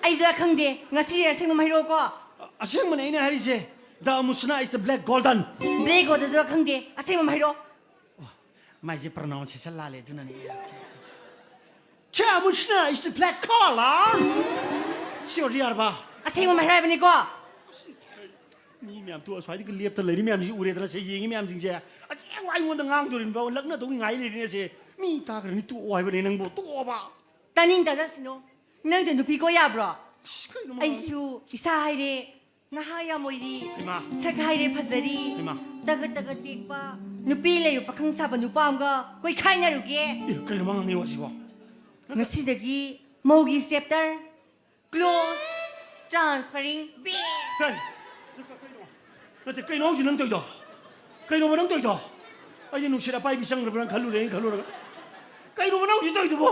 ꯑꯩꯗꯣ ꯈꯪꯗꯦ, ꯉꯁꯤ ꯑꯁꯦꯡꯕ ꯍꯥꯏꯔꯛꯑꯣꯀꯣ꯫ ꯑꯁꯦꯡꯕꯅꯦ ꯑꯩꯅ ꯍꯥꯏꯔꯤꯁꯦ꯫ The ꯑꯃꯨꯁꯅꯥ is the black golden. Black golden ꯗꯣ ꯈꯪꯗꯦ, ꯑꯁꯦꯡꯕ ꯍꯥꯏꯔꯛꯑꯣ꯫ ꯃꯥꯏꯁꯦ pronunciation ꯂꯥꯜꯂꯦ, ꯑꯗꯨꯅꯅꯦ꯫ ꯆꯥꯕꯨꯁꯅ is the black color. ꯁꯤ ꯑꯣꯏꯔꯗꯤ ꯌꯥꯔꯕ? ꯑꯁꯦꯡꯕ ꯑꯃ ꯍꯥꯏꯔꯕꯅꯤꯀꯣ꯫ ꯃꯤ ꯃꯌꯥꯝ ꯇꯨ ꯑꯁ꯭ꯋꯥꯏꯗꯒꯤ ꯂꯦꯞꯇ ꯂꯩꯔꯤ ꯃꯌꯥꯝꯁꯤ ꯎꯔꯦꯗꯅ, ꯁꯦ ꯌꯦꯡꯉꯤ ꯃꯌꯥꯝꯁꯤꯡꯁꯦ꯫ ꯑꯁꯦꯡꯕ ꯑꯩꯉꯣꯟꯗ ꯉꯥꯡꯗꯣꯔꯤꯕ, ꯂꯛꯅꯗꯧꯒꯤ ꯉꯥꯏ ꯂꯩꯔꯤꯅꯦ ꯁꯦ꯫ ꯃꯤ ꯇꯥꯈ꯭ꯔꯅꯤ, ꯇꯣꯛꯑꯣ ꯍꯥꯏꯕꯅꯦ ꯅꯪꯕꯨ, ꯇꯣꯛꯑꯣꯕ꯫ ꯇꯥꯅꯤꯡꯗ ꯆꯠꯁꯤꯅꯣ꯫ ꯅꯪꯗ ꯅꯨꯄꯤ ꯀꯣꯏ ꯌꯥꯕ꯭ꯔꯣ? ꯑꯁ, ꯀꯩꯅꯣ ꯃꯥ ꯑꯩꯁꯨ ꯏꯁꯥ ꯍꯥꯏꯔꯦ, ꯅꯍꯥ ꯌꯥꯝ ꯑꯣꯏꯔꯤ꯫ ꯍꯩꯃꯥ꯫ ꯁꯛ ꯍꯥꯏꯔꯦ ꯐꯖꯔꯤ꯫ ꯍꯩꯃꯥ꯫ ꯇꯒꯠ ꯇꯒꯠ ꯇꯦꯛꯄ, ꯅꯨꯄꯤ ꯂꯩꯔꯨ ꯄꯥꯈꯪ ꯁꯥꯕ ꯅꯨꯄꯥ ꯑꯃꯒ ꯀꯣꯏꯈꯥꯏꯅꯔꯨꯒꯦ꯫ ꯑꯦ, ꯀꯩꯅꯣ ꯃꯥ ꯉꯥꯡꯉꯤ ꯋꯥꯁꯤꯕꯣ? ꯉꯁꯤꯗꯒꯤ ꯃꯧꯒꯤ chapter close, transferring back. ꯀꯩ? ꯀꯩꯅꯣ? ꯅꯠꯇꯦ, ꯀꯩꯅꯣ ꯍꯧꯖꯤꯛ ꯅꯪ ꯇꯧꯔꯤꯗꯣ? ꯀꯩꯅꯣꯕ ꯅꯪ ꯇꯧꯔꯤꯗꯣ? ꯑꯩꯗꯤ ꯅꯨꯡꯁꯤꯠ ꯑꯄꯥꯏꯕꯤ ꯆꯪꯈ꯭ꯔꯕ꯭ꯔꯥ ꯈꯜꯂꯨꯔꯦ, ꯑꯩꯅ ꯈꯜꯂꯨꯔꯒ꯫ ꯀꯩꯅꯣꯕ ꯅꯪ ꯍꯧꯖꯤꯛ ꯇꯧꯔꯤꯗꯨꯕꯣ?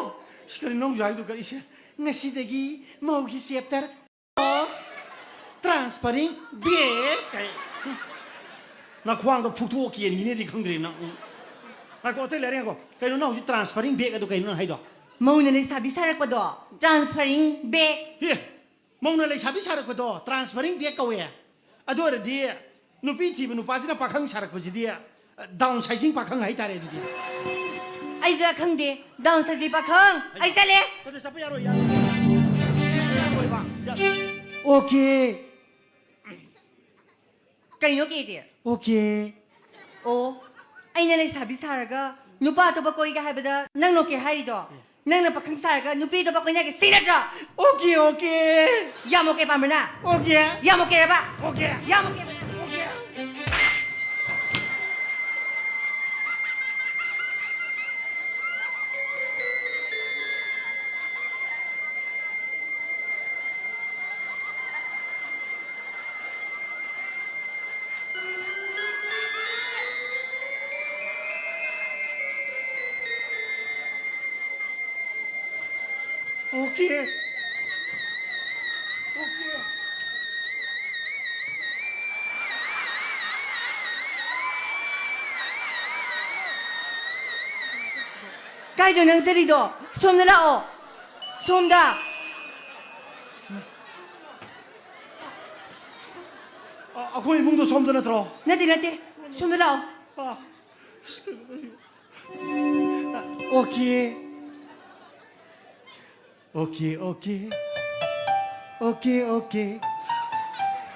ꯏꯁ, ꯀꯔꯤꯅꯣ ꯅꯪ ꯍꯧꯖꯤꯛ ꯍꯥꯏꯗꯣ? ꯀꯔꯤꯁꯦ? ꯉꯁꯤꯗꯒꯤ ꯃꯧꯒꯤ chapter transferring back ꯀꯥꯏ꯫ ꯅꯈ꯭ꯋꯥꯡꯗꯣ ꯐꯨꯛꯇꯣꯛꯑ ꯀꯦꯟꯈꯤꯅꯦꯗꯤ ꯈꯪꯗ꯭ꯔꯤ ꯅꯪ꯫ ꯎꯝ꯫ ꯉꯥꯏꯈꯣ, ꯑꯇꯩ ꯂꯩꯔꯦ, ꯉꯥꯏꯈꯣ꯫ ꯀꯩꯅꯣ ꯅꯪ ꯍꯧꯖꯤꯛ transferring back ꯑꯗꯣ ꯀꯩꯅꯣ ꯅꯪ ꯍꯥꯏꯗꯣ? ꯃꯧꯅ ꯂꯩꯁꯥꯕꯤ ꯁꯥꯔꯛꯄꯗꯣ transferring back꯫ ꯑꯦ, ꯃꯧꯅ ꯂꯩꯁꯥꯕꯤ ꯁꯥꯔꯛꯄꯗꯣ transferring back ꯀꯧꯋꯦ꯫ ꯑꯗꯨ ꯑꯣꯏꯔꯗꯤ ꯅꯨꯄꯤ ꯊꯤꯕ ꯅꯨꯄꯥꯁꯤꯅ ꯄꯥꯈꯪ ꯁꯥꯔꯛꯄꯁꯤꯗꯤ downsizing ꯄꯥꯈꯪ ꯍꯥꯏꯇꯥꯔꯦ ꯑꯗꯨꯗꯤ꯫ ꯑꯩꯗꯨ ꯈꯪꯗꯦ, downsizing ꯄꯥꯈꯪ꯫ ꯑꯩ ꯆꯠꯂꯦ꯫ ꯅꯠꯇꯦ, ꯆꯠꯄ ꯌꯥꯔꯣꯏ, ꯌꯥꯔꯣꯏ꯫ ꯌꯥꯔꯣꯏꯕ꯫ ꯌꯥ-, OK꯫ ꯀꯩꯅꯣ ꯀꯦꯗꯤ? OK꯫ ꯑꯣ, ꯑꯩꯅ ꯂꯩꯁꯥꯕꯤ ꯁꯥꯔꯒ ꯅꯨꯄꯥ ꯑꯇꯣꯞꯄ ꯀꯣꯏꯒꯦ ꯍꯥꯏꯕꯗ ꯅꯪꯅ OK ꯍꯥꯏꯔꯤꯗꯣ? ꯅꯪꯅ ꯄꯥꯈꯪ ꯁꯥꯔꯒ ꯅꯨꯄꯤ ꯑꯇꯣꯞꯄ ꯀꯣꯏꯅꯒꯦ ꯁꯤ ꯅꯠꯇ꯭ꯔꯣ? OK, OK꯫ ꯌꯥꯝ OK ꯄꯥꯝꯕ꯭ꯔ ꯅꯪ? OK꯫ ꯌꯥꯝ OK ꯔꯕ? OK꯫ ꯌꯥꯝ OK꯫ OK꯫ Okay. Okay. ꯀꯥꯏꯗꯅꯣ ꯅꯪ ꯆꯠꯂꯤꯗꯣ? ꯁꯣꯝꯗ ꯂꯥꯛꯑꯣ꯫ ꯁꯣꯝꯗ꯫ ꯑ, ꯑꯩꯈꯣꯏ ꯏꯃꯨꯡꯗꯣ ꯁꯣꯝꯗ ꯅꯠꯇ꯭ꯔꯣ? ꯅꯠꯇꯦ, ꯅꯠꯇꯦ꯫ ꯁꯣꯝꯗ ꯂꯥꯛꯑꯣ꯫ ꯑ, okay. Okay, okay. Okay, okay.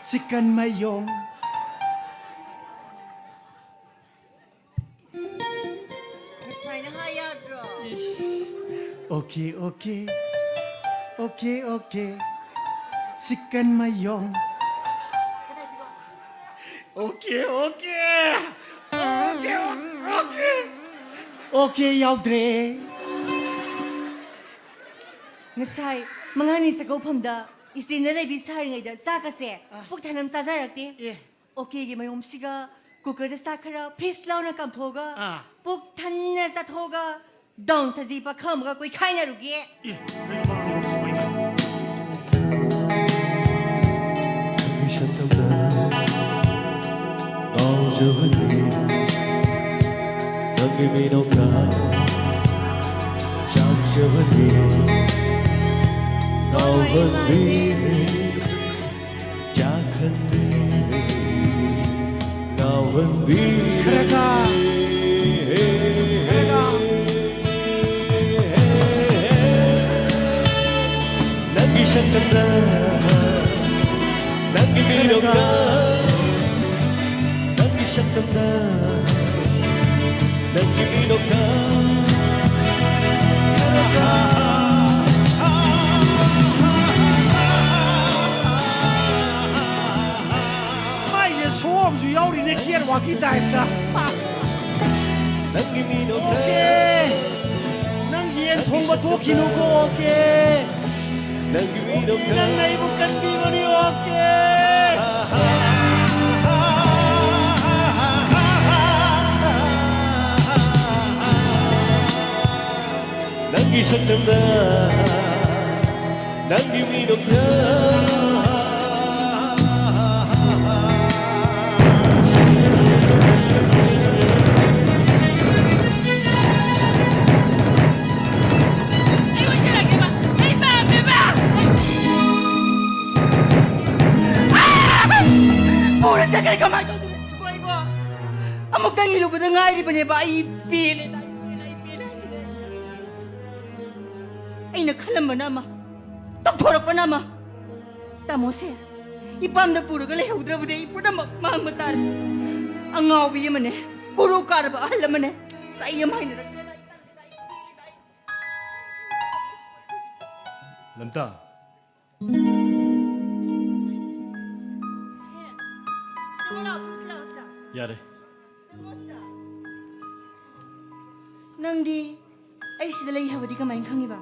Chicken ꯃꯌꯣꯝ꯫ ꯉꯁꯥꯏꯅ ꯍꯥꯏ ꯌꯥꯗ꯭ꯔꯣ? Okay, okay. Okay, okay. Chicken ꯃꯌꯣꯝ꯫ Okay, okay. Okay, okay. Okay ꯌꯥꯎꯗ꯭ꯔꯦ꯫ ꯉꯁꯥꯏ ꯃꯉꯥꯅꯤ ꯆꯥꯛꯀꯧꯐꯝꯗ ꯏꯆꯦꯅ ꯂꯩꯕꯤ ꯁꯥꯔꯤꯉꯩꯗ ꯆꯥꯛꯀꯁꯦ ꯑꯥ꯫ ꯄꯨꯛ ꯊꯟꯅ ꯆꯥꯖꯔꯛꯇꯦ꯫ ꯑꯦ꯫ ꯑꯣꯀꯦꯒꯤ ꯃꯌꯣꯝꯁꯤꯒ ꯀꯨꯀꯔꯗ ꯆꯥꯛ ꯈꯔ ꯐꯤꯁ ꯂꯥꯎꯅ ꯀꯥꯝꯊꯣꯛꯑꯒ ꯑꯥ꯫ ꯄꯨꯛ ꯊꯟꯅ ꯆꯥꯊꯣꯛꯑꯒ ꯗꯥꯎꯟ ꯁꯖꯤ ꯄꯥꯈꯪ ꯑꯃꯒ ꯀꯣꯏꯈꯥꯏꯅꯔꯨꯒꯦ꯫ ꯑꯦ, ꯀꯩꯅꯣ ꯃꯥꯅ ꯁꯨꯃꯥꯏꯅ? ꯅꯪꯒꯤ ꯁꯛꯇꯝꯗ ꯉꯥꯎꯖꯕꯅꯤ, ꯅꯪꯒꯤ ꯃꯤꯅꯣꯛꯇ ꯆꯥꯛꯆꯕꯅꯤ, ꯉꯥꯎꯍꯟꯕꯤꯔꯦ꯫ ꯆꯥꯛꯍꯟꯕꯤꯔꯦ, ꯉꯥꯎꯍꯟꯕꯤꯔꯦ꯫ ꯈꯔꯒ꯫ ꯈꯔꯒ꯫ ꯅꯪꯒꯤ ꯁꯛꯇꯝꯗ, ꯅꯪꯒꯤ ꯃꯤꯅꯣꯛꯇ, ꯅꯪꯒꯤ ꯁꯛꯇꯝꯗ, ꯅꯪꯒꯤ ꯃꯤꯅꯣꯛꯇ꯫ ꯃꯥꯏꯁꯦ ꯁꯣ ꯑꯃꯁꯨ ꯌꯥꯎꯔꯤꯅꯦ, ꯈꯦꯔ ꯋꯥꯀꯤ ꯇꯥꯏꯞꯇ꯫ ꯅꯪꯒꯤ ꯃꯤꯅꯣꯛꯇ꯫ ꯑꯣꯀꯦ꯫ ꯅꯪ ꯌꯦꯟ ꯊꯣꯡꯕ ꯊꯣꯛꯈꯤꯅꯨꯀꯣ, ꯑꯣꯀꯦ꯫ ꯅꯪꯒꯤ ꯃꯤꯅꯣꯛꯇ꯫ ꯅꯪ ꯑꯩꯕꯨ ꯀꯟꯕꯤꯕꯅꯤ, ꯑꯣꯀꯦ꯫ ꯅꯪꯒꯤ ꯁꯛꯇꯝꯗ ꯅꯪꯒꯤ ꯃꯤꯅꯣꯛꯇ꯫ ꯑꯩ ꯑꯣꯏꯖꯔꯒꯦꯕ꯫ ꯑꯩ ꯄꯥꯝꯃꯦꯕ꯫ ꯄꯨꯔ ꯆꯠꯈ꯭ꯔꯦ, ꯀꯃꯥꯏꯅ ꯇꯧꯗꯣꯏꯅꯣ ꯁꯤꯕꯣ ꯑꯩꯕꯣ? ꯑꯃꯨꯛꯇꯪ ꯏꯜꯂꯨꯕꯗ ꯉꯥꯏꯔꯤꯕꯅꯦꯕ꯫ ꯑꯩ ꯄꯦꯜꯂꯦꯗ, ꯑꯩ ꯄꯦꯜꯂꯦ, ꯑꯩ ꯄꯦꯜꯂꯦ ꯍꯥꯏꯁꯤꯅꯦ꯫ ꯑꯩꯅ ꯈꯜꯂꯝꯕꯅ ꯑꯃ, ꯇꯧꯊꯣꯔꯛꯄꯅ ꯑꯃ꯫ ꯇꯥꯃꯣꯁꯦ ꯏꯄꯥꯝꯗ ꯄꯨꯔꯒ ꯂꯩꯍꯧꯗ꯭ꯔꯕꯗꯤ ꯑꯩ ꯄꯨꯝꯅꯃꯛ ꯃꯥꯡꯕ ꯇꯥꯔꯦ꯫ ꯑꯉꯥꯎꯕꯤ ꯑꯃꯅꯦ, ꯀꯨꯔꯨ ꯀꯥꯔꯕ ꯑꯍꯜ ꯑꯃꯅꯦ, ꯆꯩ ꯑꯃ ꯍꯥꯏꯅꯔꯛꯇꯅ꯫ ꯂꯝꯇꯥ꯫ ꯆꯪꯉꯣ ꯂꯥꯎ, ꯐꯝꯁꯤ ꯂꯥꯎ ꯁꯤꯗ꯫ ꯌꯥꯔꯦ꯫ ꯆꯪꯉꯣ ꯁꯤꯗ꯫ ꯅꯪꯗꯤ ꯑꯩ ꯁꯤꯗ ꯂꯩ ꯍꯥꯏꯕꯗꯤ ꯀꯃꯥꯏꯅ ꯈꯪꯉꯤꯕ?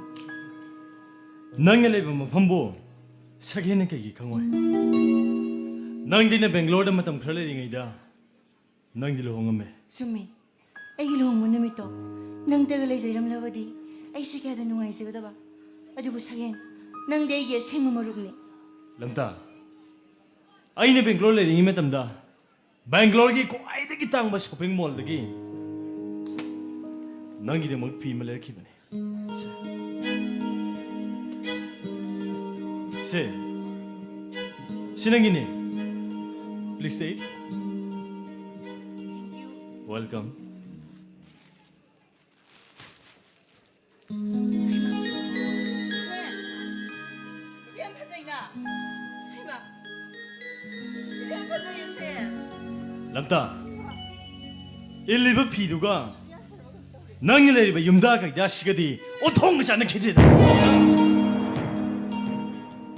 ꯅꯪꯅ ꯂꯩꯕ ꯃꯐꯝꯕꯨ ꯁꯛꯍꯦꯟꯅ ꯀꯩꯒꯤ ꯈꯪꯉꯣꯏ? ꯅꯪꯗꯤꯅ ꯕꯦꯡꯒ꯭ꯂꯣꯔꯗ ꯃꯇꯝ ꯈꯔ ꯂꯩꯔꯤꯉꯩꯗ ꯅꯪꯗꯤ ꯂꯨꯍꯣꯡꯉꯝꯃꯦ꯫ ꯆꯨꯝꯃꯤ꯫ ꯑꯩꯒꯤ ꯂꯨꯍꯣꯡꯕ ꯅꯨꯃꯤꯠꯇꯣ ꯅꯪꯇꯒ ꯂꯩꯖꯔꯝꯂꯕꯗꯤ ꯑꯩꯁꯦ ꯀꯌꯥꯗ ꯅꯨꯡꯉꯥꯏꯖꯒꯗꯕ꯫ ꯑꯗꯨꯕꯨ ꯁꯛꯍꯦꯟ, ꯅꯪꯗꯤ ꯑꯩꯒꯤ ꯑꯁꯦꯡꯕ ꯃꯔꯨꯞꯅꯤ꯫ ꯂꯝꯇꯥ, ꯑꯩꯅ ꯕꯦꯡꯒ꯭ꯂꯣꯔ ꯂꯩꯔꯤꯉꯩ ꯃꯇꯝꯗ ꯕꯦꯡꯒ꯭ꯂꯣꯔꯒꯤ ꯈ꯭ꯋꯥꯏꯗꯒꯤ ꯇꯥꯡꯕ ꯁꯣꯄꯤꯡ ꯃꯣꯜꯗꯒꯤ ꯅꯪꯒꯤꯗꯃꯛ ꯐꯤ ꯑꯃ ꯂꯩꯔꯛꯈꯤꯕꯅꯤ꯫ ꯁꯦ, ꯁꯤ ꯅꯪꯒꯤꯅꯦ꯫ Please take it. Welcome. ꯁꯤꯗꯤ ꯌꯥꯝ ꯐꯖꯩꯅ꯫ ꯍꯩꯃꯥ, ꯁꯤꯗꯤ ꯌꯥꯝ ꯐꯖꯩꯌꯦ, ꯁꯦ꯫ ꯂꯝꯇꯥ, ꯏꯜꯂꯤꯕ ꯐꯤꯗꯨꯒ ꯅꯪꯒꯤ ꯂꯩꯔꯤꯕ ꯌꯨꯝꯗ ꯀꯩꯗ ꯑꯁꯤꯒꯗꯤ ꯑꯣꯟꯊꯣꯛꯅ ꯆꯥꯟꯅꯈꯤꯗ꯭ꯔꯦꯗ꯫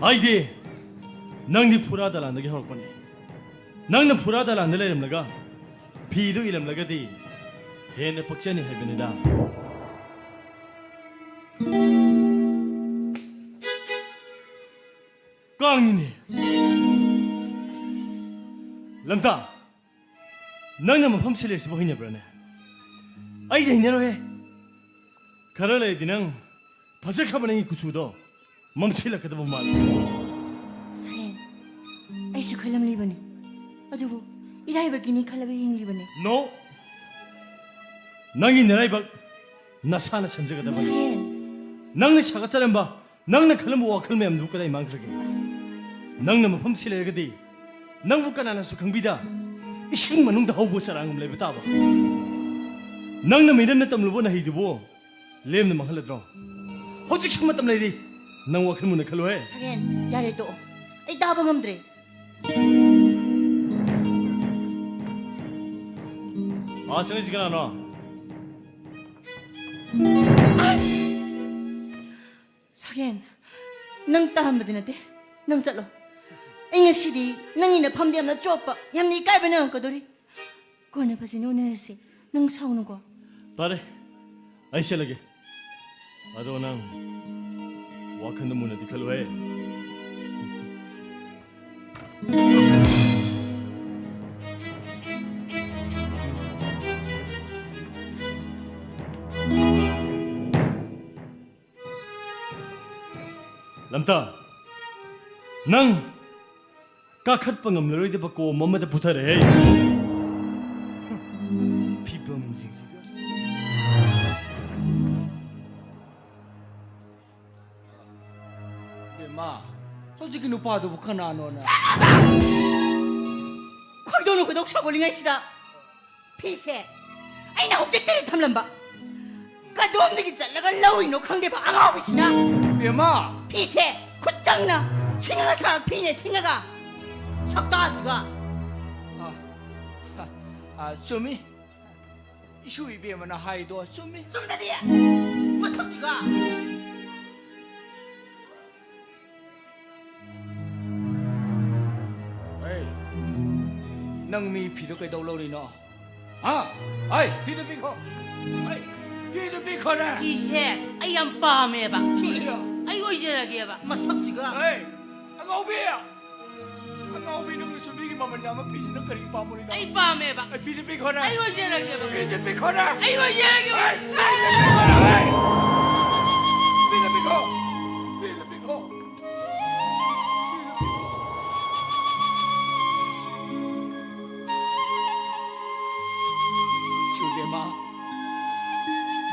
ꯑꯩꯗꯤ ꯅꯪꯗꯤ ꯐꯨꯔꯥ ꯗꯂꯥꯟꯗꯒꯤ ꯍꯧꯔꯛꯄꯅꯤ꯫ ꯅꯪꯅ ꯐꯨꯔꯥ ꯗꯂꯥꯟꯗ ꯂꯩꯔꯝꯂꯒ ꯐꯤꯗꯨ ꯏꯜꯂꯝꯂꯒꯗꯤ ꯍꯦꯟꯅ ꯄꯛꯆꯅꯤ ꯍꯥꯏꯕꯅꯤꯗ꯫ ꯀꯥꯡꯅꯤꯅꯦ꯫ ꯂꯝꯇꯥ, ꯅꯪꯅ ꯃꯐꯝ ꯁꯤꯜꯂꯤꯁꯤꯕꯨ ꯍꯩꯅꯕ꯭ꯔꯥꯅꯦ? ꯑꯩꯗꯤ ꯍꯩꯅꯔꯣꯏꯍꯦ꯫ ꯈꯔ ꯂꯩꯔꯗꯤ ꯅꯪ ꯐꯖꯈ꯭ꯔꯕ ꯅꯪꯒꯤ ꯀꯨꯆꯨꯗꯣ ꯃꯝꯁꯤꯜꯂꯛꯀꯗꯕ ꯃꯥꯜꯂꯤ꯫ ꯁꯌꯦꯟ, ꯑꯩꯁꯨ ꯈꯜꯂꯝꯂꯤꯕꯅꯤ, ꯑꯗꯨꯕꯨ ꯏꯔꯥꯏꯕꯛꯀꯤꯅꯤ ꯈꯜꯂꯒ ꯍꯤꯡꯂꯤꯕꯅꯤ꯫ No! ꯅꯪꯒꯤ ꯅꯔꯥꯏꯕꯛ ꯅꯁꯥꯅ ꯁꯦꯝꯖꯒꯗꯕꯅꯤ꯫ ꯁꯌꯦꯟ! ꯅꯪꯅ ꯁꯥꯒꯠꯆꯔꯝꯕ, ꯅꯪꯅ ꯈꯜꯂꯝꯕ ꯋꯥꯈꯜ ꯃꯌꯥꯝꯗꯨ ꯀꯗꯥꯏ ꯃꯥꯡꯈ꯭ꯔꯒꯦ? ꯅꯪꯅ ꯃꯐꯝꯁꯤ ꯂꯩꯔꯒꯗꯤ ꯅꯪꯕꯨ ꯀꯅꯥꯅꯁꯨ ꯈꯪꯕꯤꯗ ꯏꯁꯤꯡ ꯃꯅꯨꯡꯗ ꯍꯧꯕ ꯆꯔꯥꯡꯒꯨꯝ ꯂꯩꯕ ꯇꯥꯕ꯫ ꯅꯪꯅ ꯃꯤꯔꯝꯅ ꯇꯝꯂꯨꯕ ꯅꯍꯩꯗꯨꯕꯨ ꯂꯦꯝꯅ ꯃꯥꯡꯍꯜꯂꯗ꯭ꯔꯣ? ꯍꯧꯖꯤꯛꯁꯨ ꯃꯇꯝ ꯂꯩꯔꯤ꯫ ꯅꯪ ꯋꯥꯈꯜ ꯃꯨꯟꯅ ꯈꯜꯂꯨꯍꯦ꯫ ꯁꯒꯦꯟ, ꯌꯥꯔꯦ, ꯇꯣꯛꯑꯣ꯫ ꯑꯩ ꯇꯥꯕ ꯉꯝꯗ꯭ꯔꯦ꯫ ꯑꯥ, ꯆꯪꯉꯤꯁꯤ ꯀꯅꯥꯅꯣ? ꯑꯁ! ꯁꯒꯦꯟ, ꯅꯪ ꯇꯥꯍꯟꯕꯗꯤ ꯅꯠꯇꯦ꯫ ꯅꯪ ꯆꯠꯂꯣ꯫ ꯑꯩ ꯉꯁꯤꯗꯤ ꯅꯪꯒꯤ ꯅꯐꯝꯗ ꯌꯥꯝꯅ ꯆꯣꯞꯄ, ꯌꯥꯝꯅ ꯏꯀꯥꯏꯕ ꯅꯪꯉꯛꯀꯗꯣꯔꯤ꯫ ꯀꯣꯟꯅ ꯐꯖꯅ ꯎꯅꯔꯁꯤ꯫ ꯅꯪ ꯁꯥꯎꯅꯨꯀꯣ꯫ ꯐꯔꯦ, ꯑꯩ ꯆꯠꯂꯒꯦ꯫ ꯑꯗꯣ ꯅꯪ ꯋꯥꯈꯜꯗ ꯃꯨꯟꯅꯗꯤ ꯈꯜꯂꯨꯍꯦ꯫ ꯂꯝꯇꯥ, ꯅꯪ ꯀꯥꯈꯠꯄ ꯉꯝꯂꯔꯣꯏꯗꯕ ꯀꯣꯝ ꯑꯃꯗ ꯄꯨꯊꯔꯦꯍꯦ꯫ ꯐꯤꯕꯝꯁꯤꯡꯁꯤꯒ꯫ ꯕꯦꯝꯃ, ꯍꯧꯖꯤꯛꯀꯤ ꯅꯨꯄꯥꯗꯨꯕꯨ ꯀꯅꯥꯅꯣꯅ? ꯈꯣꯏꯗꯧꯅ ꯈꯣꯏꯗꯧ ꯁꯥꯎꯒꯠꯂꯤꯉꯩꯁꯤꯗ꯫ ꯐꯤꯁꯦ ꯑꯩꯅ ꯍꯧꯖꯤꯛꯇꯗꯤ ꯊꯝꯂꯝꯕ꯫ ꯀꯗꯣꯝꯗꯒꯤ ꯆꯠꯂꯒ ꯂꯧꯔꯤꯅꯣ ꯈꯪꯗꯦꯕ ꯑꯉꯥꯎꯕꯤꯁꯤꯅ꯫ ꯕꯦꯝꯃ! ꯐꯤꯁꯦ ꯈꯨꯠ ꯆꯪꯅ ꯁꯤꯡꯉꯒ ꯁꯥꯕ ꯐꯤꯅꯦ, ꯁꯤꯡꯉꯒ꯫ ꯁꯛꯇꯥꯁꯤꯒ꯫ ꯑ, ꯑ, ꯑ, ꯆꯨꯝꯃꯤ꯫ ꯏꯁꯨ ꯏꯕꯦꯝꯃꯅ ꯍꯥꯏꯗꯣ ꯆꯨꯝꯃꯤ꯫ ꯆꯨꯝꯗꯗꯤ! ꯃꯁꯛꯁꯤꯒ! ꯍꯩ, ꯅꯪ ꯃꯤ ꯐꯤꯗꯣ ꯀꯩꯗꯧ ꯂꯧꯔꯤꯅꯣ? ꯍꯥ? ꯍꯩ, ꯐꯤꯗꯣ ꯄꯤꯈꯣ꯫ ꯍꯩ, ꯐꯤꯗꯣ ꯄꯤꯈꯣꯅꯦ꯫ ꯐꯤꯁꯦ ꯑꯩ ꯌꯥꯝ ꯄꯥꯝꯃꯦꯕ꯫ ꯊꯤꯁ꯫ ꯑꯩ ꯑꯣꯏꯖꯔꯒꯦꯕ꯫ ꯃꯁꯛꯁꯤꯒ꯫ ꯍꯩ, ꯑꯉꯥꯎꯕꯤ! ꯑꯉꯥꯎꯕꯤ, ꯅꯪꯅꯁꯨ ꯃꯤꯒꯤ ꯃꯃꯜ ꯌꯥꯝꯕ ꯐꯤꯁꯤꯅ ꯀꯔꯤ ꯄꯥꯝꯃꯨꯔꯤꯅꯣ? ꯑꯩ ꯄꯥꯝꯃꯦꯕ꯫ ꯑꯩ ꯐꯤꯗꯣ ꯄꯤꯈꯣꯅꯦ꯫ ꯑꯩ ꯑꯣꯏꯖꯔꯒꯦꯕ꯫ ꯐꯤꯗꯣ ꯄꯤꯈꯣꯅꯦ꯫ ꯑꯩ ꯑꯣꯏꯖꯔꯒꯦꯕ꯫ ꯍꯩ, ꯐꯤꯗꯣ ꯄꯤꯈꯣꯅꯦ, ꯍꯩ꯫ ꯐꯤꯗꯣ ꯄꯤꯈꯣ꯫ ꯐꯤꯗꯣ ꯄꯤꯈꯣ꯫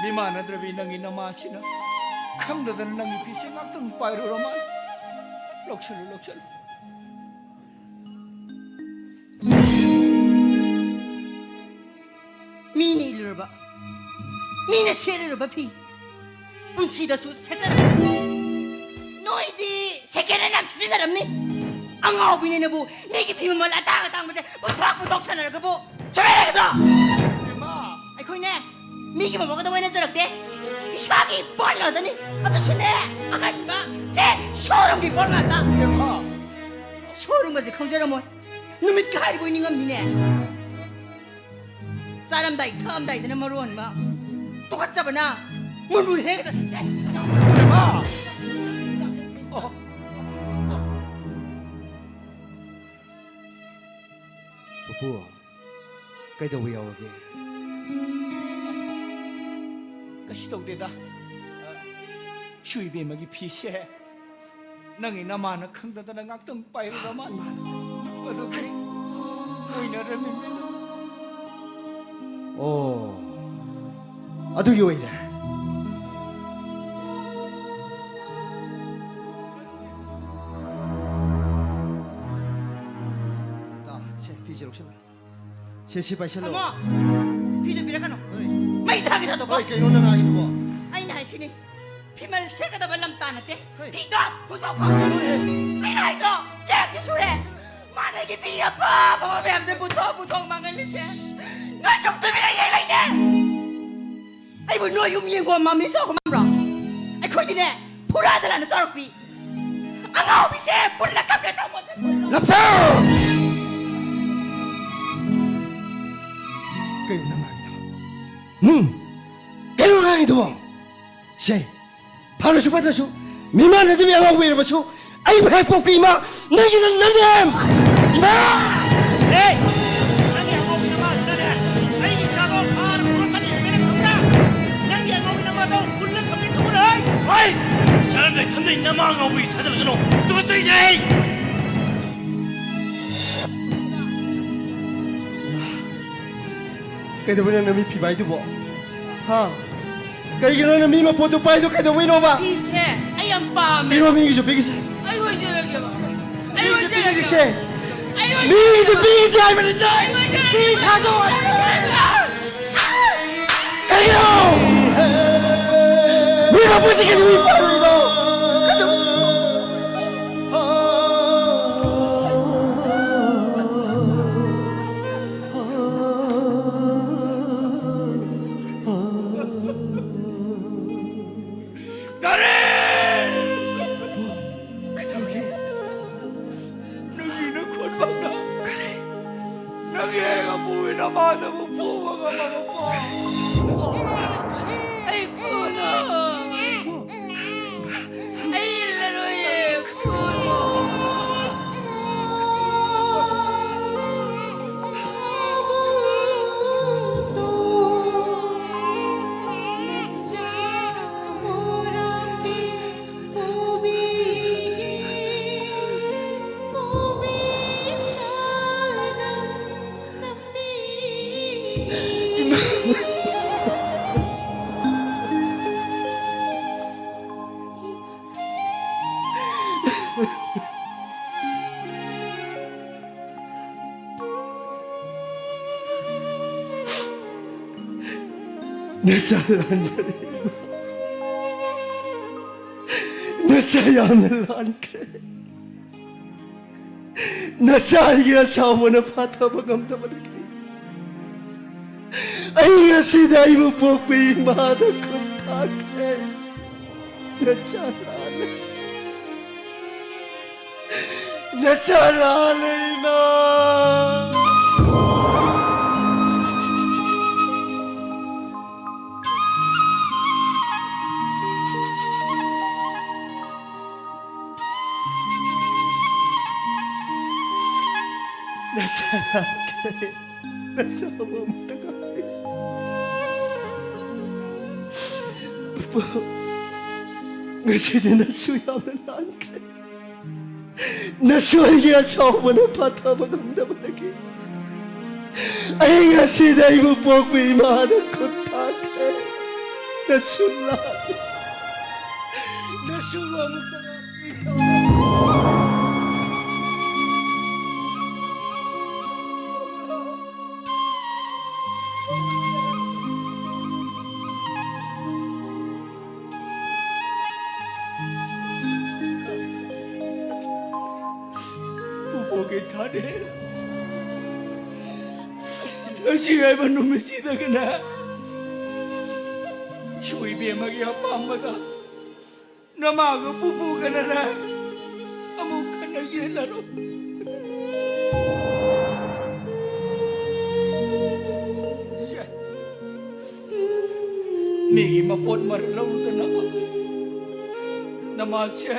ꯏꯃꯥꯟꯅꯗ꯭ꯔꯕꯤ ꯅꯪꯒꯤ ꯅꯃꯥꯁꯤꯅ ꯈꯪꯗꯗꯅ ꯅꯪꯒꯤ ꯐꯤꯁꯦ ꯉꯥꯛꯇꯪ ꯄꯥꯏꯔꯨꯔ ꯃꯥꯜꯂꯦ꯫ ꯂꯧꯁꯜꯂꯨ, ꯂꯧꯁꯜꯂꯨ꯫ ꯃꯤꯅ ꯏꯜꯂꯨꯔꯕ, ꯃꯤꯅ ꯁꯦꯠꯂꯨꯔꯕ ꯐꯤ ꯄꯨꯟꯁꯤꯗꯁꯨ ꯁꯦꯠꯆꯔ꯫ ꯅꯣꯏꯗꯤ ꯁꯦꯀꯦꯟ ꯍꯦꯟ ꯌꯥꯝ ꯁꯤꯖꯤꯟꯅꯔꯝꯅꯤ꯫ ꯑꯉꯥꯎꯕꯤꯅꯦꯅꯕꯨ ꯃꯤꯒꯤ ꯐꯤ ꯃꯃꯜ ꯑꯇꯥꯡ ꯑꯇꯥꯡꯕꯁꯦ ꯄꯨꯊꯣꯛ ꯄꯨꯊꯣꯛ ꯁꯥꯟꯅꯔꯒꯕꯨ ꯁꯨꯃꯥꯏꯅ ꯂꯩꯒꯗ꯭ꯔꯣ? ꯏꯃꯥ! ꯑꯩꯈꯣꯏꯅꯦ ꯃꯤꯒꯤ ꯃꯃꯜꯒꯗ ꯑꯣꯏꯅꯖꯔꯛꯇꯦ꯫ ꯏꯁꯥꯒꯤ ꯄꯣꯠ ꯉꯥꯛꯇꯅꯤ꯫ ꯑꯗꯨꯁꯨꯅꯦ ꯑꯍꯟꯕ ꯁꯦ ꯁꯣꯔꯨꯝꯒꯤ ꯄꯣꯠ ꯉꯥꯛꯇ꯫ ꯏꯃꯥ! ꯁꯣꯔꯨꯝꯒꯁꯦ ꯈꯪꯖꯔꯝꯃꯣꯏ꯫ ꯅꯨꯃꯤꯠꯀ ꯍꯥꯏꯔꯤꯕꯣꯏ ꯅꯤꯡꯉꯝꯅꯤꯅꯦ꯫ ꯆꯥꯔꯝꯗꯥꯏ ꯊꯛꯑꯝꯗꯥꯏꯗꯅ ꯃꯔꯣꯟ ꯑꯃ ꯇꯨꯀꯠꯆꯕꯅ ꯃꯨꯟ ꯃꯨꯟ ꯍꯦꯛꯇ꯫ ꯏꯃꯥ! ꯑꯣ꯫ ꯄꯨꯄꯨ, ꯀꯩꯗꯧꯕ ꯌꯥꯎꯔꯒꯦ? ꯀꯩꯁꯨ ꯇꯧꯗꯦꯗ꯫ ꯁꯨꯏꯕꯦꯝꯃꯒꯤ ꯐꯤꯁꯦ ꯅꯪꯒꯤ ꯅꯃꯥꯅ ꯈꯪꯗꯗꯅ ꯉꯥꯛꯇꯪ ꯄꯥꯏꯔꯨꯔ ꯃꯥꯜꯂꯦ꯫ ꯑꯗꯨꯒꯤ ꯑꯣꯏꯅꯔꯝꯃꯤꯅꯦ꯫ ꯑꯣ, ꯑꯗꯨꯒꯤ ꯑꯣꯏꯔꯦ꯫ ꯇꯥ, ꯁꯦ, ꯐꯤꯁꯦ ꯂꯧꯁꯤꯜꯂꯣ꯫ ꯁꯦ, ꯁꯤ ꯄꯥꯏꯁꯜꯂꯣ꯫ ꯊꯝꯃꯣ! ꯐꯤꯗꯨ ꯄꯤꯔꯛꯀꯅꯨ꯫ ꯍꯣꯏ꯫ ꯃꯩ ꯊꯥꯒꯦ ꯊꯥꯗꯣꯛꯀꯣ꯫ ꯍꯣꯏ, ꯀꯩꯅꯣ ꯅꯪ ꯍꯥꯏꯒꯤꯗꯨꯕꯣ? ꯑꯩꯅ ꯍꯥꯏꯁꯤꯅꯤ, ꯐꯤꯃꯜ ꯁꯦꯠꯀꯗꯕ ꯂꯝꯇꯥ ꯅꯠꯇꯦ꯫ ꯍꯣꯏ꯫ ꯐꯤꯗꯣ ꯄꯨꯊꯣꯛꯈꯣ꯫ ꯀꯩꯅꯣꯅꯦ? ꯑꯩꯅ ꯍꯥꯏꯗ꯭ꯔꯣ? ꯀꯌꯥꯗꯤ ꯁꯨꯔꯦ? ꯃꯥꯅ ꯑꯩꯒꯤ ꯐꯤ ꯑꯄꯥ ꯑꯄꯥꯕ ꯃꯌꯥꯝꯁꯦ ꯄꯨꯊꯣꯛ ꯄꯨꯊꯣꯛ ꯃꯥꯡꯍꯜꯂꯤꯁꯦ꯫ ꯅꯣꯏ ꯁꯨꯝ ꯇꯨꯃꯤꯟꯅ ꯌꯦꯡ ꯂꯩꯅꯦ꯫ ꯑꯩꯕꯨ ꯅꯣꯏ ꯌꯨꯝ ꯌꯦꯡꯒꯣꯟ ꯃꯃꯤ ꯆꯥꯎꯕ ꯃꯥꯟꯕ꯭ꯔꯣ? ꯑꯩꯈꯣꯏꯗꯤꯅꯦ, ꯐꯨꯔꯥꯗ ꯂꯥꯟꯅ ꯆꯥꯎꯔꯛꯄꯤ꯫ ꯑꯉꯥꯎꯕꯤꯁꯦ ꯄꯨꯜꯂ ꯀꯞꯀꯦ ꯇꯧꯕꯁꯦ꯫ ꯂꯝꯁꯥ! ꯀꯩꯅꯣ ꯅꯪ ꯉꯥꯡꯉꯤꯗꯣ? ꯎꯝ? ꯀꯩꯅꯣ ꯉꯥꯡꯉꯤꯗꯨꯕꯣ? ꯁꯦ, ꯐꯔꯁꯨ ꯐꯠꯇ꯭ꯔꯁꯨ, ꯃꯤꯃꯥꯟꯅꯗꯕꯤ ꯑꯉꯥꯎꯕꯤ ꯑꯣꯏꯔꯕꯁꯨ, ꯑꯩꯕꯨ ꯍꯦꯛ ꯄꯣꯛꯄꯤ ꯏꯃꯥ, ꯅꯪꯒꯤ ꯅꯪ, ꯅꯪꯅꯦ! ꯏꯃꯥ! ꯑꯦ! ꯅꯪꯒꯤ ꯑꯉꯥꯎꯕꯤ ꯅꯃꯥꯁꯤꯅꯅꯦ, ꯑꯩꯒꯤ ꯏꯆꯥꯗꯣ ꯐꯥꯔ ꯄꯨꯔ ꯆꯠꯂꯤꯕꯅꯤꯅ ꯈꯪꯕ꯭ꯔꯥ? ꯅꯪꯒꯤ ꯑꯉꯥꯎꯕꯤ ꯅꯃꯥꯗꯣ ꯄꯨꯜꯂ ꯊꯝꯅꯤ ꯊꯝꯃꯨꯔꯣꯏ! ꯍꯣꯏ! ꯆꯠꯂꯝꯗꯥꯏ ꯊꯝꯅꯩ ꯅꯃꯥ ꯑꯉꯥꯎꯕꯤ ꯊꯥꯖꯤꯜꯂꯒꯅꯨ! ꯇꯨꯀꯠꯆꯩꯅꯦ ꯑꯩ! ꯀꯩꯗꯧꯕꯩꯅꯣ ꯅꯃꯤꯠ ꯐꯤꯕꯥꯏꯗꯨꯕꯣ? ꯍꯥ? ꯀꯩꯒꯤꯅꯣ ꯅꯪꯅ ꯃꯤ ꯃꯄꯣꯠꯇꯨ ꯄꯥꯏꯗꯣ? ꯀꯩꯗꯧꯕꯩꯅꯣꯕ? ꯐꯤꯁꯦ ꯑꯩ ꯌꯥꯝ ꯄꯥꯝꯃꯦ꯫ ꯄꯤꯔꯣ, ꯃꯤꯒꯤꯁꯨ ꯄꯤꯈꯤꯁꯦ꯫ ꯑꯩ ꯑꯣꯏꯖꯔꯒꯦꯕ꯫ ꯑꯩ ꯃꯤꯒꯤꯁꯨ ꯑꯣꯏꯖꯔꯒꯦ꯫ ꯄꯤꯈꯤꯁꯦ꯫ ꯑꯩ ꯑꯣꯏꯖꯔꯒꯦ꯫ ꯃꯤꯒꯤꯁꯨ ꯄꯤꯈꯤꯁꯦ ꯍꯥꯏꯕꯅꯤꯗ꯫ ꯑꯩ ꯑꯣꯏꯖꯔꯒꯦ꯫ ꯆꯤ ꯊꯥꯗꯣꯛꯑꯣ꯫ ꯀꯩꯒꯤꯅꯣ? ꯃꯤ ꯃꯄꯣꯠꯁꯤ ꯀꯩꯗꯧꯕꯩ ꯄꯥꯏꯔꯨꯏꯅꯣ? ꯀꯩꯗꯧ- ꯀꯔꯤ? ꯀꯩꯗꯧꯔꯒꯦ? ꯅꯪꯒꯤ ꯅꯈꯨꯠꯃꯛꯅ ꯀꯔꯤ? ꯅꯪꯒꯤ ꯑꯄꯨꯒꯤ ꯅꯃꯥꯗꯕꯨ ꯐꯨꯕ ꯉꯝꯃꯕ ꯄꯣ? ꯑꯩ ꯐꯨꯅꯨ꯫ ꯑꯩ ꯏꯜꯂꯔꯣꯏꯌꯦ, ꯐꯨꯅꯨ꯫ ꯅꯆꯥ ꯂꯥꯟꯖꯔꯦ꯫ ꯅꯆꯥ ꯌꯥꯝꯅ ꯂꯥꯟꯈ꯭ꯔꯦ꯫ ꯅꯆꯥ ꯑꯩꯒꯤ ꯑꯁꯥꯎꯕꯅ ꯐꯥꯊꯕ ꯉꯝꯗꯕꯗꯒꯤ ꯑꯩ ꯉꯁꯤꯗ ꯑꯩꯕꯨ ꯄꯣꯛꯄ ꯏꯃꯥꯗ ꯈꯨꯠ ꯊꯥꯈ꯭ꯔꯦ꯫ ꯅꯆꯥ ꯂꯥꯜꯂꯦ꯫ ꯅꯆꯥ ꯂꯥꯜꯂꯦ, ꯏꯃꯥ꯫ ꯅꯆꯥ ꯂꯥꯜꯂꯦ꯫ ꯅꯆꯥ ꯑꯃ ꯑꯃꯠꯇ ꯉꯥꯏꯔꯦ꯫ ꯄꯨꯄꯨ, ꯉꯁꯤꯗꯤ ꯅꯁꯨ ꯌꯥꯝꯅ ꯂꯥꯟꯈ꯭ꯔꯦ꯫ ꯅꯁꯨ ꯑꯩꯒꯤ ꯑꯁꯥꯎꯕꯅ ꯐꯥꯊꯕ ꯉꯝꯗꯕꯗꯒꯤ ꯑꯩ ꯉꯁꯤꯗ ꯑꯩꯕꯨ ꯄꯣꯛꯄ ꯏꯃꯥꯗ ꯈꯨꯠ ꯊꯥꯈ꯭ꯔꯦ꯫ ꯅꯁꯨ ꯂꯥꯛꯂꯦ꯫ ꯅꯁꯨ ꯑꯃꯨꯛꯇ ꯉꯥꯛꯄꯤꯌꯨ꯫ ꯄꯨꯄꯨꯒꯤ ꯊꯥꯔꯦ꯫ ꯉꯁꯤ ꯍꯥꯏꯕ ꯅꯨꯃꯤꯠꯁꯤꯗꯒꯤꯅꯦ, ꯁꯣꯏꯕꯦꯝꯃꯒꯤ ꯑꯄꯥꯝꯕꯗ ꯅꯃꯥꯒ ꯄꯨꯄꯨꯒꯅꯅꯦ ꯑꯃꯨꯛ ꯍꯟꯅ ꯌꯦꯠꯂꯔꯣꯏ꯫ ꯁꯦ, ꯃꯤꯒꯤ ꯃꯄꯣꯠ ꯃꯔꯜ ꯂꯧꯔꯨꯗꯅꯕ ꯅꯃꯥꯁꯦ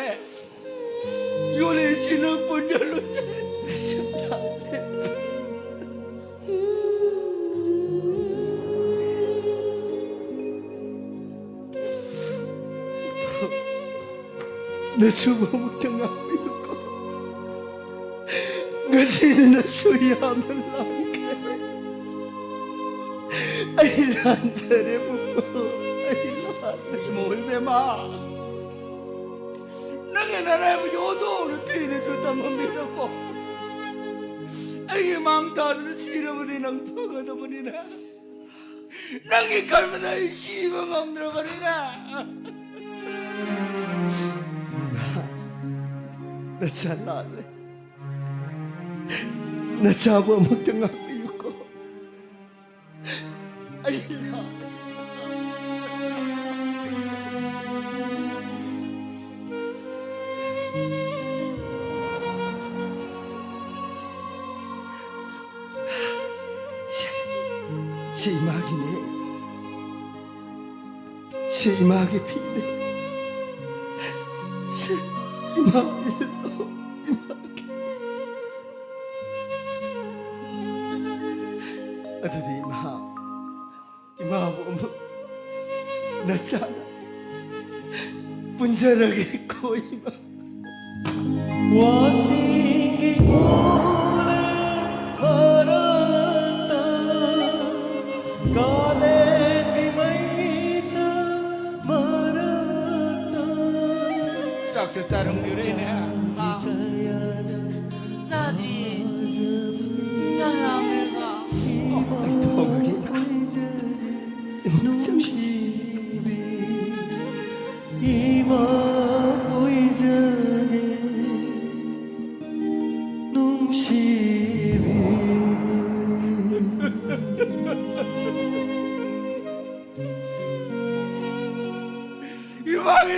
ꯌꯣꯂꯦꯟꯁꯤꯅ ꯄꯨꯟꯖꯜꯂꯨꯁꯦ꯫ ꯅꯁꯨꯕꯨ ꯑꯃꯨꯛꯇ ꯉꯥꯛꯄꯤꯌꯨꯀꯣ꯫ ꯉꯁꯤꯗꯤ ꯅꯁꯨ ꯌꯥꯝꯅ ꯂꯥꯟꯈ꯭ꯔꯦ꯫ ꯑꯩ ꯂꯥꯟꯖꯔꯦ ꯄꯨꯄꯨ, ꯑꯩ ꯂꯥꯜꯂꯦ꯫ ꯏꯃꯣ ꯏꯕꯦꯝꯃ, ꯅꯪꯒꯤ ꯅꯔꯥꯏꯕꯛ ꯌꯣꯟꯊꯣꯛꯅ ꯊꯤꯅꯁꯨ ꯇꯝꯃꯝꯃꯤꯗꯀꯣ꯫ ꯑꯩꯒꯤ ꯃꯥꯡ ꯊꯥꯗꯨꯅ ꯁꯤꯔꯕꯗꯤ ꯅꯪ ꯐꯒꯗꯕꯅꯤꯅ꯫ ꯅꯪꯒꯤ ꯈꯟꯕꯗ ꯑꯩ ꯁꯤꯕ ꯉꯝꯗ꯭ꯔꯕꯅꯤꯅ꯫ ꯅꯆꯥ ꯂꯥꯜꯂꯦ꯫ ꯅꯆꯥꯕꯨ ꯑꯃꯨꯛꯇ ꯉꯥꯛꯄꯤꯌꯨꯀꯣ꯫ ꯑꯩ ꯂꯥꯜꯂꯦ꯫ ꯁꯤ, ꯁꯤ ꯏꯃꯥꯒꯤꯅꯦ꯫ ꯁꯤ ꯏꯃꯥꯒꯤ ꯐꯤꯅꯦ꯫ ꯁꯤ ꯏꯃꯥꯒꯤ, ꯏꯃꯥꯒꯤ꯫ ꯑꯗꯨꯗꯤ ꯏꯃꯥ, ꯏꯃꯥꯕꯨ ꯑꯃꯨꯛ ꯅꯆꯥꯅ ꯄꯨꯟꯖꯔꯒꯦꯀꯣ ꯏꯃꯥ꯫ ꯋꯥꯆꯤꯡꯒꯤ ꯎꯂꯦ ꯐꯔꯛꯇ ꯀꯥꯂꯦꯟꯒꯤ ꯃꯩꯁꯥ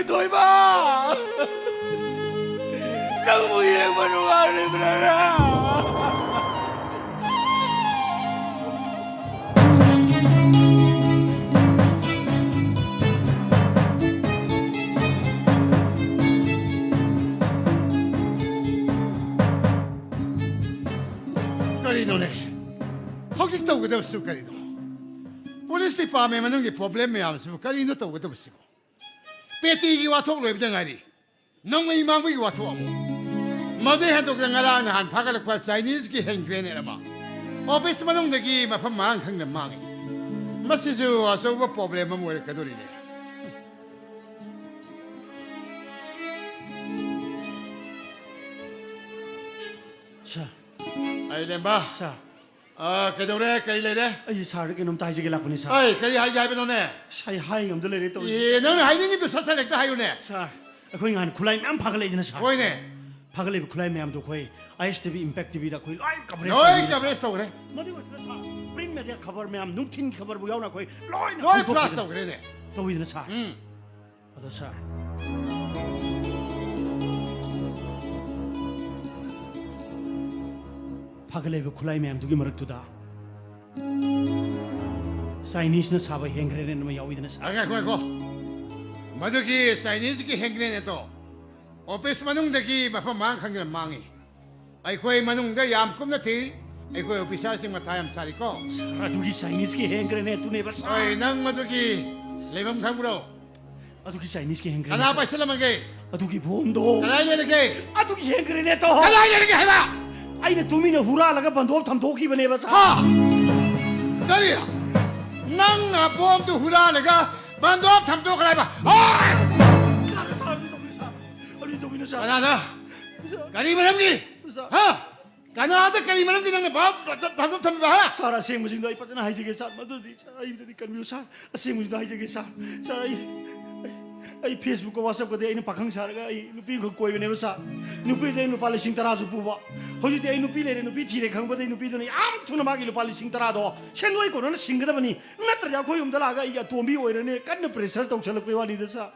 ꯊꯣꯏꯕ! ꯅꯪꯕꯨ ꯌꯦꯡꯕ ꯅꯨꯡꯉꯥꯏꯔꯤꯕ꯭ꯔꯥ? ꯀꯔꯤꯅꯣꯅꯦ? ꯍꯧꯖꯤꯛ ꯇꯧꯒꯗꯕꯁꯨ ꯀꯔꯤꯅꯣ? ꯄꯨꯂꯤꯁ ꯗꯤꯄꯥꯔꯠꯃꯦꯟ ꯃꯅꯨꯡꯒꯤ ꯄ꯭ꯔꯣꯕ꯭ꯂꯦꯝ ꯃꯌꯥꯝꯁꯤꯕꯨ ꯀꯔꯤꯅꯣ ꯇꯧꯒꯗꯕꯁꯤꯕꯨ? ꯄꯦꯇꯤꯒꯤ ꯋꯥꯊꯣꯛ ꯂꯣꯏꯕꯗ ꯉꯥꯏꯔꯤ꯫ ꯅꯣꯡꯃꯩ ꯃꯥꯡꯕꯒꯤ ꯋꯥꯊꯣꯛ ꯑꯃꯨꯛ꯫ ꯃꯗꯨ ꯍꯦꯟꯗꯣꯛꯇꯅ ꯉꯔꯥꯡ ꯅꯍꯥꯟ ꯐꯥꯒꯠꯂꯛꯄ ꯆꯥꯏꯅꯤꯁꯀꯤ ꯍꯦꯟ ꯒ꯭ꯔꯦꯅꯦꯗ ꯑꯃ ꯑꯣꯐꯤꯁ ꯃꯅꯨꯡꯗꯒꯤ ꯃꯐꯝ ꯃꯔꯥꯡ ꯈꯪꯗꯅ ꯃꯥꯡꯉꯤ꯫ ꯃꯁꯤꯁꯨ ꯑꯆꯧꯕ ꯄ꯭ꯔꯣꯕ꯭ꯂꯦꯝ ꯑꯃ ꯑꯣꯏꯔꯛꯀꯗꯣꯔꯤꯅꯦ꯫ ꯁꯥꯔ꯫ ꯑꯩ ꯂꯦꯝꯕ꯫ ꯁꯥꯔ꯫ ꯑ, ꯀꯩꯗꯧꯔꯦ? ꯀꯩ ꯂꯩꯔꯦ? ꯑꯩꯁꯦ ꯁꯥꯔꯗ ꯀꯩꯅꯣꯝꯇ ꯍꯥꯏꯖꯒꯦ ꯂꯥꯛꯄꯅꯤ, ꯁꯥꯔ꯫ ꯑꯩ ꯀꯔꯤ ꯍꯥꯏꯒꯦ ꯍꯥꯏꯕꯅꯣꯅꯦ? ꯑꯁ, ꯑꯩ ꯍꯥꯏ ꯉꯝꯗ ꯂꯩꯔꯦ ꯇꯧꯔꯤꯁꯦ꯫ ꯑꯦ, ꯅꯪꯅ ꯍꯥꯏꯅꯤꯡꯉꯤꯗꯨ ꯁꯠ ꯁꯠ ꯍꯦꯛꯇ ꯍꯥꯏꯌꯨꯅꯦ꯫ ꯁꯥꯔ, ꯑꯩꯈꯣꯏ ꯉꯍꯥꯟ ꯈꯨꯠꯂꯥꯏ ꯃꯌꯥꯝ ꯐꯥꯒꯠꯂꯛꯏꯗꯅ, ꯁꯥꯔ꯫ ꯍꯣꯏꯅꯦ꯫ ꯐꯥꯒꯠꯂꯛꯏꯕ ꯈꯨꯠꯂꯥꯏ ꯃꯌꯥꯝꯗꯣ ꯑꯩꯈꯣꯏ ꯑꯥꯏ ꯑꯦꯁ ꯇꯤ ꯚꯤ, ꯏꯝꯄꯦꯛ ꯇꯤ ꯚꯤꯗ ꯑꯩꯈꯣꯏ ꯂꯣꯏ ꯀꯚꯔꯦꯖ ꯂꯣꯏ ꯇꯧꯔꯤꯅꯦ, ꯁꯥꯔ꯫ ꯀꯚꯔꯦꯖ ꯇꯧꯈ꯭ꯔꯦ꯫ ꯃꯗꯨ ꯑꯣꯏꯗꯅ, ꯁꯥꯔ, ꯄ꯭ꯔꯤꯟ ꯃꯦꯗꯤꯌꯥ ꯈꯕꯔ ꯃꯌꯥꯝ, ꯅꯨꯡꯊꯤꯟꯒꯤ ꯈꯕꯔꯕꯨ ꯌꯥꯎꯅ ꯑꯩꯈꯣꯏ ꯂꯣꯏꯅ ꯂꯣꯏ ꯐꯣꯡꯗꯣꯛꯈꯤꯗꯅ ꯐ꯭ꯂꯥꯁ ꯇꯧꯈ꯭ꯔꯦꯅꯦ꯫ ꯇꯧꯋꯤꯗꯅ, ꯁꯥꯔ꯫ ꯎꯝ꯫ ꯑꯗꯣ ꯁꯥꯔ, ꯐꯥꯒꯠꯂꯛꯏꯕ ꯈꯨꯠꯂꯥꯏ ꯃꯌꯥꯝꯗꯨꯒꯤ ꯃꯔꯛꯇꯨꯗ ꯆꯥꯏꯅꯤꯁꯅ ꯁꯥꯕ ꯍꯦꯟ ꯒ꯭ꯔꯦꯅꯦꯗ ꯑꯃ ꯌꯥꯎꯋꯤꯗꯅ, ꯁꯥꯔ꯫ ꯑ, ꯉꯥꯏꯈꯣ, ꯉꯥꯏꯈꯣ꯫ ꯃꯗꯨꯒꯤ ꯆꯥꯏꯅꯤꯁꯀꯤ ꯍꯦꯟ ꯒ꯭ꯔꯦꯅꯦꯗꯇꯣ ꯑꯣꯐꯤꯁ ꯃꯅꯨꯡꯗꯒꯤ ꯃꯐꯝ ꯃꯔꯥꯡ ꯈꯪꯗꯅ ꯃꯥꯡꯉꯤ꯫ ꯑꯩꯈꯣꯏ ꯃꯅꯨꯡꯗ ꯌꯥꯝ ꯀꯨꯞꯅ ꯊꯤꯔꯤ꯫ ꯑꯩꯈꯣꯏ ꯑꯣꯐꯤꯁꯥꯔꯁꯤꯡ ꯃꯊꯥ ꯌꯥꯝ ꯁꯥꯔꯤꯀꯣ꯫ ꯁꯥꯔ, ꯑꯗꯨꯒꯤ ꯆꯥꯏꯅꯤꯁꯀꯤ ꯍꯦꯟ ꯒ꯭ꯔꯦꯅꯦꯗꯇꯨꯅꯦꯕ, ꯁꯥꯔ꯫ ꯍꯣꯏ, ꯅꯪ ꯃꯗꯨꯒꯤ ꯂꯩꯐꯝ ꯈꯪꯕ꯭ꯔꯣ? ꯑꯗꯨꯒꯤ ꯆꯥꯏꯅꯤꯁꯀꯤ ꯍꯦꯟ ꯀꯅꯥ ꯒ꯭ꯔꯦꯅꯦꯗ꯫ ꯄꯥꯏꯁꯜꯂꯝꯃꯒꯦ? ꯑꯗꯨꯒꯤ ꯕꯣꯝꯗꯣ꯫ ꯀꯗꯥꯏ ꯂꯩꯔꯒꯦ? ꯑꯗꯨꯒꯤ ꯍꯦꯟ ꯒ꯭ꯔꯦꯅꯦꯗꯇꯣ꯫ ꯀꯗꯥꯏ ꯂꯩꯔꯒꯦ ꯍꯥꯏꯕ? ꯑꯩꯅ ꯇꯨꯃꯤꯟꯅ ꯍꯨꯔꯥꯜꯂꯒ ꯕꯟꯗꯣꯞ ꯊꯝꯗꯣꯛꯈꯤꯕꯅꯦꯕ, ꯁꯥꯔ꯫ ꯍꯥ? ꯀꯔꯤ? ꯅꯪꯅ ꯕꯣꯝꯗꯨ ꯍꯨꯔꯥꯜꯂꯒ ꯕꯟꯗꯣꯞ ꯊꯝꯗꯣꯛꯈ꯭ꯔꯦ ꯍꯥꯏꯕ? ꯍꯣꯏ! ꯁꯥꯔ, ꯁꯥꯔ, ꯑꯗꯨ ꯇꯧꯕꯤꯅꯨ, ꯁꯥꯔ꯫ ꯑꯗꯨ ꯇꯧꯕꯤꯅꯨ, ꯁꯥꯔ꯫ ꯀꯅꯥꯗ? ꯁꯥꯔ꯫ ꯀꯔꯤ ꯃꯔꯝꯒꯤ? ꯁꯥꯔ꯫ ꯍꯥ? ꯀꯅꯥꯗ ꯀꯔꯤ ꯃꯔꯝꯒꯤ ꯅꯪꯅ ꯚꯥꯞ, ꯚꯥꯞ, ꯚꯥꯞ ꯊꯝꯕꯤꯕ, ꯍꯥ? ꯁꯥꯔ, ꯑꯁꯦꯡꯕꯁꯤꯡꯗꯣ ꯑꯩ ꯐꯖꯅ ꯍꯥꯏꯖꯒꯦ, ꯁꯥꯔ꯫ ꯃꯗꯨꯗꯤ, ꯁꯥꯔ, ꯑꯩ ꯑꯝꯇꯗꯤ ꯀꯟꯕꯤꯌꯨ, ꯁꯥꯔ꯫ ꯑꯁꯦꯡꯕꯁꯤꯡꯗꯣ ꯍꯥꯏꯖꯒꯦ, ꯁꯥꯔ꯫ ꯁꯥꯔ, ꯑꯩ, ꯑꯩ, ꯑꯩ Facebook-ꯀ WhatsApp-ꯀꯗꯤ ꯑꯩꯅ ꯄꯥꯈꯪ ꯁꯥꯔꯒ ꯑꯩ ꯅꯨꯄꯤ ꯑꯃꯈꯛ ꯀꯣꯏꯕꯅꯦꯕ, ꯁꯥꯔ꯫ ꯅꯨꯄꯤꯗ ꯑꯩ ꯂꯨꯄꯥ ꯂꯤꯁꯤꯡ ꯇꯔꯥꯁꯨ ꯄꯨꯕ꯫ ꯍꯧꯖꯤꯛꯇꯤ ꯑꯩ ꯅꯨꯄꯤ ꯂꯩꯔꯦ, ꯅꯨꯄꯤ ꯊꯤꯔꯦ ꯈꯪꯕꯗꯩ ꯅꯨꯄꯤꯗꯨꯅ ꯌꯥꯝ ꯊꯨꯅ ꯃꯥꯒꯤ ꯂꯨꯄꯥ ꯂꯤꯁꯤꯡ ꯇꯔꯥꯗꯣ ꯁꯦꯟꯗꯣꯏ ꯀꯣꯟꯅꯅ ꯁꯤꯡꯒꯗꯕꯅꯤ꯫ ꯅꯠꯇ꯭ꯔꯗꯤ ꯑꯩꯈꯣꯏ ꯌꯨꯝꯗ ꯂꯥꯛꯑꯒ ꯑꯩꯒꯤ ꯑꯇꯣꯝꯕꯤ ꯑꯣꯏꯔꯅꯤ ꯀꯟꯅ pressure ꯇꯧꯁꯜꯂꯛꯄꯩ ꯋꯥꯅꯤꯗ, ꯁꯥꯔ꯫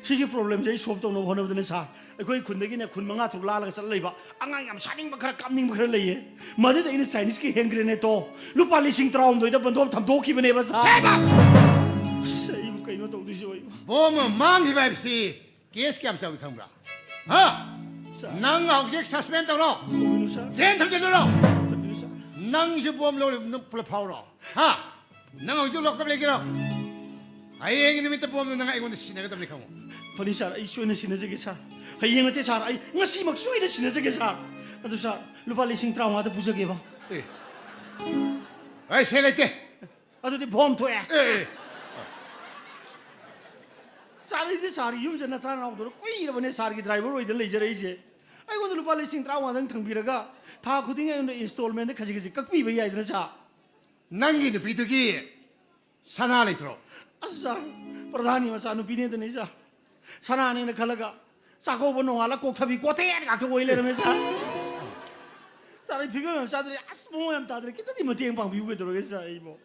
ꯁꯤꯒꯤ problemꯁꯦ ꯑꯩ solve ꯇꯧꯅꯕ ꯍꯣꯠꯅꯕꯗꯅꯦ ꯁꯥꯔ, ꯑꯩꯈꯣꯏ ꯈꯨꯟꯗꯒꯤꯅꯦ ꯈꯨꯟ ꯃꯉꯥ ꯇꯔꯨꯛ ꯂꯥꯜꯂꯒ ꯆꯠꯂ ꯂꯩꯕ ꯑꯉꯥꯡ ꯌꯥꯝ ꯁꯥꯅꯤꯡꯕ ꯈꯔ, ꯀꯥꯞꯅꯤꯡꯕ ꯈꯔ ꯂꯩꯌꯦ꯫ ꯃꯗꯨꯗ ꯑꯩꯅ Chineseꯀꯤ hand grenadeꯇꯣ ꯂꯨꯄꯥ ꯂꯤꯁꯤꯡ ꯇꯔꯥꯍꯨꯝꯗꯣꯏꯗ ꯕꯟꯗꯣꯞ ꯊꯝꯗꯣꯛꯈꯤꯕꯅꯦꯕ ꯁꯥꯔ꯫ ꯑꯁ, ꯑꯩꯕꯨ ꯀꯩꯅꯣ ꯇꯧꯗꯣꯏꯁꯤꯕꯣ ꯑꯩꯕꯨ? ꯕꯣꯝ ꯑꯃ ꯃꯥꯡꯈꯤꯕ ꯍꯥꯏꯕꯁꯤ case ꯀꯌꯥꯝ ꯆꯥꯎꯏ ꯈꯪꯕ꯭ꯔꯥ? ꯍꯥ? ꯁꯥꯔ꯫ ꯅꯪ ꯍꯧꯖꯤꯛ suspend ꯇꯧꯔꯣ꯫ ꯀꯩꯅꯣ ꯁꯥꯔ? ꯖꯦꯜ ꯊꯝꯖꯤꯜꯂꯨꯔꯣ꯫ ꯊꯝꯕꯤꯌꯨ ꯁꯥꯔ꯫ ꯅꯪꯁꯨ ꯕꯣꯝ ꯂꯧꯔꯤꯕ ꯅꯪ ꯄꯨꯂꯞ ꯐꯥꯎꯔꯣ꯫ ꯍꯥ? ꯅꯪ ꯍꯧꯖꯤꯛ lock up ꯂꯩꯒꯦꯔꯣ? ꯍꯌꯦꯡꯒꯤ ꯅꯨꯃꯤꯠꯇ ꯕꯣꯝꯗꯣ ꯅꯪ ꯑꯩꯉꯣꯟꯗ ꯁꯤꯟꯅꯒꯗꯕꯅꯤ ꯈꯪꯉꯨ꯫ ꯐꯅꯤ ꯁꯥꯔ, ꯑꯩ ꯁꯣꯏꯅ ꯁꯤꯟꯅꯖꯒꯦ ꯁꯥꯔ꯫ ꯍꯌꯦꯡ ꯅꯠꯇꯦ ꯁꯥꯔ, ꯑꯩ ꯉꯁꯤꯃꯛ ꯁꯣꯏꯅ ꯁꯤꯟꯅꯖꯒꯦ ꯁꯥꯔ꯫ ꯑꯗꯨ ꯁꯥꯔ, ꯂꯨꯄꯥ ꯂꯤꯁꯤꯡ ꯇꯔꯥꯃꯉꯥꯗ ꯄꯨꯖꯒꯦꯕ꯫ ꯑꯦ꯫ ꯑꯩ ꯁꯦꯜ ꯂꯩꯇꯦ꯫ ꯑꯗꯨꯗꯤ ꯕꯣꯝ ꯊꯣꯛꯑꯦ꯫ ꯑꯦ, ꯑꯦ꯫ ꯁꯥꯔ, ꯑꯩꯗꯤ ꯁꯥꯔꯒꯤ ꯌꯨꯝꯁꯦ ꯅꯆꯥꯅꯅꯥꯎꯗꯧꯅ ꯀꯨꯏꯔꯕꯅꯦ ꯁꯥꯔꯒꯤ driver ꯑꯣꯏꯗꯅ ꯂꯩꯖꯔꯛꯏꯁꯦ꯫ ꯑꯩꯉꯣꯟꯗ ꯂꯨꯄꯥ ꯂꯤꯁꯤꯡ ꯇꯔꯥꯃꯉꯥꯗꯪ ꯊꯝꯕꯤꯔꯒ ꯊꯥ ꯈꯨꯗꯤꯡꯒꯤ ꯑꯩꯉꯣꯟꯗ installmentꯗ ꯈꯖꯤꯛ ꯈꯖꯤꯛ ꯀꯛꯄꯤꯕ ꯌꯥꯏꯗꯅ ꯁꯥꯔ꯫ ꯅꯪꯒꯤ ꯅꯨꯄꯤꯗꯨꯒꯤ ꯁꯅꯥ ꯂꯩꯇ꯭ꯔꯣ? ꯑꯁ ꯁꯥꯔ, ꯄ꯭ꯔꯙꯥꯟꯒꯤ ꯃꯆꯥꯅꯨꯄꯤꯅꯦꯗꯅꯦ ꯁꯥꯔ꯫ ꯁꯅꯥꯅꯦꯅ ꯈꯜꯂꯒ ꯆꯥꯛꯀꯧꯕ ꯅꯣꯡꯉꯥꯜꯂ ꯀꯣꯛꯊꯕꯤ ꯀꯣꯊꯦꯟ ꯉꯥꯛꯇ ꯑꯣꯏ ꯂꯩꯔꯝꯃꯦ ꯁꯥꯔ꯫ ꯁꯥꯔ, ꯑꯩ ꯐꯤꯕꯝ ꯌꯥꯝ ꯆꯥꯗ꯭ꯔꯦ꯫ ꯑꯁ, ꯃꯑꯣꯡ ꯌꯥꯝ ꯇꯥꯗ꯭ꯔꯦ꯫ ꯈꯤꯇꯗꯤ ꯃꯇꯦꯡ ꯄꯥꯡꯕꯤꯌꯨ ꯀꯩꯗꯧꯔꯒꯦ ꯁꯥꯔ ꯑꯩꯕꯣ?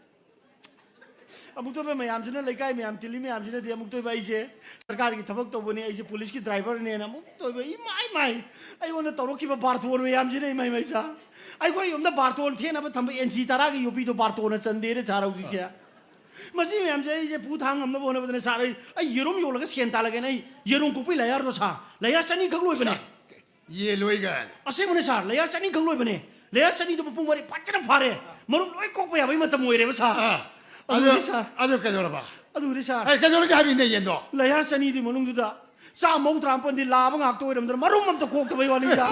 ꯑꯃꯨꯛꯇꯣꯏꯕ ꯃꯌꯥꯝꯁꯤꯅ, ꯂꯩꯀꯥꯏ ꯃꯌꯥꯝ ꯇꯤꯜꯂꯤ ꯃꯌꯥꯝꯁꯤꯅꯗꯤ ꯑꯃꯨꯛꯇꯣꯏꯕ ꯑꯩꯁꯦ ꯁꯔꯀꯥꯔꯒꯤ ꯊꯕꯛ ꯇꯧꯕꯅꯤ, ꯑꯩꯁꯦ ꯄꯨꯂꯤꯁꯀꯤ driverꯅꯦꯅ ꯑꯃꯨꯛꯇꯣꯏꯕ ꯏꯃꯥꯏ ꯃꯥꯏ ꯑꯩꯉꯣꯟꯗ ꯇꯧꯔꯛꯈꯤꯕ ꯕꯥꯔꯇꯣꯟ ꯃꯌꯥꯝꯁꯤꯅ ꯏꯃꯥꯏ ꯃꯥꯏ ꯁꯥꯔ꯫ ꯑꯩꯈꯣꯏ ꯌꯨꯝꯗ ꯕꯥꯔꯇꯣꯟ ꯊꯦꯠꯅꯕ ꯊꯝꯕ ꯑꯦꯟꯁꯤ ꯇꯔꯥꯒꯤ ꯌꯣꯄꯤꯗꯣ ꯕꯥꯔꯇꯣꯟꯅ ꯆꯟꯗꯦꯅ ꯁꯥꯔ ꯍꯧꯖꯤꯛꯁꯦ꯫ ꯃꯁꯤ ꯃꯌꯥꯝꯁꯦ ꯑꯩꯁꯦ ꯄꯨ ꯊꯥꯡ ꯉꯝꯅꯕ ꯍꯣꯠꯅꯕꯗꯅꯦ ꯁꯥꯔ, ꯑꯩ, ꯑꯩ ꯌꯦꯔꯨꯝ ꯌꯣꯜꯂꯒ ꯁꯦꯟ ꯇꯥꯜꯂꯒꯦꯅ ꯑꯩ ꯌꯦꯔꯨꯝ ꯀꯣꯛꯄꯤ ꯂꯌꯥꯔꯗꯣ ꯁꯥꯔ, ꯂꯌꯥꯔ ꯆꯅꯤ ꯈꯛ ꯂꯣꯏꯕꯅꯦ꯫ ꯁꯥꯔ, ꯌꯦꯜꯂꯣꯏ ꯀꯥꯏꯅ꯫ ꯑꯁꯦꯡꯕꯅꯦ ꯁꯥꯔ, ꯂꯌꯥꯔ ꯆꯅꯤ ꯈꯛ ꯂꯣꯏꯕꯅꯦ꯫ ꯂꯌꯥꯔ ꯆꯅꯤꯗꯣ ꯃꯄꯨꯡ ꯃꯔꯩ ꯐꯖꯅ ꯐꯥꯔꯦ꯫ ꯃꯔꯨꯝ ꯂꯣꯏ ꯀꯣꯛꯄ ꯌꯥꯕꯒꯤ ꯃꯇꯝ ꯑꯣꯏꯔꯦꯕ ꯁꯥꯔ꯫ ꯑꯥ꯫ ꯑꯗꯨꯗꯤ ꯑꯗꯨ, ꯁꯥꯔ꯫ ꯑꯗꯨ ꯀꯩꯗꯧꯔꯕ? ꯑꯗꯨꯗꯤ ꯁꯥꯔ꯫ ꯑꯦ, ꯀꯩꯗꯧꯔꯒꯦ ꯍꯥꯏꯕꯅꯤꯅꯦ ꯌꯦꯟꯗꯣ? ꯂꯌꯥꯔ ꯆꯅꯤꯗꯨꯒꯤ ꯃꯅꯨꯡꯗꯨꯗ ꯆꯥꯝ ꯃꯧꯗ꯭ꯔꯥ ꯃꯥꯄꯟꯗꯤ ꯂꯥꯕ ꯉꯥꯛꯇ ꯑꯣꯏꯔꯝꯗꯅ ꯃꯔꯨꯝ ꯑꯝꯇ ꯀꯣꯛꯇꯕꯩ ꯋꯥꯅꯤ ꯁꯥꯔ꯫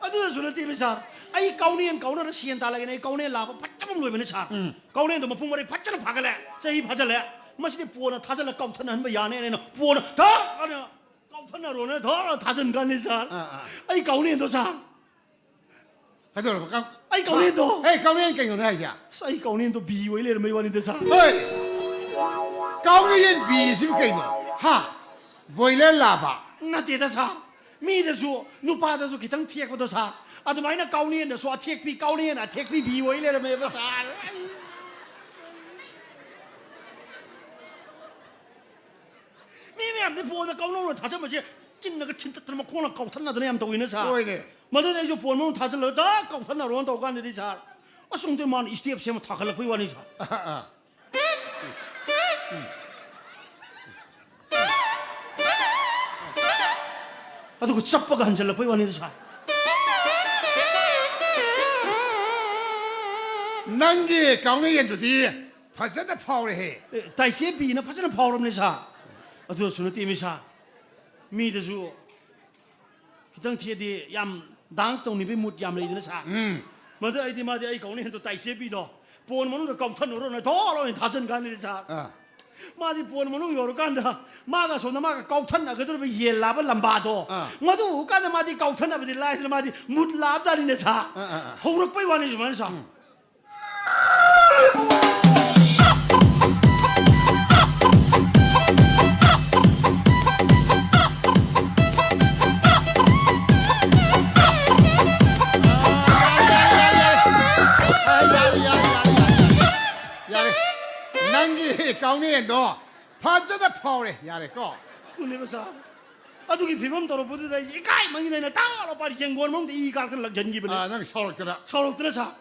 ꯑꯗꯨꯗꯁꯨ ꯅꯠꯇꯦꯃꯤ ꯁꯥꯔ, ꯑꯩ ꯀꯥꯎꯅꯦꯟ ꯀꯥꯎꯅꯔ ꯁꯦꯟ ꯇꯥꯜꯂꯒꯦꯅ ꯑꯩ ꯀꯥꯎꯅꯦꯟ ꯂꯥꯕ ꯐꯖꯕ ꯑꯃ ꯂꯣꯏꯕꯅꯦ ꯁꯥꯔ꯫ ꯎꯝ꯫ ꯀꯥꯎꯅꯦꯟꯗꯣ ꯃꯄꯨꯡ ꯃꯔꯩ ꯐꯖꯅ ꯐꯥꯒꯠꯂꯦ, ꯆꯍꯤ ꯐꯥꯖꯜꯂꯦ꯫ ꯃꯁꯤꯗꯤ ꯄꯣꯟꯅ ꯊꯥꯖꯜꯂ ꯀꯥꯎꯊꯠꯅꯍꯟꯕ ꯌꯥꯅꯦꯅ ꯑꯩꯅ ꯄꯣꯟꯅ ꯊꯛ ꯑꯅ ꯀꯥꯎꯊꯠꯅꯔꯣꯅ ꯊꯛ ꯊꯥꯖꯤꯟ ꯀꯥꯟꯗ ꯁꯥꯔ, ꯑꯥ, ꯑꯥ꯫ ꯑꯩ ꯀꯥꯎꯅꯦꯟꯗꯣ ꯁꯥꯔ꯫ ꯀꯩꯗꯧꯔꯕ? ꯀꯥꯎ-, ꯑꯩ ꯀꯥꯎꯅꯦꯟꯗꯣ꯫ ꯑꯦ, ꯀꯥꯎꯅꯦꯟ ꯀꯩꯅꯣꯅꯦ ꯍꯥꯏꯁꯦ? ꯑꯁ, ꯑꯩ ꯀꯥꯎꯅꯦꯟꯗꯣ ꯕꯤ ꯑꯣꯏ ꯂꯩꯔꯝꯕꯩ ꯋꯥꯅꯤꯗ ꯁꯥꯔ꯫ ꯍꯣꯏ꯫ ꯀꯥꯎꯅꯦꯟ ꯕꯤꯁꯤꯕꯨ ꯀꯩꯅꯣ? ꯍꯥ? ꯕꯣꯏꯂꯔ ꯂꯥꯕ? ꯅꯠꯇꯦꯗ ꯁꯥꯔ꯫ ꯃꯤꯗꯁꯨ, ꯅꯨꯄꯥꯗꯁꯨ ꯈꯤꯇꯪ ꯊꯦꯛꯄꯗꯣ ꯁꯥꯔ, ꯑꯗꯨꯃꯥꯏꯅ ꯀꯥꯎꯅꯦꯟꯗꯁꯨ ꯑꯊꯦꯛꯄꯤ, ꯀꯥꯎꯅꯦꯟ ꯑꯊꯦꯛꯄꯤ ꯚꯤ ꯑꯣꯏ ꯂꯩꯔꯝꯃꯦꯕ ꯁꯥꯔ꯫ ꯑꯩ꯫ ꯃꯤ ꯃꯌꯥꯝꯗꯤ ꯐꯣꯟꯗ ꯀꯥꯎꯅꯧꯅ ꯊꯥꯖꯟꯕꯁꯦ ꯆꯤꯟꯅꯒ ꯊꯤꯟꯇꯠꯇꯅ ꯃꯈꯣꯡꯅ ꯀꯥꯎꯊꯠꯅꯗꯅ ꯌꯥꯝ ꯇꯧꯋꯤꯅꯦ ꯁꯥꯔ꯫ ꯍꯣꯏꯅꯦ꯫ ꯃꯗꯨꯅ ꯑꯩꯁꯨ ꯐꯣꯟ ꯃꯅꯨꯡ ꯊꯥꯖꯤꯜꯂꯒ ꯗꯛ ꯀꯥꯎꯊꯠꯅꯔꯣꯅ ꯇꯧ ꯀꯥꯟꯗꯗꯤ ꯁꯥꯔ, ꯑꯁꯨꯝꯗꯤ ꯃꯥꯅ ꯏꯁꯇꯦꯞ ꯁꯦꯝꯃ ꯊꯥꯒꯠꯂꯛꯄꯩ ꯋꯥꯅꯤ ꯁꯥꯔ꯫ ꯑꯥ, ꯑꯥ꯫ ꯑꯗꯨꯒ ꯆꯞꯄꯒ ꯍꯟꯖꯜꯂꯛꯄꯩ ꯋꯥꯅꯤꯗ ꯁꯥꯔ꯫ ꯅꯪꯒꯤ ꯀꯥꯎꯅ ꯌꯦꯟꯗꯨꯗꯤ ꯐꯖꯅ ꯐꯥꯎꯔꯦꯍꯦ꯫ ꯑꯦ, ꯇꯥꯏꯆꯦ ꯕꯤꯅ ꯐꯖꯅ ꯐꯥꯎꯔꯕꯅꯦ ꯁꯥꯔ꯫ ꯑꯗꯨꯗꯁꯨ ꯅꯠꯇꯦꯃꯤ ꯁꯥꯔ, ꯃꯤꯗꯁꯨ ꯈꯤꯇꯪ ꯊꯦꯛꯑꯗꯤ ꯌꯥꯝ ꯗꯥꯟꯁ ꯇꯧꯅꯤꯡꯕꯩ ꯃꯨꯠ ꯌꯥꯝ ꯂꯩꯗꯅ ꯁꯥꯔ꯫ ꯎꯝ꯫ ꯃꯗꯨ ꯑꯩꯗꯤ ꯃꯥꯗꯤ ꯑꯩ ꯀꯥꯎꯅ ꯌꯦꯟꯗꯣ ꯇꯥꯏꯆꯦ ꯕꯤꯗꯣ ꯄꯣꯟ ꯃꯅꯨꯡꯗ ꯀꯥꯎꯊꯠꯅꯔꯣꯅ ꯊꯣꯛ ꯂꯥꯎꯅ ꯊꯥꯖꯤꯟ ꯀꯥꯟꯗꯗꯤ ꯁꯥꯔ꯫ ꯑꯥ꯫ ꯃꯥꯗꯤ ꯄꯣꯟ ꯃꯅꯨꯡ ꯌꯧꯔꯀꯥꯟꯗ ꯃꯥꯒ ꯁꯣꯝꯗ ꯃꯥꯒ ꯀꯥꯎꯊꯠꯅꯒꯗꯧꯔꯤꯕ ꯌꯦꯟ ꯂꯥꯕ ꯂꯝꯕꯥꯗꯣ, ꯑꯥ꯫ ꯃꯗꯨ ꯎꯀꯥꯟꯗ ꯃꯥꯗꯤ ꯀꯥꯎꯊꯠꯅꯕꯗꯤ ꯂꯥꯏꯗꯅ ꯃꯥꯗꯤ ꯃꯨꯠ ꯂꯥꯕꯖꯥꯠꯅꯤꯅꯦ ꯁꯥꯔ꯫ ꯑꯥ, ꯑꯥ, ꯑꯥ꯫ ꯍꯧꯔꯛꯄꯩ ꯋꯥꯅꯤ ꯁꯨꯃꯥꯏꯅ ꯁꯥꯔ꯫ ꯎꯝ꯫ ꯌꯥꯔꯦ, ꯌꯥꯔꯦ, ꯌꯥꯔꯦ, ꯌꯥꯔꯦ, ꯌꯥꯔꯦ꯫ ꯅꯪꯒꯤ ꯀꯥꯎꯅꯦꯟꯗꯣ ꯐꯖꯅ ꯐꯥꯎꯔꯦ, ꯌꯥꯔꯦꯀꯣ? ꯑꯗꯨꯅꯦꯕ ꯁꯥꯔ꯫ ꯑꯗꯨꯒꯤ ꯐꯤꯕꯝ ꯇꯧꯔꯛꯄꯗꯨꯗ ꯑꯩ ꯏꯀꯥꯏꯃꯟꯒꯤꯗꯅ ꯇꯥ ꯂꯧꯄꯥ ꯌꯦꯡꯒꯣꯟ ꯃꯅꯨꯡꯗ ꯏ ꯀꯥꯔꯛꯇꯅ ꯂꯪꯁꯤꯟꯈꯤꯕꯅꯦ꯫ ꯑꯥ, ꯅꯪ ꯁꯥꯎꯔꯛꯇꯅ? ꯁꯥꯎꯔꯛꯇꯅ ꯁꯥꯔ꯫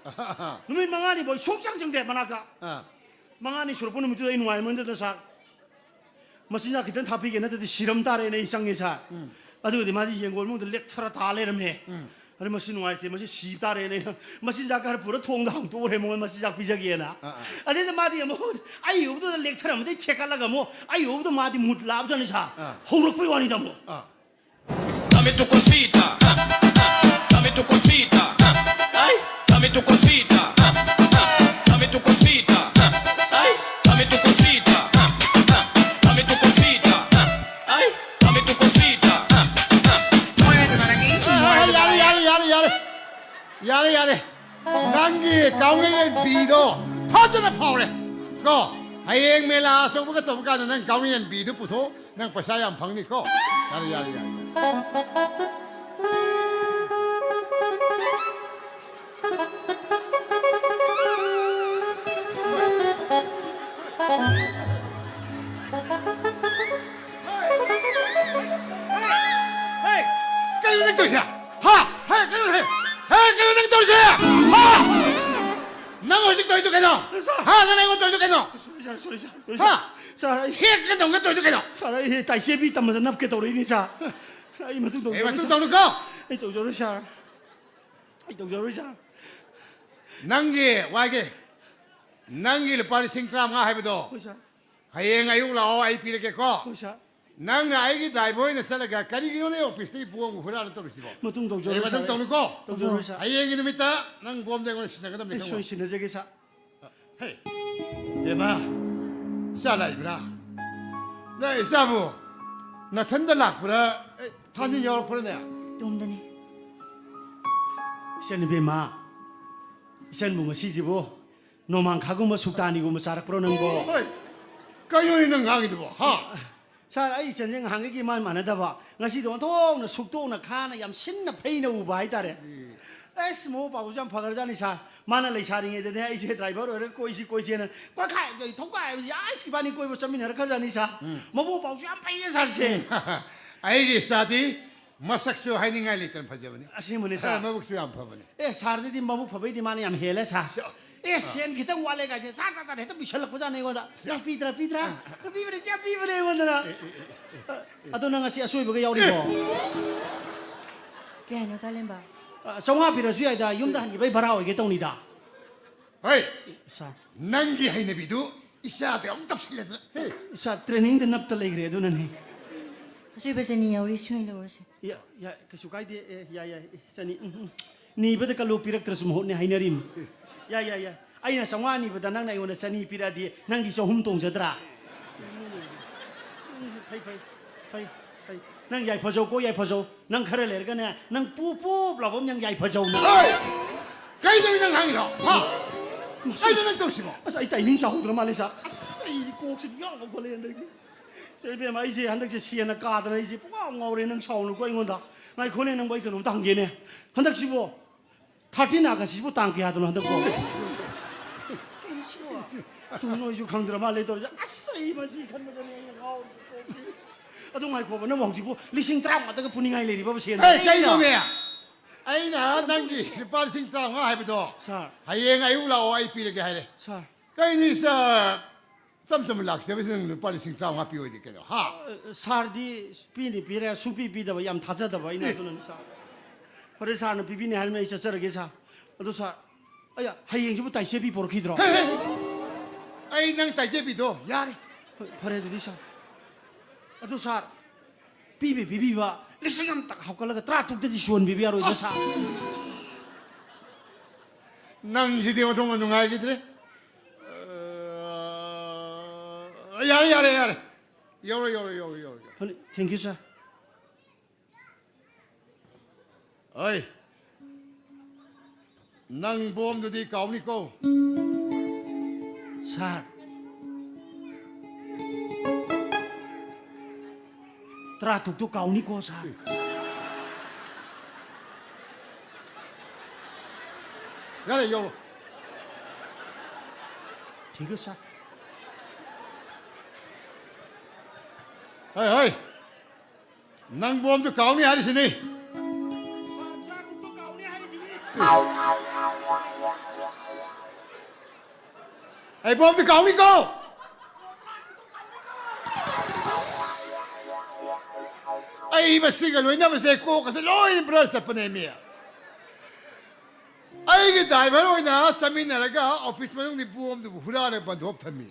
ꯅꯨꯃꯤꯠ ꯃꯉꯥꯅꯤ ꯐꯥꯎ ꯁꯨꯡꯆꯪ ꯆꯪꯗꯦ ꯃꯅꯥꯛꯇ꯫ ꯑꯥ꯫ ꯃꯉꯥꯅꯤ ꯁꯨꯔꯛꯄ ꯅꯨꯃꯤꯠꯇꯨꯗ ꯑꯩ ꯅꯨꯡꯉꯥꯏꯃꯟꯗꯅ ꯁꯥꯔ, ꯃꯆꯤꯟꯖꯥꯛ ꯈꯤꯇꯪ ꯊꯥꯛꯄꯤꯒꯦ, ꯅꯠꯇ꯭ꯔꯗꯤ ꯁꯤꯔꯝ ꯇꯥꯔꯦꯅ ꯑꯩ ꯆꯪꯉꯦ ꯁꯥꯔ꯫ ꯎꯝ꯫ ꯑꯗꯨꯒꯗꯤ ꯃꯥꯗꯤ ꯌꯦꯡꯒꯣꯟ ꯃꯅꯨꯡꯗ ꯂꯦꯛꯊꯔ ꯇꯥ ꯂꯩꯔꯝꯃꯦ꯫ ꯎꯝ꯫ ꯑꯗꯨ ꯃꯁꯤ ꯅꯨꯡꯉꯥꯏꯇꯦ, ꯃꯁꯤ ꯁꯤꯕ ꯇꯥꯔꯦꯅ ꯑꯩꯅ ꯃꯆꯤꯟꯖꯥꯛ ꯈꯔ ꯄꯨꯔ ꯊꯣꯡꯗ ꯍꯥꯡꯇꯣꯛꯎꯔꯦ, ꯃꯉꯣꯟꯗ ꯃꯆꯤꯟꯖꯥꯛ ꯄꯤꯖꯒꯦꯅ꯫ ꯑꯥ, ꯑꯥ꯫ ꯑꯗꯩꯗ ꯃꯥꯗꯤ ꯑꯃꯨꯛ ꯑꯩ ꯎꯕꯗꯨꯗ ꯂꯦꯛꯊꯔꯝꯕꯗꯩ ꯊꯦꯛꯀꯠꯂꯒ ꯑꯃꯨꯛ ꯑꯩ ꯎꯕꯗ ꯃꯥꯗꯤ ꯃꯨꯠ ꯂꯥꯕꯖꯥꯠꯅꯤ ꯁꯥꯔ꯫ ꯑꯥ꯫ ꯍꯧꯔꯛꯄꯩ ꯋꯥꯅꯤꯗ ꯑꯃꯨꯛ꯫ ꯑꯥ꯫ Dame tu cosita, dame tu cosita, ay, dame tu cosita, dame tu cosita, ay, dame tu cosita, dame tu cosita, ay, dame tu cosita. ꯌꯥꯔꯦ, ꯌꯥꯔꯦ, ꯌꯥꯔꯦ, ꯌꯥꯔꯦ꯫ ꯌꯥꯔꯦ, ꯌꯥꯔꯦ꯫ ꯅꯪꯒꯤ ꯀꯥꯎꯅ ꯌꯦꯟꯕꯤꯗꯣ ꯐꯖꯅ ꯐꯥꯎꯔꯦ꯫ ꯀꯣ, ꯍꯌꯦꯡ ꯃꯦꯂꯥ ꯑꯆꯧꯕꯒ ꯇꯧꯕ ꯀꯥꯟꯗ ꯅꯪ ꯀꯥꯎꯅ ꯌꯦꯟꯕꯤꯗꯨ ꯄꯨꯊꯣꯛ ꯅꯪ ꯄꯩꯁꯥ ꯌꯥꯝ ꯐꯪꯅꯤꯀꯣ꯫ ꯌꯥꯔꯦ, ꯌꯥꯔꯦ, ꯌꯥꯔꯦ꯫ ꯍꯦ! ꯀꯩꯅꯣ ꯅꯪ ꯇꯧꯔꯤꯁꯦ? ꯍꯥ? ꯍꯦ, ꯀꯩꯅꯣ, ꯍꯦ, ꯍꯦ, ꯀꯩꯅꯣ ꯅꯪ ꯇꯧꯔꯤꯁꯦ? ꯍꯥ? ꯅꯪ ꯍꯧꯖꯤꯛ ꯇꯧꯔꯤꯗꯣ ꯀꯩꯅꯣ? ꯁꯥꯔ! ꯍꯥ? ꯅꯪ ꯑꯩꯉꯣꯟꯗ ꯇꯧꯔꯤꯗꯣ ꯀꯩꯅꯣ? ꯁꯣꯔꯤ, ꯁꯥꯔ, ꯁꯣꯔꯤ, ꯁꯥꯔ, ꯁꯣꯔꯤ, ꯍꯥ? ꯁꯥꯔ꯫ ꯁꯥꯔ, ꯑꯩ ꯐꯦꯛ ꯅꯠꯇꯕ ꯅꯪ ꯇꯧꯔꯤꯗꯣ ꯀꯩꯅꯣ? ꯁꯥꯔ, ꯑꯩ ꯇꯥꯏꯆꯦꯕꯤ ꯇꯝꯕꯗ ꯅꯞꯀꯦ ꯇꯧꯔꯛꯏꯅꯤ, ꯁꯥꯔ꯫ ꯑꯩ ꯃꯇꯨꯡ ꯑꯦ, ꯇꯧꯖꯔꯣꯏ, ꯃꯇꯨꯡ ꯁꯥꯔ꯫ ꯇꯧꯅꯨꯀꯣ꯫ ꯑꯩ ꯇꯧꯖꯔꯣꯏ, ꯁꯥꯔ꯫ ꯑꯩ ꯇꯧꯖꯔꯣꯏ, ꯁꯥꯔ꯫ ꯅꯪꯒꯤ ꯋꯥꯒꯦ꯫ ꯅꯪꯒꯤ ꯂꯨꯄꯥ ꯂꯤꯁꯤꯡ ꯇꯔꯥꯃꯉꯥ ꯍꯥꯏꯕꯗꯣ꯫ ꯍꯣꯏ, ꯁꯥꯔ꯫ ꯍꯌꯦꯡ ꯑꯌꯨꯛ ꯂꯥꯛꯑꯣ, ꯑꯩ ꯄꯤꯔꯒꯦꯀꯣ꯫ ꯍꯣꯏ, ꯁꯥꯔ꯫ ꯅꯪꯅ ꯑꯩꯒꯤ ꯗ꯭ꯔꯥꯏꯚꯔ ꯑꯣꯏꯅ ꯆꯠꯂꯒ ꯀꯔꯤꯒꯤꯅꯣꯅꯦ ꯑꯣꯐꯤꯁꯇꯒꯤ ꯄꯣꯠ ꯑꯃꯨꯛ ꯍꯨꯔꯥꯜꯂ ꯇꯧꯔꯤꯁꯤꯕꯣ? ꯃꯇꯨꯡ ꯇꯧꯖꯔꯣꯏ, ꯑꯦ, ꯃꯇꯨꯡ ꯁꯥꯔ꯫ ꯇꯧꯅꯨꯀꯣ꯫ ꯇꯧꯖꯔꯣꯏ, ꯁꯥꯔ꯫ ꯍꯌꯦꯡꯒꯤ ꯅꯨꯃꯤꯠꯇ ꯅꯪ ꯕꯣꯝꯗ ꯑꯩꯉꯣꯟꯗ ꯁꯤꯟꯅꯒꯗꯕꯅꯤ, ꯑꯩ ꯈꯪꯉꯣ? ꯁꯣꯏ ꯁꯤꯟꯅꯖꯒꯦ, ꯁꯥꯔ꯫ ꯍꯦ, ꯕꯦꯝꯃ, ꯏꯆꯥ ꯂꯥꯛꯏꯕ꯭ꯔꯥ? ꯅꯪ ꯏꯆꯥꯕꯨ ꯅꯊꯟꯗ ꯂꯥꯛꯄ꯭ꯔꯥ? ꯑꯦ, ꯊꯥꯟꯖꯤꯟ ꯌꯥꯎꯔꯛꯄ꯭ꯔꯥꯅꯦ? ꯏꯇꯣꯝꯗꯅꯤ꯫ ꯏꯆꯟ ꯏꯕꯦꯝꯃ, ꯏꯆꯟꯕꯨ ꯉꯁꯤꯁꯤꯕꯨ ꯅꯣꯡꯃꯥꯡꯈꯥꯒꯨꯝꯕ ꯁꯨꯛꯇꯥꯅꯤꯒꯨꯝꯕ ꯆꯥꯔꯛꯄ꯭ꯔꯣ ꯅꯪꯕꯣ? ꯍꯣꯏ, ꯀꯩꯅꯣꯅꯦ ꯅꯪ ꯉꯥꯡꯉꯤꯗꯨꯕꯣ, ꯍꯥ? ꯁꯥꯔ, ꯑꯩ ꯏꯆꯟꯁꯦ ꯉꯍꯥꯟꯈꯩꯒꯤ ꯏꯃꯥꯟ ꯃꯥꯟꯅꯗꯕ, ꯉꯁꯤꯗꯤ ꯑꯣꯟꯊꯣꯛꯅ ꯁꯨꯛꯇꯣꯛꯅ ꯈꯥꯅ ꯌꯥꯝ ꯁꯤꯟꯅ ꯐꯩꯅ ꯎꯕ ꯍꯥꯏꯇꯥꯔꯦ꯫ ꯑꯦꯁ, ꯃꯕꯨꯛ ꯄꯥꯎꯁꯨ ꯌꯥꯝ ꯐꯈ꯭ꯔꯖꯥꯠꯅꯤ, ꯁꯥꯔ꯫ ꯃꯥꯅ ꯂꯩꯁꯥꯔꯤꯉꯩꯗꯅꯦ, ꯑꯩꯁꯦ ꯗ꯭ꯔꯥꯏꯚꯔ ꯑꯣꯏꯔꯒ ꯀꯣꯏꯁꯤ ꯀꯣꯏꯁꯦꯅ ꯀꯣꯏꯈꯥꯏ ꯊꯧꯈꯥꯏꯕꯁꯤ, ꯑꯁ, ꯏꯕꯥꯅꯤ ꯀꯣꯏꯕ ꯆꯠꯃꯤꯟꯅꯔꯛꯈ꯭ꯔꯖꯥꯠꯅꯤ, ꯁꯥꯔ꯫ ꯎꯝ꯫ ꯃꯕꯨꯛ ꯄꯥꯎꯁꯨ ꯌꯥꯝ ꯐꯩꯌꯦ, ꯁꯥꯔꯁꯦ꯫ ꯑꯩꯒꯤ ꯏꯆꯥꯗꯤ ꯃꯁꯛꯁꯨ ꯍꯥꯏꯅꯤꯡꯉꯥꯏ ꯂꯩꯇꯅ ꯐꯖꯕꯅꯤ꯫ ꯑꯁꯦꯡꯕꯅꯤ, ꯁꯥꯔ꯫ ꯑ, ꯃꯕꯨꯛꯁꯨ ꯌꯥꯝ ꯐꯕꯅꯤ꯫ ꯑꯦ, ꯁꯥꯔꯗꯗꯤ ꯃꯕꯨꯛ ꯐꯕꯩꯗꯤ ꯃꯥꯅ ꯌꯥꯝ ꯍꯦꯜꯂꯦ, ꯁꯥꯔ꯫ ꯁꯤꯌꯥ꯫ ꯑꯦ, ꯁꯦꯟ ꯈꯤꯇꯪ ꯋꯥꯠꯂꯦ ꯀꯥꯏꯁꯦ ꯆꯥ ꯆꯥ ꯆꯥ ꯍꯦꯛꯇ ꯄꯤꯁꯜꯂꯛꯄꯖꯥꯠꯅꯤ ꯑꯩꯉꯣꯟꯗ꯫ ꯁꯤꯌꯥ꯫ "ꯅꯪ ꯄꯤꯗ꯭ꯔꯥ, ꯄꯤꯗ꯭ꯔꯥ? ꯅꯪ ꯄꯤꯕꯅꯦ, ꯁꯤ ꯌꯥꯝ ꯄꯤꯕꯅꯦ ꯑꯩꯉꯣꯟꯗꯅ"꯫ ꯑꯗꯣ ꯅꯪ ꯉꯁꯤ ꯑꯁꯣꯏꯕꯒ ꯌꯥꯎꯔꯤꯕꯣ? ꯀꯩ ꯍꯥꯏꯅꯣ, ꯇꯥꯂꯦꯟꯕ? ꯑ, ꯆꯥꯝꯃꯉꯥ ꯄꯤꯔꯁꯨ ꯌꯥꯏꯗ, ꯌꯨꯝꯗ ꯍꯟꯈꯤꯕꯩ ꯚꯔꯥ ꯑꯣꯏꯒꯦ ꯇꯧꯅꯤꯗ꯫ ꯍꯣꯏ꯫ ꯁꯥꯔ꯫ ꯅꯪꯒꯤ ꯍꯩꯅꯕꯤꯗꯨ ꯏꯆꯥꯗ ꯑꯃꯨꯛ ꯇꯧꯁꯤꯜꯂꯦꯗꯅ꯫ ꯍꯦ, ꯏꯆꯥ ꯇ꯭ꯔꯦꯅꯤꯡꯗ ꯅꯞꯇ ꯂꯩꯈ꯭ꯔꯦ ꯑꯗꯨꯅꯅꯦ꯫ ꯑꯆꯣꯏꯕ ꯆꯅꯤ ꯌꯥꯎꯔꯤ, ꯁꯤ ꯑꯣꯏꯅ ꯂꯧꯔꯁꯦ꯫ ꯌꯥ-, ꯌꯥ-, ꯀꯩꯁꯨ ꯀꯥꯏꯗꯦ꯫ ꯑꯦ, ꯌꯥꯏ, ꯌꯥꯏ꯫ ꯑꯦ, ꯆꯅꯤ꯫ ꯎꯝ, ꯎꯝ꯫ ꯅꯤꯕꯗ ꯀꯜꯂꯨ, ꯄꯤꯔꯛꯇ꯭ꯔꯁꯨ ꯃꯍꯨꯠꯅꯦ ꯍꯥꯏꯅꯔꯤꯝ꯫ ꯑꯦ꯫ ꯌꯥꯏ, ꯌꯥꯏ, ꯌꯥꯏ꯫ ꯑꯩꯅ ꯆꯥꯝꯃꯉꯥ ꯅꯤꯕꯗ ꯅꯪꯅ ꯑꯩꯉꯣꯟꯗ ꯆꯅꯤ ꯄꯤꯔꯛꯑꯗꯤ ꯅꯪꯒꯤ ꯆꯍꯨꯝ ꯇꯣꯡꯖꯗ꯭ꯔꯥ? ꯐꯩ, ꯐꯩ, ꯐꯩ, ꯐꯩ꯫ ꯅꯪ ꯌꯥꯏꯐꯖꯧꯀꯣ, ꯌꯥꯏꯐꯖꯧ꯫ ꯅꯪ ꯈꯔ ꯂꯩꯔꯒꯅꯦ, ꯅꯪ ꯄꯨꯞ ꯄꯨꯞ ꯂꯥꯎꯕ ꯑꯃ ꯅꯪ ꯌꯥꯏꯐꯖꯧ ꯅꯪ꯫ ꯍꯣꯏ! ꯀꯩꯗꯧꯔꯤ ꯅꯪ ꯉꯥꯡꯉꯤꯗꯣ? ꯍꯥ? ꯃꯁꯤ ꯀꯩꯅꯣ ꯅꯪ ꯇꯧꯔꯤꯁꯤꯕꯣ? ꯑꯁ, ꯑꯩ ꯇꯥꯏꯃꯤꯡ ꯆꯥꯍꯧꯗ꯭ꯔ ꯃꯥꯜꯂꯦ, ꯁꯥꯔ꯫ ꯑꯁ, ꯑꯩ ꯀꯣꯛꯁꯤꯗꯤ ꯌꯥꯝ ꯉꯥꯎꯈꯠꯂꯛꯑꯦ ꯍꯟꯗꯛꯇꯤ꯫ ꯏꯕꯦꯝꯃ, ꯑꯩꯁꯦ ꯍꯟꯗꯛꯁꯦ ꯁꯦꯟꯅ ꯀꯥꯗꯅ ꯑꯩꯁꯦ ꯄꯨꯡꯉꯥꯎ ꯉꯥꯎꯔꯦ꯫ ꯅꯪ ꯁꯥꯎꯅꯨꯀꯣ ꯑꯩꯉꯣꯟꯗ꯫ ꯉꯥꯏꯈꯣꯅꯦ, ꯅꯪꯕꯨ ꯑꯩ ꯀꯩꯅꯣꯝꯇ ꯍꯪꯒꯦꯅꯦ꯫ ꯍꯟꯗꯛꯁꯤꯕꯨ thirteen August ꯁꯤꯕꯨ ꯇꯥꯡ ꯀꯌꯥꯗꯅꯣ ꯍꯟꯗꯛꯄꯣ? ꯀꯩꯅꯣ ꯁꯤꯕꯣ? ꯆꯨꯝ ꯅꯣꯏꯁꯨ ꯈꯪꯗ꯭ꯔ ꯃꯥꯜꯂꯦ ꯇꯧꯔꯤꯁꯦ꯫ ꯑꯁ, ꯑꯩ ꯃꯁꯤ ꯈꯟꯕꯗꯅꯦ ꯑꯩꯅ ꯉꯥꯎꯔꯤꯁꯦ ꯀꯣꯛꯁꯦ꯫ ꯑꯗꯨ ꯉꯥꯏꯈꯣꯕ, ꯅꯪꯕꯨ ꯍꯧꯖꯤꯛꯄꯨ ꯂꯤꯁꯤꯡ ꯇꯔꯥꯃꯉꯥꯗꯒ ꯄꯨꯅꯤꯡꯉꯥꯏ ꯂꯩꯔꯤꯕꯕ ꯁꯦꯟ? ꯑꯦ, ꯀꯩꯅꯣꯃꯦ? ꯑꯩꯅ ꯅꯪꯒꯤ ꯂꯨꯄꯥ ꯂꯤꯁꯤꯡ ꯇꯔꯥꯃꯉꯥ ꯍꯥꯏꯕꯗꯣ, ꯁꯥꯔ꯫ ꯍꯌꯦꯡ ꯑꯌꯨꯛ ꯂꯥꯛꯑꯣ, ꯑꯩ ꯄꯤꯔꯒꯦ ꯍꯥꯏꯔꯦ꯫ ꯁꯥꯔ꯫ ꯀꯩꯅꯣ ꯁꯥꯔ? ꯏꯆꯝ ꯆꯝꯅ ꯂꯥꯛꯆꯕꯁꯤꯗ ꯅꯪ ꯂꯨꯄꯥ ꯂꯤꯁꯤꯡ ꯇꯔꯥꯃꯉꯥ ꯄꯤꯌꯣꯗꯤ ꯀꯩꯅꯣ, ꯍꯥ? ꯑ, ꯁꯥꯔꯗꯤ ꯄꯤꯅꯤ ꯄꯤꯔꯦ, ꯁꯨꯡꯄꯤ ꯄꯤꯗꯕ, ꯌꯥꯝ ꯊꯥꯖꯗꯕ ꯑꯩꯅ꯫ ꯑꯦ꯫ ꯑꯗꯨꯅꯅꯤ ꯁꯥꯔ꯫ ꯐꯔꯦ, ꯁꯥꯔꯅ ꯄꯤꯕꯤꯅꯤ ꯍꯥꯏꯔꯃꯤꯅ ꯑꯩ ꯆꯠꯆꯔꯒꯦ ꯁꯥꯔ꯫ ꯑꯗꯣ ꯁꯥꯔ, ꯑꯩ ꯍꯌꯦꯡꯁꯤꯕꯨ ꯇꯥꯏꯆꯦꯕꯤ ꯄꯣꯔꯛꯈꯤꯗ꯭ꯔꯣ? ꯍꯦ, ꯍꯦ, ꯍꯦ꯫ ꯑꯩ ꯅꯪ ꯇꯥꯏꯆꯦꯕꯤꯗꯣ ꯌꯥꯔꯦ꯫ ꯍꯣꯏ, ꯐꯔꯦ ꯑꯗꯨꯗꯤ ꯁꯥꯔ꯫ ꯑꯗꯣ ꯁꯥꯔ, ꯄꯤꯕꯤ ꯄꯤꯕꯤꯕ ꯂꯤꯁꯤꯡ ꯑꯃꯇ ꯍꯧꯒꯠꯂꯒ ꯇꯔꯥꯇꯔꯨꯛꯇꯗꯤ ꯁꯨꯍꯟꯕꯤꯕ ꯌꯥꯔꯣꯏꯗ꯭ꯔꯣ ꯑꯁ! ꯁꯥꯔ? ꯅꯪꯁꯤꯗꯤ ꯑꯣꯟꯊꯣꯛꯅ ꯅꯨꯡꯉꯥꯏꯈꯤꯗ꯭ꯔꯦ꯫ ꯑ, ꯌꯥꯔꯦ, ꯌꯥꯔꯦ, ꯌꯥꯔꯦ꯫ ꯌꯧꯔꯣ, ꯌꯧꯔꯣ, ꯌꯧꯔꯣ, ꯌꯧꯔꯣ, ꯌꯧꯔꯣ꯫ ꯐꯅꯤ, thank you, sir꯫ ꯑꯩ, ꯅꯪ ꯕꯣꯝꯗꯨꯗꯤ ꯀꯥꯎꯅꯤꯀꯣ꯫ ꯁꯥꯔ, ꯇꯔꯥꯇꯔꯨꯛꯇꯨ ꯀꯥꯎꯅꯤꯀꯣ, ꯁꯥꯔ꯫ ꯌꯥꯔꯦ, ꯌꯧꯔꯣ꯫ Thank you, sir꯫ ꯍꯣꯏ, ꯍꯣꯏ꯫ ꯅꯪ ꯕꯣꯝꯗꯨ ꯀꯥꯎꯅꯤ ꯍꯥꯏꯔꯤꯁꯤꯅꯤ꯫ ꯑꯩ ꯕꯣꯝꯗꯨ ꯀꯥꯎꯅꯤꯀꯣ꯫ ꯑꯩ ꯃꯁꯤꯒ ꯂꯣꯏꯅꯕꯁꯦ ꯀꯣꯛꯀꯁꯦ ꯂꯣꯏꯅ ꯕ꯭ꯂꯔ ꯆꯠꯄꯅꯦꯃꯤ꯫ ꯑꯩꯒꯤ ꯗ꯭ꯔꯥꯏꯚꯔ ꯑꯣꯏꯅ ꯆꯠꯃꯤꯟꯅꯔꯒ ꯑꯣꯐꯤꯁ ꯃꯅꯨꯡꯒꯤ ꯕꯣꯝꯗꯨꯕꯨ ꯍꯨꯔꯥꯜꯂꯒ ꯕꯟꯗꯣꯞ ꯊꯝꯃꯤ꯫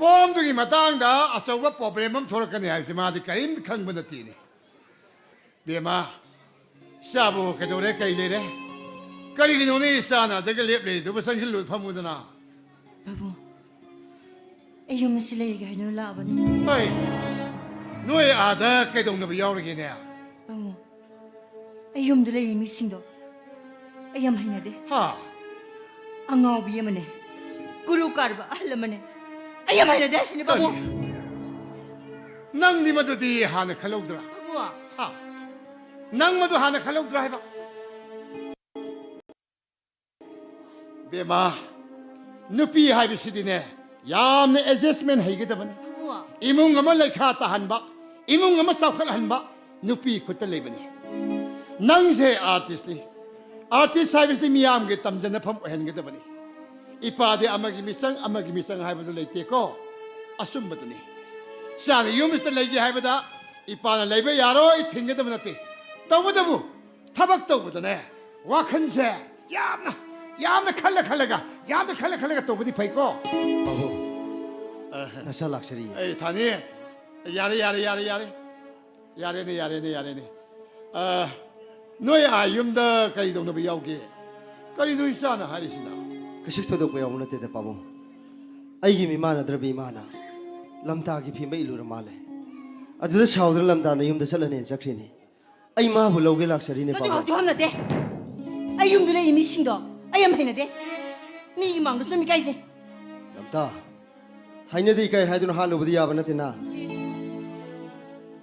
ꯕꯣꯝꯗꯨꯒꯤ ꯃꯇꯥꯡꯗ ꯑꯆꯧꯕ ꯄ꯭ꯔꯣꯕ꯭ꯂꯦꯝ ꯑꯃ ꯊꯣꯛꯂꯛꯀꯅꯤ ꯍꯥꯏꯕꯁꯤ ꯃꯥꯗꯤ ꯀꯔꯤꯝꯇ ꯈꯪꯕ ꯅꯠꯇꯦꯅꯦ꯫ ꯕꯦꯝꯃ, ꯏꯆꯥꯕꯨ ꯀꯩꯗꯧꯔꯦ, ꯀꯩ ꯂꯩꯔꯦ? ꯀꯔꯤꯒꯤꯅꯣꯅꯦ ꯏꯆꯥꯅ ꯑꯗꯒ ꯂꯦꯞ ꯂꯩꯗꯨꯕꯨ? ꯆꯪꯁꯤꯜꯂꯨ, ꯐꯝꯃꯨꯗꯅ꯫ ꯄꯥꯕꯨꯡ, ꯑꯩ ꯌꯨꯝ ꯑꯁꯤ ꯂꯩꯔꯒꯦ ꯍꯥꯏꯗꯨꯅ ꯂꯥꯛꯑꯕꯅꯤ꯫ ꯍꯣꯏ, ꯅꯣꯏ ꯑꯥꯗ ꯀꯩꯗꯧꯅꯕ ꯌꯥꯎꯔꯒꯦꯅꯦ? ꯄꯥꯕꯨꯡ, ꯑꯩ ꯌꯨꯝꯗ ꯂꯩꯔꯤ ꯃꯤꯁꯤꯡꯗꯣ ꯑꯩ ꯌꯥꯝ ꯍꯩꯅꯗꯦ꯫ ꯍꯥ? ꯑꯉꯥꯎꯕꯤ ꯑꯃꯅꯦ, ꯀꯨꯔꯨ ꯀꯥꯔꯕ ꯑꯍꯜ ꯑꯃꯅꯦ, ꯑꯩ ꯌꯥꯝ ꯍꯩꯅꯗꯦ ꯍꯥꯏꯁꯤꯅꯦ, ꯄꯥꯕꯨꯡ꯫ ꯀꯔꯤ? ꯅꯪꯗꯤ ꯃꯗꯨꯗꯤ ꯍꯥꯟꯅ ꯈꯜꯍꯧꯗ꯭ꯔꯥ? ꯄꯥꯕꯨꯡ꯫ ꯍꯥ? ꯅꯪ ꯃꯗꯨ ꯍꯥꯟꯅ ꯈꯜꯍꯧꯗ꯭ꯔꯥ ꯍꯥꯏꯕ? ꯕꯦꯃꯥ, ꯅꯨꯄꯤ ꯍꯥꯏꯕꯁꯤꯗꯤꯅꯦ, ꯌꯥꯝꯅ ꯑꯦꯗꯖꯁꯃꯦꯟ ꯍꯩꯒꯗꯕꯅꯤ꯫ ꯄꯥꯕꯨꯡ꯫ ꯏꯃꯨꯡ ꯑꯃ ꯂꯩꯈꯥ ꯇꯥꯍꯟꯕ, ꯏꯃꯨꯡ ꯑꯃ ꯆꯥꯎꯈꯠꯍꯟꯕ, ꯅꯨꯄꯤ ꯈꯨꯠꯇ ꯂꯩꯕꯅꯤ꯫ ꯅꯪꯁꯦ ꯑꯥꯔꯇꯤꯁꯅꯤ꯫ ꯑꯥꯔꯇꯤꯁ ꯍꯥꯏꯕꯁꯤꯗꯤ ꯃꯤꯌꯥꯝꯒꯤ ꯇꯝꯖꯅꯐꯝ ꯑꯣꯏꯍꯟꯒꯗꯕꯅꯤ꯫ ꯏꯄꯥꯗꯤ ꯑꯃꯒꯤ ꯃꯤꯆꯪ, ꯑꯃꯒꯤ ꯃꯤꯆꯪ ꯍꯥꯏꯕꯗꯨ ꯂꯩꯇꯦꯀꯣ꯫ ꯑꯆꯨꯝꯕꯗꯨꯅꯤ꯫ ꯏꯆꯥꯅ ꯌꯨꯝꯁꯤꯗ ꯂꯩꯒꯦ ꯍꯥꯏꯕꯗ ꯏꯄꯥꯅ ꯂꯩꯕ ꯌꯥꯔꯣꯏ, ꯊꯤꯡꯒꯗꯕ ꯅꯠꯇꯦ꯫ ꯇꯧꯕꯇꯕꯨ ꯊꯕꯛ ꯇꯧꯕꯗꯅꯦ, ꯋꯥꯈꯜꯁꯦ ꯌꯥꯝꯅ, ꯌꯥꯝꯅ ꯈꯜꯂ ꯈꯜꯂꯒ, ꯌꯥꯝꯅ ꯈꯜꯂ ꯈꯜꯂꯒ ꯇꯧꯕꯗꯤ ꯐꯩꯀꯣ꯫ ꯄꯥꯕꯨꯡ, ꯑ, ꯅꯆꯥ ꯂꯥꯛꯆꯔꯤꯌꯦ꯫ ꯑꯩ ꯊꯥꯅꯤ꯫ ꯌꯥꯔꯦ, ꯌꯥꯔꯦ, ꯌꯥꯔꯦ, ꯌꯥꯔꯦ꯫ ꯌꯥꯔꯦꯅꯦ, ꯌꯥꯔꯦꯅꯦ, ꯌꯥꯔꯦꯅꯦ꯫ ꯑ, ꯅꯣꯏ ꯑꯥ ꯌꯨꯝꯗ ꯀꯔꯤ ꯇꯧꯅꯕ ꯌꯥꯎꯒꯦ? ꯀꯔꯤꯅꯣ ꯏꯆꯥꯅ ꯍꯥꯏꯔꯤꯁꯤꯅ? ꯀꯩꯁꯨ ꯊꯣꯏꯗꯣꯛꯄ ꯌꯥꯎꯕ ꯅꯠꯇꯦꯗ, ꯄꯥꯕꯨꯡ꯫ ꯑꯩꯒꯤ ꯃꯤꯃꯥꯟꯅꯗ꯭ꯔꯕ ꯏꯃꯥꯅ ꯂꯝꯇꯥꯒꯤ ꯐꯤ ꯑꯃ ꯏꯜꯂꯨꯔ ꯃꯥꯜꯂꯦ꯫ ꯑꯗꯨꯗ ꯁꯥꯎꯗꯨꯅ ꯂꯝꯇꯥꯅ ꯌꯨꯝꯗ ꯆꯠꯂꯅꯦꯅ ꯆꯠꯈ꯭ꯔꯤꯅꯦ꯫ ꯑꯩ ꯃꯥꯕꯨ ꯂꯧꯒꯦ ꯂꯥꯛꯆꯔꯤꯅꯦ, ꯃꯗꯨ ꯄꯥꯕꯨꯡ꯫ ꯍꯧꯖꯤꯛ ꯍꯧꯅꯗꯦ꯫ ꯑꯩ ꯌꯨꯝꯗ ꯂꯩꯔꯤ ꯃꯤꯁꯤꯡꯗꯣ ꯑꯩ ꯌꯥꯝ ꯍꯩꯅꯗꯦ꯫ ꯃꯤꯒꯤ ꯃꯥꯡꯗ ꯁꯨꯝ ꯏꯀꯥꯏꯖꯩ꯫ ꯂꯝꯇꯥ, ꯍꯩꯅꯗꯦ ꯏꯀꯥꯏ ꯍꯥꯏꯗꯨꯅ ꯍꯥꯠꯂꯨꯕꯗꯤ ꯌꯥꯕ ꯅꯠꯇꯦꯅ꯫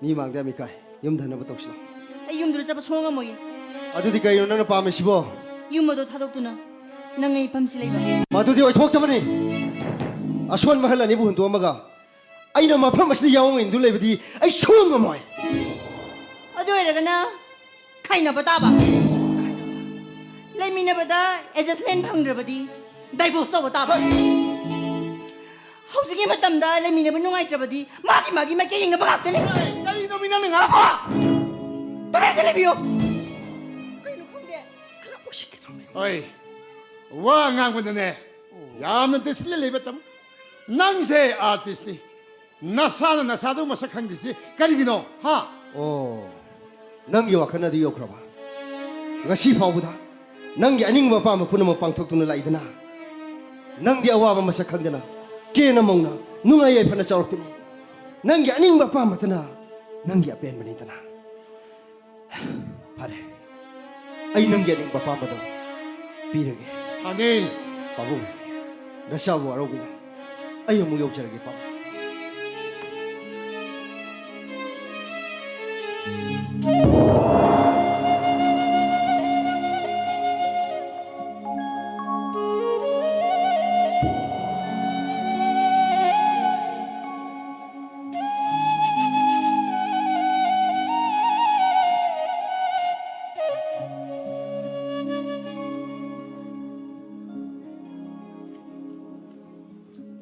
ꯃꯤ ꯃꯥꯡꯗ ꯌꯥꯝ ꯏꯀꯥꯏ꯫ ꯌꯨꯝꯗ ꯍꯟꯅꯕ ꯇꯧꯁꯤꯔꯣ? ꯑꯩ ꯌꯨꯝꯗꯨꯗ ꯆꯠꯄ ꯁꯨꯡꯉꯝ ꯉꯝꯃꯣꯏꯌꯦ꯫ ꯑꯗꯨꯗꯤ ꯀꯩꯅꯣ ꯅꯪꯅ ꯄꯥꯝꯃꯤꯁꯤꯕꯣ? ꯌꯨꯝ ꯑꯗꯣ ꯊꯥꯗꯣꯛꯇꯨꯅ ꯅꯪ ꯑꯩ ꯐꯝꯁꯤ ꯂꯩꯕ꯫ ꯃꯗꯨꯗꯤ ꯑꯣꯏꯊꯣꯛꯇꯕꯅꯤ꯫ ꯑꯁꯣꯟ ꯃꯈꯜ ꯑꯅꯤꯕꯨ ꯍꯨꯟꯗꯣꯛꯑꯝꯃꯒ ꯑꯩꯅ ꯃꯐꯝ ꯑꯁꯤꯗ ꯌꯥꯑꯣꯡ ꯏꯟꯗꯨꯅ ꯂꯩꯕꯗꯤ ꯑꯩ ꯁꯨꯡꯉꯝ ꯉꯝꯃꯣꯏ꯫ ꯑꯗꯨ ꯑꯣꯏꯔꯒꯅ ꯈꯥꯏꯅꯕ ꯇꯥꯕ꯫ ꯂꯩꯃꯤꯟꯅꯕꯗ ꯑꯦꯗꯖꯁꯃꯦꯟ ꯐꯪꯗ꯭ꯔꯕꯗꯤ ꯗꯥꯏꯚꯣꯔꯁ ꯇꯧꯕ ꯇꯥꯕ꯫ ꯍꯧꯖꯤꯛꯀꯤ ꯃꯇꯝꯗ ꯂꯩꯃꯤꯟꯅꯕ ꯅꯨꯡꯉꯥꯏꯇ꯭ꯔꯕꯗꯤ ꯃꯥꯒꯤ ꯃꯥꯒꯤ ꯃꯥꯏꯀꯩ ꯌꯦꯡꯅꯕ ꯉꯥꯛꯇꯅꯤ꯫ ꯀꯔꯤꯅꯣ ꯃꯤ ꯅꯪꯅ ꯉꯥꯡꯕ? ꯇꯨꯃꯤꯟꯅ ꯂꯩꯕꯤꯌꯨ꯫ ꯀꯩꯅꯣ ꯈꯪꯗꯦ꯫ ꯈꯔ ꯎꯁꯤꯠꯈꯤꯗ꯭ꯔꯣ? ꯍꯣꯏ, ꯋꯥ ꯉꯥꯡꯕꯗꯅꯦ ꯌꯥꯝꯅ ꯗꯤꯁꯤꯄ꯭ꯂꯤꯟ ꯂꯩꯕ ꯇꯝꯃꯨ꯫ ꯅꯪꯁꯦ ꯑꯥꯔꯇꯤꯁꯅꯤ, ꯅꯁꯥꯅ ꯅꯁꯥꯗꯨ ꯃꯁꯛ ꯈꯪꯗ꯭ꯔꯤꯁꯤ ꯀꯔꯤꯒꯤꯅꯣ, ꯍꯥ? ꯑꯣ, ꯅꯪꯒꯤ ꯋꯥꯈꯜ ꯑꯗꯨ ꯌꯧꯈ꯭ꯔꯕ? ꯉꯁꯤ ꯐꯥꯎꯕꯗ ꯅꯪꯒꯤ ꯑꯅꯤꯡꯕ ꯑꯄꯥꯝꯕ ꯄꯨꯝꯅꯃꯛ ꯄꯥꯡꯊꯣꯛꯇꯨꯅ ꯂꯥꯛꯏꯗꯅ? ꯅꯪꯗꯤ ꯑꯋꯥꯕ ꯃꯁꯛ ꯈꯪꯗꯅ ꯀꯦꯅ ꯃꯧꯅ ꯅꯨꯡꯉꯥꯏ ꯌꯥꯏꯐꯅ ꯆꯥꯎꯔꯛꯄꯅꯤ꯫ ꯅꯪꯒꯤ ꯑꯅꯤꯡꯕ ꯑꯄꯥꯝꯕꯇꯅ ꯅꯪꯒꯤ ꯑꯄꯦꯟꯕꯅꯤꯗꯅ꯫ ꯐꯔꯦ, ꯑꯩ ꯅꯪꯒꯤ ꯑꯅꯤꯡꯕ ꯑꯄꯥꯝꯕꯗꯣ ꯄꯤꯔꯒꯦ꯫ ꯑꯅꯤꯜ! ꯄꯥꯕꯨꯡ, ꯅꯁꯥꯕꯨ ꯋꯥꯔꯧꯕꯤꯅꯨ꯫ ꯑꯩ ꯑꯃꯨꯛ ꯌꯧꯖꯔꯒꯦ, ꯄꯥꯕꯨꯡ꯫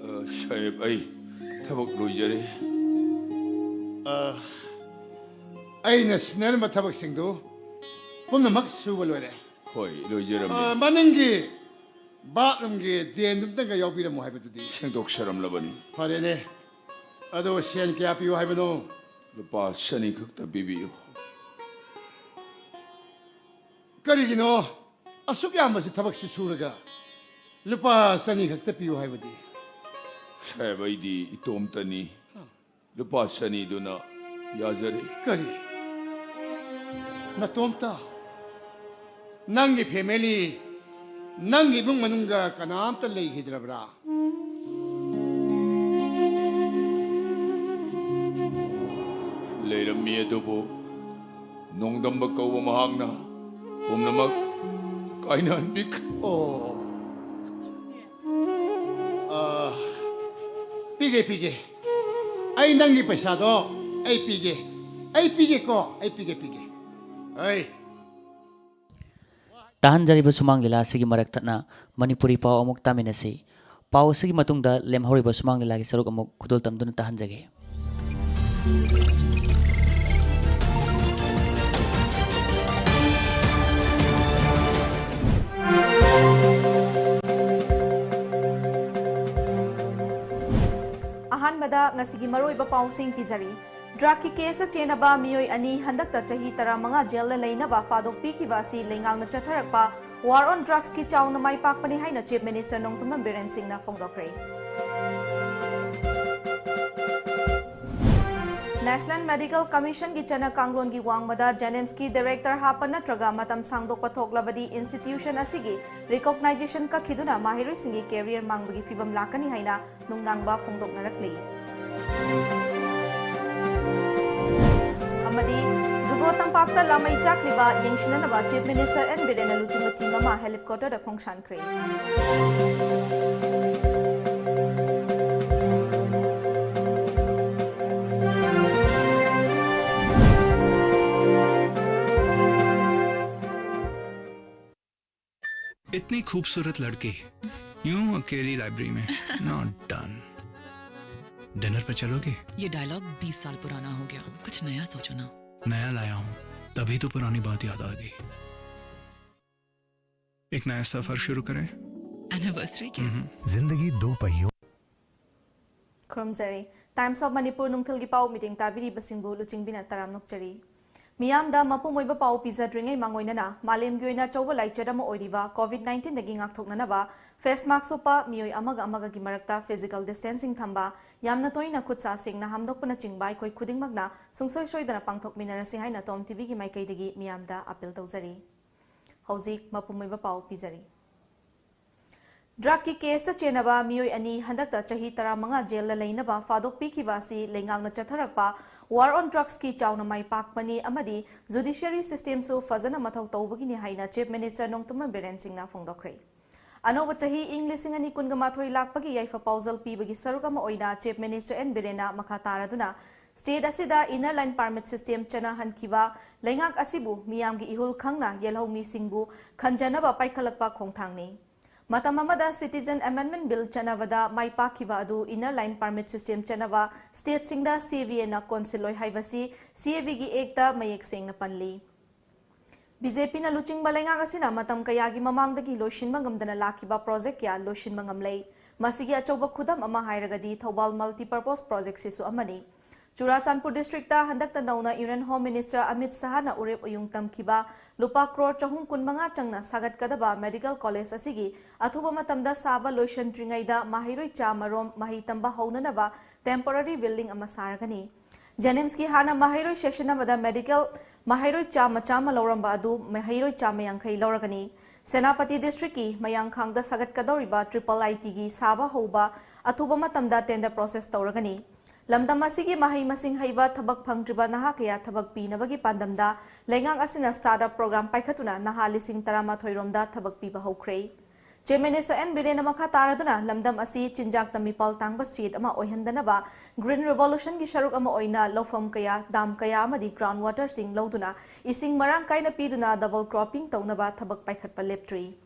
ꯑ, ꯁꯥꯍꯦꯕ, ꯑꯩ ꯊꯕꯛ ꯂꯣꯏꯖꯔꯦ꯫ ꯑ, ꯑꯩꯅ ꯁꯤꯟꯅꯔꯝꯕ ꯊꯕꯛꯁꯤꯡꯗꯨ ꯄꯨꯝꯅꯃꯛ ꯁꯨꯕ ꯂꯣꯏꯔꯦ꯫ ꯍꯣꯏ, ꯂꯣꯏꯖꯔꯝꯃꯦ꯫ ꯑ, ꯃꯅꯤꯡꯒꯤ ꯕꯥꯠꯔꯨꯝꯒꯤ ꯗ꯭ꯔꯦꯟꯗꯨ ꯑꯝꯇꯪꯒ ꯌꯥꯎꯕꯤꯔꯝꯃꯨ ꯍꯥꯏꯕꯗꯨꯗꯤ꯫ ꯁꯦꯡꯗꯣꯛꯆꯔꯝꯂꯕꯅꯤ꯫ ꯐꯔꯦꯅꯦ꯫ ꯑꯗꯣ ꯁꯦꯟ ꯀꯌꯥ ꯄꯤꯌꯨ ꯍꯥꯏꯕꯅꯣ? ꯂꯨꯄꯥ ꯆꯅꯤ ꯈꯛꯇ ꯄꯤꯕꯤꯌꯨ꯫ ꯀꯔꯤꯒꯤꯅꯣ ꯑꯁꯨꯛ ꯌꯥꯝꯕꯁꯤ ꯊꯕꯛꯁꯤ ꯁꯨꯔꯒ ꯂꯨꯄꯥ ꯆꯅꯤ ꯈꯛꯇ ꯄꯤꯌꯨ ꯍꯥꯏꯕꯗꯤ? ꯁꯥꯍꯦꯕ, ꯑꯩꯗꯤ ꯏꯇꯣꯝꯇꯅꯤ꯫ ꯂꯨꯄꯥ ꯆꯅꯤꯗꯨꯅ ꯌꯥꯖꯔꯦ꯫ ꯀꯔꯤ? ꯅꯇꯣꯝꯇ? ꯅꯪꯒꯤ family, ꯅꯪꯒꯤ ꯏꯃꯨꯡ ꯃꯅꯨꯡꯒ ꯀꯅꯥꯝꯇ ꯂꯩꯈꯤꯗ꯭ꯔꯕ꯭ꯔꯥ? ꯂꯩꯔꯝꯃꯤ, ꯑꯗꯨꯕꯨ ꯅꯣꯡꯗꯝꯕ ꯀꯧꯕ ꯃꯍꯥꯛꯅ ꯄꯨꯝꯅꯃꯛ ꯀꯥꯏꯅꯍꯟꯕꯤꯈ꯭ꯔꯦ꯫ ꯑꯣ꯫ ꯑ, ꯄꯤꯒꯦ, ꯄꯤꯒꯦ꯫ ꯑꯩ ꯅꯪꯒꯤ ꯄꯩꯁꯥꯗꯣ ꯑꯩ ꯄꯤꯒꯦ꯫ ꯑꯩ ꯄꯤꯒꯦꯀꯣ, ꯑꯩ ꯄꯤꯒꯦ, ꯄꯤꯒꯦ꯫ ꯑꯩ꯫ ꯇꯥꯍꯟꯖꯔꯤꯕ ꯁꯨꯃꯥꯡ ꯂꯤꯂꯥ ꯑꯁꯤꯒꯤ ꯃꯔꯛ ꯊꯠꯅ ꯃꯅꯤꯄꯨꯔꯤ ꯄꯥꯎ ꯑꯃꯨꯛ ꯇꯥꯃꯤꯟꯅꯁꯤ꯫ ꯄꯥꯎ ꯑꯁꯤꯒꯤ ꯃꯇꯨꯡꯗ ꯂꯦꯝꯍꯧꯔꯤꯕ ꯁꯨꯃꯥꯡ ꯂꯤꯂꯥꯒꯤ ꯁꯔꯨꯛ ꯑꯃꯨꯛ ꯈꯨꯗꯣꯜ ꯇꯝꯗꯨꯅ ꯇꯥꯍꯟꯖꯒꯦ꯫ ꯑꯍꯥꯟꯕꯗ ꯉꯁꯤꯒꯤ ꯃꯔꯨꯑꯣꯏꯕ ꯄꯥꯎꯁꯤꯡ ꯄꯤꯖꯔꯤ꯫ ꯗ꯭ꯔꯒꯀꯤ ꯀꯦꯁꯇ ꯆꯦꯟꯅꯕ ꯃꯤꯑꯣꯏ ꯑꯅꯤ ꯍꯟꯗꯛꯇ ꯆꯍꯤ ꯇꯔꯥꯃꯉꯥ ꯖꯦꯜꯗ ꯂꯩꯅꯕ ꯐꯥꯗꯣꯛꯄꯤꯈꯤꯕ ꯑꯁꯤ ꯂꯩꯉꯥꯛꯅ ꯆꯠꯊꯔꯛꯄ War on Drugsꯀꯤ ꯆꯥꯎꯅ ꯃꯥꯏ ꯄꯥꯛꯄꯅꯤ ꯍꯥꯏꯅ Chief Minister ꯅꯣꯡꯊꯣꯝꯕꯝ ꯕꯤꯔꯦꯟ ꯁꯤꯡꯅ ꯐꯣꯡꯗꯣꯛꯈ꯭ꯔꯦ꯫ National Medical Commission ꯒꯤ ꯆꯠꯅ ꯀꯥꯡꯂꯣꯟꯒꯤ ꯋꯥꯡꯃꯗ JNIMS ꯀꯤ director ꯍꯥꯞꯄ ꯅꯠꯇ꯭ꯔꯒ ꯃꯇꯝ ꯁꯥꯡꯗꯣꯛꯄ ꯊꯣꯛꯂꯕꯗꯤ institution ꯑꯁꯤꯒꯤ recognition ꯀꯛꯈꯤꯗꯨꯅ ꯃꯍꯩꯔꯣꯏꯁꯤꯡꯒꯤ career ꯃꯥꯡꯕꯒꯤ ꯐꯤꯚꯝ ꯂꯥꯛꯀꯅꯤ ꯍꯥꯏꯅ ꯅꯨꯡꯅꯥꯡꯕ ꯐꯣꯡꯗꯣꯛꯅꯔꯛꯂꯤ꯫ ꯑꯃꯗꯤ ꯖꯨꯒꯣ ꯇꯝꯄꯥꯛꯇ ꯂꯥꯃꯩ ꯆꯥꯛꯂꯤꯕ ꯌꯦꯡꯁꯤꯟꯅꯅꯕ Chief Minister N ꯕꯤꯔꯦꯟꯅ ꯂꯨꯆꯤꯡꯕ team ꯑꯃ helicopter ꯗ ꯈꯣꯡꯁꯥꯟꯈ꯭ꯔꯦ꯫ इतनी खूबसूरत लड़की, यूं अकेली लाइब्रेरी में। Not done. डिनर पर चलोगे? ये डायलॉग बीस साल पुराना हो गया, कुछ नया सोचो ना। नया लाया हूं, तभी तो पुरानी बात याद आ गई। एक नया सफर शुरू करें। एनिवर्सरी क्या? जिंदगी दो पहियों। ꯈꯨꯔꯨꯝꯖꯔꯤ꯫ Times of Manipur ꯅꯨꯡꯊꯤꯜꯒꯤ ꯄꯥꯎ ꯃꯤꯠꯌꯦꯡ ꯇꯥꯕꯤꯔꯤꯕꯁꯤꯡꯕꯨ ꯂꯨꯆꯤꯡꯕꯤꯅ ꯇꯔꯥꯝ ꯅꯣꯛꯆꯔꯤ꯫ ꯃꯤꯌꯥꯝꯗ ꯃꯄꯨꯡ ꯑꯣꯏꯕ ꯄꯥꯎ ꯄꯤꯖꯗ꯭ꯔꯤꯉꯩ ꯃꯥꯡꯑꯣꯏꯅꯅ ꯃꯥꯂꯦꯝꯒꯤ ꯑꯣꯏꯅ ꯑꯆꯧꯕ ꯂꯥꯏꯆꯠ ꯑꯃ ꯑꯣꯏꯔꯤꯕ COVID nineteen ꯗꯒꯤ ꯉꯥꯛꯊꯣꯛꯅꯅꯕ face mask ꯎꯞꯄ, ꯃꯤꯑꯣꯏ ꯑꯃꯒ ꯑꯃꯒꯒꯤ ꯃꯔꯛꯇ physical distancing ꯊꯝꯕ, ꯌꯥꯝꯅ ꯇꯣꯏꯅ ꯈꯨꯠ ꯁꯥ ꯁꯦꯡꯅ ꯍꯥꯝꯗꯣꯛꯄꯅꯆꯤꯡꯕ ꯑꯩꯈꯣꯏ ꯈꯨꯗꯤꯡꯃꯛꯅ ꯁꯨꯡꯁꯣꯏ ꯁꯣꯏꯗꯅ ꯄꯥꯡꯊꯣꯛꯃꯤꯟꯅꯔꯁꯤ ꯍꯥꯏꯅ Tom TV ꯒꯤ ꯃꯥꯏꯀꯩꯗꯒꯤ ꯃꯤꯌꯥꯝꯗ appeal ꯇꯧꯖꯔꯤ꯫ ꯍꯧꯖꯤꯛ ꯃꯄꯨꯡ ꯑꯣꯏꯕ ꯄꯥꯎ ꯄꯤꯖꯔꯤ꯫ Drug ꯀꯤ case ꯇ ꯆꯦꯟꯅꯕ ꯃꯤꯑꯣꯏ ꯑꯅꯤ ꯍꯟꯗꯛꯇ ꯆꯍꯤ ꯇꯔꯥꯃꯉꯥ jail ꯗ ꯂꯩꯅꯕ ꯐꯥꯗꯣꯛꯄꯤꯈꯤꯕ ꯑꯁꯤ ꯂꯩꯉꯥꯛꯅ ꯆꯠꯊꯔꯛꯄ war on drugs ꯀꯤ ꯆꯥꯎꯅ ꯃꯥꯏ ꯄꯥꯛꯄꯅꯤ ꯑꯃꯗꯤ judiciary system ꯁꯨ ꯐꯖꯅ ꯃꯊꯧ ꯇꯧꯕꯒꯤꯅꯤ ꯍꯥꯏꯅ Chief Minister ꯅꯣꯡꯊꯣꯝꯕꯝ ꯕꯤꯔꯦꯟ ꯁꯤꯡꯅ ꯐꯣꯡꯗꯣꯛꯈ꯭ꯔꯦ꯫ ꯑꯅꯧꯕ ꯆꯍꯤ ꯏꯪ ꯂꯤꯁꯤꯡ ꯑꯅꯤ ꯀꯨꯟꯃꯥꯊꯣꯏ ꯂꯥꯛꯄꯒꯤ ꯌꯥꯏꯐ ꯄꯥꯎꯖꯦꯜ ꯄꯤꯕꯒꯤ ꯁꯔꯨꯛ ꯑꯃ ꯑꯣꯏꯅ Chief Minister N ꯕꯤꯔꯦꯟꯅ ꯃꯈꯥ ꯇꯥꯔꯗꯨꯅ state ꯑꯁꯤꯗ inner line permit system ꯆꯠꯅꯍꯟꯈꯤꯕ, ꯂꯩꯉꯥꯛ ꯑꯁꯤꯕꯨ ꯃꯤꯌꯥꯝꯒꯤ ꯏꯍꯨꯜ ꯈꯪꯅ ꯌꯦꯜꯍꯧꯃꯤꯁꯤꯡꯕꯨ ꯈꯟꯖꯅꯕ ꯄꯥꯏꯈꯠꯂꯛꯄ ꯈꯣꯡꯊꯥꯡꯅꯤ꯫ ꯃꯇꯝ ꯑꯃꯗ Citizen Amendment Bill ꯆꯠꯅꯕꯗ ꯃꯥꯏ ꯄꯥꯛꯈꯤꯕ ꯑꯗꯨ inner line permit system ꯆꯠꯅꯕ state ꯁꯤꯡꯗ CAA ꯅ ꯀꯣꯟꯁꯤꯜꯂꯣꯏ ꯍꯥꯏꯕꯁꯤ CAA ꯒꯤ act ꯇ ꯃꯌꯦꯛ ꯁꯦꯡꯅ ꯄꯜꯂꯤ꯫ BJP ꯅ ꯂꯨꯆꯤꯡꯕ ꯂꯩꯉꯥꯛ ꯑꯁꯤꯅ ꯃꯇꯝ ꯀꯌꯥꯒꯤ ꯃꯃꯥꯡꯗꯒꯤ ꯂꯣꯏꯁꯤꯟꯕ ꯉꯝꯗꯅ ꯂꯥꯛꯈꯤꯕ project ꯀꯌꯥ ꯂꯣꯏꯁꯤꯟꯕ ꯉꯝꯂꯦ꯫ ꯃꯁꯤꯒꯤ ꯑꯆꯧꯕ ꯈꯨꯗꯝ ꯑꯃ ꯍꯥꯏꯔꯒꯗꯤ ꯊꯧꯕꯥꯜ multipurpose project ꯁꯤꯁꯨ ꯑꯃꯅꯤ꯫ ꯆꯨꯔꯥꯆꯥꯟꯄꯨꯔ district ꯇ ꯍꯟꯗꯛꯇ ꯅꯧꯅ Union Home Minister ꯑꯃꯤꯠ ꯁꯍꯥꯅ ꯎꯔꯦꯞ ꯎꯌꯨꯡ ꯇꯝꯈꯤꯕ ꯂꯨꯄꯥ crore ꯆꯍꯨꯝ ꯀꯨꯟꯃꯉꯥ ꯆꯪꯅ ꯁꯥꯒꯠꯀꯗꯕ medical college ꯑꯁꯤꯒꯤ ꯑꯊꯨꯕ ꯃꯇꯝꯗ ꯁꯥꯕ ꯂꯣꯏꯁꯤꯟꯗ꯭ꯔꯤꯉꯩꯗ ꯃꯍꯩꯔꯣꯏ ꯆꯥꯃꯔꯣꯝ ꯃꯍꯩ ꯇꯝꯕ ꯍꯧꯅꯅꯕ temporary building ꯑꯃ ꯁꯥꯔꯒꯅꯤ꯫ JNIMSꯀꯤ ꯍꯥꯟꯅ ꯃꯍꯩꯔꯣꯏ session ꯑꯃꯗ medical ꯃꯍꯩꯔꯣꯏ ꯆꯥꯝꯃ ꯆꯥꯝꯃ ꯂꯧꯔꯝꯕ ꯑꯗꯨ ꯃꯍꯩꯔꯣꯏ ꯆꯥꯝꯃ ꯌꯥꯡꯈꯩ ꯂꯧꯔꯒꯅꯤ꯫ ꯁꯦꯅꯥꯄꯇꯤ districtꯀꯤ ꯃꯌꯥꯡꯈꯥꯡꯗ ꯁꯥꯒꯠꯀꯗꯧꯔꯤꯕ triple ITꯒꯤ ꯁꯥꯕ ꯍꯧꯕ ꯑꯊꯨꯕ ꯃꯇꯝꯗ tender process ꯇꯧꯔꯒꯅꯤ꯫ ꯂꯝꯗꯝ ꯑꯁꯤꯒꯤ ꯃꯍꯩ ꯃꯁꯤꯡ ꯍꯩꯕ ꯊꯕꯛ ꯐꯪꯗ꯭ꯔꯤꯕ ꯅꯍꯥ ꯀꯌꯥ ꯊꯕꯛ ꯄꯤꯅꯕꯒꯤ ꯄꯥꯟꯗꯝꯗ ꯂꯩꯉꯥꯛ ꯑꯁꯤꯅ startup program ꯄꯥꯏꯈꯠꯇꯨꯅ ꯅꯍꯥ ꯂꯤꯁꯤꯡ ꯇꯔꯥꯃꯥꯊꯣꯏ ꯔꯣꯝꯗ ꯊꯕꯛ ꯄꯤꯕ ꯍꯧꯈ꯭ꯔꯦ꯫ Chairman ꯏꯁꯣ ꯑꯦꯟ ꯕꯤꯔꯦꯟꯅ ꯃꯈꯥ ꯇꯥꯔꯗꯨꯅ ꯂꯝꯗꯝ ꯑꯁꯤ ꯆꯤꯟꯖꯥꯛꯇ ꯃꯤꯄꯥꯜ ꯇꯥꯡꯕ state ꯑꯃ ꯑꯣꯏꯍꯟꯗꯅꯕ Green Revolutionꯒꯤ ꯁꯔꯨꯛ ꯑꯃ ꯑꯣꯏꯅ ꯂꯧꯐꯝ ꯀꯌꯥ, dam ꯀꯌꯥ ꯑꯃꯗꯤ ground waterꯁꯤꯡ ꯂꯧꯗꯨꯅ ꯏꯁꯤꯡ ꯃꯔꯥꯡ ꯀꯥꯏꯅ ꯄꯤꯗꯨꯅ double cropping ꯇꯧꯅꯕ ꯊꯕꯛ ꯄꯥꯏꯈꯠꯄ ꯂꯦꯞꯇ꯭ꯔꯤ꯫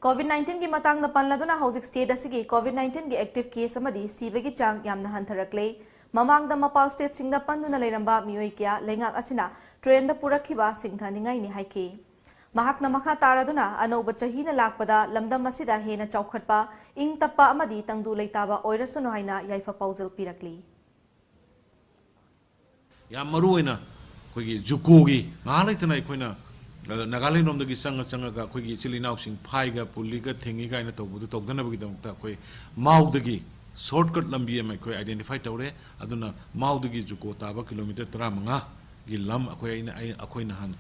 COVID nineteenꯒꯤ ꯃꯇꯥꯡꯗ ꯄꯜꯂꯗꯨꯅ ꯍꯧꯖꯤꯛ state ꯑꯁꯤꯒꯤ COVID nineteenꯒꯤ active case ꯑꯃꯗꯤ ꯁꯤꯕꯒꯤ ꯆꯥꯡ ꯌꯥꯝꯅ ꯍꯟꯊꯔꯛꯂꯦ꯫ ꯃꯃꯥꯡꯗ ꯃꯄꯥꯜ stateꯁꯤꯡꯗ ꯄꯟꯗꯨꯅ ꯂꯩꯔꯝꯕ ꯃꯤꯑꯣꯏ ꯀꯌꯥ ꯂꯩꯉꯥꯛ ꯑꯁꯤꯅ trainꯗ ꯄꯨꯔꯛꯈꯤꯕ ꯁꯤꯡꯊꯅꯤꯡꯉꯥꯏꯅꯤ ꯍꯥꯏꯈꯤ꯫ ꯃꯍꯥꯛꯅ ꯃꯈꯥ ꯇꯥꯔꯗꯨꯅ ꯑꯅꯧꯕ ꯆꯍꯤꯅ ꯂꯥꯛꯄꯗ ꯂꯝꯗꯝ ꯑꯁꯤꯗ ꯍꯦꯟꯅ ꯆꯥꯎꯈꯠꯄ, ꯏꯪ ꯇꯞꯄ ꯑꯃꯗꯤ ꯇꯪꯗꯨ ꯂꯩꯇꯥꯕ ꯑꯣꯏꯔꯁꯅꯨ ꯍꯥꯏꯅ ꯌꯥꯏꯐ ꯄꯥꯎꯖꯦꯜ ꯄꯤꯔꯛꯂꯤ꯫ ꯌꯥꯝ ꯃꯔꯨ ꯑꯣꯏꯅ ꯑꯩꯈꯣꯏꯒꯤ JUCOꯒꯤ ꯉꯥꯏꯍꯥꯛ ꯂꯩꯇꯅ ꯑꯩꯈꯣꯏꯅ, ꯑ, ꯅꯥꯒꯥꯂꯦꯟ ꯂꯣꯝꯗꯒꯤ ꯆꯪꯉ ꯆꯪꯉꯒ ꯑꯩꯈꯣꯏꯒꯤ ꯏꯆꯤꯜ ꯏꯅꯥꯎꯁꯤꯡ ꯐꯥꯏꯒ ꯄꯨꯜꯂꯤꯒ ꯊꯤꯡꯉꯤ ꯀꯥꯏꯅ ꯇꯧꯕꯗꯨ ꯇꯧꯗꯅꯕꯒꯤꯗꯃꯛꯇ ꯑꯩꯈꯣꯏ ꯃꯥꯎꯗꯒꯤ shortcut ꯂꯝꯕꯤ ꯑꯃ ꯑꯩꯈꯣꯏ identify ꯇꯧꯔꯦ꯫ ꯑꯗꯨꯅ ꯃꯥꯎꯗꯒꯤ JUCO ꯇꯥꯕ kilometre ꯇꯔꯥꯃꯉꯥꯒꯤ ꯂꯝ ꯑꯩꯈꯣꯏ, ꯑꯩꯅ, ꯑꯩ, ꯑꯩꯈꯣꯏ ꯅꯍꯥꯟ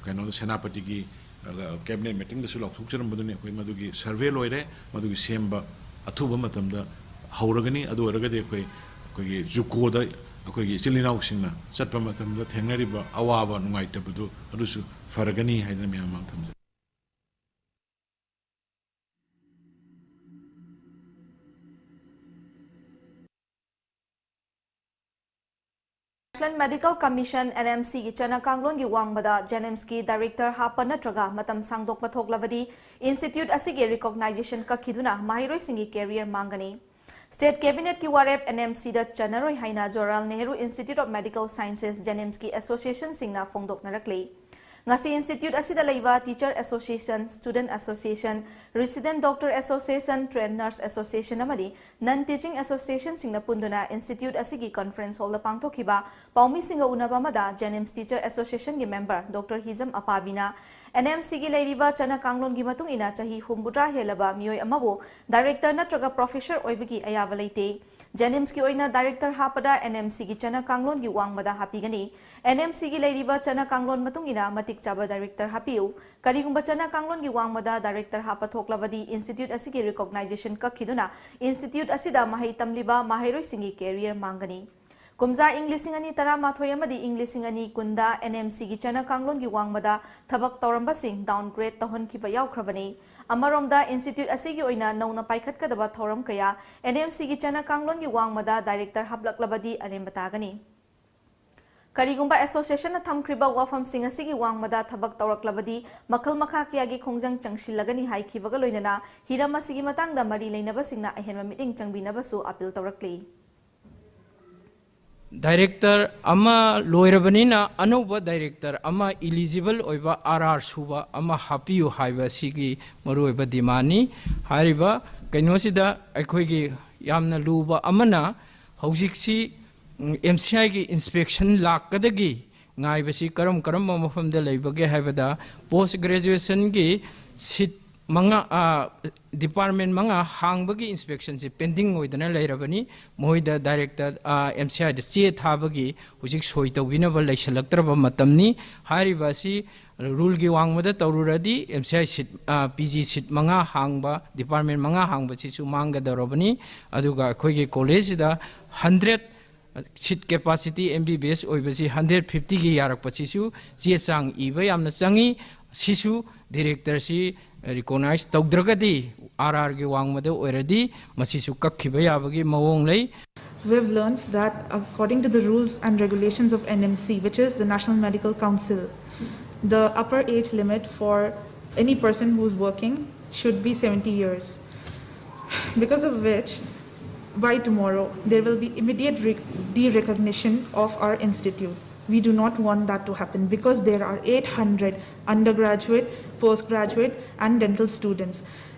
ꯀꯩꯅꯣꯗ ꯁꯦꯅꯥꯄꯇꯤꯒꯤ, ꯑ, cabinet meetingꯗꯁꯨ ꯂꯥꯎꯊꯣꯛꯆꯔꯝꯕꯗꯨꯅꯤ꯫ ꯑꯩꯈꯣꯏ ꯃꯗꯨꯒꯤ survey ꯂꯣꯏꯔꯦ, ꯃꯗꯨꯒꯤ ꯁꯦꯝꯕ ꯑꯊꯨꯕ ꯃꯇꯝꯗ ꯍꯧꯔꯒꯅꯤ꯫ ꯑꯗꯨ ꯑꯣꯏꯔꯒꯗꯤ ꯑꯩꯈꯣꯏ, ꯑꯩꯈꯣꯏꯒꯤ JUCOꯗ ꯑꯩꯈꯣꯏꯒꯤ ꯏꯆꯤꯜ ꯏꯅꯥꯎꯁꯤꯡꯅ ꯆꯠꯄ ꯃꯇꯝꯗ ꯊꯦꯡꯅꯔꯤꯕ ꯑꯋꯥꯕ ꯅꯨꯡꯉꯥꯏꯇꯕꯗꯨ ꯑꯗꯨꯁꯨ ꯐꯔꯒꯅꯤ ꯍꯥꯏꯗꯅ ꯃꯌꯥꯝ ꯃꯥꯡ ꯊꯝꯖꯔꯤ꯫ National Medical Commission, NMCꯒꯤ ꯆꯠꯅ ꯀꯥꯡꯂꯣꯟꯒꯤ ꯋꯥꯡꯃꯗ JNIMSꯀꯤ director ꯍꯥꯞꯄ ꯅꯠꯇ꯭ꯔꯒ ꯃꯇꯝ ꯁꯥꯡꯗꯣꯛꯄ ꯊꯣꯛꯂꯕꯗꯤ institute ꯑꯁꯤꯒꯤ recognition ꯀꯛꯈꯤꯗꯨꯅ ꯃꯍꯩꯔꯣꯏꯁꯤꯡꯒꯤ career ꯃꯥꯡꯒꯅꯤ꯫ State Cabinetꯀꯤ ꯋꯥꯔꯦꯞ NMCꯗ ꯆꯟꯅꯔꯣꯏ ꯍꯥꯏꯅ Jawaharlal Nehru Institute of Medical Sciences, JNIMSꯀꯤ associationꯁꯤꯡꯅ ꯐꯣꯡꯗꯣꯛꯅꯔꯛꯂꯤ꯫ ꯉꯁꯤ institute ꯑꯁꯤꯗ ꯂꯩꯕ Teacher Association, Student Association, Resident Doctor Association, Trained Nurse Association ꯑꯃꯗꯤ Non Teaching Associationꯁꯤꯡꯅ ꯄꯨꯟꯗꯨꯅ institute ꯑꯁꯤꯒꯤ conference hallꯗ ꯄꯥꯡꯊꯣꯛꯈꯤꯕ ꯄꯥꯎꯃꯤꯁꯤꯡꯒ ꯎꯅꯕ ꯑꯃꯗ JNIMS Teacher Associationꯒꯤ member Doctor ꯍꯤꯖꯝ ꯑꯄꯥꯕꯤꯅ ꯑꯦꯟ ꯑꯦꯝ ꯁꯤꯒꯤ ꯂꯩꯔꯤꯕ ꯆꯠꯅ ꯀꯥꯡꯂꯣꯟꯒꯤ ꯃꯇꯨꯡ ꯏꯟꯅ ꯆꯍꯤ ꯍꯨꯝꯐꯨꯇꯔꯥ ꯍꯦꯜꯂꯕ ꯃꯤꯑꯣꯏ ꯑꯃꯕꯨ ꯗꯥꯏꯔꯦꯛꯇꯔ ꯅꯠꯇ꯭ꯔꯒ ꯄ꯭ꯔꯣꯐꯦꯁꯔ ꯑꯣꯏꯕꯒꯤ ꯑꯌꯥꯕ ꯂꯩꯇꯦ꯫ ꯖꯦꯅꯤꯝꯁꯀꯤ ꯑꯣꯏꯅ ꯗꯥꯏꯔꯦꯛꯇꯔ ꯍꯥꯞꯄꯗ ꯑꯦꯟ ꯑꯦꯝ ꯁꯤꯒꯤ ꯆꯠꯅ ꯀꯥꯡꯂꯣꯟꯒꯤ ꯋꯥꯡꯃꯗ ꯍꯥꯞꯄꯤꯒꯅꯤ꯫ ꯑꯦꯟ ꯑꯦꯝ ꯁꯤꯒꯤ ꯂꯩꯔꯤꯕ ꯆꯠꯅ ꯀꯥꯡꯂꯣꯟ ꯃꯇꯨꯡ ꯏꯟꯅ ꯃꯇꯤꯛ ꯆꯥꯕ ꯗꯥꯏꯔꯦꯛꯇꯔ ꯍꯥꯞꯄꯤꯌꯨ꯫ ꯀꯔꯤꯒꯨꯝꯕ ꯆꯠꯅ ꯀꯥꯡꯂꯣꯟꯒꯤ ꯋꯥꯡꯃꯗ ꯗꯥꯏꯔꯦꯛꯇꯔ ꯍꯥꯞꯄ ꯊꯣꯛꯂꯕꯗꯤ ꯏꯟꯁꯇꯤꯇ꯭ꯌꯨꯠ ꯑꯁꯤꯒꯤ ꯔꯤꯀꯣꯒꯅꯥꯏꯖꯦꯁꯟ ꯀꯛꯈꯤꯗꯨꯅ ꯏꯟꯁꯇꯤꯇ꯭ꯌꯨꯠ ꯑꯁꯤꯗ ꯃꯍꯩ ꯇꯝꯂꯤꯕ ꯃꯍꯩꯔꯣꯏꯁꯤꯡꯒꯤ ꯀꯦꯔꯤꯌꯔ ꯃꯥꯡꯒꯅꯤ꯫ ꯀꯨꯝꯖꯥ ꯏꯪ ꯂꯤꯁꯤꯡ ꯑꯅꯤ ꯇꯔꯥꯃꯥꯊꯣꯏ ꯑꯃꯗꯤ ꯏꯪ ꯂꯤꯁꯤꯡ ꯑꯅꯤ ꯀꯨꯟꯗ ꯑꯦꯟ ꯑꯦꯝ ꯁꯤꯒꯤ ꯆꯠꯅ ꯀꯥꯡꯂꯣꯟꯒꯤ ꯋꯥꯡꯃꯗ ꯊꯕꯛ ꯇꯧꯔꯝꯕꯁꯤꯡ ꯗꯥꯎꯟꯒ꯭ꯔꯦꯗ ꯇꯧꯍꯟꯈꯤꯕ ꯌꯥꯎꯈ꯭ꯔꯕꯅꯤ꯫ ꯑꯃꯔꯣꯝꯗ ꯏꯟꯁꯇꯤꯇ꯭ꯌꯨꯠ ꯑꯁꯤꯒꯤ ꯑꯣꯏꯅ ꯅꯧꯅ ꯄꯥꯏꯈꯠꯀꯗꯕ ꯊꯧꯔꯝ ꯀꯌꯥ ꯑꯦꯟ ꯑꯦꯝ ꯁꯤꯒꯤ ꯆꯠꯅ ꯀꯥꯡꯂꯣꯟꯒꯤ ꯋꯥꯡꯃꯗ ꯗꯥꯏꯔꯦꯛꯇꯔ ꯍꯥꯞꯂꯛꯂꯕꯗꯤ ꯑꯔꯦꯝꯕ ꯇꯥꯒꯅꯤ꯫ ꯀꯔꯤꯒꯨꯝꯕ ꯑꯦꯁꯣꯁꯤꯌꯦꯁꯟꯅ ꯊꯝꯈ꯭ꯔꯤꯕ ꯋꯥꯐꯝꯁꯤꯡ ꯑꯁꯤꯒꯤ ꯋꯥꯡꯃꯗ ꯊꯕꯛ ꯇꯧꯔꯛꯂꯕꯗꯤ ꯃꯈꯜ ꯃꯈꯥ ꯀꯌꯥꯒꯤ ꯈꯣꯡꯖꯪ ꯆꯪꯁꯤꯜꯂꯒꯅꯤ ꯍꯥꯏꯈꯤꯕꯒ ꯂꯣꯏꯅꯅ ꯍꯤꯔꯝ ꯑꯁꯤꯒꯤ ꯃꯇꯥꯡꯗ ꯃꯔꯤ ꯂꯩꯅꯕꯁꯤꯡꯅ ꯑꯍꯦꯟꯕ ꯃꯤꯠꯌꯦꯡ ꯆꯪꯕꯤꯅꯕꯁꯨ ꯑꯄꯤꯜ ꯇꯧꯔꯛꯂꯤ꯫ ꯗꯥꯏꯔꯦꯛꯇꯔ ꯑꯃ ꯂꯣꯏꯔꯕꯅꯤꯅ ꯑꯅꯧꯕ ꯗꯥꯏꯔꯦꯛꯇꯔ ꯑꯃ ꯏꯂꯤꯖꯤꯕꯜ ꯑꯣꯏꯕ ꯑꯥꯔ ꯑꯥꯔ ꯁꯨꯕ ꯑꯃ ꯍꯥꯞꯄꯤꯌꯨ ꯍꯥꯏꯕ ꯑꯁꯤꯒꯤ ꯃꯔꯨꯑꯣꯏꯕ ꯗꯤꯃꯥꯟꯅꯤ꯫ ꯍꯥꯏꯔꯤꯕ ꯀꯩꯅꯣꯁꯤꯗ ꯑꯩꯈꯣꯏꯒꯤ ꯌꯥꯝꯅ ꯂꯨꯕ ꯑꯃꯅ ꯍꯧꯖꯤꯛꯁꯤ ꯑꯦꯝ ꯁꯤ ꯑꯥꯏꯒꯤ ꯏꯟꯁꯄꯦꯛꯁꯟ ꯂꯥꯛꯀꯗꯒꯤ ꯉꯥꯏꯕꯁꯤ ꯀꯔꯝ ꯀꯔꯝꯕ ꯃꯐꯝꯗ ꯂꯩꯕꯒꯦ ꯍꯥꯏꯕꯗ ꯄꯣꯁ ꯒ꯭ꯔꯦꯖꯨꯑꯦꯁꯟꯒꯤ ꯁꯤꯠ ꯃꯉꯥ ꯗꯤꯄꯥꯔꯠꯃꯦꯟ ꯃꯉꯥ ꯍꯥꯡꯕꯒꯤ ꯏꯟꯁꯄꯦꯛꯁꯟꯁꯤ ꯄꯦꯟꯗꯤꯡ ꯑꯣꯏꯗꯅ ꯂꯩꯔꯕꯅꯤ꯫ ꯃꯈꯣꯏꯗ ꯗꯥꯏꯔꯦꯛꯇꯔ ꯑꯦꯝ ꯁꯤ ꯑꯥꯏꯗ ꯆꯦ ꯊꯥꯕꯒꯤ ꯍꯧꯖꯤꯛ ꯁꯣꯏ ꯇꯧꯕꯤꯅꯕ ꯂꯩꯁꯤꯜꯂꯛꯇ꯭ꯔꯕ ꯃꯇꯝꯅꯤ꯫ ꯍꯥꯏꯔꯤꯕ ꯑꯁꯤ ꯔꯨꯜꯒꯤ ꯋꯥꯡꯃꯗ ꯇꯧꯔꯨꯔꯗꯤ M C I seat P G ꯁꯤꯠ ꯃꯉꯥ ꯍꯥꯡꯕ ꯗꯤꯄꯥꯔꯠꯃꯦꯟ ꯃꯉꯥ ꯍꯥꯡꯕꯁꯤꯁꯨ ꯃꯥꯡꯒꯗꯧꯔꯕꯅꯤ꯫ ꯑꯗꯨꯒ ꯑꯩꯈꯣꯏꯒꯤ ꯀꯣꯂꯦꯖꯁꯤꯗ ꯍꯟꯗ꯭ꯔꯦꯠ ꯁꯤꯠ ꯀꯦꯄꯥꯁꯤꯇꯤ ꯑꯦꯝ ꯕꯤ ꯕꯤ ꯑꯦꯁ ꯑꯣꯏꯕꯁꯤ ꯍꯟꯗ꯭ꯔꯦꯠ ꯐꯤꯐꯇꯤꯒꯤ ꯌꯥꯔꯛꯄꯁꯤꯁꯨ ꯆꯦ ꯆꯥꯡ ꯏꯕ ꯌꯥꯝꯅ ꯆꯪꯉꯤ꯫ ꯁꯤꯁꯨ ꯗꯤꯔꯦꯛꯇꯔꯁꯤ ꯔꯤꯀꯣꯛꯅꯥꯏꯖ ꯇꯧꯗ꯭ꯔꯒꯗꯤ ꯑꯥꯔ ꯑꯥꯔꯒꯤ ꯋꯥꯡꯃꯗ ꯑꯣꯏꯔꯗꯤ ꯃꯁꯤꯁꯨ ꯀꯛꯈꯤꯕ ꯌꯥꯕꯒꯤ ꯃꯑꯣꯡ ꯂꯩ꯫ We've learned that according to the rules and regulations of N M C, which is the National Medical Council, the upper age limit for any person who's working should be seventy years. Because of which, by tomorrow, there will be immediate re- derecognition of our institute. We do not want that to happen because there are eight hundred undergraduate, postgraduate, and dental students.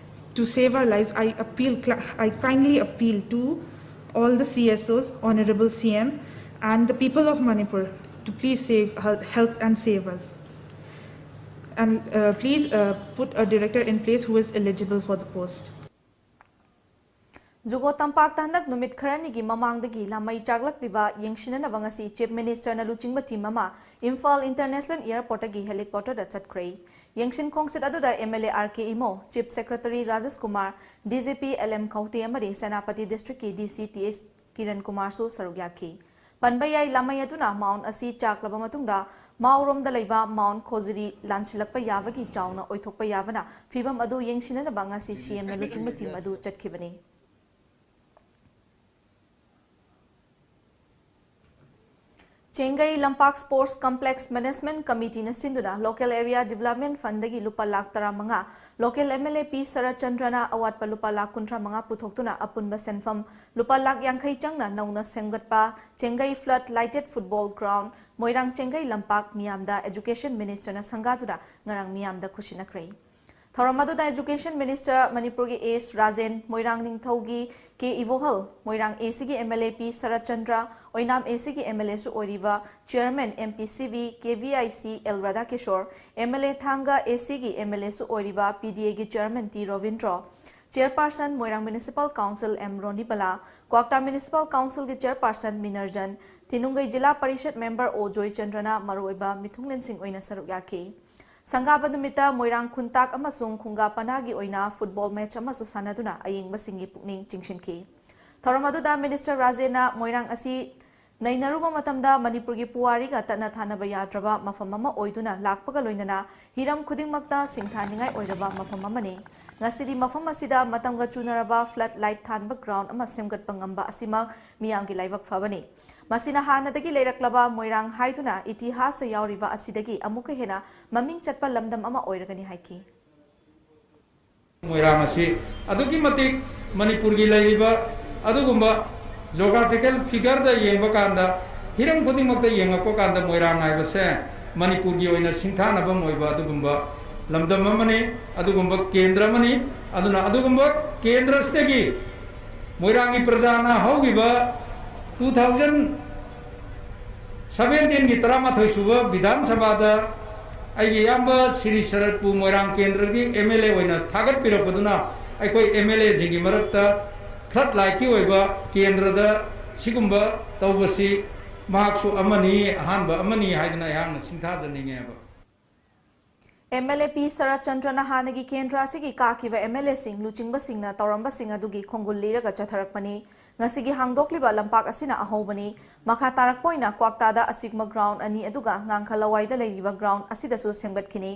To save our lives, I appeal, cl- I kindly appeal to all the C S Os, Honorable C M, and the people of Manipur to please save, help, help and save us. And uh, please uh, put a director in place who is eligible for the post. ꯖꯨꯀꯣ ꯇꯝꯄꯥꯛꯇ ꯍꯟꯗꯛ ꯅꯨꯃꯤꯠ ꯈꯔꯅꯤꯒꯤ ꯃꯃꯥꯡꯗꯒꯤ ꯂꯥꯃꯩ ꯆꯥꯛꯂꯛꯂꯤꯕ ꯌꯦꯡꯁꯤꯟꯅꯅꯕ ꯉꯁꯤ Chief Minister ꯅ ꯂꯨꯆꯤꯡꯕ team ꯑꯃ Imphal International Airport ꯇꯒꯤ helipad ꯇ ꯆꯠꯈ꯭ꯔꯦ꯫ ꯌꯦꯡꯁꯤꯟ ꯈꯣꯡꯆꯠ ꯑꯗꯨꯗ MLA R K Imo, Chief Secretary Rajesh Kumar, DGP L M ꯈꯧꯇꯦ ꯑꯃꯗꯤ ꯁꯦꯅꯥꯄꯇꯤ District ꯀꯤ DC Th ꯀꯤꯔꯟ ꯀꯨꯃꯥꯔꯁꯨ ꯁꯔꯨꯛ ꯌꯥꯈꯤ꯫ ꯄꯟꯕ ꯌꯥꯏ, ꯂꯥꯃꯩ ꯑꯗꯨꯅ ꯃꯥꯎꯟ ꯑꯁꯤ ꯆꯥꯛꯂꯕ ꯃꯇꯨꯡꯗ ꯃꯥꯎꯔꯣꯝꯗ ꯂꯩꯕ ꯃꯥꯎꯟ ꯈꯣꯖꯤꯔꯤ ꯂꯥꯟꯁꯤꯜꯂꯛꯄ ꯌꯥꯕꯒꯤ ꯆꯥꯎꯅ ꯑꯣꯏꯊꯣꯛꯄ ꯌꯥꯕꯅ ꯐꯤꯚꯝ ꯑꯗꯨ ꯌꯦꯡꯁꯤꯟꯅꯅꯕ ꯉꯁꯤ CM ꯅ ꯂꯨꯆꯤꯡꯕ team ꯑꯗꯨ ꯆꯠꯈꯤꯕꯅꯤ꯫ ꯆꯦꯡꯒꯩ ꯂꯝꯄꯥꯛ Sports Complex Management Committee ꯅ ꯁꯤꯟꯗꯨꯅ Local Area Development Fund ꯗꯒꯤ ꯂꯨꯄꯥ ꯂꯥꯈ ꯇꯔꯥꯃꯉꯥ, Local MLA P ꯁꯔꯠꯆꯟꯗ꯭ꯔꯅ ꯑꯋꯥꯠꯄ ꯂꯨꯄꯥ ꯂꯥꯈ ꯀꯨꯟꯊ꯭ꯔꯥ ꯃꯉꯥ ꯄꯨꯊꯣꯛꯇꯨꯅ ꯑꯄꯨꯟꯕ ꯁꯦꯟꯐꯝ ꯂꯨꯄꯥ ꯂꯥꯈ ꯌꯥꯡꯈꯩ ꯆꯪꯅ ꯅꯧꯅ ꯁꯦꯝꯒꯠꯄ ꯆꯦꯡꯒꯩ Flood Lighted Football Ground, ꯃꯣꯏꯔꯥꯡ ꯆꯦꯡꯒꯩ ꯂꯝꯄꯥꯛ ꯃꯤꯌꯥꯝꯗ Education Minister ꯅ ꯁꯪꯒꯥꯗꯨꯅ ꯉꯔꯥꯡ ꯃꯤꯌꯥꯝꯗ ꯈꯨꯠꯁꯤꯟꯅꯈ꯭ꯔꯦ꯫ ꯊꯧꯔꯝ ꯑꯗꯨꯗ Education Minister ꯃꯅꯤꯄꯨꯔꯒꯤ S ꯔꯥꯖꯦꯟ, ꯃꯣꯏꯔꯥꯡ ꯅꯤꯡꯊꯧꯒꯤ ꯀꯦ ꯏꯕꯣꯍꯜ, ꯃꯣꯏꯔꯥꯡ AC ꯒꯤ MLA P ꯁꯔꯠꯆꯟꯗ꯭ꯔ, ꯑꯣꯏꯅꯥꯝ AC ꯒꯤ MLA ꯁꯨ ꯑꯣꯏꯔꯤꯕ Chairman MPCV, KVIC L ꯔꯥꯙꯥꯀꯤꯁꯣꯔ, MLA ꯊꯥꯡꯒ AC ꯒꯤ MLA ꯁꯨ ꯑꯣꯏꯔꯤꯕ PDA ꯒꯤ Chairman T ꯔꯣꯕꯤꯟꯗ꯭ꯔꯣ, Chairperson ꯃꯣꯏꯔꯥꯡ Municipal Council M ꯔꯣꯅꯤꯕꯂꯥ, ꯀ꯭ꯋꯥꯛꯇꯥ Municipal Council ꯒꯤ Chairperson ꯃꯤꯅꯔꯖꯟ, ꯊꯤꯅꯨꯡꯒꯩ ꯖꯤꯂꯥ ꯄꯔꯤꯁꯠ member O ꯖꯣꯏꯆꯟꯗ꯭ꯔꯅ ꯃꯔꯨꯑꯣꯏꯕ ꯃꯤꯊꯨꯡꯂꯦꯟꯁꯤꯡ ꯑꯣꯏꯅ ꯁꯔꯨꯛ ꯌꯥꯈꯤ꯫ ꯁꯪꯒꯥꯕ ꯅꯨꯃꯤꯠꯇ ꯃꯣꯏꯔꯥꯡ ꯈꯨꯟꯇꯥꯛ ꯑꯃꯁꯨꯡ ꯈꯨꯡꯒꯥ ꯄꯅꯥꯒꯤ ꯑꯣꯏꯅ football match ꯑꯃꯁꯨ ꯁꯥꯟꯅꯗꯨꯅ ꯑꯌꯦꯡꯕꯁꯤꯡꯒꯤ ꯄꯨꯛꯅꯤꯡ ꯆꯤꯡꯁꯤꯟꯈꯤ꯫ ꯊꯧꯔꯝ ꯑꯗꯨꯗ Minister ꯔꯥꯖꯦꯟꯅ ꯃꯣꯏꯔꯥꯡ ꯑꯁꯤ ꯅꯩꯅꯔꯨꯕ ꯃꯇꯝꯗ ꯃꯅꯤꯄꯨꯔꯒꯤ ꯄꯨꯋꯥꯔꯤꯒ ꯇꯠꯅ ꯊꯥꯅꯕ ꯌꯥꯗ꯭ꯔꯕ ꯃꯐꯝ ꯑꯃ ꯑꯣꯏꯗꯨꯅ ꯂꯥꯛꯄꯒ ꯂꯣꯏꯅꯅ ꯍꯤꯔꯝ ꯈꯨꯗꯤꯡꯃꯛꯇ ꯁꯤꯡꯊꯥꯅꯤꯡꯉꯥꯏ ꯑꯣꯏꯔꯕ ꯃꯐꯝ ꯑꯃꯅꯤ꯫ ꯉꯁꯤꯗꯤ ꯃꯐꯝ ꯑꯁꯤꯗ ꯃꯇꯝꯒ ꯆꯨꯅꯔꯕ flood light ꯊꯥꯟꯕ ground ꯑꯃ ꯁꯦꯝꯒꯠꯄ ꯉꯝꯕ ꯑꯁꯤꯃꯛ ꯃꯤꯌꯥꯝꯒꯤ ꯂꯥꯏꯕꯛ ꯐꯕꯅꯤ꯫ ꯃꯁꯤꯅ ꯍꯥꯟꯅꯗꯒꯤ ꯂꯩꯔꯛꯂꯕ ꯃꯣꯏꯔꯥꯡ ꯍꯥꯏꯗꯨꯅ ꯏꯇꯤꯍꯥꯁꯇ ꯌꯥꯎꯔꯤꯕ ꯑꯁꯤꯗꯒꯤ ꯑꯃꯨꯛꯀ ꯍꯦꯟꯅ ꯃꯃꯤꯡ ꯆꯠꯄ ꯂꯝꯗꯝ ꯑꯃ ꯑꯣꯏꯔꯒꯅꯤ ꯍꯥꯏꯈꯤ꯫ ꯃꯣꯏꯔꯥꯡ ꯑꯁꯤ ꯑꯗꯨꯛꯀꯤ ꯃꯇꯤꯛ ꯃꯅꯤꯄꯨꯔꯒꯤ ꯂꯩꯔꯤꯕ ꯑꯗꯨꯒꯨꯝꯕ geographical figure ꯗ ꯌꯦꯡꯕ ꯀꯥꯟꯗ, ꯍꯤꯔꯝ ꯈꯨꯗꯤꯡꯃꯛꯇ ꯌꯦꯡꯉꯛꯄ ꯀꯥꯟꯗ ꯃꯣꯏꯔꯥꯡ ꯍꯥꯏꯕꯁꯦ ꯃꯅꯤꯄꯨꯔꯒꯤ ꯑꯣꯏꯅ ꯁꯤꯡꯊꯥꯅꯐꯝ ꯑꯣꯏꯕ ꯑꯗꯨꯒꯨꯝꯕ ꯂꯝꯗꯝ ꯑꯃꯅꯤ, ꯑꯗꯨꯒꯨꯝꯕ ꯀꯦꯟꯗ꯭ꯔ ꯑꯃꯅꯤ꯫ ꯑꯗꯨꯅ ꯑꯗꯨꯒꯨꯝꯕ ꯀꯦꯟꯗ꯭ꯔꯁꯤꯗꯒꯤ ꯃꯣꯏꯔꯥꯡꯒꯤ ꯄ꯭ꯔꯖꯥꯅ ꯍꯧꯈꯤꯕ two thousand seventeen ꯒꯤ ꯇꯔꯥꯃꯥꯊꯣꯏ ꯁꯨꯕ ꯕꯤꯙꯥꯟ ꯁꯚꯥꯗ ꯑꯩꯒꯤ ꯏꯌꯥꯝꯕ ꯁ꯭ꯔꯤ ꯁꯔꯠꯄꯨ ꯃꯣꯏꯔꯥꯡ ꯀꯦꯟꯗ꯭ꯔꯒꯤ ꯑꯦꯝ ꯑꯦꯜ ꯑꯦ ꯑꯣꯏꯅ ꯊꯥꯒꯠꯄꯤꯔꯛꯄꯗꯨꯅ ꯑꯩꯈꯣꯏ ꯑꯦꯝ ꯑꯦꯜ ꯑꯦꯁꯤꯡꯒꯤ ꯃꯔꯛꯇ ꯐ꯭ꯔꯟꯠ ꯂꯥꯏꯟꯒꯤ ꯑꯣꯏꯕ ꯀꯦꯟꯗ꯭ꯔꯗ ꯁꯤꯒꯨꯝꯕ ꯇꯧꯕꯁꯤ ꯃꯍꯥꯛꯁꯨ ꯑꯃꯅꯤ, ꯑꯍꯥꯟꯕ ꯑꯃꯅꯤ ꯍꯥꯏꯗꯅ ꯑꯩꯍꯥꯛꯅ ꯁꯤꯡꯊꯥꯖꯅꯤꯡꯉꯦꯕ꯫ ꯑꯦꯝ ꯑꯦꯜ ꯑꯦ ꯄꯤ ꯁꯔꯠꯆꯟꯗ꯭ꯔꯅ ꯍꯥꯟꯅꯒꯤ ꯀꯦꯟꯗ꯭ꯔ ꯑꯁꯤꯒꯤ ꯀꯥꯈꯤꯕ ꯑꯦꯝ ꯑꯦꯜ ꯑꯦꯁꯤꯡ ꯂꯨꯆꯤꯡꯕꯁꯤꯡꯅ ꯇꯧꯔꯝꯕꯁꯤꯡ ꯑꯗꯨꯒꯤ ꯈꯣꯡꯒꯨꯜ ꯂꯤꯔꯒ ꯆꯠꯊꯔꯛꯄꯅꯤ꯫ ꯉꯁꯤꯒꯤ ꯍꯥꯡꯗꯣꯛꯂꯤꯕ ꯂꯝꯄꯥꯛ ꯑꯁꯤꯅ ꯑꯍꯧꯕꯅꯤ꯫ ꯃꯈꯥ ꯇꯥꯔꯛꯄ ꯑꯣꯏꯅ ꯀ꯭ꯋꯥꯛꯇꯥꯗ ꯑꯁꯤꯒꯨꯝꯕ ꯒ꯭ꯔꯥꯎꯟ ꯑꯅꯤ ꯑꯗꯨꯒ ꯉꯥꯡꯈ ꯂꯋꯥꯏꯗ ꯂꯩꯔꯤꯕ ꯒ꯭ꯔꯥꯎꯟ ꯑꯁꯤꯗꯁꯨ ꯁꯦꯝꯒꯠꯈꯤꯅꯤ꯫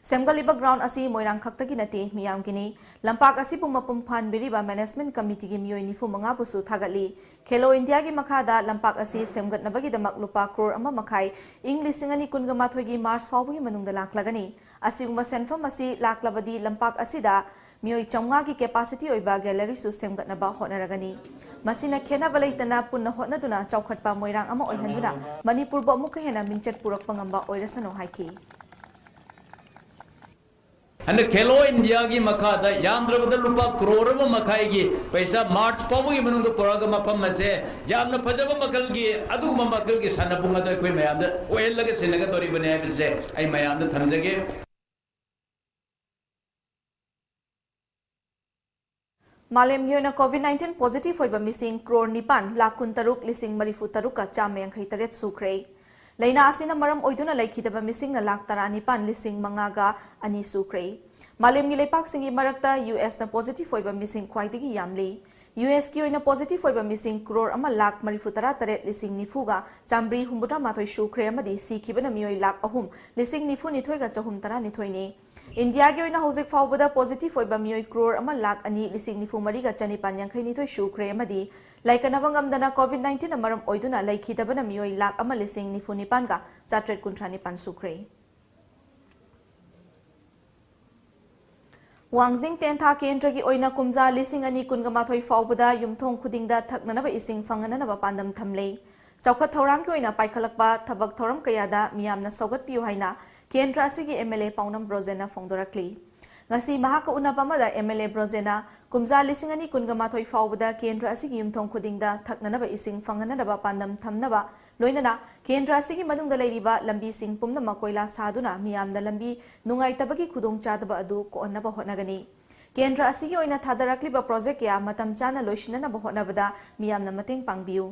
ꯁꯦꯝꯒꯠꯂꯤꯕ ꯒ꯭ꯔꯥꯎꯟ ꯑꯁꯤ ꯃꯣꯏꯔꯥꯡ ꯈꯛꯇꯒꯤ ꯅꯠꯇꯦ, ꯃꯤꯌꯥꯝꯒꯤꯅꯤ꯫ ꯂꯝꯄꯥꯛ ꯑꯁꯤꯕꯨ ꯃꯄꯨꯡ ꯐꯥꯍꯟꯕꯤꯔꯤꯕ ꯃꯦꯅꯦꯖꯃꯦꯟꯠ ꯀꯃꯤꯇꯤꯒꯤ ꯃꯤꯑꯣꯏ ꯅꯤꯐꯨ ꯃꯉꯥꯕꯨꯁꯨ ꯊꯥꯒꯠꯂꯤ꯫ ꯈꯦꯂꯣ ꯏꯟꯗꯤꯌꯥꯒꯤ ꯃꯈꯥꯗ ꯂꯝꯄꯥꯛ ꯑꯁꯤ ꯁꯦꯝꯒꯠꯅꯕꯒꯤꯗꯃꯛ ꯂꯨꯄꯥ ꯀ꯭ꯔꯣꯔ ꯑꯃ ꯃꯈꯥꯏ ꯏꯪ ꯂꯤꯁꯤꯡ ꯑꯅꯤ ꯀꯨꯟꯒ ꯃꯥꯊꯣꯏꯒꯤ ꯃꯥꯔꯆ ꯐꯥꯎꯕꯒꯤ ꯃꯅꯨꯡꯗ ꯂꯥꯛꯂꯒꯅꯤ꯫ ꯑꯁꯤꯒꯨꯝꯕ ꯁꯦꯟꯐꯝ ꯑꯁꯤ ꯂꯥꯛꯂꯕꯗꯤ ꯂꯝꯄꯥꯛ ꯑꯁꯤꯗ ꯃꯤꯑꯣꯏ ꯆꯥꯝꯃꯉꯥꯒꯤ ꯀꯦꯄꯥꯁꯤꯇꯤ ꯑꯣꯏꯕ ꯒꯦꯂꯔꯤꯁꯨ ꯁꯦꯝꯒꯠꯅꯕ ꯍꯣꯠꯅꯔꯒꯅꯤ꯫ ꯃꯁꯤꯅ ꯈꯦꯟꯅꯕ ꯂꯩꯇꯅ ꯄꯨꯟꯅ ꯍꯣꯠꯅꯗꯨꯅ ꯆꯥꯎꯈꯠꯄ ꯃꯣꯏꯔꯥꯡ ꯑꯃ ꯑꯣꯏꯍꯟꯗꯨꯅ ꯃꯅꯤꯄꯨꯔꯕꯨ ꯑꯃꯨꯛꯀ ꯍꯦꯟꯅ ꯃꯤꯡꯆꯠ ꯄꯨꯔꯛꯄ ꯉꯝꯕ ꯑꯣꯏꯔꯁꯅꯨ ꯍꯥꯏꯈꯤ꯫ ꯍꯟꯗꯛ ꯈꯦꯂꯣ ꯏꯟꯗꯤꯌꯥꯒꯤ ꯃꯈꯥꯗ ꯌꯥꯝꯗ꯭ꯔꯕꯗ ꯂꯨꯄꯥ ꯀ꯭ꯔꯣꯔ ꯑꯃ ꯃꯈꯥꯏꯒꯤ ꯄꯩꯁꯥ ꯃꯥꯔꯆ ꯐꯥꯎꯕꯒꯤ ꯃꯅꯨꯡꯗ ꯄꯨꯔꯛꯑꯒ ꯃꯐꯝ ꯑꯁꯦ ꯌꯥꯝꯅ ꯐꯖꯕ ꯃꯈꯜꯒꯤ, ꯑꯗꯨꯒꯨꯝꯕ ꯃꯈꯜꯒꯤ ꯁꯥꯟꯅꯄꯨꯡ ꯑꯗꯨ ꯑꯩꯈꯣꯏ ꯃꯌꯥꯝꯗ ꯑꯣꯏꯍꯜꯂꯒ ꯁꯤꯟꯅꯒꯗꯧꯔꯤꯕꯅꯤ ꯍꯥꯏꯕꯁꯦ ꯑꯩ ꯃꯌꯥꯝꯗ ꯊꯝꯖꯒꯦ꯫ ꯃꯥꯂꯦꯝꯒꯤ ꯑꯣꯏꯅ ꯀꯣꯚꯤꯗ ꯅꯥꯏꯟꯇꯤꯟ ꯄꯣꯖꯤꯇꯤꯚ ꯑꯣꯏꯕ ꯃꯤꯁꯤꯡ ꯀ꯭ꯔꯣꯔ ꯅꯤꯄꯥꯟ ꯂꯥꯈ ꯀꯨꯟꯇꯔꯨꯛ ꯂꯤꯁꯤꯡ ꯃꯔꯤꯐꯨ ꯇꯔꯨꯛꯀ ꯆꯥꯝꯃ ꯌꯥꯡꯈꯩ ꯇꯔꯦꯠ ꯁꯨꯈ꯭ꯔꯦ꯫ ꯂꯥꯏꯅꯥ ꯑꯁꯤꯅ ꯃꯔꯝ ꯑꯣꯏꯗꯨꯅ ꯂꯩꯈꯤꯗꯕ ꯃꯤꯁꯤꯡꯅ ꯂꯥꯈ ꯇꯔꯥꯅꯤꯄꯥꯟ ꯂꯤꯁꯤꯡ ꯃꯉꯥꯒ ꯑꯅꯤ ꯁꯨꯈ꯭ꯔꯦ꯫ ꯃꯥꯂꯦꯝꯒꯤ ꯂꯩꯄꯥꯛꯁꯤꯡꯒꯤ ꯃꯔꯛꯇ ꯌꯨ ꯑꯦꯁꯅ ꯄꯣꯖꯤꯇꯤꯚ ꯑꯣꯏꯕ ꯃꯤꯁꯤꯡ ꯈ꯭ꯋꯥꯏꯗꯒꯤ ꯌꯥꯝꯂꯤ꯫ ꯌꯨ ꯑꯦꯁꯀꯤ ꯑꯣꯏꯅ ꯄꯣꯖꯤꯇꯤꯚ ꯑꯣꯏꯕ ꯃꯤꯁꯤꯡ ꯀ꯭ꯔꯣꯔ ꯑꯃ ꯂꯥꯈ ꯃꯔꯤꯐꯨ ꯇꯔꯥ ꯇꯔꯦꯠ ꯂꯤꯁꯤꯡ ꯅꯤꯐꯨꯒ ꯆꯥꯝꯃꯔꯤ ꯍꯨꯝꯐꯨꯇꯔꯥ ꯃꯥꯊꯣꯏ ꯁꯨꯈ꯭ꯔꯦ ꯑꯃꯗꯤ ꯁꯤꯈꯤꯕꯅ ꯃꯤꯑꯣꯏ ꯂꯥꯈ ꯑꯍꯨꯝ ꯂꯤꯁꯤꯡ ꯅꯤꯐꯨ ꯅꯤꯊꯣꯏꯒ ꯆꯍꯨꯝ ꯇꯔꯥꯅꯤꯊꯣꯏꯅꯤ꯫ ꯏꯟꯗꯤꯌꯥꯒꯤ ꯑꯣꯏꯅ ꯍꯧꯖꯤꯛ ꯐꯥꯎꯕꯗ ꯄꯣꯖꯤꯇꯤꯚ ꯑꯣꯏꯕ ꯃꯤꯑꯣꯏ ꯀ꯭ꯔꯣꯔ ꯑꯃ ꯂꯥꯈ ꯑꯅꯤ ꯂꯤꯁꯤꯡ ꯅꯤꯐꯨ ꯃꯔꯤꯒ ꯆꯅꯤꯄꯥꯟ ꯌꯥꯡꯈꯩ ꯅꯤꯊꯣꯏ ꯁꯨꯈ꯭ꯔꯦ ꯑꯃꯗꯤ ꯂꯩꯀꯠꯅꯕ ꯉꯝꯗꯅ ꯀꯣꯚꯤꯗ ꯅꯥꯏꯟꯇꯤꯟꯅ ꯃꯔꯝ ꯑꯣꯏꯗꯨꯅ ꯂꯩꯈꯤꯗꯕꯅ ꯃꯤꯑꯣꯏ ꯂꯥꯈ ꯑꯃ ꯂꯤꯁꯤꯡ ꯅꯤꯐꯨ ꯅꯤꯄꯥꯟꯒ ꯆꯥꯇ꯭ꯔꯦꯠ ꯀꯨꯟꯊ꯭ꯔꯥ ꯅꯤꯄꯥꯟ ꯁꯨꯈ꯭ꯔꯦ꯫ ꯋꯥꯡꯖꯤꯡ ꯇꯦꯟꯊꯥ ꯀꯦꯟꯗ꯭ꯔꯒꯤ ꯑꯣꯏꯅ ꯀꯨꯝꯖꯥ ꯂꯤꯁꯤꯡ ꯑꯅꯤ ꯀꯨꯟꯒ ꯃꯥꯊꯣꯏ ꯐꯥꯎꯕꯗ ꯌꯨꯝꯊꯣꯡ ꯈꯨꯗꯤꯡꯗ ꯊꯛꯅꯅꯕ ꯏꯁꯤꯡ ꯐꯪꯍꯟꯅꯅꯕ ꯄꯥꯟꯗꯝ ꯊꯝꯂꯦ꯫ ꯆꯥꯎꯈꯠ ꯊꯧꯔꯥꯡꯒꯤ ꯑꯣꯏꯅ ꯄꯥꯏꯈꯠꯂꯛꯄ ꯊꯕꯛ ꯊꯧꯔꯝ ꯀꯌꯥꯗ ꯃꯤꯌꯥꯝꯅ ꯁꯧꯒꯠꯄꯤꯌꯨ ꯍꯥꯏꯅ ꯀꯦꯟꯗ꯭ꯔ ꯑꯁꯤꯒꯤ ꯑꯦꯝ ꯑꯦꯜ ꯑꯦ ꯄꯥꯎꯅꯝ ꯕ꯭ꯔꯣꯖꯦꯟꯅ ꯐꯣꯡꯗꯣꯔꯛꯂꯤ꯫ ꯉꯁꯤ ꯃꯍꯥꯛꯀ ꯎꯅꯕ ꯑꯃꯗ ꯑꯦꯝ ꯑꯦꯜ ꯑꯦ ꯕ꯭ꯔꯣꯖꯦꯟꯅ ꯀꯨꯝꯖꯥ ꯂꯤꯁꯤꯡ ꯑꯅꯤ ꯀꯨꯟꯒ ꯃꯥꯊꯣꯏ ꯐꯥꯎꯕꯗ ꯀꯦꯟꯗ꯭ꯔ ꯑꯁꯤꯒꯤ ꯌꯨꯝꯊꯣꯡ ꯈꯨꯗꯤꯡꯗ ꯊꯛꯅꯅꯕ ꯏꯁꯤꯡ ꯐꯪꯍꯟꯅꯅꯕ ꯄꯥꯟꯗꯝ ꯊꯝꯅꯕ ꯂꯣꯏꯅꯅ ꯀꯦꯟꯗ꯭ꯔ ꯑꯁꯤꯒꯤ ꯃꯅꯨꯡꯗ ꯂꯩꯔꯤꯕ ꯂꯝꯕꯤꯁꯤꯡ ꯄꯨꯝꯅꯃꯛ ꯀꯣꯏꯂꯥ ꯁꯥꯗꯨꯅ ꯃꯤꯌꯥꯝꯅ ꯂꯝꯕꯤ ꯅꯨꯡꯉꯥꯏꯇꯕꯒꯤ ꯈꯨꯗꯣꯡꯆꯥꯗꯕ ꯑꯗꯨ ꯀꯣꯛꯍꯟꯅꯕ ꯍꯣꯠꯅꯒꯅꯤ꯫ ꯀꯦꯟꯗ꯭ꯔ ꯑꯁꯤꯒꯤ ꯑꯣꯏꯅ ꯊꯥꯗꯔꯛꯂꯤꯕ ꯄ꯭ꯔꯣꯖꯦꯛ ꯀꯌꯥ ꯃꯇꯝ ꯆꯥꯅ ꯂꯣꯏꯁꯤꯟꯅꯅꯕ ꯍꯣꯠꯅꯕꯗ ꯃꯤꯌꯥꯝꯅ ꯃꯇꯦꯡ ꯄꯥꯡꯕꯤꯌꯨ꯫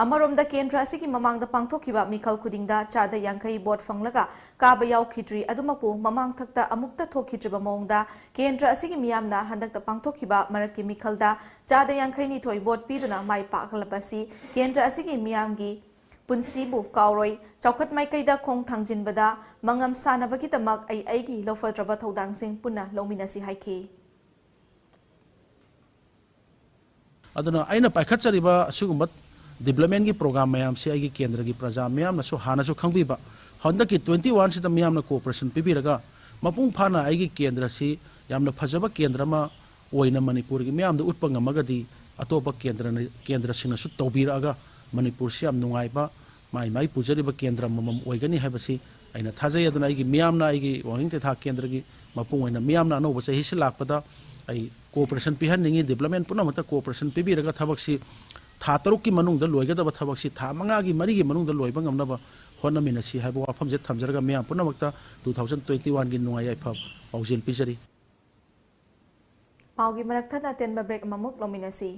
ꯑꯃꯔꯣꯝꯗ ꯀꯦꯟꯗ꯭ꯔ ꯑꯁꯤꯒꯤ ꯃꯃꯥꯡꯗ ꯄꯥꯡꯊꯣꯛꯈꯤꯕ ꯃꯤꯈꯜ ꯈꯨꯗꯤꯡꯗ ꯆꯥꯗ ꯌꯥꯡꯈꯩ ꯚꯣꯠ ꯐꯪꯂꯒ ꯀꯥꯕ ꯌꯥꯎꯈꯤꯗ꯭ꯔꯤ, ꯑꯗꯨꯃꯛꯄꯨ ꯃꯃꯥꯡ ꯊꯛꯇ ꯑꯃꯨꯛꯇ ꯊꯣꯛꯈꯤꯗ꯭ꯔꯤꯕ ꯃꯑꯣꯡꯗ ꯀꯦꯟꯗ꯭ꯔ ꯑꯁꯤꯒꯤ ꯃꯤꯌꯥꯝꯅ ꯍꯟꯗꯛꯇ ꯄꯥꯡꯊꯣꯛꯈꯤꯕ ꯃꯔꯛꯀꯤ ꯃꯤꯈꯜꯗ ꯆꯥꯗ ꯌꯥꯡꯈꯩ ꯅꯤꯊꯣꯏ ꯚꯣꯠ ꯄꯤꯗꯨꯅ ꯃꯥꯏ ꯄꯥꯛꯂꯕꯁꯤ ꯀꯦꯟꯗ꯭ꯔ ꯑꯁꯤꯒꯤ ꯃꯤꯌꯥꯝꯒꯤ ꯄꯨꯟꯁꯤꯕꯨ ꯀꯥꯎꯔꯣꯏ꯫ ꯆꯥꯎꯈꯠ ꯃꯥꯏꯀꯩꯗ ꯈꯣꯡ ꯊꯥꯡꯖꯤꯟꯕꯗ ꯃꯉꯝ ꯁꯥꯟꯅꯕꯒꯤꯗꯃꯛ ꯑꯩ ꯑꯩꯒꯤ ꯂꯧꯐꯗ꯭ꯔꯕ ꯊꯧꯗꯥꯡꯁꯤꯡ ꯄꯨꯟꯅ ꯂꯧꯃꯤꯟꯅꯁꯤ ꯍꯥꯏꯈꯤ꯫ ꯑꯗꯨꯅ ꯑꯩꯅ ꯄꯥꯏꯈꯠꯆꯔꯤꯕ ꯑꯁꯤꯒꯨꯝꯕ developmentꯀꯤ program ꯃꯌꯥꯝꯁꯤ ꯑꯩꯒꯤ ꯀꯦꯟꯗ꯭ꯔꯒꯤ ꯄ꯭ꯔꯖꯥ ꯃꯤꯌꯥꯝꯅꯁꯨ ꯍꯥꯟꯅꯁꯨ ꯈꯪꯕꯤꯕ, ꯍꯟꯗꯛꯀꯤ twenty oneꯁꯤꯗ ꯃꯤꯌꯥꯝꯅ cooperation ꯄꯤꯕꯤꯔꯒ ꯃꯄꯨꯡ ꯐꯥꯅ ꯑꯩꯒꯤ ꯀꯦꯟꯗ꯭ꯔꯁꯤ ꯌꯥꯝꯅ ꯐꯖꯕ ꯀꯦꯟꯗ꯭ꯔ ꯑꯃ ꯑꯣꯏꯅ ꯃꯅꯤꯄꯨꯔꯒꯤ ꯃꯤꯌꯥꯝꯗ ꯎꯠꯄ ꯉꯝꯃꯒꯗꯤ ꯑꯇꯣꯞꯄ ꯀꯦꯟꯗ꯭ꯔꯅ, ꯀꯦꯟꯗ꯭ꯔꯁꯤꯡꯅꯁꯨ ꯇꯧꯕꯤꯔꯛꯑꯒ ꯃꯅꯤꯄꯨꯔꯁꯤ ꯌꯥꯝ ꯅꯨꯡꯉꯥꯏꯕ ꯃꯥꯏ ꯃꯥꯏ ꯄꯨꯖꯔꯤꯕ ꯀꯦꯟꯗ꯭ꯔ ꯑꯃꯃꯝ ꯑꯣꯏꯒꯅꯤ ꯍꯥꯏꯕꯁꯤ ꯑꯩꯅ ꯊꯥꯖꯩ꯫ ꯑꯗꯨꯅ ꯑꯩꯒꯤ ꯃꯤꯌꯥꯝꯅ, ꯑꯩꯒꯤ ꯋꯥꯍꯦꯡ ꯇꯦꯟꯊꯥ ꯀꯦꯟꯗ꯭ꯔꯒꯤ ꯃꯄꯨꯡ ꯑꯣꯏꯅ ꯃꯤꯌꯥꯝꯅ ꯑꯅꯧꯕ ꯆꯍꯤꯁꯤ ꯂꯥꯛꯄꯗ ꯑꯩ cooperation ꯄꯤꯍꯟꯅꯤꯡꯏ꯫ Development ꯄꯨꯝꯅꯃꯛꯇ cooperation ꯄꯤꯕꯤꯔꯒ ꯊꯕꯛꯁꯤ ꯊꯥ ꯇꯔꯨꯛꯀꯤ ꯃꯅꯨꯡꯗ ꯂꯣꯏꯒꯗꯕ ꯊꯕꯛꯁꯤ ꯊꯥ ꯃꯉꯥꯒꯤ, ꯃꯔꯤꯒꯤ ꯃꯅꯨꯡꯗ ꯂꯣꯏꯕ ꯉꯝꯅꯕ ꯍꯣꯠꯅꯃꯤꯟꯅꯁꯤ ꯍꯥꯏꯕ ꯋꯥꯐꯝꯁꯦ ꯊꯝꯖꯔꯒ ꯃꯤꯌꯥꯝ ꯄꯨꯝꯅꯃꯛꯇ two thousand twenty oneꯒꯤ ꯅꯨꯡꯉꯥꯏ ꯌꯥꯏꯐ ꯄꯥꯎꯖꯦꯜ ꯄꯤꯖꯔꯤ꯫ ꯄꯥꯎꯒꯤ ꯃꯔꯛ ꯊꯠꯅ ꯑꯇꯦꯟꯕ break ꯑꯃꯃꯨꯛ ꯂꯧꯃꯤꯟꯅꯁꯤ꯫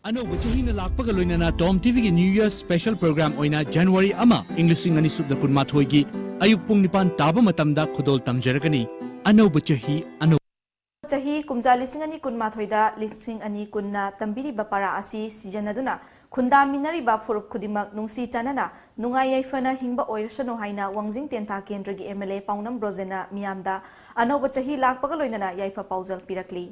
ꯑꯅꯧꯕ ꯆꯍꯤꯅ ꯂꯥꯛꯄꯒ ꯂꯣꯏꯅꯅ Tom TVꯒꯤ New Year Special Program ꯑꯣꯏꯅ January ꯑꯃ, ꯏꯪ ꯂꯤꯁꯤꯡ ꯑꯅꯤ ꯁꯨꯞꯅ ꯀꯨꯟꯃꯥꯊꯣꯏꯒꯤ ꯑꯌꯨꯛ ꯄꯨꯡ ꯅꯤꯄꯥꯟ ꯇꯥꯕ ꯃꯇꯝꯗ ꯈꯨꯗꯣꯜ ꯇꯝꯖꯔꯒꯅꯤ꯫ ꯑꯅꯧꯕ ꯆꯍꯤ, ꯑꯅꯧꯕ ꯆꯍꯤ ꯀꯨꯝꯖꯥ ꯂꯤꯁꯤꯡ ꯑꯅꯤ ꯀꯨꯟꯃꯥꯊꯣꯏꯗ ꯂꯤꯁꯤꯡ ꯑꯅꯤ ꯀꯨꯟꯅ ꯇꯝꯕꯤꯔꯤꯕ ꯄꯔꯥ ꯑꯁꯤ ꯁꯤꯖꯤꯟꯅꯗꯨꯅ ꯈꯨꯟꯗꯥꯃꯤꯟꯅꯔꯤꯕ ꯐꯨꯔꯨꯞ ꯈꯨꯗꯤꯡꯃꯛ ꯅꯨꯡꯁꯤ ꯆꯥꯟꯅꯅ ꯅꯨꯡꯉꯥꯏ ꯌꯥꯏꯐꯅ ꯍꯤꯡꯕ ꯑꯣꯏꯔꯁꯅꯨ ꯍꯥꯏꯅ ꯋꯥꯡꯖꯤꯡ ꯇꯦꯟꯊꯥ ꯀꯦꯟꯗ꯭ꯔꯒꯤ MLA ꯄꯥꯎꯅꯝ ꯕ꯭ꯔꯣꯖꯦꯟꯅ ꯃꯤꯌꯥꯝꯗ ꯑꯅꯧꯕ ꯆꯍꯤ ꯂꯥꯛꯄꯒ ꯂꯣꯏꯅꯅ ꯌꯥꯏꯐ ꯄꯥꯎꯖꯦꯜ ꯄꯤꯔꯛꯂꯤ꯫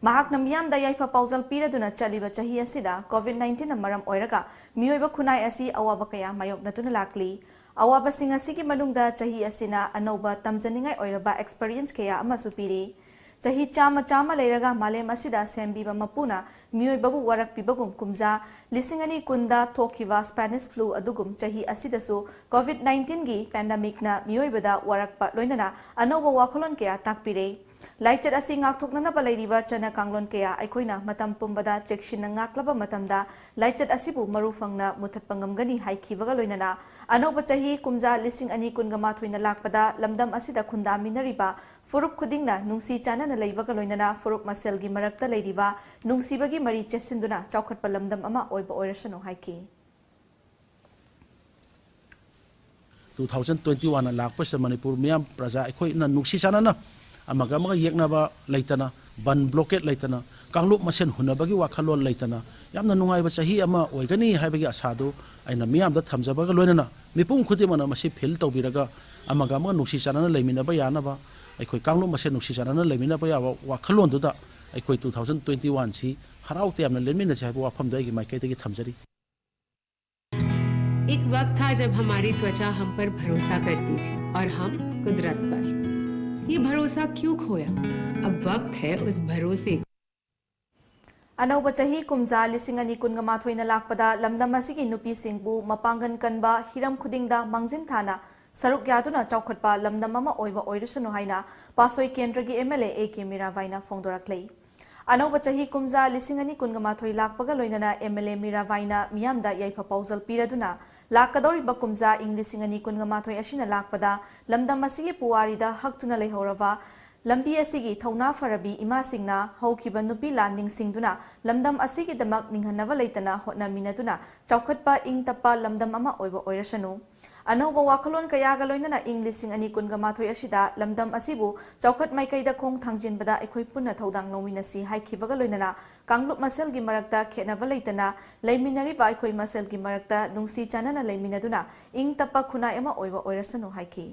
ꯃꯍꯥꯛꯅ ꯃꯤꯌꯥꯝꯗ ꯌꯥꯏꯐ ꯄꯥꯎꯖꯦꯜ ꯄꯤꯔꯗꯨꯅ ꯆꯠꯂꯤꯕ ꯆꯍꯤ ꯑꯁꯤꯗ COVID nineteenꯅ ꯃꯔꯝ ꯑꯣꯏꯔꯒ ꯃꯤꯑꯣꯏꯕ ꯈꯨꯟꯅꯥꯏ ꯑꯁꯤ ꯑꯋꯥꯕ ꯀꯌꯥ ꯃꯥꯌꯣꯛꯅꯗꯨꯅ ꯂꯥꯛꯂꯤ꯫ ꯑꯋꯥꯕꯁꯤꯡ ꯑꯁꯤꯒꯤ ꯃꯅꯨꯡꯗ ꯆꯍꯤ ꯑꯁꯤꯅ ꯑꯅꯧꯕ ꯇꯝꯖꯅꯤꯡꯉꯥꯏ ꯑꯣꯏꯔꯕ experience ꯀꯌꯥ ꯑꯃꯁꯨ ꯄꯤꯔꯤ꯫ ꯆꯍꯤ ꯆꯥꯝꯃ ꯆꯥꯝꯃ ꯂꯩꯔꯒ ꯃꯥꯂꯦꯝ ꯑꯁꯤꯗ ꯁꯦꯝꯕꯤꯕ ꯃꯄꯨꯅ ꯃꯤꯑꯣꯏꯕꯕꯨ ꯋꯥꯔꯛꯄꯤꯕꯒꯨꯝ ꯀꯨꯝꯖꯥ ꯂꯤꯁꯤꯡ ꯑꯅꯤ ꯀꯨꯟꯗ ꯊꯣꯛꯈꯤꯕ Spanish flu ꯑꯗꯨꯒꯨꯝ ꯆꯍꯤ ꯑꯁꯤꯗꯁꯨ COVID nineteenꯒꯤ pandemicꯅ ꯃꯤꯑꯣꯏꯕꯗ ꯋꯥꯔꯛꯄ ꯂꯣꯏꯅꯅ ꯑꯅꯧꯕ ꯋꯥꯈꯜꯂꯣꯟ ꯀꯌꯥ ꯇꯥꯛꯄꯤꯔꯦ꯫ ꯂꯥꯏꯆꯠ ꯑꯁꯤ ꯉꯥꯛꯊꯣꯛꯅꯅꯕ ꯂꯩꯔꯤꯕ ꯆꯠꯅ ꯀꯥꯡꯂꯣꯟ ꯀꯌꯥ ꯑꯩꯈꯣꯏꯅ ꯃꯇꯝ ꯄꯨꯝꯕꯗ ꯆꯦꯛꯁꯤꯟꯅ ꯉꯥꯛꯂꯕ ꯃꯇꯝꯗ ꯂꯥꯏꯆꯠ ꯑꯁꯤꯕꯨ ꯃꯔꯨ ꯐꯪꯅ ꯃꯨꯊꯠꯄ ꯉꯝꯒꯅꯤ ꯍꯥꯏꯈꯤꯕꯒ ꯂꯣꯏꯅꯅ, ꯑꯅꯧꯕ ꯆꯍꯤ ꯀꯨꯝꯖꯥ ꯂꯤꯁꯤꯡ ꯑꯅꯤ ꯀꯨꯟꯒ ꯃꯥꯊꯣꯏꯅ ꯂꯥꯛꯄꯗ ꯂꯝꯗꯝ ꯑꯁꯤꯗ ꯈꯨꯟꯗꯥꯃꯤꯟꯅꯔꯤꯕ ꯐꯨꯔꯨꯞ ꯈꯨꯗꯤꯡꯅ ꯅꯨꯡꯁꯤ ꯆꯥꯟꯅꯅ ꯂꯩꯕꯒ ꯂꯣꯏꯅꯅ ꯐꯨꯔꯨꯞ ꯃꯁꯦꯜꯒꯤ ꯃꯔꯛꯇ ꯂꯩꯔꯤꯕ ꯅꯨꯡꯁꯤꯕꯒꯤ ꯃꯔꯤ ꯆꯦꯠꯁꯤꯟꯗꯨꯅ ꯆꯥꯎꯈꯠꯄ ꯂꯝꯗꯝ ꯑꯃ ꯑꯣꯏꯕ ꯑꯣꯏꯔꯁꯅꯨ ꯍꯥꯏꯈꯤ꯫ Two thousand twenty one ꯂꯥꯛꯄꯁꯤꯗ Manipur ꯃꯤꯌꯥꯝ ꯄ꯭ꯔꯖꯥ ꯑꯩꯈꯣꯏꯅ ꯅꯨꯡꯁꯤ ꯆꯥꯟꯅꯅ ꯑꯃꯒ ꯑꯃꯒ ꯌꯦꯛꯅꯕ ꯂꯩꯇꯅ, ꯕꯟ ꯕ꯭ꯂꯣꯀꯦꯠ ꯂꯩꯇꯅ, ꯀꯥꯡꯂꯨꯞ ꯃꯁꯦꯟ ꯍꯨꯟꯅꯕꯒꯤ ꯋꯥꯈꯜꯂꯣꯟ ꯂꯩꯇꯅ, ꯌꯥꯝꯅ ꯅꯨꯡꯉꯥꯏꯕ ꯆꯍꯤ ꯑꯃ ꯑꯣꯏꯒꯅꯤ ꯍꯥꯏꯕꯒꯤ ꯑꯁꯥꯗꯨ ꯑꯩꯅ ꯃꯤꯌꯥꯝꯗ ꯊꯝꯖꯕꯒ ꯂꯣꯏꯅꯅ, ꯃꯤꯄꯨꯝ ꯈꯨꯗꯤꯡꯃꯛꯅ ꯃꯁꯤ ꯐꯤꯜ ꯇꯧꯕꯤꯔꯒ ꯑꯃꯒ ꯑꯃꯒ ꯅꯨꯡꯁꯤ ꯆꯥꯟꯅꯅ ꯂꯩꯃꯤꯟꯅꯕ ꯌꯥꯅꯕ, ꯑꯩꯈꯣꯏ ꯀꯥꯡꯂꯨꯞ ꯃꯁꯦꯟ ꯅꯨꯡꯁꯤ ꯆꯥꯟꯅꯅ ꯂꯩꯃꯤꯟꯅꯕ ꯌꯥꯕ ꯋꯥꯈꯜꯂꯣꯟꯗꯨꯗ ꯑꯩꯈꯣꯏ two thousand twenty one ꯁꯤ ꯍꯔꯥꯎ ꯇꯌꯥꯝꯅ ꯂꯦꯟꯃꯤꯟꯅꯁꯤ ꯍꯥꯏꯕ ꯋꯥꯐꯝꯗ ꯑꯩꯒꯤ ꯃꯥꯏꯀꯩꯗꯒꯤ ꯊꯝꯖꯔꯤ꯫ एक वक्त था जब हमारी त्वचा हम पर भरोसा करती थी और हम कुदरत पर। ये भरोसा क्यों खोया? अब वक्त है उस भरोसे को ꯑꯅꯧꯕ ꯆꯍꯤ ꯀꯨꯝꯖꯥ ꯂꯤꯁꯤꯡ ꯑꯅꯤ ꯀꯨꯟꯒ ꯃꯥꯊꯣꯏꯅ ꯂꯥꯛꯄꯗ ꯂꯝꯗꯝ ꯑꯁꯤꯒꯤ ꯅꯨꯄꯤꯁꯤꯡꯕꯨ ꯃꯄꯥꯡꯒꯜ ꯀꯟꯕ, ꯍꯤꯔꯝ ꯈꯨꯗꯤꯡꯗ ꯃꯥꯡꯖꯤꯟ ꯊꯥꯅ ꯁꯔꯨꯛ ꯌꯥꯗꯨꯅ ꯆꯥꯎꯈꯠꯄ ꯂꯝꯗꯝ ꯑꯃ ꯑꯣꯏꯕ ꯑꯣꯏꯔꯁꯅꯨ ꯍꯥꯏꯅ ꯄꯥꯁꯣꯏ ꯀꯦꯟꯗ꯭ꯔꯒꯤ MLA A K ꯃꯤꯔꯥꯕꯥꯏꯅ ꯐꯣꯡꯗꯣꯔꯛꯂꯤ꯫ ꯑꯅꯧꯕ ꯆꯍꯤ ꯀꯨꯝꯖꯥ ꯂꯤꯁꯤꯡ ꯑꯅꯤ ꯀꯨꯟꯒ ꯃꯥꯊꯣꯏ ꯂꯥꯛꯄꯒ ꯂꯣꯏꯅꯅ MLA ꯃꯤꯔꯥꯕꯥꯏꯅ ꯃꯤꯌꯥꯝꯗ ꯌꯥꯏꯐ ꯄꯥꯎꯖꯦꯜ ꯄꯤꯔꯗꯨꯅ, ꯂꯥꯛꯀꯗꯧꯔꯤꯕ ꯀꯨꯝꯖꯥ ꯏꯪ ꯂꯤꯁꯤꯡ ꯑꯅꯤ ꯀꯨꯟꯒ ꯃꯥꯊꯣꯏ ꯑꯁꯤꯅ ꯂꯥꯛꯄꯗ ꯂꯝꯗꯝ ꯑꯁꯤꯒꯤ ꯄꯨꯋꯥꯔꯤꯗ ꯍꯛꯇꯨꯅ ꯂꯩꯍꯧꯔꯕ ꯂꯝꯕꯤ ꯑꯁꯤꯒꯤ ꯊꯧꯅꯥ ꯐꯔꯕꯤ ꯏꯃꯥꯁꯤꯡꯅ ꯍꯧꯈꯤꯕ ꯅꯨꯄꯤ ꯂꯥꯟ ꯅꯤꯡꯁꯤꯡꯗꯨꯅ ꯂꯝꯗꯝ ꯑꯁꯤꯒꯤꯗꯃꯛ ꯅꯤꯡꯍꯟꯅꯕ ꯂꯩꯇꯅ ꯍꯣꯠꯅꯃꯤꯟꯅꯗꯨꯅ ꯆꯥꯎꯈꯠꯄ ꯏꯪ ꯇꯞꯄ ꯂꯝꯗꯝ ꯑꯃ ꯑꯣꯏꯕ ꯑꯣꯏꯔꯁꯅꯨ꯫ ꯑꯅꯧꯕ ꯋꯥꯈꯜꯂꯣꯟ ꯀꯌꯥꯒ ꯂꯣꯏꯅꯅ ꯏꯪ ꯂꯤꯁꯤꯡ ꯑꯅꯤ ꯀꯨꯟꯒ ꯃꯥꯊꯣꯏ ꯑꯁꯤꯗ ꯂꯝꯗꯝ ꯑꯁꯤꯕꯨ ꯆꯥꯎꯈꯠ ꯃꯥꯏꯀꯩꯗ ꯈꯣꯡ ꯊꯥꯡꯖꯤꯟꯕꯗ ꯑꯩꯈꯣꯏ ꯄꯨꯟꯅ ꯊꯧꯗꯥꯡ ꯂꯧꯃꯤꯟꯅꯁꯤ ꯍꯥꯏꯈꯤꯕꯒ ꯂꯣꯏꯅꯅ ꯀꯥꯡꯂꯨꯞ ꯃꯁꯦꯜꯒꯤ ꯃꯔꯛꯇ ꯈꯦꯠꯅꯕ ꯂꯩꯇꯅ ꯂꯩꯃꯤꯟꯅꯔꯤꯕ ꯑꯩꯈꯣꯏ ꯃꯁꯦꯜꯒꯤ ꯃꯔꯛꯇ ꯅꯨꯡꯁꯤ ꯆꯥꯟꯅꯅ ꯂꯩꯃꯤꯟꯅꯗꯨꯅ ꯏꯪ ꯇꯞꯄ ꯈꯨꯟꯅꯥꯏ ꯑꯃ ꯑꯣꯏꯕ ꯑꯣꯏꯔꯁꯅꯨ ꯍꯥꯏꯈꯤ꯫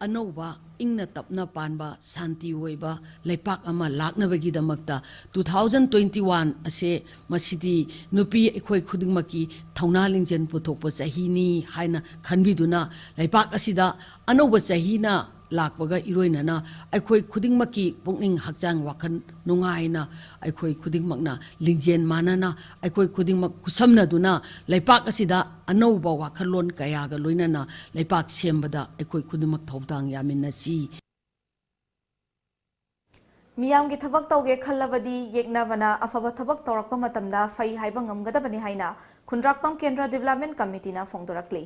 ꯑꯅꯧꯕ ꯏꯪꯅ ꯇꯞꯅ ꯄꯥꯟꯕ ꯁꯥꯟꯇꯤ ꯑꯣꯏꯕ ꯂꯩꯄꯥꯛ ꯑꯃ ꯂꯥꯛꯅꯕꯒꯤꯗꯃꯛꯇ two thousand twenty one ꯑꯁꯦ ꯃꯁꯤꯗꯤ ꯅꯨꯄꯤ ꯑꯩꯈꯣꯏ ꯈꯨꯗꯤꯡꯃꯛꯀꯤ ꯊꯧꯅꯥ ꯂꯤꯡꯖꯦꯜ ꯄꯨꯊꯣꯛꯄ ꯆꯍꯤꯅꯤ ꯍꯥꯏꯅ ꯈꯟꯕꯤꯗꯨꯅ ꯂꯩꯄꯥꯛ ꯑꯁꯤꯗ ꯑꯅꯧꯕ ꯆꯍꯤꯅ ꯂꯥꯛꯄꯒ ꯏꯔꯣꯏꯅꯅ ꯑꯩꯈꯣꯏ ꯈꯨꯗꯤꯡꯃꯛꯀꯤ ꯄꯨꯛꯅꯤꯡ ꯍꯛꯆꯥꯡ ꯋꯥꯈꯜ ꯅꯨꯡꯉꯥꯏꯅ ꯑꯩꯈꯣꯏ ꯈꯨꯗꯤꯡꯃꯛꯅ ꯂꯤꯡꯖꯦꯜ ꯃꯥꯟꯅꯅ ꯑꯩꯈꯣꯏ ꯈꯨꯗꯤꯡꯃꯛ ꯈꯨꯠꯁꯝꯅꯗꯨꯅ ꯂꯩꯄꯥꯛ ꯑꯁꯤꯗ ꯑꯅꯧꯕ ꯋꯥꯈꯜꯂꯣꯟ ꯀꯌꯥꯒ ꯂꯣꯏꯅꯅ ꯂꯩꯄꯥꯛ ꯁꯦꯝꯕꯗ ꯑꯩꯈꯣꯏ ꯈꯨꯗꯤꯡꯃꯛ ꯊꯧꯗꯥꯡ ꯌꯥꯃꯤꯟꯅꯁꯤ꯫ ꯃꯤꯌꯥꯝꯒꯤ ꯊꯕꯛ ꯇꯧꯒꯦ ꯈꯜꯂꯕꯗꯤ ꯌꯦꯛꯅꯕꯅ ꯑꯐꯕ ꯊꯕꯛ ꯇꯧꯔꯛꯄ ꯃꯇꯝꯗ ꯐꯩ ꯍꯥꯏꯕ ꯉꯝꯒꯗꯕꯅꯤ ꯍꯥꯏꯅ ꯈꯨꯟꯗ꯭ꯔꯥꯛꯄꯝ ꯀꯦꯟꯗ꯭ꯔ ꯗꯤꯕꯦꯂꯞꯃꯦꯟ ꯀꯃꯤꯇꯤꯅ ꯐꯣꯡꯗꯣꯔꯛꯂꯤ꯫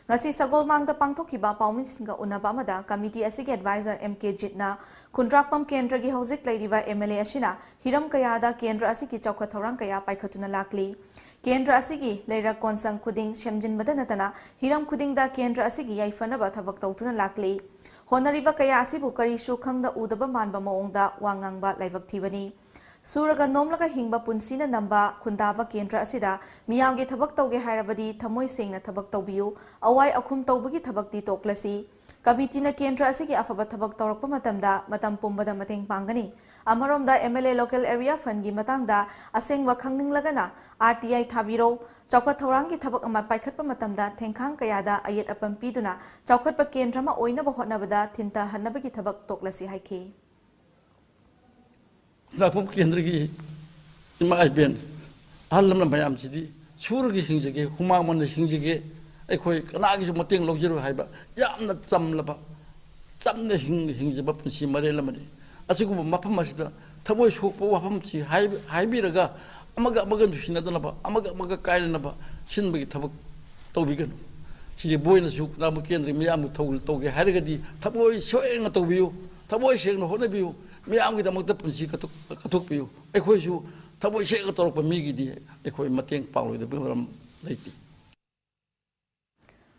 ꯉꯁꯤ ꯁꯒꯣꯜꯃꯥꯡꯗ ꯄꯥꯡꯊꯣꯛꯈꯤꯕ ꯄꯥꯎꯃꯤꯁꯤꯡꯒ ꯎꯅꯕ ꯑꯃꯗ ꯀꯃꯤꯇꯤ ꯑꯁꯤꯒꯤ ꯑꯦꯗꯚꯥꯏꯖꯔ ꯑꯦꯝ ꯀꯦ ꯖꯤꯠꯅ ꯈꯨꯟꯗ꯭ꯔꯥꯛꯄꯝ ꯀꯦꯟꯗ꯭ꯔꯒꯤ ꯍꯧꯖꯤꯛ ꯂꯩꯔꯤꯕ ꯑꯦꯝ ꯑꯦꯜ ꯑꯦ ꯑꯁꯤꯅ ꯍꯤꯔꯝ ꯀꯌꯥꯗ ꯀꯦꯟꯗ꯭ꯔ ꯑꯁꯤꯒꯤ ꯆꯥꯎꯈꯠ ꯊꯧꯔꯥꯡ ꯀꯌꯥ ꯄꯥꯏꯈꯠꯇꯨꯅ ꯂꯥꯛꯂꯤ꯫ ꯀꯦꯟꯗ꯭ꯔ ꯑꯁꯤꯒꯤ ꯂꯩꯔꯛ ꯀꯣꯟꯁꯪ ꯈꯨꯗꯤꯡ ꯁꯦꯝꯖꯤꯟꯕꯗ ꯅꯠꯇꯅ ꯍꯤꯔꯝ ꯈꯨꯗꯤꯡꯗ ꯀꯦꯟꯗ꯭ꯔ ꯑꯁꯤꯒꯤ ꯌꯥꯏꯐꯅꯕ ꯊꯕꯛ ꯇꯧꯗꯨꯅ ꯂꯥꯛꯂꯤ꯫ ꯍꯣꯠꯅꯔꯤꯕ ꯀꯌꯥ ꯑꯁꯤꯕꯨ ꯀꯔꯤꯁꯨ ꯈꯪꯗ ꯎꯗꯕ ꯃꯥꯟꯕ ꯃꯑꯣꯡꯗ ꯋꯥ ꯉꯥꯡꯕ ꯂꯥꯏꯕꯛ ꯊꯤꯕꯅꯤ꯫ ꯁꯨꯔꯒ ꯅꯣꯝꯂꯒ ꯍꯤꯡꯕ ꯄꯨꯟꯁꯤꯅ ꯅꯝꯕ ꯈꯨꯟꯗꯥꯕ ꯀꯦꯟꯗ꯭ꯔ ꯑꯁꯤꯗ ꯃꯤꯌꯥꯝꯒꯤ ꯊꯕꯛ ꯇꯧꯒꯦ ꯍꯥꯏꯔꯕꯗꯤ ꯊꯃꯣꯏ ꯁꯦꯡꯅ ꯊꯕꯛ ꯇꯧꯕꯤꯌꯨ꯫ ꯑꯋꯥꯏ ꯑꯈꯨꯝ ꯇꯧꯕꯒꯤ ꯊꯕꯛꯇꯤ ꯇꯣꯛꯂꯁꯤ꯫ ꯀꯃꯤꯇꯤꯅ ꯀꯦꯟꯗ꯭ꯔ ꯑꯁꯤꯒꯤ ꯑꯐꯕ ꯊꯕꯛ ꯇꯧꯔꯛꯄ ꯃꯇꯝꯗ ꯃꯇꯝ ꯄꯨꯝꯕꯗ ꯃꯇꯦꯡ ꯄꯥꯡꯒꯅꯤ꯫ ꯑꯃꯔꯣꯝꯗ M L A local area ꯐꯟꯒꯤ ꯃꯇꯥꯡꯗ ꯑꯁꯦꯡꯕ ꯈꯪꯅꯤꯡꯂꯒꯅ ꯑꯥꯔ ꯇꯤ ꯑꯥꯏ ꯊꯥꯕꯤꯔꯣ꯫ ꯆꯥꯎꯈꯠ ꯊꯧꯔꯥꯡꯒꯤ ꯊꯕꯛ ꯑꯃ ꯄꯥꯏꯈꯠꯄ ꯃꯇꯝꯗ ꯊꯦꯡꯈꯥꯡ ꯀꯌꯥꯗ ꯑꯌꯦꯠ ꯑꯄꯟ ꯄꯤꯗꯨꯅ ꯆꯥꯎꯈꯠꯄ ꯀꯦꯟꯗ꯭ꯔ ꯑꯃ ꯑꯣꯏꯅꯕ ꯍꯣꯠꯅꯕꯗ ꯊꯤꯟꯊꯍꯟꯅꯕꯒꯤ ꯊꯕꯛ ꯇꯣꯛꯂꯁꯤ ꯍꯥꯏꯈꯤ꯫ ꯅꯥꯄꯨꯝ ꯀꯦꯟꯗ꯭ꯔꯒꯤ ꯏꯃꯥ ꯏꯕꯦꯟ, ꯑꯍꯜ ꯂꯃꯟ ꯃꯌꯥꯝꯁꯤꯗꯤ ꯁꯨꯔꯒ ꯍꯤꯡꯖꯒꯦ, ꯍꯨꯃꯥꯡ ꯃꯟꯅ ꯍꯤꯡꯖꯒꯦ, ꯑꯩꯈꯣꯏ ꯀꯅꯥꯒꯤꯁꯨ ꯃꯇꯦꯡ ꯂꯧꯖꯔꯣꯏ ꯍꯥꯏꯕ ꯌꯥꯝꯅ ꯆꯝꯂꯕ, ꯆꯝꯅ ꯍꯤꯡ-, ꯍꯤꯡꯖꯕ ꯄꯨꯟꯁꯤ ꯃꯔꯦꯜ ꯑꯃꯅꯤ꯫ ꯑꯁꯤꯒꯨꯝꯕ ꯃꯐꯝ ꯑꯁꯤꯗ ꯊꯃꯣꯏ ꯁꯣꯛꯄ ꯋꯥꯐꯝꯁꯤ ꯍꯥꯏ-, ꯍꯥꯏꯕꯤꯔꯒ ꯑꯃꯒ ꯑꯃꯒ ꯅꯨꯡꯁꯤꯅꯗꯅꯕ, ꯑꯃꯒ ꯑꯃꯒ ꯀꯥꯏꯔꯅꯕ ꯁꯤꯟꯕꯒꯤ ꯊꯕꯛ ꯇꯧꯕꯤꯒꯅꯨ꯫ ꯁꯤꯗꯤ ꯕꯣꯏꯅꯁꯨ ꯅꯥꯄꯨꯝ ꯀꯦꯟꯗ꯭ꯔꯒꯤ ꯃꯤꯌꯥꯝꯕꯨ ꯊꯧ-, ꯇꯧꯒꯦ ꯍꯥꯏꯔꯒꯗꯤ ꯊꯃꯣꯏ ꯁꯦꯡꯅ ꯇꯧꯕꯤꯌꯨ, ꯊꯃꯣꯏ ꯁꯦꯡꯅ ꯍꯣꯠꯅꯕꯤꯌꯨ꯫ ꯃꯤꯌꯥꯝꯒꯤꯗꯃꯛꯇ ꯄꯨꯟꯁꯤ ꯀꯠꯊꯣꯛ-, ꯀꯠꯊꯣꯛꯄꯤꯌꯨ꯫ ꯑꯩꯈꯣꯏꯁꯨ ꯊꯃꯣꯏ ꯁꯦꯡꯅ ꯇꯧꯔꯛꯄ ꯃꯤꯒꯤꯗꯤ ꯑꯩꯈꯣꯏ ꯃꯇꯦꯡ ꯄꯥꯡꯂꯣꯏꯗꯕ ꯃꯔꯝ ꯂꯩꯇꯦ꯫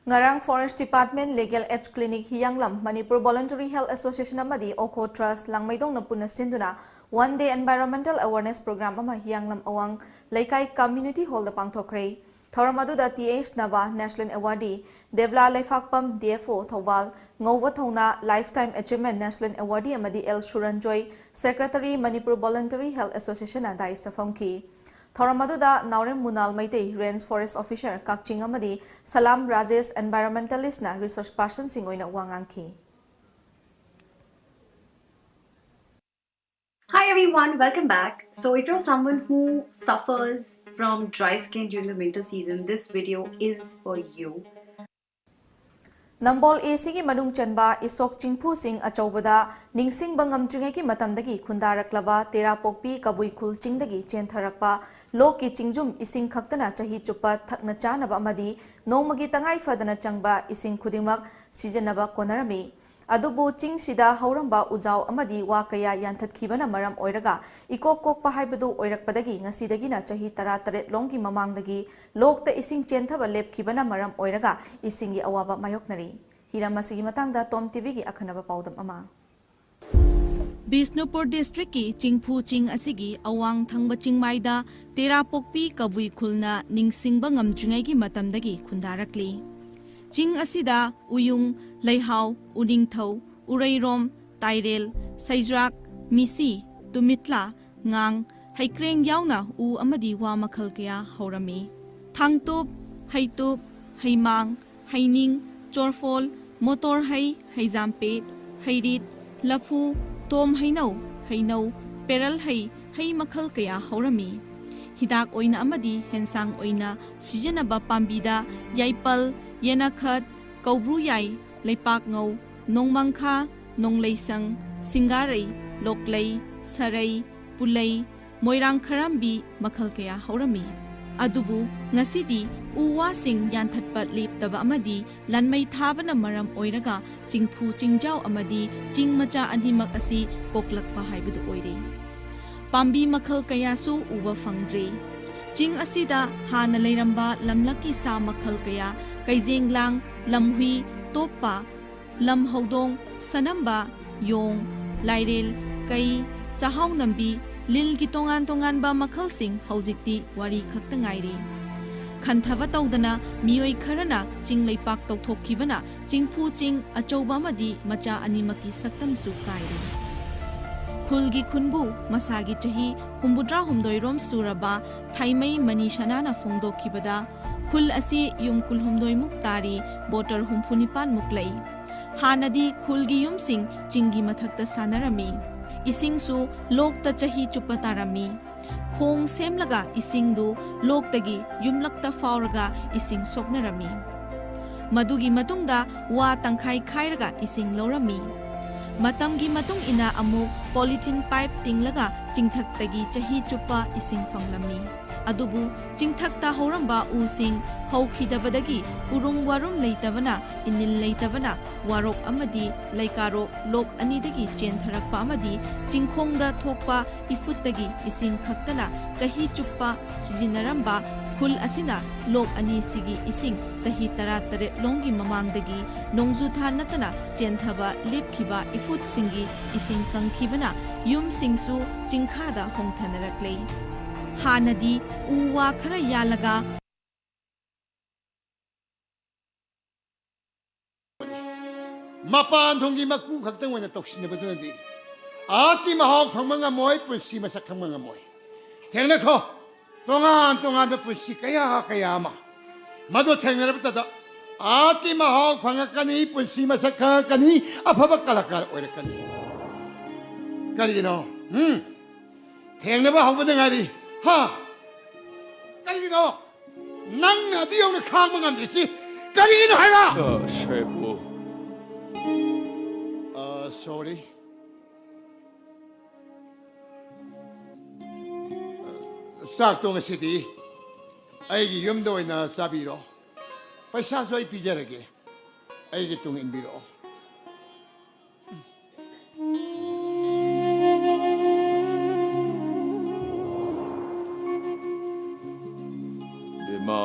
ꯉꯔꯥꯡ Forest Department, Legal Aid Clinic ꯍꯤꯌꯥꯡꯂꯝ, Manipur Voluntary Health Association ꯑꯃꯗꯤ ꯑꯣꯈꯣ Trust ꯂꯥꯡꯃꯩꯗꯣꯡꯅ ꯄꯨꯟꯅ ꯁꯤꯟꯗꯨꯅ One Day Environmental Awareness Program ꯑꯃ ꯍꯤꯌꯥꯡꯂꯝ ꯑꯋꯥꯡ ꯂꯩꯀꯥꯏ Community Hall ꯗ ꯄꯥꯡꯊꯣꯛꯈ꯭ꯔꯦ꯫ ꯊꯧꯔꯝ ꯑꯗꯨꯗ ꯇꯤ ꯑꯩꯆ ꯅꯕꯥ, National Awardee, Debala Leiphakpam, D F O Thoubal, ꯉꯧꯕ ꯊꯧꯅꯥ, Lifetime Achievement, National Awardee ꯑꯃꯗꯤ L Suranjoy, Secretary, Manipur Voluntary Health Association ꯅ dais ꯇ ꯐꯝꯈꯤ꯫ ꯊꯧꯔꯝ ꯑꯗꯨꯗ ꯅꯥꯎꯔꯦꯝ ꯃꯨꯅꯥꯜ ꯃꯩꯇꯩ, Range Forest Officer, ꯀꯛꯆꯤꯡ ꯑꯃꯗꯤ ꯁꯂꯥꯝ ꯔꯥꯖꯦꯁ, Environmentalist ꯅ resource person ꯁꯤꯡ ꯑꯣꯏꯅ ꯋꯥ ꯉꯥꯡꯈꯤ꯫ Hi everyone, welcome back. So if you're someone who suffers from dry skin during the winter season, this video is for you. ꯅꯝꯕꯣꯜ ꯑꯦ ꯁꯤꯒꯤ ꯃꯅꯨꯡ ꯆꯟꯕ ꯏꯁꯣꯛ ꯆꯤꯡꯐꯨ ꯆꯤꯡ ꯑꯆꯧꯕꯗ ꯅꯤꯡꯁꯤꯡꯕ ꯉꯝꯗ꯭ꯔꯤꯉꯩꯒꯤ ꯃꯇꯝꯗꯒꯤ ꯈꯨꯟꯗꯥꯔꯛꯂꯕ ꯇꯦꯔꯥꯄꯣꯛꯄꯤ ꯀꯕꯨꯏ ꯈꯨꯜ ꯆꯤꯡꯗꯒꯤ ꯆꯦꯟꯊꯔꯛꯄ ꯂꯣꯛꯀꯤ ꯆꯤꯡꯖꯨꯝ ꯏꯁꯤꯡ ꯈꯛꯇꯅ ꯆꯍꯤ ꯆꯨꯞꯄ ꯊꯛꯅ ꯆꯥꯅꯕ ꯑꯃꯗꯤ ꯅꯣꯡꯃꯒꯤ ꯇꯉꯥꯏ ꯐꯗꯅ ꯆꯪꯕ ꯏꯁꯤꯡ ꯈꯨꯗꯤꯡꯃꯛ ꯁꯤꯖꯤꯟꯅꯕ ꯀꯣꯟꯅꯔꯝꯃꯤ꯫ ꯑꯗꯨꯕꯨ ꯆꯤꯡꯁꯤꯗ ꯍꯧꯔꯝꯕ ꯎꯖꯥꯎ ꯑꯃꯗꯤ ꯋꯥ ꯀꯌꯥ ꯌꯥꯟꯊꯠꯈꯤꯕꯅ ꯃꯔꯝ ꯑꯣꯏꯔꯒ ꯏꯀꯣꯛ ꯀꯣꯛꯄ ꯍꯥꯏꯕꯗꯨ ꯑꯣꯏꯔꯛꯄꯗꯒꯤ ꯉꯁꯤꯗꯒꯤꯅ ꯆꯍꯤ ꯇꯔꯥꯇꯔꯦꯠ ꯂꯣꯝꯒꯤ ꯃꯃꯥꯡꯗꯒꯤ ꯂꯣꯛꯇ ꯏꯁꯤꯡ ꯆꯦꯟꯊꯕ ꯂꯦꯞꯈꯤꯕꯅ ꯃꯔꯝ ꯑꯣꯏꯔꯒ ꯏꯁꯤꯡꯒꯤ ꯑꯋꯥꯕ ꯃꯥꯌꯣꯛꯅꯔꯤ꯫ ꯍꯤꯔꯝ ꯑꯁꯤꯒꯤ ꯃꯇꯥꯡꯗ ꯇꯣꯝ ꯇꯤꯚꯤꯒꯤ ꯑꯈꯟꯅꯕ ꯄꯥꯎꯗꯝ ꯑꯃ꯫ ꯕꯤꯁꯅꯨꯄꯨꯔ ꯗꯤꯁꯇ꯭ꯔꯤꯛꯀꯤ ꯆꯤꯡꯐꯨ ꯆꯤꯡ ꯑꯁꯤꯒꯤ ꯑꯋꯥꯡ ꯊꯪꯕ ꯆꯤꯡꯃꯥꯏꯗ ꯇꯦꯔꯥꯄꯣꯛꯄꯤ ꯀꯕꯨꯏ ꯈꯨꯜꯅ ꯅꯤꯡꯁꯤꯡꯕ ꯉꯝꯗ꯭ꯔꯤꯉꯩꯒꯤ ꯃꯇꯝꯗꯒꯤ ꯈꯨꯟꯗꯥꯔꯛꯂꯤ꯫ ꯆꯤꯡ ꯑꯁꯤꯗ ꯎꯌꯨꯡ, ꯂꯩꯍꯥꯎ, ꯎꯅꯤꯡꯊꯧ, ꯎꯔꯩꯔꯣꯝ, ꯇꯥꯏꯔꯦꯜ, ꯁꯩꯖ꯭ꯔꯥꯛ, ꯃꯤꯁꯤ, ꯇꯨꯃꯤꯠꯂꯥ, ꯉꯥꯡ, ꯍꯩꯀ꯭ꯔꯦꯡ ꯌꯥꯎꯅ ꯎ ꯑꯃꯗꯤ ꯋꯥ ꯃꯈꯜ ꯀꯌꯥ ꯍꯧꯔꯝꯃꯤ꯫ ꯊꯥꯡꯇꯨꯞ, ꯍꯩꯇꯨꯞ, ꯍꯩꯃꯥꯡ, ꯍꯩꯅꯤꯡ, ꯆꯣꯔꯐꯣꯜ, ꯃꯣꯇꯣꯔ ꯍꯩ, ꯍꯩꯖꯥꯝꯄꯦꯠ, ꯍꯩꯔꯤꯠ, ꯂꯐꯨ, ꯇꯣꯝ ꯍꯩꯅꯧ, ꯍꯩꯅꯧ, ꯄꯦꯔꯜ ꯍꯩ, ꯍꯩ ꯃꯈꯜ ꯀꯌꯥ ꯍꯧꯔꯝꯃꯤ꯫ ꯍꯤꯗꯥꯛ ꯑꯣꯏꯅ ꯑꯃꯗꯤ ꯍꯦꯟꯁꯥꯡ ꯑꯣꯏꯅ ꯁꯤꯖꯤꯟꯅꯕ ꯄꯥꯝꯕꯤꯗ ꯌꯥꯏꯄꯜ, ꯌꯦꯅꯥꯈꯠ, ꯀꯧꯕ꯭ꯔꯨ ꯌꯥꯏ, ꯂꯩꯄꯥꯛꯉꯧ, ꯅꯣꯡꯃꯥꯡꯈꯥ, ꯅꯣꯡꯂꯩꯁꯪ, ꯁꯤꯡꯒꯥꯔꯩ, ꯂꯣꯛꯂꯩ, ꯁꯔꯩ, ꯄꯨꯂꯩ, ꯃꯣꯏꯔꯥꯡ ꯈꯔꯝꯕꯤ ꯃꯈꯜ ꯀꯌꯥ ꯍꯧꯔꯝꯃꯤ꯫ ꯑꯗꯨꯕꯨ ꯉꯁꯤꯗꯤ ꯎ ꯋꯥꯁꯤꯡ ꯌꯥꯟꯊꯠꯄ ꯂꯦꯞꯇꯕ ꯑꯃꯗꯤ ꯂꯥꯟꯃꯩ ꯊꯥꯕꯅ ꯃꯔꯝ ꯑꯣꯏꯔꯒ ꯆꯤꯡꯐꯨ ꯆꯤꯡꯖꯥꯎ ꯑꯃꯗꯤ ꯆꯤꯡ ꯃꯆꯥ ꯑꯅꯤꯃꯛ ꯑꯁꯤ ꯀꯣꯛꯂꯛꯄ ꯍꯥꯏꯕꯗꯨ ꯑꯣꯏꯔꯦ꯫ ꯄꯥꯝꯕꯤ ꯃꯈꯜ ꯀꯌꯥꯁꯨ ꯎꯕ ꯐꯪꯗ꯭ꯔꯦ꯫ ꯆꯤꯡ ꯑꯁꯤꯗ ꯍꯥꯟꯅ ꯂꯩꯔꯝꯕ ꯂꯝꯂꯛꯀꯤ ꯁꯥ ꯃꯈꯜ ꯀꯌꯥ, ꯀꯩꯖꯦꯡꯂꯥꯡ, ꯂꯝꯍꯨꯏ, ꯇꯣꯞꯄ, ꯂꯝ ꯍꯧꯗꯣꯡ, ꯁꯅꯝꯕ, ꯌꯣꯡ, ꯂꯥꯏꯔꯦꯜ, ꯀꯩ, ꯆꯥꯍꯥꯎ ꯅꯝꯕꯤ, ꯂꯤꯜꯒꯤ ꯇꯣꯉꯥꯟ ꯇꯣꯉꯥꯟꯕ ꯃꯈꯜꯁꯤꯡ ꯍꯧꯖꯤꯛꯇꯤ ꯋꯥꯔꯤ ꯈꯛꯇ ꯉꯥꯏꯔꯤ꯫ ꯈꯟꯊꯕ ꯇꯧꯗꯅ ꯃꯤꯑꯣꯏ ꯈꯔꯅ ꯆꯤꯡ ꯂꯩꯄꯥꯛ ꯇꯧꯊꯣꯛꯈꯤꯕꯅ ꯆꯤꯡꯐꯨ ꯆꯤꯡ ꯑꯆꯧꯕ ꯑꯃꯗꯤ ꯃꯆꯥ ꯑꯅꯤꯃꯛꯀꯤ ꯁꯛꯇꯝꯁꯨ ꯀꯥꯏꯔꯦ꯫ ꯈꯨꯜꯒꯤ ꯈꯨꯟꯕꯨ ꯃꯁꯥꯒꯤ ꯆꯍꯤ ꯍꯨꯝꯐꯨꯇꯔꯥꯍꯨꯝꯗꯣꯏ ꯔꯣꯝ ꯁꯨꯔꯕ ꯊꯥꯏꯃꯩ ꯃꯅꯤ ꯁꯅꯥꯅ ꯐꯣꯡꯗꯣꯛꯈꯤꯕꯗ ꯈꯨꯜ ꯑꯁꯤ ꯌꯨꯝ ꯀꯨꯟꯍꯨꯝꯗꯣꯏ ꯃꯨꯛ ꯇꯥꯔꯤ, ꯕꯣꯇꯔ ꯍꯨꯝꯐꯨ ꯅꯤꯄꯥꯟ ꯃꯨꯛ ꯂꯩ꯫ ꯍꯥꯟꯅꯗꯤ ꯈꯨꯜꯒꯤ ꯌꯨꯝꯁꯤꯡ ꯆꯤꯡꯒꯤ ꯃꯊꯛꯇ ꯁꯥꯟꯅꯔꯝꯃꯤ꯫ ꯏꯁꯤꯡꯁꯨ ꯂꯣꯛꯇ ꯆꯍꯤ ꯆꯨꯞꯄ ꯇꯥꯔꯝꯃꯤ꯫ ꯈꯣꯡ ꯁꯦꯝꯂꯒ ꯏꯁꯤꯡꯗꯨ ꯂꯣꯛꯇꯒꯤ ꯌꯨꯝꯂꯛꯇ ꯐꯥꯎꯔꯒ ꯏꯁꯤꯡ ꯁꯣꯛꯅꯔꯝꯃꯤ꯫ ꯃꯗꯨꯒꯤ ꯃꯇꯨꯡꯗ ꯋꯥ ꯇꯪꯈꯥꯏ ꯈꯥꯏꯔꯒ ꯏꯁꯤꯡ ꯂꯧꯔꯝꯃꯤ꯫ ꯃꯇꯝꯒꯤ ꯃꯇꯨꯡ ꯏꯟꯅ ꯑꯃꯨꯛ polythene pipe ꯇꯤꯡꯂꯒ ꯆꯤꯡꯊꯛꯇꯒꯤ ꯆꯍꯤ ꯆꯨꯞꯄ ꯏꯁꯤꯡ ꯐꯪꯂꯝꯃꯤ꯫ ꯑꯗꯨꯕꯨ ꯆꯤꯡꯊꯛꯇ ꯍꯧꯔꯝꯕ ꯎꯁꯤꯡ ꯍꯧꯈꯤꯗꯕꯗꯒꯤ ꯎꯔꯨꯝ ꯋꯥꯔꯨꯝ ꯂꯩꯇꯕꯅ, ꯏꯅꯤꯜ ꯂꯩꯇꯕꯅ ꯋꯥꯔꯣꯛ ꯑꯃꯗꯤ ꯂꯩꯀꯥꯔꯣꯛ ꯂꯣꯛ ꯑꯅꯤꯗꯒꯤ ꯆꯦꯟꯊꯔꯛꯄ ꯑꯃꯗꯤ ꯆꯤꯡꯈꯣꯡꯗ ꯊꯣꯛꯄ ꯏꯐꯨꯠꯇꯒꯤ ꯏꯁꯤꯡ ꯈꯛꯇꯅ ꯆꯍꯤ ꯆꯨꯞꯄ ꯁꯤꯖꯤꯟꯅꯔꯝꯕ ꯈꯨꯜ ꯑꯁꯤꯅ ꯂꯣꯛ ꯑꯅꯤꯁꯤꯒꯤ ꯏꯁꯤꯡ ꯆꯍꯤ ꯇꯔꯥꯇꯔꯦꯠ ꯂꯣꯝꯒꯤ ꯃꯃꯥꯡꯗꯒꯤ ꯅꯣꯡꯖꯨꯊꯥ ꯅꯠꯇꯅ ꯆꯦꯟꯊꯕ ꯂꯦꯞꯈꯤꯕ ꯏꯐꯨꯠꯁꯤꯡꯒꯤ ꯏꯁꯤꯡ ꯀꯪꯈꯤꯕꯅ ꯌꯨꯝꯁꯤꯡꯁꯨ ꯆꯤꯡꯈꯥꯗ ꯍꯣꯡꯊꯅꯔꯛꯂꯦ꯫ ꯍꯥꯟꯅꯗꯤ ꯎ ꯋꯥ ꯈꯔ ꯌꯥꯜꯂꯒ ꯃꯄꯥꯟ ꯊꯣꯡꯒꯤ ꯃꯀꯨ ꯈꯛꯇꯪ ꯑꯣꯏꯅ ꯇꯧꯁꯤꯟꯅꯕꯗꯨꯅꯗꯤ ꯑꯥꯔꯠꯀꯤ ꯃꯍꯥꯎ ꯐꯪꯕ ꯉꯝꯃꯣꯏ, ꯄꯨꯟꯁꯤ ꯃꯁꯛ ꯈꯪꯕ ꯉꯝꯃꯣꯏ꯫ ꯊꯦꯡꯅꯈꯣ, ꯇꯣꯉꯥꯟ ꯇꯣꯉꯥꯟꯕ ꯄꯨꯟꯁꯤ ꯀꯌꯥ ꯀꯌꯥ ꯑꯃ꯫ ꯃꯗꯨ ꯊꯦꯡꯅꯔꯕꯗ ꯑꯥꯔꯠꯀꯤ ꯃꯍꯥꯎ ꯐꯪꯉꯛꯀꯅꯤ, ꯄꯨꯟꯁꯤ ꯃꯁꯛ ꯈꯪꯉꯛꯀꯅꯤ, ꯑꯐꯕ ꯀꯂꯥꯀꯥꯔ ꯑꯣꯏꯔꯛꯀꯅꯤ꯫ ꯀꯔꯤꯒꯤꯅꯣ? ꯎꯝ? ꯊꯦꯡꯅꯕ ꯍꯧꯕꯗ ꯉꯥꯏꯔꯤ꯫ ꯍꯥ? ꯀꯔꯤꯒꯤꯅꯣ? ꯅꯪꯅ ꯑꯗꯨ ꯌꯧꯅ ꯈꯥꯡꯕ ꯉꯝꯗ꯭ꯔꯤꯁꯤ ꯀꯔꯤꯒꯤꯅꯣ ꯍꯥꯏꯔ? ꯑ, ꯁꯦꯕꯨ꯫ ꯑ, sorry꯫ ꯆꯥꯛꯇꯣ ꯉꯁꯤꯗꯤ ꯑꯩꯒꯤ ꯌꯨꯝꯗ ꯑꯣꯏꯅ ꯆꯥꯕꯤꯔꯣ꯫ ꯄꯩꯁꯥꯁꯨ ꯑꯩ ꯄꯤꯖꯔꯒꯦ꯫ ꯑꯩꯒꯤ ꯇꯨꯡ ꯏꯟꯕꯤꯔꯛꯑꯣ꯫ ꯕꯦꯝꯃ,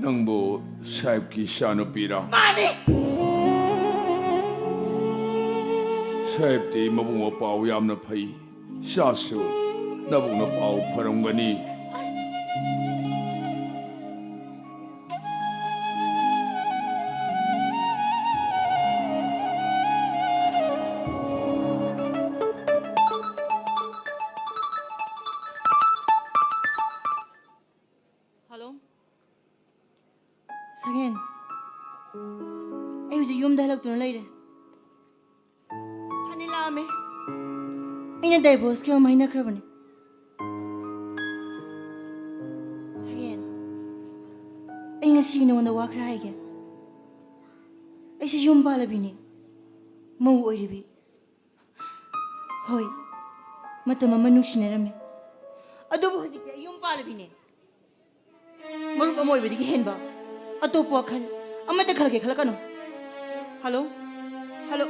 ꯅꯪꯕꯨ ꯁꯥꯍꯦꯕꯀꯤ ꯏꯆꯥꯅꯨꯄꯤꯔꯥ? ꯃꯥꯅꯤ꯫ ꯁꯥꯍꯦꯕꯇꯤ ꯃꯕꯨꯡ ꯃꯄꯥꯎ ꯌꯥꯝꯅ ꯐꯩ꯫ ꯏꯆꯥꯁꯨ ꯅꯕꯨꯡ ꯅꯄꯥꯎ ꯐꯔꯝꯒꯅꯤ꯫ ꯍꯜꯂꯣ꯫ ꯁꯛꯍꯦꯟ, ꯑꯩ ꯍꯧꯖꯤꯛ ꯌꯨꯝꯗ ꯍꯜꯂꯛꯇꯨꯅ ꯂꯩꯔꯦ꯫ ꯐꯅꯤ ꯂꯥꯛꯑꯝꯃꯦ꯫ ꯑꯩꯅ ꯗꯥꯏꯚꯣꯔꯁꯀꯤ ꯑꯃ ꯍꯥꯏꯅꯈ꯭ꯔꯕꯅꯦ꯫ ꯁꯛꯍꯦꯟ, ꯑꯩ ꯉꯁꯤ ꯅꯉꯣꯟꯗ ꯋꯥ ꯈꯔ ꯍꯥꯏꯒꯦ꯫ ꯑꯩꯁꯦ ꯌꯨꯝ ꯄꯥꯜꯂꯕꯤꯅꯦ꯫ ꯃꯧ ꯑꯣꯏꯔꯤꯕꯤ꯫ ꯍꯣꯏ, ꯃꯇꯝ ꯑꯃ ꯅꯨꯡꯁꯤꯅꯔꯝꯃꯤ꯫ ꯑꯗꯨꯕꯨ ꯍꯧꯖꯤꯛꯇꯤ ꯑꯩ ꯌꯨꯝ ꯄꯥꯜꯂꯕꯤꯅꯦ꯫ ꯃꯔꯨꯞ ꯑꯃ ꯑꯣꯏꯕꯗꯒꯤ ꯍꯦꯟꯕ ꯑꯇꯣꯞꯄ ꯋꯥꯈꯜ ꯑꯃꯠꯇ ꯈꯜꯂꯒꯦ ꯈꯜꯂꯛꯀꯅꯨ꯫ ꯍꯜꯂꯣ? ꯍꯜꯂꯣ?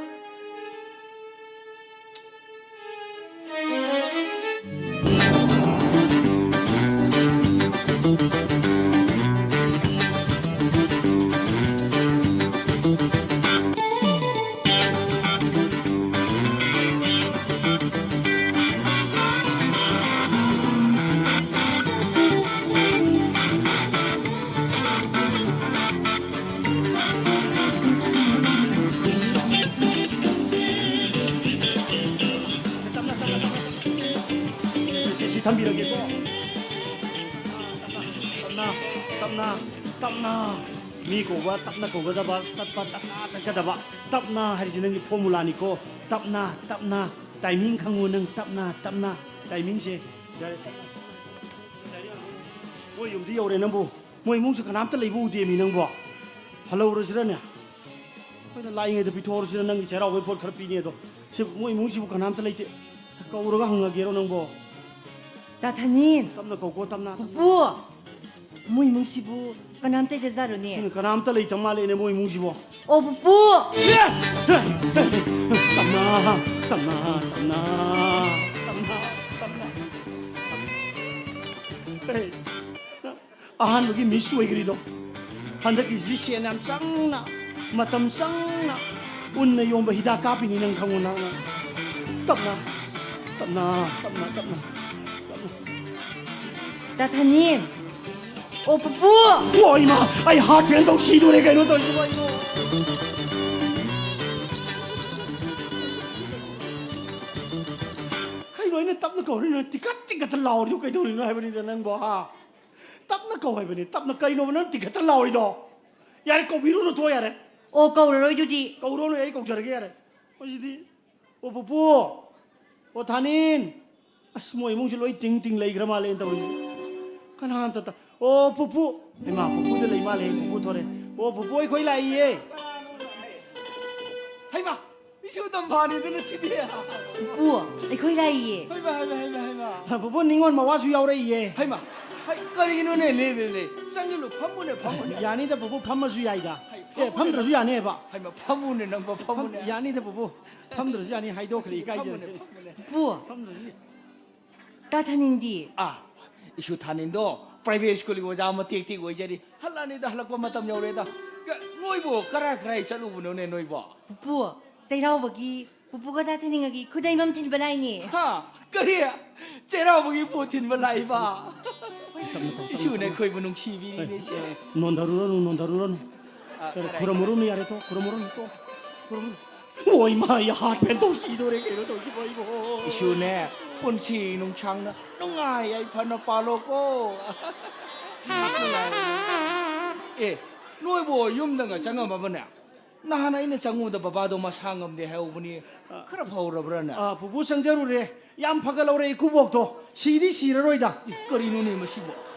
ꯁꯤ, ꯁꯤ ꯊꯝꯕꯤꯔꯒꯦꯀꯣ꯫ ꯇꯞꯅ, ꯇꯞꯅ, ꯇꯞꯅ꯫ ꯃꯤ ꯀꯧꯕ ꯇꯞꯅ ꯀꯧꯒꯗꯕ, ꯆꯠꯄ ꯇꯞꯅ ꯆꯠꯀꯗꯕ꯫ ꯇꯞꯅ ꯍꯥꯏꯔꯤꯁꯦ ꯅꯪꯒꯤ formulaꯅꯤꯀꯣ꯫ ꯇꯞꯅ, ꯇꯞꯅ꯫ Timing ꯈꯪꯉꯨ ꯅꯪ, ꯇꯞꯅ, ꯇꯞꯅ꯫ Timingꯁꯦ꯫ ꯌꯥꯔꯦ, ꯇꯞꯅ꯫ ꯃꯣꯏ ꯌꯨꯝꯗ ꯌꯧꯔꯦ ꯅꯪꯕꯨ꯫ ꯃꯣꯏ ꯏꯃꯨꯡꯁꯨ ꯀꯅꯥꯝꯇ ꯂꯩꯕ ꯎꯗꯦꯃꯤ ꯅꯪꯕꯣ꯫ ꯍꯜꯍꯧꯔꯁꯤꯔꯅꯦ? ꯑꯩꯈꯣꯏꯅ ꯂꯥꯛꯏꯉꯩꯗ ꯄꯤꯊꯣꯛꯍꯧꯔꯁꯤꯔ, ꯅꯪꯒꯤ ꯆꯩꯔꯥꯎꯕꯩ ꯄꯣꯠ ꯈꯔ ꯄꯤꯅꯤ ꯑꯗꯣ꯫ ꯁꯤ ꯃꯣꯏ ꯏꯃꯨꯡꯁꯤꯕꯨ ꯀꯅꯥꯝꯇ ꯂꯩꯇꯦ꯫ ꯀꯧꯔꯒ ꯍꯪꯉꯒꯦꯔꯣ ꯅꯪꯕꯣ? ꯗꯥ ꯊꯥꯅꯤꯟ꯫ ꯇꯞꯅ ꯀꯧꯀꯣ, ꯇꯞꯅ꯫ ꯄꯨꯄꯨ! ꯃꯣꯏ ꯏꯃꯨꯡꯁꯤꯕꯨ ꯀꯅꯥꯝꯇ ꯂꯩꯇꯖꯥꯠꯂꯣꯅꯦ? ꯎꯝ, ꯀꯅꯥꯝꯇ ꯂꯩꯇ ꯃꯥꯜꯂꯦꯅꯦ ꯃꯣꯏ ꯏꯃꯨꯡꯁꯤꯕꯣ꯫ ꯑꯣ, ꯄꯨꯄꯨ! ꯑꯦ! ꯑꯦ! ꯑꯦ! ꯇꯞꯅ, ꯇꯞꯅ, ꯇꯞꯅ, ꯇꯞꯅ, ꯇꯞꯅ꯫ ꯑꯦ! ꯑꯍꯥꯟꯕꯒꯤ miss ꯑꯣꯏꯈ꯭ꯔꯤꯗꯣ꯫ ꯍꯟꯗꯛꯀꯤꯁꯤꯗꯤ ꯁꯦꯟ ꯌꯥꯝ ꯆꯪꯅ, ꯃꯇꯝ ꯆꯪꯅ, ꯎꯟꯅ ꯌꯣꯝꯕ ꯍꯤꯗꯥꯛ ꯀꯥꯞꯄꯤꯅꯤ ꯅꯪ ꯈꯪꯉꯨ ꯅꯪ꯫ ꯇꯞꯅ, ꯇꯞꯅ, ꯇꯞꯅ, ꯇꯞꯅ, ꯇꯞꯅ꯫ ꯗꯥ ꯊꯥꯅꯤꯟ! ꯑꯣ, ꯄꯨꯄꯨ! ꯑꯣ, ꯏꯃꯥ! ꯑꯩ heart fail ꯇꯧ ꯁꯤꯗꯣꯔꯦ ꯀꯩꯅꯣ ꯇꯧꯔꯤꯁꯤꯕꯣ ꯑꯩꯕꯣ! ꯀꯩꯅꯣ ꯑꯩꯅ ꯇꯞꯅ ꯀꯧꯔꯤꯅꯣ? ꯇꯤꯀꯠ ꯇꯤꯀꯠꯇ ꯂꯥꯎꯔꯤꯗꯣ ꯀꯩꯗꯧꯔꯤꯅꯣ ꯍꯥꯏꯕꯅꯤꯗ ꯅꯪꯕꯣ, ꯍꯥ? ꯇꯞꯅ ꯀꯧ ꯍꯥꯏꯕꯅꯤ, ꯇꯞꯅ꯫ ꯀꯩꯅꯣꯕ ꯅꯪ ꯇꯤꯀꯠꯇ ꯂꯥꯎꯔꯤꯗꯣ? ꯌꯥꯔꯦ, ꯀꯧꯕꯤꯔꯨꯅꯨ, ꯊꯣꯛꯑꯣ ꯌꯥꯔꯦ꯫ ꯑꯣ, ꯀꯧꯔꯔꯣꯏ ꯑꯗꯨꯗꯤ꯫ ꯀꯧꯔꯣꯅꯨ, ꯑꯩ ꯀꯧꯖꯔꯒꯦ ꯌꯥꯔꯦ꯫ ꯍꯧꯖꯤꯛꯇꯤ, ꯑꯣ ꯄꯨꯄꯨ, ꯑꯣ ꯊꯥꯅꯤꯟ, ꯑꯁ, ꯃꯣꯏ ꯏꯃꯨꯡꯁꯤ ꯂꯣꯏ ꯇꯤꯡ ꯇꯤꯡ ꯂꯩꯈ꯭ꯔ ꯃꯥꯜꯂꯦꯅ ꯇꯧꯔꯤꯁꯦ꯫ ꯀꯅꯥꯝꯇ ꯇ-, ꯑꯣ ꯄꯨꯄꯨ, ꯍꯩꯃꯥ, ꯄꯨꯄꯨꯗ ꯂꯩ ꯃꯥꯜꯂꯦ, ꯄꯨꯄꯨ ꯊꯣꯔꯦ꯫ ꯑꯣ ꯄꯨꯄꯨ, ꯑꯩꯈꯣꯏ ꯂꯥꯛꯏꯌꯦ꯫ ꯏꯃꯥ, ꯏꯁꯨ ꯇꯝꯐꯥꯅꯤꯗꯅ ꯁꯤꯗꯤ꯫ ꯄꯨꯄꯨ, ꯑꯩꯈꯣꯏ ꯂꯥꯛꯏꯌꯦ꯫ ꯍꯩꯃꯥ, ꯍꯩꯃꯥ, ꯍꯩꯃꯥ, ꯍꯩꯃꯥ꯫ ꯄꯨꯄꯨ, ꯅꯤꯉꯣꯜ ꯃꯋꯥꯁꯨ ꯌꯥꯎꯔꯛꯏꯌꯦ꯫ ꯍꯩꯃꯥ, ꯍꯩ, ꯀꯔꯤꯒꯤꯅꯣꯅꯦ? ꯂꯦ, ꯂꯦ, ꯂꯦ꯫ ꯆꯪꯁꯤꯜꯂꯨ, ꯐꯝꯃꯨꯅꯦ, ꯐꯝꯃꯨꯅꯦ꯫ ꯌꯥꯅꯤꯗ ꯄꯨꯄꯨ, ꯐꯝꯃꯁꯨ ꯌꯥꯏꯗ꯫ ꯍꯩ, ꯑꯦ, ꯐꯝꯃꯨꯅꯦ, ꯐꯝꯗ꯭ꯔꯁꯨ ꯐꯝꯃꯨꯅꯦ꯫ ꯌꯥꯅꯦꯕ꯫ ꯍꯩꯃꯥ, ꯐꯝꯃꯨꯅꯦ ꯅꯪꯕꯣ, ꯐꯝ-, ꯐꯝꯃꯨꯅꯦ꯫ ꯌꯥꯅꯤꯗ ꯄꯨꯄꯨ, ꯐꯝꯗ꯭ꯔꯁꯨ ꯌꯥꯅꯤ, ꯍꯥꯏꯗꯣꯛꯈ꯭ꯔꯦ, ꯏꯀꯥꯏꯖꯔꯦ꯫ ꯐꯝꯃꯨꯅꯦ, ꯐꯝꯃꯨꯅꯦ꯫ ꯄꯨꯄꯨ, ꯐꯝꯗ꯭ꯔꯁꯨ ꯌꯥ-, ꯇꯥ ꯊꯥꯅꯤꯟꯗꯤ? ꯑꯥ, ꯏꯁꯨ ꯊꯥꯅꯤꯟꯗꯣ private schoolꯒꯤ ꯑꯣꯖꯥ ꯃꯇꯦꯛ ꯇꯦꯛ ꯑꯣꯏꯖꯔꯤ꯫ ꯍꯜꯂꯛꯑꯅꯤꯗ, ꯍꯜꯂꯛꯄ ꯃꯇꯝ ꯌꯧꯔꯦꯗ꯫ ꯀ-, ꯅꯣꯏꯕꯨ ꯀꯔꯥꯏ ꯀꯔꯥꯏ ꯆꯠꯂꯨꯕꯅꯣꯅꯦ ꯅꯣꯏꯕꯣ? ꯄꯨꯄꯨ, ꯆꯩꯔꯥꯎꯕꯒꯤ ꯄꯨꯄꯨꯒ ꯇꯥ ꯊꯥꯅꯤꯟꯒꯒꯤ ꯈꯨꯗꯩ ꯃꯝ ꯊꯤꯟꯕ ꯂꯥꯛꯏꯅꯦ꯫ ꯍꯥ? ꯀꯔꯤ? ꯆꯩꯔꯥꯎꯕꯒꯤ ꯄꯣꯠ ꯊꯤꯟꯕ ꯂꯥꯛꯏꯕ? ꯏꯁꯨꯅ ꯑꯩꯈꯣꯏꯕꯨ ꯅꯨꯡꯁꯤꯕꯤꯔꯤꯅꯦ ꯁꯦ꯫ ꯅꯣꯟꯊꯔꯨꯔꯅꯨ, ꯅꯣꯟꯊꯔꯨꯔꯅꯨ꯫ ꯑ, ꯈꯨꯔꯨꯝꯃꯨꯔꯨꯅꯨ, ꯌꯥꯔꯦ, ꯇꯣ, ꯈꯨꯔꯨꯝꯃꯨꯔꯨꯅꯨ, ꯇꯣ, ꯈꯨꯔꯨꯝꯃꯨꯔꯨꯅꯨ꯫ ꯑꯣ, ꯏꯃꯥ, ꯑꯩ heart pain ꯇꯧ ꯁꯤꯗꯣꯔꯦ, ꯀꯩꯅꯣ ꯇꯧꯁꯤꯕꯣ ꯑꯩꯕꯣ? ꯏꯁꯨꯅꯦ, ꯄꯨꯟꯁꯤ ꯅꯨꯡꯁꯥꯡꯅ ꯅꯨꯡꯉꯥꯏ ꯌꯥꯏꯐꯅ ꯄꯥꯜꯂꯣꯀꯣ꯫ ꯅꯨꯡꯉꯥꯏ꯫ ꯑꯦ, ꯅꯣꯏꯕꯨ ꯌꯨꯝꯗꯒ ꯆꯪꯉꯝꯃꯕꯅꯦ? ꯅꯍꯥꯟ ꯑꯩꯅ ꯆꯪꯉꯨꯕꯗ ꯕꯕꯥꯗꯣ ꯃꯁꯥ ꯉꯝꯗꯦ ꯍꯥꯏꯍꯧꯕꯅꯤ꯫ ꯑ꯫ ꯈꯔ ꯐꯍꯧꯔꯕ꯭ꯔꯥꯅꯦ? ꯑ, ꯄꯨꯄꯨ ꯆꯪꯖꯔꯨꯔꯦ꯫ ꯌꯥꯝ ꯐꯒꯠꯍꯧꯔꯦ ꯏꯀꯨꯕꯣꯛꯇꯣ꯫ ꯁꯤꯗꯤ ꯁꯤꯔꯔꯣꯏꯗ꯫ ꯑꯦ, ꯀꯔꯤꯅꯣꯅꯦ ꯃꯁꯤꯕꯣ?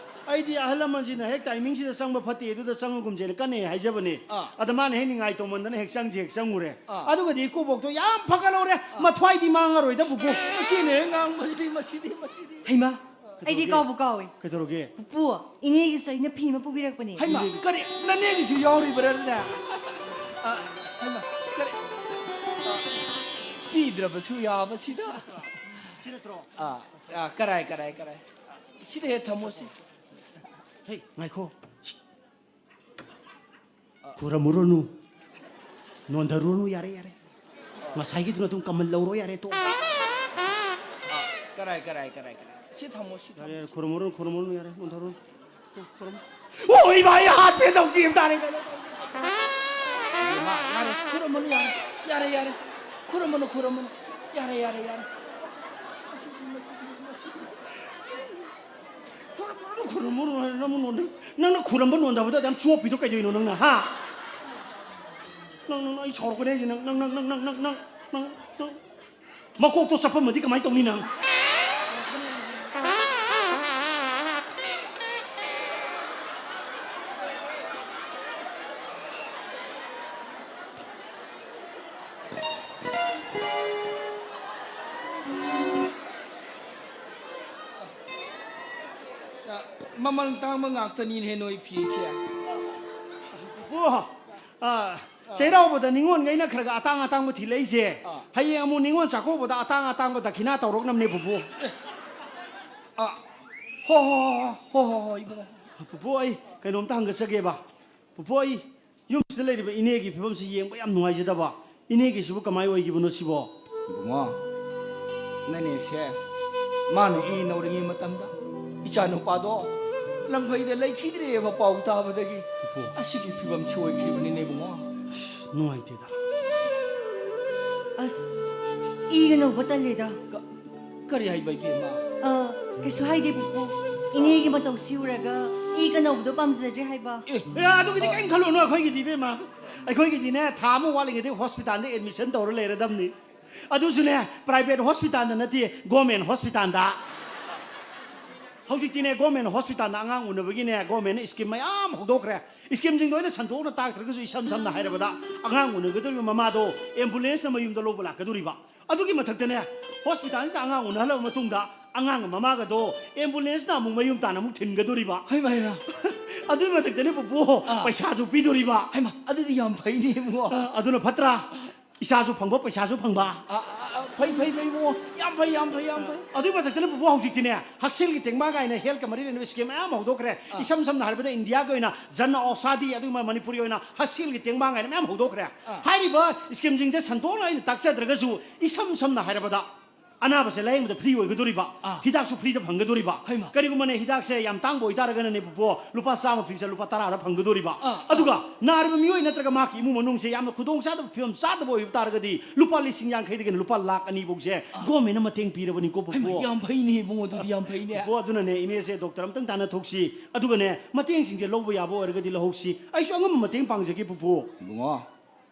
ꯑꯩꯗꯤ ꯑꯍꯜ ꯂꯃꯟꯁꯤꯅ ꯍꯦꯛ timingꯁꯤꯗ ꯆꯪꯕ ꯐꯠꯇꯦ, ꯑꯗꯨꯗ ꯆꯪꯉꯒꯨꯝꯁꯦꯅ ꯀꯟꯅ ꯍꯦꯛ ꯍꯥꯏꯖꯕꯅꯦ꯫ ꯑꯥ꯫ ꯑꯗ ꯃꯥꯅ ꯍꯦꯛ ꯅꯤꯡꯉꯥꯏ ꯇꯧꯃꯟꯗꯅ ꯍꯦꯛ ꯆꯪꯁꯦ ꯍꯦꯛ ꯆꯪꯉꯨꯔꯦ꯫ ꯑꯥ꯫ ꯑꯗꯨꯒꯗꯤ ꯏꯀꯨꯕꯣꯛꯇꯣ ꯌꯥꯝ ꯐꯒꯠꯍꯧꯔꯦ꯫ ꯑꯥ꯫ ꯃꯊ꯭ꯋꯥꯏꯗꯤ ꯃꯥꯡꯉꯔꯣꯏꯗ ꯄꯨꯄꯨ꯫ ꯃꯁꯤꯅꯦ ꯉꯥꯡꯕꯁꯤꯗꯤ, ꯃꯁꯤꯗꯤ, ꯃꯁꯤꯗꯤ꯫ ꯍꯩꯃꯥ, ꯑꯩꯗꯤ ꯀꯩꯗꯧꯔꯒꯦ? ꯀꯥꯎꯕꯨ ꯀꯥꯎꯋꯦ꯫ ꯀꯩꯗꯧꯔꯒꯦ? ꯄꯨꯄꯨ, ꯏꯅꯦꯒꯤꯁꯨ ꯑꯩꯅ ꯐꯤ ꯑꯃ ꯄꯨꯕꯤꯔꯛꯄꯅꯦ꯫ ꯍꯩꯃꯥ, ꯀꯔꯤ? ꯅꯅꯦꯒꯤꯁꯨ ꯌꯥꯎꯔꯤꯕ꯭ꯔꯥꯅꯦ? ꯑ, ꯍꯩꯃꯥ, ꯀꯔꯤ? ꯑ, ꯄꯤꯗ꯭ꯔꯕꯁꯨ ꯌꯥꯕꯁꯤꯗ꯫ ꯁꯤ ꯅꯠꯇ꯭ꯔꯣ? ꯑ, ꯑ, ꯀꯔꯥꯏ, ꯀꯔꯥꯏ, ꯀꯔꯥꯏ? ꯁꯤꯗ ꯍꯦꯛ ꯊꯝꯃꯣ, ꯁꯤ꯫ ꯍꯦ, ꯉꯥꯏꯈꯣ꯫ ꯈꯨꯔꯝꯃꯨꯔꯅꯨ꯫ ꯅꯣꯟꯊꯔꯨꯔꯅꯨ, ꯌꯥꯔꯦ, ꯌꯥꯔꯦ꯫ ꯉꯁꯥꯏꯒꯤꯗꯨꯅ ꯑꯗꯨꯝ ꯀꯃꯟ ꯂꯧꯔꯣ, ꯌꯥꯔꯦ, ꯇꯣꯛꯑꯣ꯫ ꯑ, ꯀꯔꯥꯏ, ꯀꯔꯥꯏ, ꯀꯔꯥꯏ, ꯀꯔꯥꯏ? ꯁꯤ ꯊꯝꯃꯣ, ꯁꯤ ꯌꯥꯔꯦ, ꯊꯝꯃꯣ꯫ ꯌꯥꯔꯦ, ꯈꯨꯔꯨꯝꯃꯨꯔꯅꯨ, ꯈꯨꯔꯨꯝꯃꯨꯔꯅꯨ, ꯌꯥꯔꯦ, ꯅꯣꯟꯊꯔꯨꯔꯅꯨ꯫ ꯈꯨꯔꯨꯝꯃꯨ꯫ ꯑꯣ, ꯏꯃꯥ, ꯑꯩ heart pain ꯇꯧꯁꯤ, ꯇꯥꯔꯦ꯫ ꯏꯕꯦꯝꯃ, ꯌꯥꯔꯦ, ꯈꯨꯔꯨꯝꯃꯅꯨ, ꯌꯥꯔꯦ, ꯌꯥꯔꯦ, ꯌꯥꯔꯦ, ꯈꯨꯔꯨꯝꯃꯅꯨ, ꯈꯨꯔꯨꯝꯃꯅꯨ, ꯌꯥꯔꯦ, ꯌꯥꯔꯦ, ꯌꯥꯔꯦ꯫ ꯈꯨꯔꯨꯝꯃꯨꯔꯅꯨ, ꯈꯨꯔꯨꯝꯃꯨꯔꯅꯨ, ꯅꯪꯅ ꯈꯨꯔꯝꯕ ꯅꯣꯟꯊꯕꯗꯣ ꯑꯗꯨꯝ ꯆꯣꯞꯄꯤꯗꯣ ꯀꯩꯗꯧꯔꯤꯅꯣ ꯅꯪꯅ, ꯍꯥ? ꯅꯪ, ꯅꯪ, ꯅꯪ, ꯑꯩ ꯁꯥꯎꯔꯛꯀꯅꯤ ꯍꯥꯏꯁꯦ, ꯅꯪ, ꯅꯪ꯫ ꯃꯀꯣꯛꯇꯣ ꯆꯞꯄꯝꯃꯗꯤ ꯀꯃꯥꯏꯅ ꯇꯧꯅꯤ ꯅꯪ? ꯃꯃꯜ ꯇꯥꯡꯕ ꯉꯥꯛꯇꯅꯤꯅꯦ ꯅꯣꯏ ꯐꯤꯁꯦ꯫ ꯄꯨꯄꯨ, ꯑ, ꯆꯩꯔꯥꯎꯕꯗ ꯅꯤꯉꯣꯜꯈꯩꯅ ꯈꯔ ꯈꯔ ꯑꯇꯥꯡ ꯑꯇꯥꯡꯕ ꯊꯤꯜꯂꯛꯏꯁꯦ, ꯑꯥ꯫ ꯍꯌꯦꯡ ꯑꯃꯨꯛ ꯅꯤꯉꯣꯜ ꯆꯥꯛꯀꯧꯕꯗ ꯑꯇꯥꯡ ꯑꯇꯥꯡꯕ ꯗꯈꯤꯅꯥ ꯇꯧꯔꯛꯅꯕꯅꯦ ꯄꯨꯄꯨ꯫ ꯑ, ꯍꯣ ꯍꯣ ꯍꯣ ꯍꯣ ꯍꯣ ꯍꯣ ꯏꯕꯨꯡꯉꯣ꯫ ꯄꯨꯄꯨ, ꯑꯩ ꯀꯩꯅꯣꯝꯇ ꯍꯪꯒꯠꯆꯒꯦꯕ꯫ ꯄꯨꯄꯨ, ꯑꯩ ꯌꯨꯝꯁꯤꯗ ꯂꯩꯔꯤꯕ ꯏꯅꯦꯒꯤ ꯐꯤꯕꯝꯁꯤ ꯌꯦꯡꯕ ꯌꯥꯝ ꯅꯨꯡꯉꯥꯏꯖꯗꯕ꯫ ꯏꯅꯦꯒꯤꯁꯤꯕꯨ ꯀꯃꯥꯏ ꯑꯣꯏꯈꯤꯕꯅꯣ ꯁꯤꯕꯣ? ꯏꯕꯨꯡꯉꯣ, ꯅꯅꯦꯁꯦ ꯃꯥꯅ ꯏ ꯅꯧꯔꯤꯉꯩ ꯃꯇꯝꯗ ꯏꯆꯥ ꯅꯨꯄꯥꯗꯣ ꯂꯪꯐꯩꯗ ꯂꯩꯈꯤꯗ꯭ꯔꯦꯕ ꯄꯥꯎ ꯇꯥꯕꯗꯒꯤ꯫ ꯄꯨꯄꯨ꯫ ꯑꯁꯤꯒꯤ ꯐꯤꯕꯝꯁꯤ ꯑꯣꯏꯈ꯭ꯔꯤꯕꯅꯤꯅꯦ ꯏꯕꯨꯡꯉꯣ꯫ ꯑꯁ, ꯅꯨꯡꯉꯥꯏꯇꯦꯗ꯫ ꯑꯁ, ꯏꯒ ꯅꯧꯕ ꯇꯜꯂꯦꯗ꯫ ꯀ-, ꯀꯔꯤ ꯍꯥꯏꯕ ꯏꯕꯦꯝꯃ? ꯑ, ꯀꯩꯁꯨ ꯍꯥꯏꯗꯦ ꯄꯨꯄꯨ꯫ ꯏꯅꯦꯒꯤ ꯃꯇꯧꯁꯤ ꯎꯔꯒ ꯏꯒ ꯅꯧꯕꯗꯣ ꯄꯥꯝꯖꯗ꯭ꯔꯦ ꯍꯥꯏꯕ꯫ ꯑꯦ, ꯑꯦ, ꯑꯗꯨꯒꯤꯗꯤ ꯀꯔꯤꯝ ꯈꯜꯂꯨꯅꯨ ꯑꯩꯈꯣꯏꯒꯤꯗꯤ ꯏꯕꯦꯝꯃ꯫ ꯑꯩꯈꯣꯏꯒꯤꯗꯤꯅꯦ ꯊꯥ ꯑꯃ ꯋꯥꯠꯂꯤꯉꯩꯗꯒꯤ ꯍꯣꯁꯄꯤꯇꯥꯜꯗ ꯑꯦꯗꯃꯤꯁꯟ ꯇꯧꯔ ꯂꯩꯔꯗꯝꯅꯤ꯫ ꯑꯗꯨꯁꯨꯅꯦ ꯄ꯭ꯔꯥꯏꯚꯦꯠ ꯍꯣꯁꯄꯤꯇꯥꯜꯗ ꯅꯠꯇꯦ, ꯒꯣꯔꯃꯦꯟ ꯍꯣꯁꯄꯤꯇꯥꯜꯗ꯫ ꯍꯧꯖꯤꯛꯇꯤꯅꯦ ꯒꯣꯔꯃꯦꯟ ꯍꯣꯁꯄꯤꯇꯥꯜꯗ ꯑꯉꯥꯡ ꯎꯅꯕꯒꯤꯅꯦ ꯒꯣꯔꯃꯦꯟꯅ ꯁ꯭ꯀꯤꯝ ꯃꯌꯥꯝ ꯍꯧꯗꯣꯛꯈ꯭ꯔꯦ꯫ ꯁ꯭ꯀꯤꯝꯁꯤꯡꯗꯣ ꯑꯩꯅ ꯁꯟꯗꯣꯛꯅ ꯇꯥꯛꯇ꯭ꯔꯒꯁꯨ ꯏꯁꯝ ꯁꯝꯅ ꯍꯥꯏꯔꯕꯗ ꯑꯉꯥꯡ ꯎꯅꯒꯗꯧꯔꯤꯕ ꯃꯃꯥꯗꯣ ꯑꯦꯝꯕꯨꯂꯦꯟꯁꯅ ꯃꯌꯨꯝꯗ ꯂꯧꯕ ꯂꯥꯛꯀꯗꯧꯔꯤꯕ꯫ ꯑꯗꯨꯒꯤ ꯃꯊꯛꯇꯅꯦ ꯍꯣꯁꯄꯤꯇꯥꯜꯁꯤꯗ ꯑꯉꯥꯡ ꯎꯅꯍꯜꯂꯕ ꯃꯇꯨꯡꯗ ꯑꯉꯥꯡꯒ ꯃꯃꯥꯒꯗꯣ ꯑꯦꯝꯕꯨꯂꯦꯟꯁꯅ ꯑꯃꯨꯛ ꯃꯌꯨꯝ ꯇꯥꯟꯅ ꯑꯃꯨꯛ ꯊꯤꯟꯒꯗꯧꯔꯤꯕ꯫ ꯍꯩꯃ, ꯍꯩꯃ꯫ ꯑꯗꯨꯒꯤ ꯃꯊꯛꯇꯅꯦ ꯄꯨꯄꯨ ꯑꯥ꯫ ꯄꯩꯁꯥꯁꯨ ꯄꯤꯗꯧꯔꯤꯕ꯫ ꯍꯩꯃ, ꯑꯗꯨꯗꯤ ꯌꯥꯝ ꯐꯩꯅꯦ ꯏꯕꯨꯡꯉꯣ꯫ ꯑ, ꯑꯗꯨꯅ ꯐꯠꯇ꯭ꯔꯥ? ꯏꯁꯥꯁꯨ ꯐꯪꯕ ꯄꯩꯁꯥꯁꯨ ꯐꯪꯕ꯫ ꯑ, ꯑ, ꯑ, ꯐꯩ, ꯐꯩ, ꯐꯩ ꯏꯕꯨꯡꯉꯣ꯫ ꯌꯥꯝ ꯐꯩ, ꯌꯥꯝ ꯐꯩ, ꯌꯥꯝ ꯐꯩ꯫ ꯑꯗꯨꯒꯤ ꯃꯊꯛꯇꯅ ꯄꯨꯄꯨ ꯍꯧꯖꯤꯛꯇꯤꯅꯦ ꯍꯛꯁꯦꯜꯒꯤ ꯇꯦꯡꯕꯥꯡ ꯀꯥꯏꯅ ꯍꯦꯜꯠꯀ ꯃꯔꯤ ꯂꯩꯅꯕ ꯁ꯭ꯀꯤꯝ ꯃꯌꯥꯝ ꯑꯃ ꯍꯧꯗꯣꯛꯈ꯭ꯔꯦ꯫ ꯏꯁꯝ ꯁꯝꯅ ꯍꯥꯏꯔꯕꯗ ꯏꯟꯗꯤꯌꯥꯒꯤ ꯑꯣꯏꯅ ꯖꯟ ꯑꯣꯁꯥꯗꯤ, ꯑꯗꯨꯒ ꯃꯅꯤꯄꯨꯔꯒꯤ ꯑꯣꯏꯅ ꯍꯛꯁꯦꯜꯒꯤ ꯇꯦꯡꯕꯥꯡ ꯀꯥꯏꯅ ꯃꯌꯥꯝ ꯍꯧꯗꯣꯛꯈ꯭ꯔꯦ꯫ ꯍꯥꯏꯔꯤꯕ ꯁ꯭ꯀꯤꯝꯁꯤꯡꯁꯦ ꯁꯟꯗꯣꯛꯅ ꯑꯩꯅ ꯇꯥꯛꯆꯗ꯭ꯔꯒꯁꯨ ꯏꯁꯝ ꯁꯝꯅ ꯍꯥꯏꯔꯕꯗ ꯑꯅꯥꯕꯁꯦ ꯂꯥꯌꯦꯡꯕꯗ ꯐ꯭ꯔꯤ ꯑꯣꯏꯒꯗꯧꯔꯤꯕ, ꯑꯥ꯫ ꯍꯤꯗꯥꯛꯁꯨ ꯐ꯭ꯔꯤꯗ ꯐꯪꯒꯗꯧꯔꯤꯕ꯫ ꯍꯩꯃꯥ꯫ ꯀꯔꯤꯒꯨꯝꯕꯅꯦ ꯍꯤꯗꯥꯛꯁꯦ ꯌꯥꯝ ꯇꯥꯡꯕ ꯑꯣꯏꯇꯥꯔꯒꯅꯅꯦ ꯄꯨꯄꯨ, ꯂꯨꯄꯥ ꯆꯥꯝꯃ ꯄꯤꯕꯁꯦ ꯂꯨꯄꯥ ꯇꯔꯥꯗ ꯐꯪꯒꯗꯧꯔꯤꯕ꯫ ꯑꯥ꯫ ꯑꯗꯨꯒ ꯅꯥꯔꯤꯕ ꯃꯤꯑꯣꯏ ꯅꯠꯇ꯭ꯔꯒ ꯃꯍꯥꯛꯀꯤ ꯏꯃꯨꯡ ꯃꯅꯨꯡꯁꯦ ꯌꯥꯝꯅ ꯈꯨꯗꯣꯡ ꯆꯥꯗꯕ ꯐꯤꯕꯝ ꯆꯥꯗꯕ ꯑꯣꯏꯕ ꯇꯥꯔꯒꯗꯤ ꯂꯨꯄꯥ ꯂꯤꯁꯤꯡ ꯌꯥꯡꯈꯩꯗꯒꯤꯅ ꯂꯨꯄꯥ ꯂꯥꯛ ꯑꯅꯤ ꯐꯥꯎꯁꯦ ꯒꯣꯔꯃꯦꯟꯅ ꯃꯇꯦꯡ ꯄꯤꯔꯕꯅꯤꯀꯣ ꯄꯨꯄꯨ꯫ ꯍꯩꯃꯥ, ꯌꯥꯝ ꯐꯩꯅꯦ ꯏꯕꯨꯡꯉꯣ, ꯑꯗꯨꯗꯤ ꯌꯥꯝ ꯐꯩꯅꯦ꯫ ꯄꯨꯄꯨ, ꯑꯗꯨꯅꯅꯦ ꯏꯅꯦꯁꯦ ꯗꯣꯛꯇꯔ ꯑꯝꯇꯪ ꯇꯥꯟꯅꯊꯣꯛꯁꯤ, ꯑꯗꯨꯒꯅꯦ ꯃꯇꯦꯡꯁꯤꯡꯁꯦ ꯂꯧꯕ ꯌꯥꯕ ꯑꯣꯏꯔꯒꯗꯤ ꯂꯧꯍꯧꯁꯤ꯫ ꯑꯩꯁꯨ ꯑꯉꯝꯕ ꯃꯇꯦꯡ ꯄꯥꯡꯖꯒꯦ ꯄꯨꯄꯨ꯫ ꯏꯕꯨꯡꯉꯣ,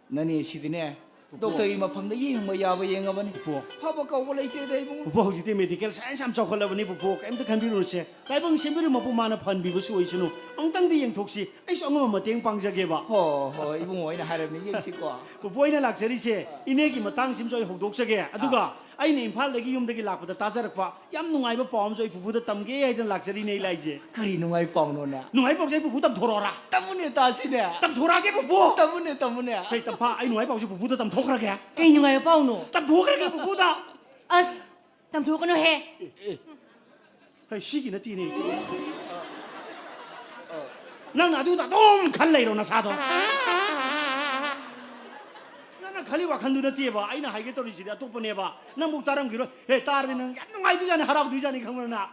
ꯅꯅꯦ ꯁꯤꯗꯤꯅꯦ ꯗꯣꯛꯇꯔꯒꯤ ꯃꯐꯝꯗ ꯌꯦꯡꯕ ꯌꯥꯕ ꯌꯦꯡꯉꯕꯅꯤ꯫ ꯄꯨꯄꯨ꯫ ꯐꯕ ꯀꯧꯕ ꯂꯩꯇꯦꯗ, ꯏꯕꯨꯡꯉꯣ꯫ ꯄꯨꯄꯨ, ꯍꯧꯖꯤꯛꯇꯤ ꯃꯦꯗꯤꯀꯦꯜ ꯁꯥꯏꯟꯁ ꯌꯥꯝ ꯆꯥꯎꯈꯠꯂꯕꯅꯤ, ꯄꯨꯄꯨ꯫ ꯀꯩꯝꯇ ꯈꯟꯕꯤꯔꯨꯅꯨꯁꯦ꯫ ꯂꯥꯏꯕꯛ ꯁꯦꯝꯕꯤꯔꯤ ꯃꯄꯨ ꯃꯥꯅ ꯐꯍꯟꯕꯤꯕꯁꯨ ꯑꯣꯏꯁꯅꯨ꯫ ꯑꯃꯨꯛꯇꯪꯗꯤ ꯌꯦꯡꯊꯣꯛꯁꯤ꯫ ꯑꯩꯁꯨ ꯑꯉꯝꯕ ꯃꯇꯦꯡ ꯄꯥꯡꯖꯒꯦꯕ꯫ ꯍꯣ, ꯍꯣ, ꯏꯕꯨꯡꯉꯣ, ꯑꯩꯅ ꯍꯥꯏꯔꯕꯅꯤ, ꯌꯦꯡꯁꯤꯀꯣ꯫ ꯄꯨꯄꯨ, ꯑꯩꯅ ꯂꯥꯛꯆꯔꯤꯁꯦ, ꯏꯅꯦꯒꯤ ꯃꯇꯥꯡꯁꯤꯃꯁꯨ ꯑꯩ ꯍꯧꯗꯣꯛꯆꯒꯦ꯫ ꯑꯗꯨꯒ ꯑꯥ꯫ ꯑꯩꯅ ꯏꯝꯐꯥꯜꯗꯒꯤ ꯌꯨꯝꯗꯒꯤ ꯂꯥꯛꯄꯗ ꯇꯥꯖꯔꯛꯄ ꯌꯥꯝ ꯅꯨꯡꯉꯥꯏꯕ ꯄꯥꯎ ꯑꯃꯁꯨ ꯑꯩ ꯄꯨꯄꯨꯗ ꯇꯝꯒꯦ ꯍꯥꯏꯗꯅ ꯂꯥꯛꯆꯔꯤꯅꯦ, ꯑꯩ ꯂꯥꯛꯏꯁꯦ꯫ ꯀꯔꯤ ꯅꯨꯡꯉꯥꯏ ꯄꯥꯎꯅꯣꯅꯦ? ꯅꯨꯡꯉꯥꯏ ꯄꯥꯎꯁꯦ ꯑꯩ ꯄꯨꯄꯨ ꯇꯝꯊꯣꯔꯛꯑꯣꯔꯥ? ꯇꯝꯃꯨꯅꯦ, ꯇꯥꯁꯤꯅꯦ꯫ ꯇꯝꯊꯣꯔꯛꯑꯒꯦ, ꯄꯨꯄꯨ꯫ ꯇꯝꯃꯨꯅꯦ, ꯇꯝꯃꯨꯅꯦ꯫ ꯍꯩ, ꯇꯝꯐꯥ, ꯑꯩ ꯅꯨꯡꯉꯥꯏ ꯄꯥꯎꯁꯦ ꯄꯨꯄꯨꯗ ꯇꯝꯊꯣꯛꯈ꯭ꯔꯒꯦ꯫ ꯀꯩ ꯅꯨꯡꯉꯥꯏꯕ ꯄꯥꯎꯅꯣ? ꯇꯝꯊꯣꯛꯈ꯭ꯔꯒꯦ ꯄꯨꯄꯨꯗ꯫ ꯑꯁ, ꯇꯝꯊꯣꯛꯀꯅꯨꯍꯦ꯫ ꯍꯩ, ꯁꯤꯒꯤ ꯅꯠꯇꯦꯅꯦ꯫ ꯅꯪꯅ ꯑꯗꯨꯗ ꯑꯗꯨꯝ ꯈꯜ ꯂꯩꯔꯣ ꯅꯁꯥꯗꯣ꯫ ꯅꯪꯅ ꯈꯜꯂꯤ ꯋꯥꯈꯜꯗꯨ ꯅꯠꯇꯦꯕ꯫ ꯑꯩꯅ ꯍꯥꯏꯒꯦ ꯇꯧꯔꯤꯁꯤꯗꯤ ꯑꯇꯣꯞꯄꯅꯦꯕ꯫ ꯅꯪꯕꯨ ꯇꯥꯔꯝꯈꯤꯔꯣꯏ꯫ ꯍꯦ, ꯇꯥꯔꯗꯤ ꯅꯪ ꯌꯥꯝ ꯅꯨꯡꯉꯥꯏꯗꯣꯏꯖꯥꯠꯅꯤ, ꯍꯔꯥꯎꯗꯣꯏꯖꯥꯠꯅꯤ, ꯈꯪꯕ꯭ꯔ ꯅꯪ?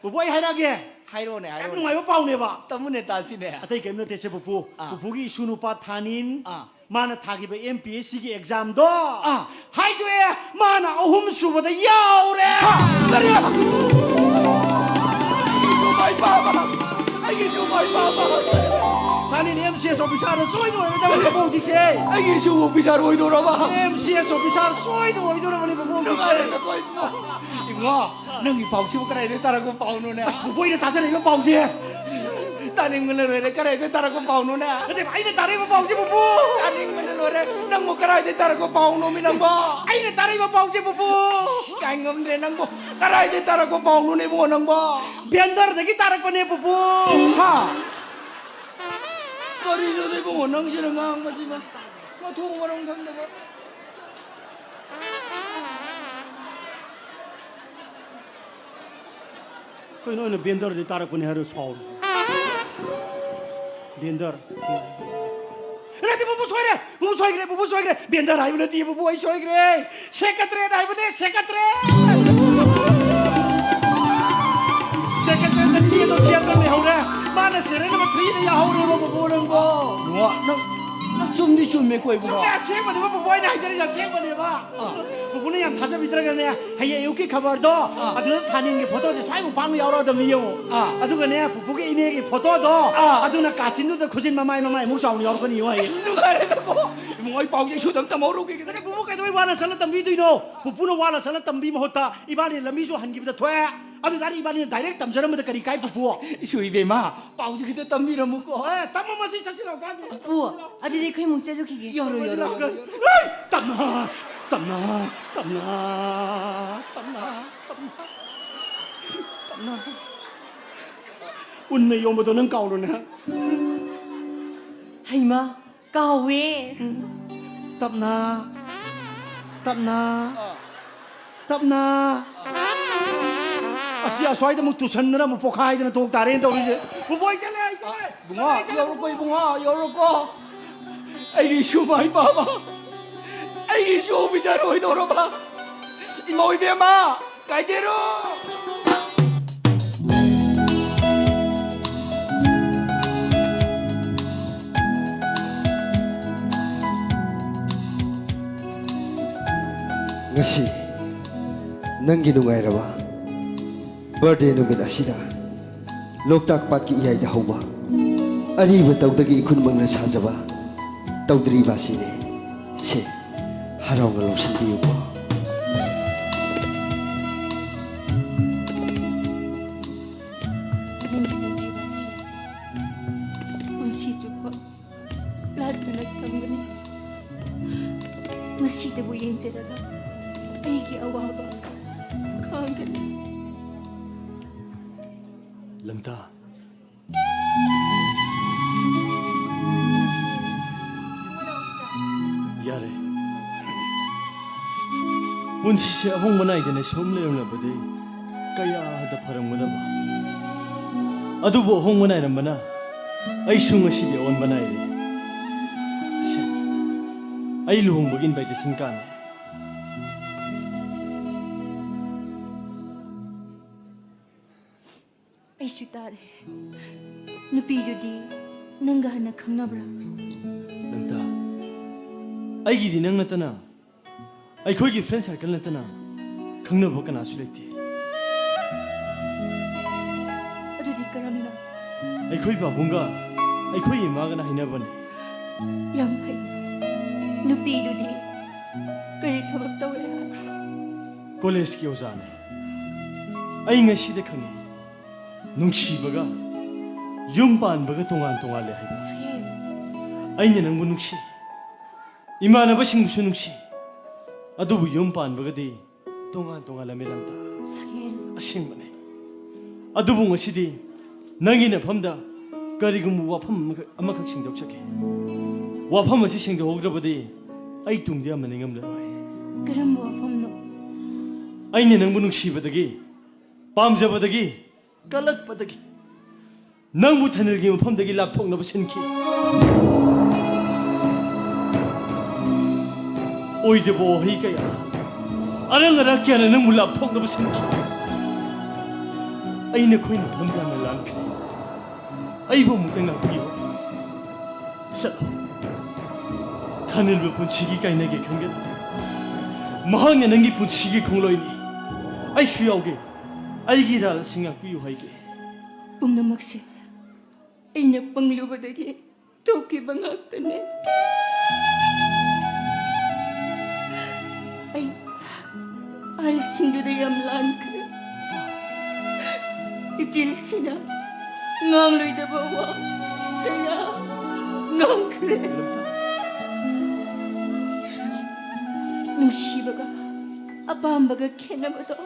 ꯄꯨꯄꯨ, ꯑꯩ ꯍꯥꯏꯔꯛꯑꯒꯦ꯫ ꯍꯥꯏꯔꯛꯑꯣꯅꯦ, ꯌꯥꯝ ꯍꯥꯏꯔꯛꯑꯣꯅꯦ꯫ ꯅꯨꯡꯉꯥꯏꯕ ꯄꯥꯎꯅꯦꯕ꯫ ꯇꯝꯃꯨꯅꯦ, ꯇꯥꯁꯤꯅꯦ꯫ ꯑꯇꯩ ꯀꯩꯝ ꯅꯠꯇꯦꯁꯦ, ꯄꯨꯄꯨ꯫ ꯑꯥ꯫ ꯄꯨꯄꯨꯒꯤ ꯏꯁꯨ ꯅꯨꯄꯥ ꯊꯥꯅꯤꯟ, ꯑꯥ꯫ ꯃꯥꯅ ꯊꯥꯈꯤꯕ ꯑꯦꯝ ꯄꯤ ꯑꯦꯁ ꯁꯤꯒꯤ ꯑꯦꯛꯖꯥꯝꯗꯣ ꯑꯥ꯫ ꯍꯥꯏꯗꯣꯛꯑꯦ, ꯃꯥꯅ ꯑꯍꯨꯝ ꯁꯨꯕꯗ ꯌꯥꯎꯔꯦ꯫ ꯍꯥ? ꯀꯔꯤ? ꯑꯩꯒꯤꯁꯨ ꯃꯥꯏ ꯄꯥꯛꯄ! ꯑꯩꯒꯤꯁꯨ ꯃꯥꯏ ꯄꯥꯛꯄ! ꯊꯥꯅꯤꯟ ꯑꯦꯝ ꯁꯤ ꯑꯦꯁ ꯑꯣꯐꯤꯁꯥꯔꯗ ꯁꯣꯏꯗꯅ ꯑꯣꯏꯔꯗꯕꯅꯤ ꯄꯨꯄꯨ ꯍꯧꯖꯤꯛꯁꯦ꯫ ꯑꯩꯒꯤꯁꯨ officer ꯑꯣꯏꯗꯧꯔꯕ? M C S officer ꯁꯣꯏꯗꯅ ꯑꯣꯏꯗꯧꯔꯕꯅꯤ ꯄꯨꯄꯨ ꯍꯧꯖꯤꯛꯁꯦ꯫ ꯅꯨꯡꯉꯥꯏꯔꯦꯗꯀꯣ, ꯏꯕꯨꯡꯉꯣ꯫ ꯏꯕꯨꯡꯉꯣ, ꯅꯪꯒꯤ ꯄꯥꯎꯁꯤꯕꯨ ꯀꯗꯥꯏꯗꯒꯤ ꯇꯥꯔꯛꯄ ꯄꯥꯎꯅꯣꯅꯦ? ꯑꯁ, ꯄꯨꯄꯨ, ꯑꯩꯅ ꯇꯥꯖꯔꯛꯏꯕ ꯄꯥꯎꯁꯦ꯫ ꯇꯥꯅꯤꯡꯕꯅ ꯂꯣꯏꯔꯦ꯫ ꯀꯗꯥꯏꯗꯒꯤ ꯇꯥꯔꯛꯄ ꯄꯥꯎꯅꯣꯅꯦ? ꯅꯠꯇꯦꯕ, ꯑꯩꯅ ꯇꯥꯔꯛꯏꯕ ꯄꯥꯎꯁꯦ, ꯄꯨꯄꯨ꯫ ꯇꯥꯅꯤꯡꯕꯅ ꯂꯣꯏꯔꯦ꯫ ꯅꯪꯕꯨ ꯀꯗꯥꯏꯗꯒꯤ ꯇꯥꯔꯛꯄ ꯄꯥꯎꯅꯣꯃꯤ ꯅꯪꯕꯣ? ꯑꯩꯅ ꯇꯥꯔꯛꯏꯕ ꯄꯥꯎꯁꯦ, ꯄꯨꯄꯨ꯫ ꯉꯥꯏ ꯉꯝꯗ꯭ꯔꯦ ꯅꯪꯕꯨ꯫ ꯀꯗꯥꯏꯗꯒꯤ ꯇꯥꯔꯛꯄ ꯄꯥꯎꯅꯣꯅꯦ ꯏꯕꯨꯡꯉꯣ ꯅꯪꯕꯣ? ꯕꯦꯟꯗꯔꯗꯒꯤ ꯇꯥꯔꯛꯄꯅꯦ, ꯄꯨꯄꯨ꯫ ꯍꯥ? ꯀꯔꯤꯅꯣꯗ ꯏꯕꯨꯡꯉꯣ ꯅꯪꯁꯤꯅ ꯉꯥꯡꯕꯁꯤꯃ? ꯃꯊꯣꯡ ꯃꯔꯝ ꯈꯪꯗꯕ꯫ ꯀꯩꯅꯣ, ꯑꯩꯅ ꯕꯦꯟꯗꯔꯗꯤ ꯇꯥꯔꯛꯄꯅꯦ ꯍꯥꯏꯔ ꯁꯥꯎꯔꯤꯁꯦ? ꯕꯦꯟꯗꯔ꯫ ꯅꯠꯇꯦ, ꯄꯨꯄꯨ ꯁꯣꯏꯔꯦ! ꯄꯨꯄꯨ ꯁꯣꯏꯈ꯭ꯔꯦ! ꯄꯨꯄꯨ ꯁꯣꯏꯈ꯭ꯔꯦ! ꯕꯦꯟꯗꯔ ꯍꯥꯏꯕ ꯅꯠꯇꯦ, ꯄꯨꯄꯨ, ꯑꯩ ꯁꯣꯏꯈ꯭ꯔꯦ! ꯁꯦꯀ꯭ꯔꯦꯇꯔꯤ ꯍꯥꯏꯕꯅꯦ, ꯁꯦꯀ꯭ꯔꯦꯇꯔꯤ! ꯁꯦꯀ꯭ꯔꯦꯇꯔꯤꯗ ꯊ꯭ꯔꯤ ꯑꯗꯣ ꯊ꯭ꯔꯤ ꯑꯗꯣ ꯂꯩꯍꯧꯔꯦ꯫ ꯃꯥꯅ ꯁꯦꯔꯦꯜ ꯅꯝꯕꯔ ꯊ꯭ꯔꯤꯗ ꯌꯥꯍꯧꯔꯦꯕ, ꯄꯨꯄꯨ, ꯅꯪꯕꯣ꯫ ꯏꯕꯨꯡꯉꯣ, ꯅꯪ ꯆꯨꯝꯗꯤ ꯆꯨꯝꯃꯦꯀꯣ, ꯏꯕꯨꯡꯉꯣ꯫ ꯆꯨꯝꯃꯦ, ꯑꯁꯦꯡꯕꯅꯦꯕ, ꯕꯨꯕꯣ, ꯑꯩꯅ ꯍꯥꯏꯖꯔꯤꯁꯦ ꯑꯁꯦꯡꯕꯅꯦꯕ꯫ ꯑꯥ꯫ ꯕꯨꯕꯣꯅ ꯌꯥꯝ ꯊꯥꯖꯕꯤꯗ꯭ꯔꯒꯅꯦ, ꯍꯌꯦꯡ ꯑꯌꯨꯛꯀꯤ ꯈꯕꯔꯗꯣ, ꯑꯥ꯫ ꯑꯗꯨꯗ ꯊꯥꯅꯤꯟꯒꯤ ꯐꯣꯇꯣꯁꯦ ꯁ꯭ꯋꯥꯏꯃꯨꯛ ꯄꯥꯛꯅ ꯌꯥꯎꯔꯛꯑꯗꯕꯅꯤ, ꯌꯦꯡꯉꯣ꯫ ꯑꯥ꯫ ꯑꯗꯨꯒꯅꯦ, ꯄꯨꯄꯨꯒꯤ ꯏꯅꯦꯒꯤ ꯐꯣꯇꯣꯗꯣ, ꯑꯥ꯫ ꯑꯗꯨꯅ ꯀꯥꯆꯤꯟꯗꯨꯗ ꯈꯨꯖꯤꯟ ꯃꯃꯥꯏ, ꯃꯃꯥꯏꯃꯨꯛ ꯆꯥꯎꯅ ꯌꯥꯎꯔꯛꯀꯅꯤ, ꯌꯦꯡꯉꯣ, ꯍꯌꯦꯡ꯫ ꯑꯁ, ꯅꯨꯡꯉꯥꯏꯔꯦꯗꯀꯣ꯫ ꯏꯕꯨꯡꯉꯣ, ꯑꯩ ꯄꯥꯎꯁꯦ ꯑꯩ ꯁꯨꯗ ꯑꯝꯇ ꯇꯝꯍꯧꯔꯨꯒꯦ꯫ ꯅꯪ ꯄꯨꯄꯨ ꯀꯩꯗꯧꯕꯩ ꯋꯥꯅ ꯆꯠꯂ ꯇꯝꯕꯤꯗꯣꯏꯅꯣ? ꯄꯨꯄꯨꯅ ꯋꯥꯅ ꯆꯠꯂ ꯇꯝꯕꯤ ꯃꯍꯨꯠꯇ ꯏꯕꯥꯅꯤ ꯂꯝꯕꯤꯁꯨ ꯍꯟꯈꯤꯕꯗ ꯊꯣꯛꯑꯦ꯫ ꯑꯗꯨ ꯇꯥꯔꯗꯤ ꯏꯕꯥꯅꯤꯅ direct ꯇꯝꯖꯔꯝꯕꯗ ꯀꯔꯤ ꯀꯥꯏ, ꯄꯨꯄꯨ? ꯏꯁꯨ ꯏꯕꯦꯝꯃ, ꯄꯥꯎꯁꯦ ꯈꯤꯇ ꯇꯝꯕꯤꯔꯝꯃꯨꯀꯣ꯫ ꯑꯦ, ꯇꯝꯃꯝꯃꯁꯤ, ꯆꯠꯁꯤ ꯂꯥꯎ, ꯀꯥꯟꯗꯦ꯫ ꯄꯨꯄꯨ, ꯑꯗꯨꯗꯤ ꯑꯩꯈꯣꯏ ꯑꯃꯨꯛ ꯆꯠꯂꯨꯈꯤꯒꯦ꯫ ꯌꯧꯔꯣ, ꯌꯧꯔꯣ, ꯌꯧꯔꯣ, ꯌꯧꯔꯣ꯫ ꯑꯩ, ꯇꯞꯅ, ꯇꯞꯅ, ꯇꯞꯅ, ꯇꯞꯅ, ꯇꯞꯅ, ꯇꯞꯅ꯫ ꯎꯟꯅ ꯌꯣꯝꯕꯗꯣ ꯅꯪ ꯀꯥꯎꯔꯨꯅꯦ꯫ ꯍꯩꯃꯥ, ꯀꯥꯎꯋꯦ꯫ ꯎꯝ꯫ ꯇꯞꯅ, ꯇꯞꯅ, ꯑꯥ꯫ ꯇꯞꯅ꯫ ꯑꯥ꯫ ꯑꯁꯤ ꯑꯁ꯭ꯋꯥꯏꯗ ꯑꯃꯨꯛ ꯇꯨꯁꯟꯗꯅ ꯑꯃꯨꯛ ꯄꯣꯛꯈꯥꯏꯗꯅ ꯇꯣꯛ ꯇꯥꯔꯦꯅ ꯇꯧꯔꯤꯁꯦ꯫ ꯕꯨꯕꯣꯏ ꯆꯠꯂꯦ, ꯑꯩ ꯆꯠꯂꯦ꯫ ꯏꯕꯨꯡꯉꯣ, ꯕꯨꯕꯣꯏ ꯆꯠꯂꯦ꯫ ꯌꯧꯔꯣꯀꯣ, ꯏꯕꯨꯡꯉꯣ, ꯌꯧꯔꯣꯀꯣ꯫ ꯑꯩꯒꯤ ꯏꯁꯨ ꯃꯥꯏ ꯄꯥꯕ, ꯑꯩꯒꯤ ꯏꯁꯨ ꯑꯣꯐꯤꯁꯥꯔ ꯑꯣꯏꯗꯧꯔꯕ꯫ ꯏꯃꯧ ꯏꯕꯦꯝꯃ, ꯀꯥꯏꯖꯔꯣ꯫ ꯉꯁꯤ ꯅꯪꯒꯤ ꯅꯨꯡꯉꯥꯏꯔꯕ birthday ꯅꯨꯃꯤꯠ ꯑꯁꯤꯗ ꯂꯣꯛꯇꯥꯛ ꯄꯥꯠꯀꯤ ꯏꯌꯥꯏꯗ ꯍꯧꯕ ꯑꯔꯤꯕ ꯇꯧꯗꯒꯤ ꯏꯈꯨꯟꯃꯛꯅ ꯁꯥꯖꯕ ꯇꯧꯗ꯭ꯔꯤꯕ ꯑꯁꯤꯅꯤ꯫ ꯁꯦ, ꯍꯔꯥꯎꯅ ꯂꯧꯁꯤꯟꯕꯤꯌꯨꯀꯣ꯫ ꯅꯪꯒꯤ ꯅꯨꯡꯁꯤꯕ ꯑꯁꯤ ꯑꯁꯤ ꯄꯨꯟꯁꯤ ꯆꯨꯞꯄ ꯂꯥꯠꯇꯨꯅ ꯊꯝꯒꯅꯤ꯫ ꯃꯁꯤꯗꯕꯨ ꯌꯦꯡꯖꯔꯒ ꯑꯩꯒꯤ ꯑꯋꯥꯕ ꯈꯥꯡꯒꯅꯤ꯫ ꯂꯝꯇꯥ꯫ ꯌꯥꯔꯦ꯫ ꯄꯨꯟꯁꯤꯁꯦ ꯑꯍꯣꯡꯕ ꯅꯥꯏꯗꯅ ꯁꯨꯝ ꯂꯩꯔꯝꯂꯕꯗꯤ ꯀꯌꯥꯗ ꯐꯔꯝꯒꯗꯕ꯫ ꯑꯗꯨꯕꯨ ꯑꯍꯣꯡꯕ ꯅꯥꯏꯔꯝꯕꯅ ꯑꯩꯁꯨ ꯉꯁꯤꯗꯤ ꯑꯑꯣꯟꯕ ꯅꯥꯏꯔꯦ꯫ ꯁꯦ, ꯑꯩ ꯂꯨꯍꯣꯡꯕꯒꯤ invitation card꯫ ꯑꯩꯁꯨ ꯇꯥꯔꯦ꯫ ꯅꯨꯄꯤꯗꯨꯗꯤ ꯅꯪꯒ ꯍꯥꯟꯅ ꯈꯪꯅꯕ꯭ꯔꯥ? ꯂꯝꯇꯥ꯫ ꯑꯩꯒꯤꯗꯤ ꯅꯪ ꯅꯠꯇꯅ, ꯑꯩꯈꯣꯏꯒꯤ friend circle ꯅꯠꯇꯅ ꯈꯪꯅꯕ ꯀꯅꯥꯁꯨ ꯂꯩꯇꯦ꯫ ꯑꯗꯨꯗꯤ ꯀꯔꯝꯅ? ꯑꯩꯈꯣꯏ ꯄꯥꯕꯨꯡꯒ ꯑꯩꯈꯣꯏ ꯏꯃꯥꯒꯅ ꯍꯥꯏꯅꯕꯅꯤ꯫ ꯌꯥꯝ ꯐꯩ꯫ ꯅꯨꯄꯤꯗꯨꯗꯤ ꯀꯔꯤ ꯊꯕꯛ ꯇꯧꯔꯦ? Collegeꯀꯤ ꯑꯣꯖꯥꯅꯤ꯫ ꯑꯩ ꯉꯁꯤꯗ ꯈꯪꯉꯤ, ꯅꯨꯡꯁꯤꯕꯒ ꯌꯨꯝ ꯄꯥꯟꯕꯒ ꯇꯣꯉꯥꯟ ꯇꯣꯉꯥꯟꯂꯦ ꯍꯥꯏꯕ꯫ ꯁꯍꯦꯜ꯫ ꯑꯩꯅ ꯅꯪꯕꯨ ꯅꯨꯡꯁꯤ, ꯏꯃꯥꯟꯅꯕꯁꯤꯡꯕꯨꯁꯨ ꯅꯨꯡꯁꯤ, ꯑꯗꯨꯕꯨ ꯌꯨꯝ ꯄꯥꯟꯕꯒꯗꯤ ꯇꯣꯉꯥꯟ ꯇꯣꯉꯥꯟꯂꯝꯃꯤ, ꯂꯝꯇꯥ꯫ ꯁꯍꯦꯜ꯫ ꯑꯁꯦꯡꯕꯅꯤ꯫ ꯑꯗꯨꯕꯨ ꯉꯁꯤꯗꯤ ꯅꯪꯒꯤ ꯅꯐꯝꯗ ꯀꯔꯤꯒꯨꯝꯕ ꯋꯥꯐꯝ ꯑꯃꯈꯛ, ꯑꯃꯈꯛ ꯁꯦꯡꯗꯣꯛꯆꯒꯦ꯫ ꯋꯥꯐꯝ ꯑꯁꯤ ꯁꯦꯡꯗꯣꯛꯍꯧꯗ꯭ꯔꯕꯗꯤ ꯑꯩ ꯇꯨꯡꯗ ꯌꯥꯝꯅ ꯅꯤꯡꯉꯝꯂꯔꯣꯏ꯫ ꯀꯔꯝꯕ ꯋꯥꯐꯝꯅꯣ? ꯑꯩꯅ ꯅꯪꯕꯨ ꯅꯨꯡꯁꯤꯕꯗꯒꯤ, ꯄꯥꯝꯖꯕꯗꯒꯤ, ꯀꯜꯂꯛꯄꯗꯒꯤ ꯅꯪꯕꯨ ꯊꯅꯤꯜꯒꯤ ꯃꯐꯝꯗꯒꯤ ꯂꯥꯞꯊꯣꯛꯅꯕ ꯁꯤꯟꯈꯤ꯫ ꯑꯣꯏꯗꯕ ꯋꯥꯍꯩ ꯀꯌꯥ, ꯑꯔꯪ ꯑꯔꯥꯛ ꯀꯌꯥꯅ ꯅꯪꯕꯨ ꯂꯥꯞꯊꯣꯛꯅꯕ ꯁꯤꯟꯈꯤ꯫ ꯑꯩ ꯅꯈꯣꯏꯅ ꯂꯝꯗꯥꯡꯅ ꯂꯥꯟꯈ꯭ꯔꯦ꯫ ꯑꯩꯕꯨ ꯑꯃꯨꯛꯇ ꯉꯥꯛꯄꯤꯌꯨ꯫ ꯆꯠꯂꯣ꯫ ꯊꯅꯤꯜꯕꯨ ꯄꯨꯟꯁꯤꯒꯤ ꯀꯥꯏꯅꯒꯦ ꯈꯟꯒꯅꯨ꯫ ꯃꯍꯥꯛꯅ ꯅꯪꯒꯤ ꯄꯨꯟꯁꯤꯒꯤ ꯈꯣꯡꯂꯣꯏꯅꯤ꯫ ꯑꯩꯁꯨ ꯌꯥꯎꯒꯦ꯫ ꯑꯩꯒꯤ ꯏꯔꯥꯜ ꯑꯁꯤ ꯉꯥꯛꯄꯤꯌꯨ ꯍꯥꯏꯒꯦ꯫ ꯄꯨꯝꯅꯃꯛꯁꯦ ꯑꯩꯅ ꯄꯪꯂꯨꯕꯗꯒꯤ ꯊꯣꯛꯈꯤꯕ ꯉꯥꯛꯇꯅꯦ꯫ ꯑꯩ ꯑꯍꯜꯁꯤꯡꯗꯨꯗ ꯌꯥꯝ ꯂꯥꯟꯈ꯭ꯔꯦ꯫ ꯏꯆꯦꯜꯁꯤꯅ ꯉꯥꯡꯂꯣꯏꯗꯕ ꯋꯥ ꯀꯌꯥ ꯉꯥꯡꯈ꯭ꯔꯦ꯫ ꯅꯨꯡꯁꯤꯕꯒ ꯑꯄꯥꯝꯕꯒ ꯈꯦꯠꯅꯕꯗꯣ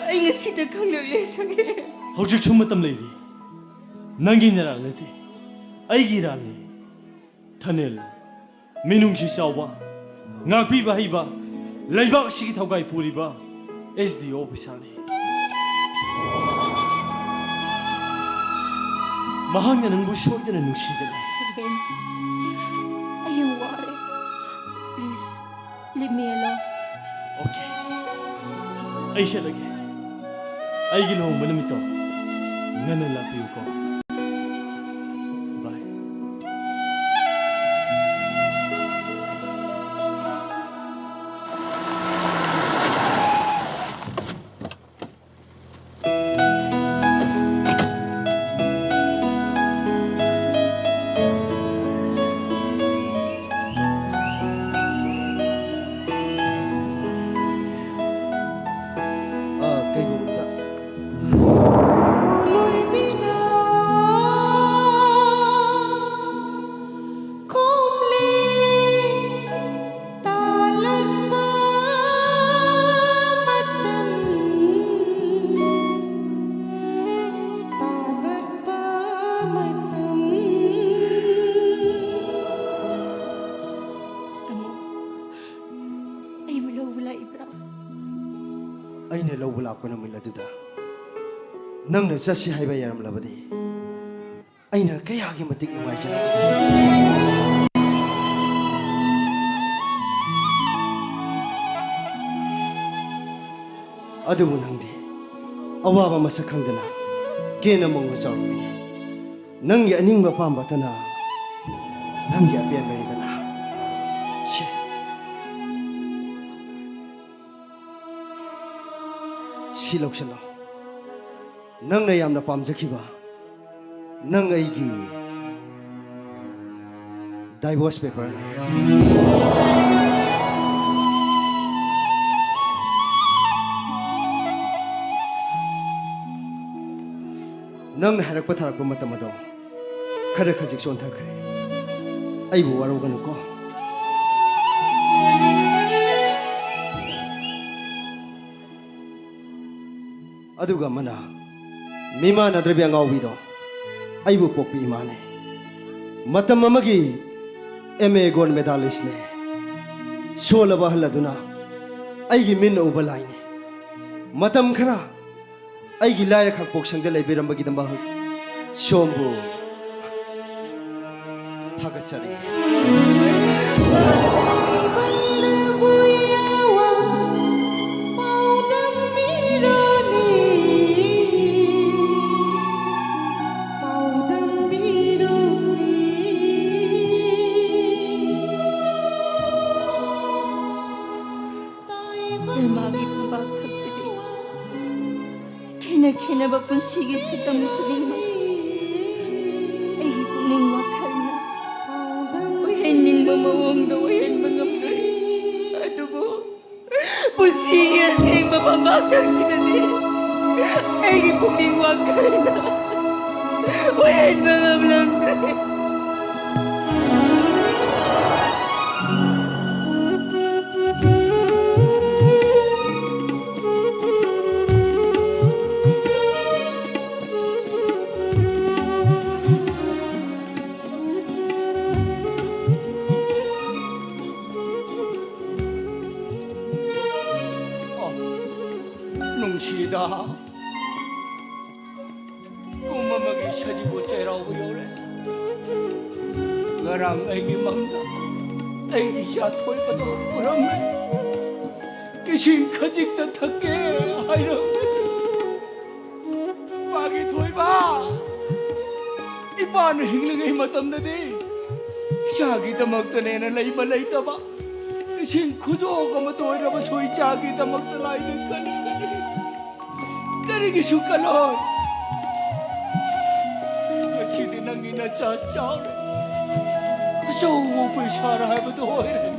ꯑꯩ ꯉꯁꯤꯗ ꯈꯪꯂꯛꯂꯦ, ꯁꯛꯍꯦꯟ꯫ ꯍꯧꯖꯤꯛꯁꯨ ꯃꯇꯝ ꯂꯩꯔꯤ꯫ ꯅꯪꯒꯤ ꯅꯔꯥꯜ ꯅꯠꯇꯦ, ꯑꯩꯒꯤ ꯏꯔꯥꯜꯅꯤ꯫ ꯊꯅꯤꯜ, ꯃꯤꯅꯨꯡꯁꯤ ꯆꯥꯎꯕ, ꯉꯥꯛꯄꯤꯕ ꯍꯩꯕ, ꯂꯩꯕꯥꯛ ꯑꯁꯤꯒꯤ ꯊꯧꯒꯥꯏ ꯄꯨꯔꯤꯕ ꯑꯦꯁ ꯗꯤ ꯑꯣ ꯑꯣꯐꯤꯁꯥꯔꯅꯤ꯫ ꯃꯍꯥꯛꯅ ꯅꯪꯕꯨ ꯁꯣꯏꯗꯅ ꯅꯨꯡꯁꯤꯒꯅꯤ꯫ ꯁꯛꯍꯦꯟ, ꯑꯩ ꯌꯥꯝ ꯋꯥꯔꯦ꯫ Please, leave me alone. Okay. ꯑꯩ ꯆꯠꯂꯒꯦ꯫ ꯑꯩꯒꯤ ꯂꯨꯍꯣꯡꯕ ꯅꯨꯃꯤꯠꯇꯣ ꯉꯟꯅ ꯂꯥꯛꯄꯤꯌꯨꯀꯣ꯫ Bye. ꯂꯧꯕ ꯂꯥꯛꯄ ꯅꯨꯃꯤꯠ ꯑꯗꯨꯗ ꯅꯪꯅ ꯆꯠꯁꯤ ꯍꯥꯏꯕ ꯌꯥꯔꯝꯂꯕꯗꯤ ꯑꯩꯅ ꯀꯌꯥꯒꯤ ꯃꯇꯤꯛ ꯅꯨꯡꯉꯥꯏꯖꯔꯝꯒꯗꯕ꯫ ꯑꯗꯨꯕꯨ ꯅꯪꯗꯤ ꯑꯋꯥꯕ ꯃꯁꯛ ꯈꯪꯗꯅ ꯀꯦꯅ ꯃꯧꯅ ꯆꯥꯎꯔꯛꯄꯅꯤ꯫ ꯅꯪꯒꯤ ꯑꯅꯤꯡꯕ ꯑꯄꯥꯝꯕꯇꯅ ꯅꯪꯒꯤ ꯑꯄꯦꯟꯕꯅꯤꯗꯅ꯫ ꯁꯤ, ꯁꯤ ꯂꯧꯁꯤꯜꯂꯣ꯫ ꯅꯪꯅ ꯌꯥꯝꯅ ꯄꯥꯝꯖꯈꯤꯕ ꯅꯪ ꯑꯩꯒꯤ divorce paper ꯅꯤ꯫ ꯅꯪꯅ ꯍꯥꯏꯔꯛꯄ ꯊꯥꯔꯛꯄ ꯃꯇꯝ ꯑꯗꯣ ꯈꯔ ꯈꯖꯤꯛ ꯆꯣꯟꯊꯈ꯭ꯔꯦ꯫ ꯑꯩꯕꯨ ꯋꯥꯔꯧꯒꯅꯨꯀꯣ꯫ ꯑꯗꯨꯒ ꯑꯃꯅ, ꯃꯤꯃꯥꯟꯅꯗ꯭ꯔꯕꯤ ꯑꯉꯥꯎꯕꯤꯗꯣ ꯑꯩꯕꯨ ꯄꯣꯛꯄ ꯏꯃꯥꯅꯦ꯫ ꯃꯇꯝ ꯑꯃꯒꯤ M A gold medalist ꯅꯦ꯫ ꯁꯣꯜꯂꯕ ꯑꯍꯜ ꯑꯗꯨꯅ ꯑꯩꯒꯤ ꯃꯤꯠꯅ ꯎꯕ ꯂꯥꯏꯅꯤ꯫ ꯃꯇꯝ ꯈꯔ ꯑꯩꯒꯤ ꯂꯥꯏꯔ ꯈꯥꯡꯄꯣꯛꯁꯪꯗ ꯂꯩꯕꯤꯔꯝꯕꯒꯤꯗꯃꯛ ꯁꯣꯝꯕꯨ ꯊꯥꯒꯠꯆꯔꯤ꯫ ꯃꯥꯒꯤ ꯈꯨꯕꯥꯛ ꯈꯛꯇꯗꯤ ꯈꯦꯠꯅ ꯈꯦꯠꯅꯕ ꯄꯨꯟꯁꯤꯒꯤ ꯁꯛꯇꯝ ꯈꯨꯗꯤꯡꯃꯛ ꯑꯩꯒꯤ ꯄꯨꯛꯅꯤꯡ ꯋꯥꯈꯜꯅ ꯑꯣꯏꯍꯟꯅꯤꯡꯕ ꯃꯑꯣꯡꯗ ꯑꯣꯏꯍꯟꯕ ꯉꯝꯂꯣꯏ꯫ ꯑꯗꯨꯕꯨ ꯄꯨꯟꯁꯤꯒꯤ ꯑꯁꯦꯡꯕ ꯐꯝꯕꯥꯛ ꯊꯛꯁꯤꯗꯗꯤ ꯑꯩꯒꯤ ꯄꯨꯛꯅꯤꯡ ꯋꯥꯈꯜꯅ ꯑꯣꯏꯍꯟꯕ ꯉꯝꯂꯝꯗ꯭ꯔꯦ꯫ ꯌꯥ, ꯀꯨꯝ ꯑꯃꯒꯤ ꯁꯖꯤꯕꯨ ꯆꯩꯔꯥꯎꯕ ꯌꯧꯔꯦ꯫ ꯉꯔꯥꯡ ꯑꯩꯒꯤ ꯃꯪꯗ ꯑꯩꯒꯤ ꯏꯆꯥ ꯊꯣꯏꯕꯗꯣ ꯎꯔꯝꯃꯦ꯫ ꯏꯁꯤꯡ ꯈꯖꯤꯛꯇ ꯊꯛꯀꯦ ꯍꯥꯏꯔꯝꯃꯦ꯫ ꯃꯥꯒꯤ ꯊꯣꯏꯕ, ꯏꯄꯥꯅ ꯍꯤꯡꯂꯤꯉꯩ ꯃꯇꯝꯗꯗꯤ ꯏꯆꯥꯒꯤꯗꯃꯛꯇꯅꯦꯅ ꯂꯩꯕ ꯂꯩꯇꯕ, ꯏꯁꯤꯡ ꯈꯨꯗꯣꯛ ꯑꯃ ꯇꯣꯏꯔꯕꯁꯨ ꯏꯆꯥꯒꯤꯗꯃꯛꯇ ꯂꯥꯏꯗ ꯀꯜꯂꯤ꯫ ꯀꯔꯤꯒꯤꯁꯨ ꯀꯜꯂꯣꯏ? ꯉꯁꯤꯗꯤ ꯅꯪꯒꯤ ꯅꯆꯥ ꯆꯥꯎꯔꯦ, ꯑꯆꯧꯕ ꯑꯣꯐꯤꯁꯥꯔ ꯍꯥꯏꯕꯗꯨ ꯑꯣꯏꯔꯦ꯫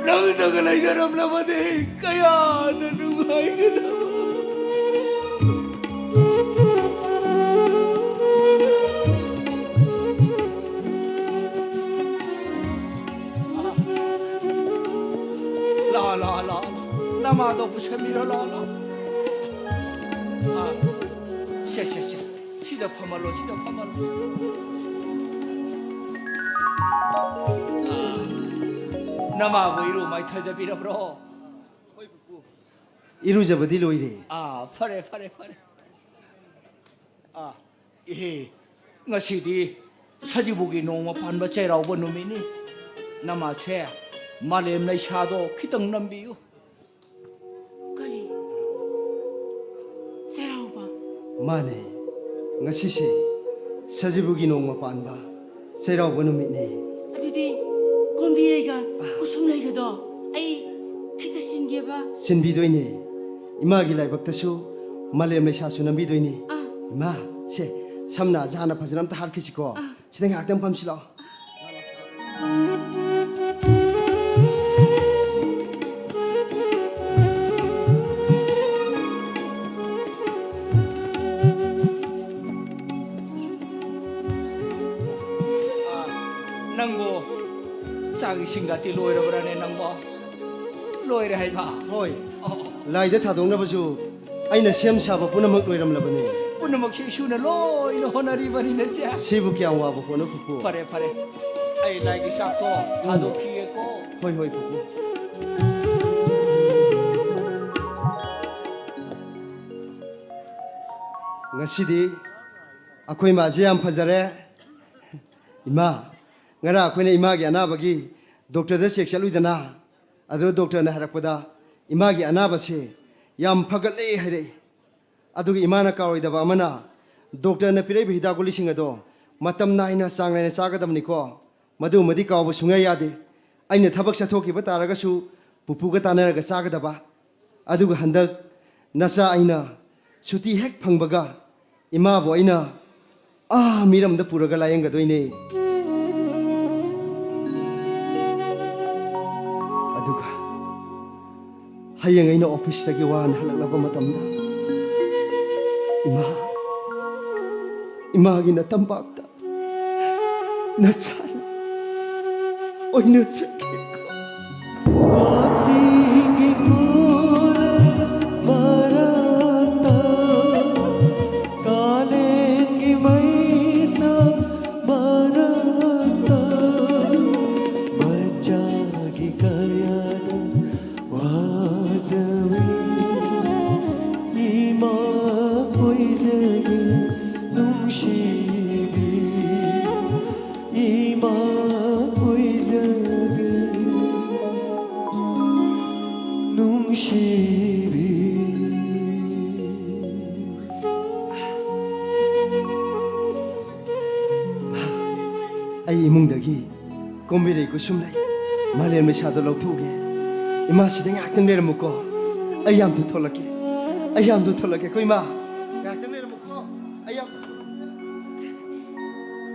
ꯅꯪꯗꯒ ꯂꯩꯖꯔꯝꯂꯕꯗꯤ ꯀꯌꯥꯗ ꯅꯨꯡꯉꯥꯏꯒꯗꯕ꯫ ꯂꯥ, ꯂꯥ, ꯂꯥ, ꯂꯥ꯫ ꯅꯃꯥꯗꯣ ꯄꯨꯁꯟꯕꯤꯔꯣ, ꯂꯥ, ꯂꯥ꯫ ꯑꯥ, ꯁꯦ, ꯁꯦ, ꯁꯦ꯫ ꯁꯤꯗ ꯐꯝꯍꯜꯂꯣ, ꯁꯤꯗ ꯐꯝꯍꯜꯂꯣ꯫ ꯑꯥ, ꯅꯃꯥꯕꯨ ꯏꯔꯨ ꯃꯥꯏꯊꯖꯕꯤꯔꯕ꯭ꯔꯣ? ꯏꯔꯨꯖꯕꯗꯤ ꯂꯣꯏꯔꯦ꯫ ꯑꯥ, ꯐꯔꯦ, ꯐꯔꯦ, ꯐꯔꯦ꯫ ꯑꯥ, ꯏꯍꯦ, ꯉꯁꯤꯗꯤ ꯁꯖꯤꯕꯨꯒꯤ ꯅꯣꯡꯃ ꯄꯥꯟꯕ ꯆꯩꯔꯥꯎꯕ ꯅꯨꯃꯤꯠꯅꯤ꯫ ꯅꯃꯥꯁꯦ ꯃꯥꯂꯦꯝ ꯂꯩꯁꯥꯗꯣ ꯈꯤꯇꯪ ꯅꯝꯕꯤꯌꯨ꯫ ꯀꯔꯤ? ꯆꯩꯔꯥꯎꯕ? ꯃꯥꯅꯦ, ꯉꯁꯤꯁꯦ ꯁꯖꯤꯕꯨꯒꯤ ꯅꯣꯡꯃ ꯄꯥꯟꯕ ꯆꯩꯔꯥꯎꯕ ꯅꯨꯃꯤꯠꯅꯦ꯫ ꯑꯗꯨꯗꯤ ꯀꯣꯝꯕꯤꯔꯩꯒ ꯀꯨꯁꯨꯝꯂꯩꯒꯗꯣ ꯑꯩ ꯈꯤꯇ ꯁꯤꯟꯒꯦꯕ꯫ ꯁꯤꯟꯕꯤꯗꯣꯏꯅꯦ꯫ ꯏꯃꯥꯒꯤ ꯂꯥꯏꯕꯛꯇꯁꯨ ꯃꯥꯂꯦꯝ ꯂꯩꯁꯥꯁꯨ ꯅꯝꯕꯤꯗꯣꯏꯅꯦ꯫ ꯑꯥ꯫ ꯏꯃꯥ, ꯁꯦ, ꯁꯝꯅ ꯑꯖꯥꯅ ꯐꯖꯅ ꯑꯝꯇ ꯍꯥꯠꯈꯤꯁꯤꯀꯣ꯫ ꯑꯥ꯫ ꯁꯤꯗ ꯉꯥꯏꯍꯥꯛꯇꯪ ꯐꯝꯁꯤ ꯂꯥꯛꯑꯣ꯫ ꯑꯥ, ꯅꯪꯕꯨ ꯆꯥꯛ ꯏꯁꯤꯡꯒꯗꯤ ꯂꯣꯏꯔꯕ꯭ꯔꯥꯅꯦ ꯅꯪꯕꯣ? ꯂꯣꯏꯔꯦ ꯍꯥꯏꯕ? ꯍꯣꯏ꯫ ꯑꯣ꯫ ꯂꯥꯏꯗ ꯊꯥꯗꯣꯛꯅꯕꯁꯨ ꯑꯩꯅ ꯁꯦꯝ ꯁꯥꯕ ꯄꯨꯝꯅꯃꯛ ꯂꯣꯏꯔꯝꯂꯕꯅꯤ꯫ ꯄꯨꯝꯅꯃꯛꯁꯦ ꯏꯁꯨꯅ ꯂꯣꯏꯅ ꯍꯣꯠꯅꯔꯤꯕꯅꯤꯅꯦ ꯁꯦ꯫ ꯁꯤꯕꯨ ꯀꯌꯥꯝ ꯋꯥꯕ ꯄꯣꯠꯅꯣ, ꯄꯨꯄꯨ? ꯐꯔꯦ, ꯐꯔꯦ꯫ ꯑꯩ ꯂꯥꯏꯒꯤ ꯆꯥꯛꯇꯣ ꯎꯝ꯫ ꯊꯥꯗꯣꯛꯈꯤꯒꯦꯀꯣ꯫ ꯍꯣꯏ, ꯍꯣꯏ, ꯄꯨꯄꯨ꯫ ꯉꯁꯤꯗꯤ ꯑꯩꯈꯣꯏ ꯏꯃꯥꯁꯦ ꯌꯥꯝ ꯐꯖꯔꯦ꯫ ꯏꯃꯥ, ꯉꯔꯥꯡ ꯑꯩꯈꯣꯏꯅ ꯏꯃꯥꯒꯤ ꯑꯅꯥꯕꯒꯤ ꯗꯣꯛꯇꯔꯗ ꯆꯦꯛ ꯆꯠꯂꯨꯏꯗꯅ, ꯑꯗꯨ ꯗꯣꯛꯇꯔꯅ ꯍꯥꯏꯔꯛꯄꯗ ꯏꯃꯥꯒꯤ ꯑꯅꯥꯕꯁꯦ ꯌꯥꯝ ꯐꯒꯠꯂꯦ ꯍꯥꯏꯔꯛꯏ꯫ ꯑꯗꯨꯒ ꯏꯃꯥꯅ ꯀꯥꯎꯔꯣꯏꯗꯕ ꯑꯃꯅ, ꯗꯣꯛꯇꯔꯅ ꯄꯤꯔꯛꯏꯕ ꯍꯤꯗꯥꯛ ꯒꯨꯂꯤꯁꯤꯡ ꯑꯗꯣ ꯃꯇꯝ ꯅꯥꯏꯅ ꯆꯥꯡ ꯅꯥꯏꯅ ꯆꯥꯒꯗꯕꯅꯤꯀꯣ꯫ ꯃꯗꯨꯃꯗꯤ ꯀꯥꯎꯕ ꯁꯨꯡꯌꯥ ꯌꯥꯗꯦ꯫ ꯑꯩꯅ ꯊꯕꯛ ꯆꯠꯊꯣꯛꯈꯤꯕ ꯇꯥꯔꯒꯁꯨ ꯄꯨꯄꯨꯒ ꯇꯥꯟꯅꯔꯒ ꯆꯥꯒꯗꯕ꯫ ꯑꯗꯨꯒ ꯍꯟꯗꯛ ꯅꯆꯥ ꯑꯩꯅ ꯁꯨꯇꯤ ꯍꯦꯛ ꯐꯪꯕꯒ ꯏꯃꯥꯕꯨ ꯑꯩꯅ ꯑꯥ ꯃꯤꯔꯝꯗ ꯄꯨꯔꯒ ꯂꯥꯌꯦꯡꯒꯗꯣꯏꯅꯦ꯫ ꯑꯗꯨꯒ ꯍꯌꯦꯡ ꯑꯩꯅ ꯑꯣꯐꯤꯁꯇꯒꯤ ꯋꯥꯅ ꯍꯜꯂꯛꯂꯕ ꯃꯇꯝꯗ, ꯏꯃꯥ, ꯏꯃꯥꯒꯤ ꯅꯇꯝꯄꯥꯛꯇ ꯅꯆꯥꯅ ꯑꯣꯏꯅ ꯆꯠꯈꯤꯀꯣ꯫ ꯀꯛꯆꯤꯡꯒꯤ ꯈꯨꯜ ꯃꯔꯛꯇ, ꯀꯥꯂꯦꯟꯒꯤ ꯃꯩꯁꯥ ꯃꯔꯛꯇ, ꯃꯆꯥꯒꯤ ꯀꯌꯥꯗ ꯋꯥꯖꯕꯤ ꯏꯃꯥ ꯑꯣꯏꯖꯒꯦ ꯅꯨꯡꯁꯤꯕꯤ, ꯏꯃꯥ ꯑꯣꯏꯖꯒꯦ ꯅꯨꯡꯁꯤꯕꯤ꯫ ꯑꯩ ꯏꯃꯨꯡꯗꯒꯤ ꯀꯣꯝꯕꯤꯔꯩ ꯀꯨꯁꯨꯝꯂꯩ ꯃꯥꯂꯦꯝ ꯃꯩꯁꯥꯗꯣ ꯂꯧꯊꯣꯛꯎꯒꯦ꯫ ꯏꯃꯥꯁꯤꯗ ꯉꯥꯏꯍꯥꯛꯇꯪ ꯂꯩꯔꯝꯃꯨꯀꯣ꯫ ꯑꯩ ꯌꯥꯝ ꯊꯨꯊꯣꯛꯂꯛꯀꯦ꯫ ꯑꯩ ꯌꯥꯝ ꯊꯨꯊꯣꯛꯂꯛꯀꯦꯀꯣ ꯏꯃꯥ꯫ ꯉꯥꯏꯍꯥꯛꯇꯪ ꯂꯩꯔꯝꯃꯨꯀꯣ꯫ ꯑꯩ ꯌꯥꯝ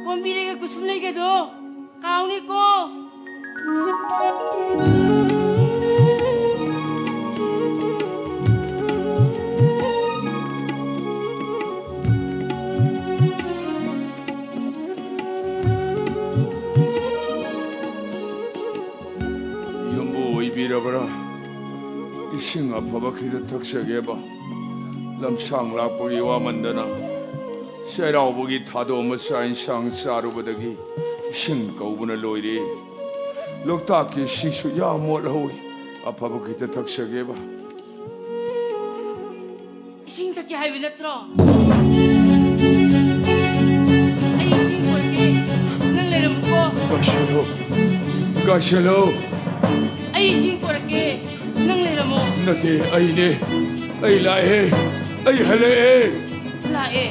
ꯀꯣꯝꯕꯤꯔꯩꯒ ꯀꯨꯁꯨꯝꯂꯩꯒꯗꯣ ꯀꯥꯎꯅꯤꯀꯣ꯫ ꯌꯨꯝꯕꯨ ꯑꯣꯏꯕꯤꯔꯕ꯭ꯔꯥ? ꯏꯁꯤꯡ ꯑꯐꯕ ꯈꯤꯇ ꯊꯛꯆꯒꯦꯕ꯫ ꯂꯝꯁꯥꯡ ꯂꯥꯛꯄꯒꯤ ꯋꯥꯃꯟꯗꯅ ꯆꯩꯔꯥꯎꯕꯒꯤ ꯊꯥꯗꯣꯛꯑꯝꯕ ꯆꯥꯛ ꯏꯟꯁꯥꯡ ꯆꯥꯔꯨꯕꯗꯒꯤ ꯏꯁꯤꯡ ꯀꯧꯕꯅ ꯂꯣꯏꯔꯦ꯫ ꯂꯣꯛꯇꯥꯛꯀꯤ ꯏꯁꯤꯡꯁꯨ ꯌꯥꯝ ꯃꯣꯠꯍꯧꯏ꯫ ꯑꯐꯕ ꯈꯤꯇ ꯊꯛꯆꯒꯦꯕ꯫ ꯏꯁꯤꯡ ꯊꯛꯀꯦ ꯍꯥꯏꯕ ꯅꯠꯇ꯭ꯔꯣ? ꯒꯥꯏꯁꯦꯂꯨ! ꯒꯥꯏꯁꯦꯂꯨ! ꯑꯩ ꯏꯁꯤꯡ ꯄꯨꯔꯛꯀꯦ, ꯅꯪ ꯂꯩꯔꯝꯃꯣ꯫ ꯅꯠꯇꯦ, ꯑꯩꯅꯦ꯫ ꯑꯩ ꯂꯥꯛꯑꯦ꯫ ꯑꯩ ꯍꯜꯂꯛꯑꯦ꯫ ꯂꯥꯛꯑꯦ?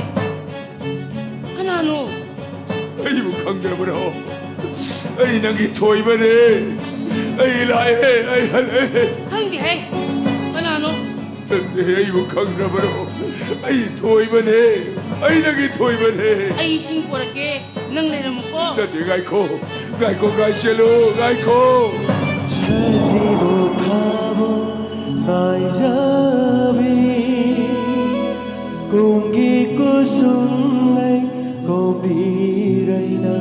ꯀꯅꯥꯅꯣ? ꯑꯩꯕꯨ ꯈꯪꯗ꯭ꯔꯕꯔꯣ? ꯑꯩ ꯅꯪꯒꯤ ꯊꯣꯏꯕꯅꯦ꯫ ꯑꯩ ꯂꯥꯛꯑꯦ, ꯑꯩ ꯍꯜꯂꯛꯑꯦ꯫ ꯈꯪꯗꯦꯍꯦ꯫ ꯀꯅꯥꯅꯣ? ꯅꯠꯇꯦ, ꯑꯩꯕꯨ ꯈꯪꯗ꯭ꯔꯕꯔꯣ? ꯑꯩ ꯊꯣꯏꯕꯅꯦ꯫ ꯑꯩ ꯅꯪꯒꯤ ꯊꯣꯏꯕꯅꯦ꯫ ꯑꯩ ꯏꯁꯤꯡ ꯄꯨꯔꯛꯀꯦ, ꯅꯪ ꯂꯩꯔꯝꯃꯨꯀꯣ꯫ ꯅꯠꯇꯦ, ꯉꯥꯏꯈꯣ꯫ ꯉꯥꯏꯈꯣ, ꯉꯥꯏꯁꯦꯂꯨ, ꯉꯥꯏꯈꯣ꯫ ꯁꯖꯤꯕꯨ ꯊꯥꯕꯨ ꯉꯥꯏꯖꯕꯤ, ꯀꯨꯝꯒꯤ ꯀꯨꯁꯨꯝ ꯂꯩ ꯀꯣꯝꯕꯤꯔꯩꯅ,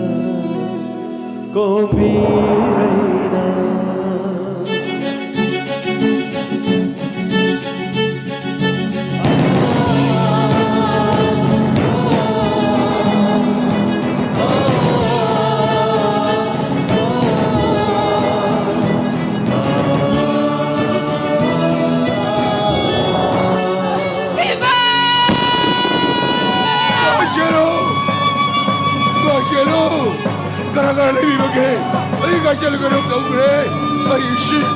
ꯀꯣꯝꯕꯤꯔꯩꯅ꯫ ꯏꯃꯥ! ꯒꯥꯏꯁꯦꯂꯨ! ꯒꯥꯏꯁꯦꯂꯨ! ꯀꯅꯥ ꯀꯅꯥ ꯂꯩꯕꯤꯕꯒꯦ? ꯑꯩ ꯒꯥꯏꯁꯦꯂꯨ ꯀꯩꯅꯣꯝ ꯇꯧꯈ꯭ꯔꯦ꯫ ꯑꯩ ꯁꯤ-,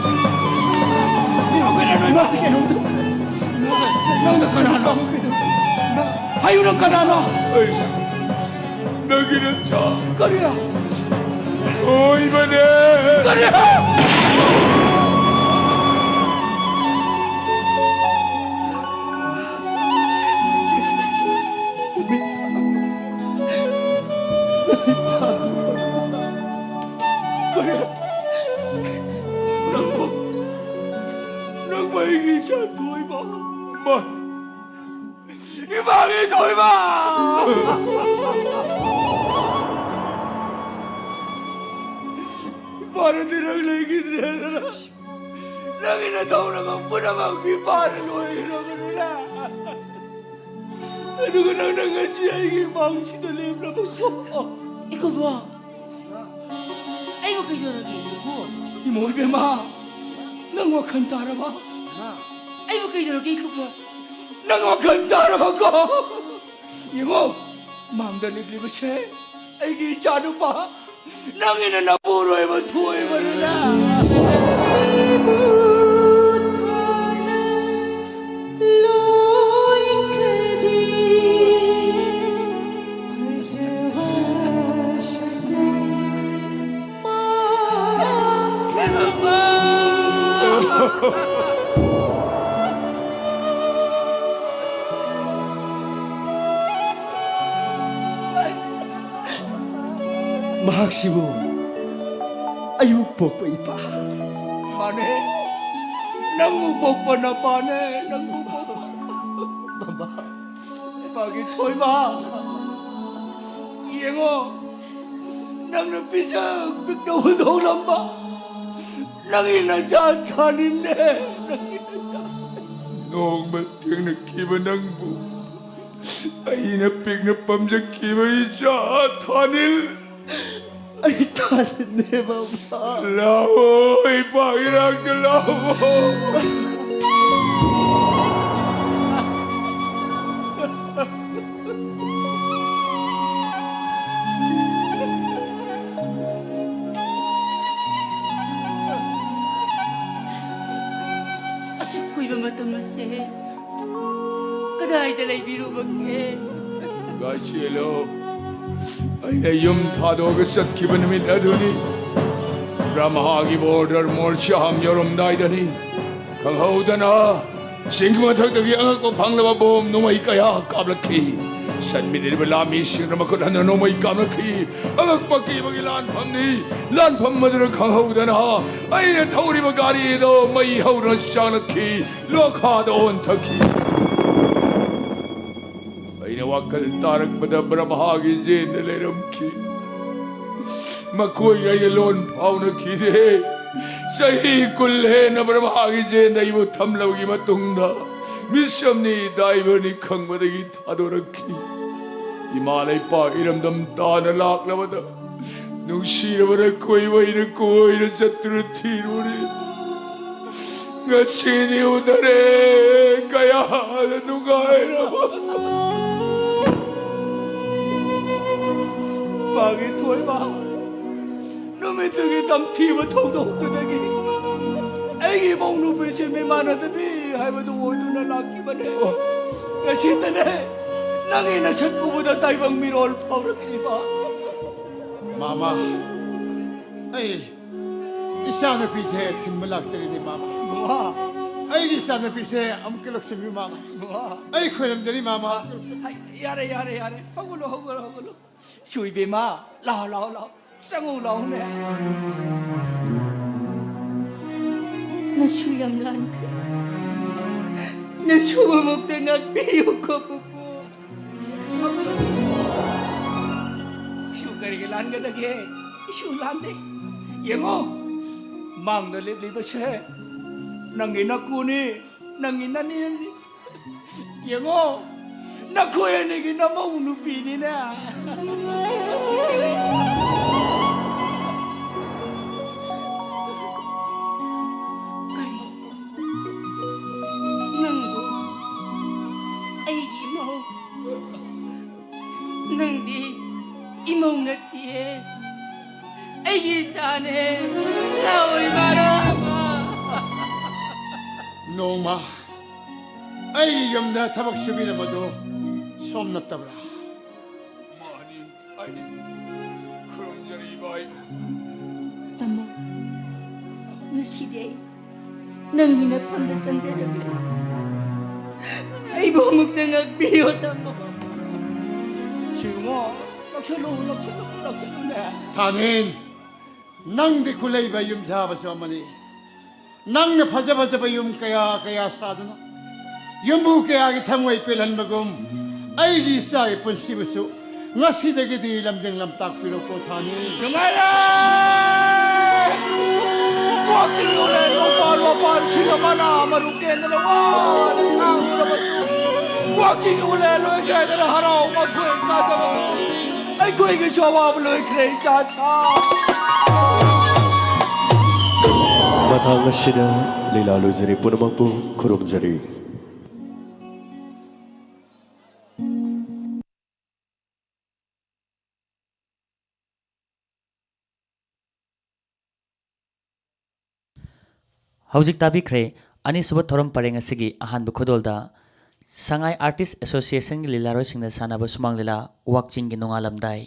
ꯃꯁꯤ ꯀꯩꯅꯣꯝ ꯇꯧ-, ꯅꯪꯅ ꯀꯅꯥꯅꯣ? ꯍꯥꯏꯌꯨ, ꯅꯪ ꯀꯅꯥꯅꯣ? ꯑꯩ ꯅꯪꯒꯤ ꯅꯆꯥ꯫ ꯀꯔꯤ? ꯑꯣꯏꯕꯅꯦ꯫ ꯀꯔꯤ? ꯀꯔꯤ? ꯅꯪꯕꯨ, ꯅꯪꯕꯨ ꯑꯩꯒꯤ ꯏꯆꯥ ꯊꯣꯏꯕ? ꯃꯥ, ꯏꯃꯥꯒꯤ ꯊꯣꯏꯕ! ꯏꯄꯥꯅꯗꯤ ꯅꯪ ꯂꯩꯈꯤꯗ꯭ꯔꯦꯗꯅ, ꯅꯪꯒꯤ ꯅꯊꯧ ꯅꯃꯪ ꯄꯨꯝꯅꯃꯛ ꯏꯄꯥꯅ ꯂꯣꯏꯈ꯭ꯔꯕꯅꯤꯅ, ꯑꯗꯨꯒ ꯅꯪꯅ ꯉꯁꯤ ꯑꯩꯒꯤ ꯏꯃꯥꯡꯁꯤꯗ ꯂꯦꯞꯂꯕꯁꯨ꯫ ꯏꯀꯨꯕꯣꯛ, ꯑꯩꯕꯨ ꯀꯩꯗꯧꯔꯒꯦ? ꯏꯃꯣ ꯏꯕꯦꯝꯃ, ꯅꯪ ꯋꯥꯈꯜ ꯇꯥꯔꯕ? ꯑꯩꯕꯨ ꯀꯩꯗꯧꯔꯒꯦ, ꯏꯀꯨꯕꯣꯛ? ꯅꯪ ꯋꯥꯈꯜ ꯇꯥꯔꯕꯀꯣ? ꯌꯦꯡꯉꯣ, ꯃꯥꯡꯗ ꯂꯦꯞꯂꯤꯕꯁꯦ ꯑꯩꯒꯤ ꯏꯆꯥꯅꯨꯄꯥ ꯅꯪꯒꯤꯅ ꯅꯄꯨꯔꯣꯏꯕ ꯊꯣꯏꯕꯗꯨꯅ꯫ ꯃꯍꯥꯛꯁꯤꯕꯨ ꯑꯩꯕꯨ ꯄꯣꯛꯄ ꯏꯄꯥ? ꯃꯥꯅꯦ, ꯅꯪꯕꯨ ꯄꯣꯛꯄ ꯅꯄꯥꯅꯦ, ꯅꯪꯕꯨ ꯄꯣꯛꯄ꯫ ꯃꯃꯥ, ꯏꯄꯥꯒꯤ ꯊꯣꯏꯕ, ꯌꯦꯡꯉꯣ, ꯅꯪꯅ ꯄꯤꯁꯛ ꯄꯤꯛꯅ ꯍꯨꯟꯗꯣꯛꯂꯝꯕ ꯅꯪꯒꯤ ꯅꯆꯥ ꯊꯥꯅꯤꯜꯅꯦ, ꯅꯪꯒꯤ ꯅꯆꯥ꯫ ꯅꯣꯡꯃ ꯊꯦꯡꯅꯈꯤꯕ ꯅꯪꯕꯨ ꯑꯩꯅ ꯄꯤꯛꯅ ꯄꯥꯝꯖꯈꯤꯕ ꯏꯆꯥ ꯊꯥꯅꯤꯜ꯫ ꯑꯩ ꯊꯥꯅꯤꯜꯅꯦ, ꯃꯃꯥ꯫ ꯂꯥꯛꯑꯣ, ꯏꯄꯥꯒꯤ ꯏꯅꯥꯛꯇ ꯂꯥꯛꯑꯣ꯫ ꯑꯁꯨꯛ ꯀꯨꯏꯕ ꯃꯇꯝ ꯑꯁꯦ ꯀꯗꯥꯏꯗ ꯂꯩꯕꯤꯔꯨꯕꯒꯦ? ꯒꯥꯏꯆꯦꯜꯂꯣ, ꯑꯩꯅ ꯌꯨꯝ ꯊꯥꯗꯣꯛꯑꯒ ꯆꯠꯈꯤꯕ ꯅꯨꯃꯤꯠ ꯑꯗꯨꯅꯤ꯫ ꯕ꯭ꯔꯍꯃꯥꯒꯤ ꯕꯣꯔꯗꯔ ꯃꯣꯔꯁꯤꯌꯥꯝ ꯌꯧꯔꯝꯗꯥꯏꯗꯅꯤ꯫ ꯈꯪꯍꯧꯗꯅ ꯆꯤꯡ ꯃꯊꯛꯇꯒꯤ ꯑꯉꯛꯄ ꯐꯪꯂꯕ ꯕꯣꯝ ꯅꯣꯡꯃꯩ ꯀꯌꯥ ꯀꯥꯞꯂꯛꯈꯤ꯫ ꯆꯠꯃꯤꯟꯅꯔꯤꯕ ꯂꯥꯟꯃꯤꯁꯤꯡꯅ ꯃꯈꯨꯠ ꯍꯟꯅ ꯅꯣꯡꯃꯩ ꯀꯥꯞꯂꯛꯈꯤ꯫ ꯑꯉꯛꯄ ꯀꯤꯕꯒꯤ ꯂꯥꯟꯐꯝꯅꯤ꯫ ꯂꯥꯟꯐꯝ ꯑꯗꯨꯗ ꯈꯪꯍꯧꯗꯅ ꯑꯩꯅ ꯊꯧꯔꯤꯕ ꯒꯥꯔꯤ ꯑꯗꯨ ꯃꯩ ꯍꯧꯗꯨꯅ ꯆꯥꯛꯂꯛꯈꯤ꯫ ꯂꯣꯈꯥꯗ ꯑꯣꯟꯊꯈꯤ꯫ ꯑꯩꯅ ꯋꯥꯈꯜ ꯇꯥꯔꯛꯄꯗ ꯕ꯭ꯔꯍꯃꯥꯒꯤ ꯖꯦꯟꯗ ꯂꯩꯔꯝꯈꯤ꯫ ꯃꯈꯣꯏꯒ ꯑꯩꯒ ꯂꯣꯟ ꯐꯥꯎꯅꯈꯤꯗꯦ꯫ ꯆꯍꯤ ꯀꯨꯟ ꯍꯦꯟꯅ ꯕ꯭ꯔꯍꯃꯥꯒꯤ ꯖꯦꯟꯗ ꯑꯩꯕꯨ ꯊꯝꯂꯕꯒꯤ ꯃꯇꯨꯡꯗ ꯃꯤꯁꯝꯅꯤ, ꯗꯥꯏꯕꯔꯅꯤ ꯈꯪꯕꯗꯒꯤ ꯊꯥꯗꯣꯔꯛꯈꯤ꯫ ꯏꯃꯥ ꯂꯩꯄꯥꯛ ꯏꯔꯝꯗꯝ ꯇꯥꯅ ꯂꯥꯛꯂꯕꯗ ꯅꯨꯡꯁꯤꯔꯕ ꯅꯈꯣꯏꯕꯨ ꯑꯩꯅ ꯀꯣꯏꯅ ꯆꯠꯇꯨꯅ ꯊꯤꯔꯨꯔꯦ꯫ ꯉꯁꯤꯗꯤ ꯎꯅꯔꯦ꯫ ꯀꯌꯥꯗ ꯅꯨꯡꯉꯥꯏꯔꯕ꯫ ꯄꯥꯒꯤ ꯊꯣꯏꯕ꯫ ꯅꯨꯃꯤꯠꯇꯨꯒꯤ ꯇꯝꯊꯤꯕ ꯊꯧꯗꯣꯛꯇꯨꯗꯒꯤ ꯑꯩꯒꯤ ꯏꯃꯧ ꯅꯨꯄꯤꯁꯦ ꯃꯤꯃꯥꯟꯅꯗꯕꯤ ꯍꯥꯏꯕꯗꯨ ꯑꯣꯏꯗꯨꯅ ꯂꯥꯛꯈꯤꯕꯅꯦ꯫ ꯉꯁꯤꯗꯅꯦ ꯅꯪꯒꯤ ꯅꯁꯛ ꯎꯕꯗ ꯇꯥꯏꯕꯪ ꯃꯤꯔꯣꯜ ꯐꯥꯎꯔꯛꯂꯤꯕ꯫ ꯃꯥꯃ, ꯑꯩ ꯏꯆꯥꯅꯨꯄꯤꯁꯦ ꯊꯤꯟꯕ ꯂꯥꯛꯆꯔꯤꯅꯤ, ꯃꯥꯃ꯫ ꯕꯕꯥ꯫ ꯑꯩꯒꯤ ꯏꯆꯥꯅꯨꯄꯤꯁꯦ ꯑꯃꯨꯛꯇ ꯂꯧꯁꯤꯟꯕꯤꯌꯨ, ꯃꯥꯃ꯫ ꯕꯕꯥ꯫ ꯑꯩ ꯈꯣꯏꯔꯝꯖꯔꯤ, ꯃꯥꯃ꯫ ꯍꯩ, ꯌꯥꯔꯦ, ꯌꯥꯔꯦ, ꯌꯥꯔꯦ꯫ ꯍꯧꯒꯠꯂꯣ, ꯍꯧꯒꯠꯂꯣ, ꯍꯧꯒꯠꯂꯣ꯫ ꯁꯨꯏꯕꯦꯝꯃ, ꯂꯥꯎ, ꯂꯥꯎ, ꯂꯥꯎ꯫ ꯆꯪꯉꯨ ꯂꯥꯎꯅꯦ꯫ ꯅꯁꯨ ꯌꯥꯝ ꯂꯥꯟꯈ꯭ꯔꯦ꯫ ꯅꯁꯨꯕꯨ ꯑꯃꯨꯛꯇ ꯉꯥꯛꯄꯤꯌꯨꯀꯣ, ꯄꯨꯄꯨ꯫ ꯏꯁꯨ ꯀꯔꯤꯒꯤ ꯂꯥꯟꯒꯗꯒꯦ? ꯏꯁꯨ ꯂꯥꯟꯗꯦ꯫ ꯌꯦꯡꯉꯣ, ꯃꯥꯡꯗ ꯂꯦꯞꯂꯤꯕꯁꯦ ꯅꯪꯒꯤ ꯅꯀꯨꯅꯤ, ꯅꯪꯒꯤ ꯅꯅꯦꯝꯅꯤ꯫ ꯌꯦꯡꯉꯣ, ꯅꯈꯣꯏ ꯑꯅꯤꯒꯤ ꯅꯃꯧ ꯅꯨꯄꯤꯅꯤꯅꯦ꯫ ꯀꯔꯤ? ꯅꯪꯕꯨ ꯑꯩꯒꯤ ꯏꯃꯧ? ꯅꯪꯗꯤ ꯏꯃꯧ ꯅꯠꯇꯤꯌꯦ, ꯑꯩꯒꯤ ꯏꯆꯥꯅꯦ꯫ ꯂꯥꯛꯑꯣ, ꯏꯃꯥ, ꯂꯥꯛꯑꯣ꯫ ꯅꯣꯡꯃ ꯑꯩꯒꯤ ꯌꯨꯝꯗ ꯊꯕꯛ ꯁꯨꯕꯤꯔꯝꯕꯗꯨ ꯁꯣꯝ ꯅꯠꯇꯕ꯭ꯔꯥ? ꯃꯥꯅꯤ, ꯑꯩꯅꯤ꯫ ꯈꯨꯔꯨꯝꯖꯔꯤ, ꯏꯕꯥꯏ꯫ ꯇꯥꯃꯣ, ꯉꯁꯤꯗꯤ ꯑꯩ ꯅꯪꯒꯤ ꯅꯐꯝꯗ ꯆꯪꯖꯔꯒꯦ꯫ ꯑꯩꯕꯨ ꯑꯃꯨꯛꯇ ꯉꯥꯛꯄꯤꯌꯣ, ꯇꯥꯃꯣ꯫ ꯁꯤꯒꯨꯝꯕ ꯂꯧꯁꯤꯜꯂꯨ, ꯂꯧꯁꯤꯜꯂꯨ, ꯂꯧꯁꯤꯜꯂꯨꯅꯦ꯫ ꯊꯥꯅꯤꯟ, ꯅꯪꯗꯤ ꯈꯨꯂꯩꯕ ꯌꯨꯝꯁꯥꯕꯁꯨ ꯑꯃꯅꯤ꯫ ꯅꯪꯅ ꯐꯖ ꯐꯖꯕ ꯌꯨꯝ ꯀꯌꯥ ꯀꯌꯥ ꯁꯥꯗꯨꯅ ꯌꯨꯝꯕꯨ ꯀꯌꯥꯒꯤ ꯊꯃꯣꯏ ꯄꯦꯜꯍꯟꯕꯒꯨꯝ, ꯑꯩꯒꯤ ꯏꯆꯥꯒꯤ ꯄꯨꯟꯁꯤꯕꯨꯁꯨ ꯉꯁꯤꯗꯒꯤꯗꯤ ꯂꯝꯖꯤꯡ ꯂꯝꯇꯥꯛꯄꯤꯔꯣꯀꯣ, ꯊꯥꯅꯤ꯫ ꯅꯨꯡꯉꯥꯏꯔꯦ! ꯋꯥꯀꯤꯡ ꯎꯔꯦ, ꯅꯣꯡꯄꯥꯟ ꯃꯄꯥꯟ ꯁꯤꯡ ꯑꯃꯅ ꯃꯔꯨ ꯀꯦꯟꯗꯅ ꯋꯥꯅ ꯈꯥꯡꯂꯨꯔꯕꯁꯨ, ꯋꯥꯀꯤꯡ ꯎꯔꯦ, ꯂꯣꯏꯈ꯭ꯔꯦꯗꯅ ꯍꯔꯥꯎ ꯃꯊꯣꯏ ꯀꯥꯗꯕ ꯑꯩꯈꯣꯏꯒꯤꯁꯨ ꯑꯋꯥꯕ ꯂꯣꯏꯈ꯭ꯔꯦ, ꯏꯆꯥ ꯁꯥ꯫ ꯃꯊꯪ ꯑꯁꯤꯗ ꯂꯤꯂꯥ ꯂꯣꯏꯖꯔꯤ ꯄꯨꯝꯅꯃꯛꯄꯨ ꯈꯨꯔꯨꯝꯖꯔꯤ꯫ ꯍꯧꯖꯤꯛ ꯇꯥꯕꯤꯈ꯭ꯔꯦ ꯑꯅꯤꯁꯨꯕ ꯊꯧꯔꯝ ꯄꯔꯦꯡ ꯑꯁꯤꯒꯤ ꯑꯍꯥꯟꯕ ꯈꯨꯗꯣꯜꯗ ꯁꯉꯥꯏ ꯑꯥꯔꯇꯤꯁ ꯑꯦꯁꯣꯁꯤꯌꯦꯁꯟꯒꯤ ꯂꯤꯂꯥꯔꯣꯏꯁꯤꯡꯅ ꯁꯥꯟꯅꯕ ꯁꯨꯃꯥꯡ ꯂꯤꯂꯥ ꯋꯥꯛꯆꯤꯡꯒꯤ ꯅꯣꯡꯉꯥꯜꯂꯝꯗꯥꯏ꯫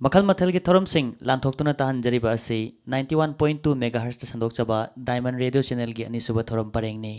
ꯃꯈꯜ ꯃꯊꯦꯜꯒꯤ ꯊꯧꯔꯝꯁꯤꯡ ꯂꯥꯟꯊꯣꯛꯇꯨꯅ ꯇꯥꯍꯟꯖꯔꯤꯕ ꯑꯁꯤ ninety one point two megahertzꯇ ꯁꯟꯗꯣꯛꯆꯕ Diamond Radio Channelꯒꯤ ꯑꯅꯤꯁꯨꯕ ꯊꯧꯔꯝ ꯄꯔꯦꯡꯅꯤ꯫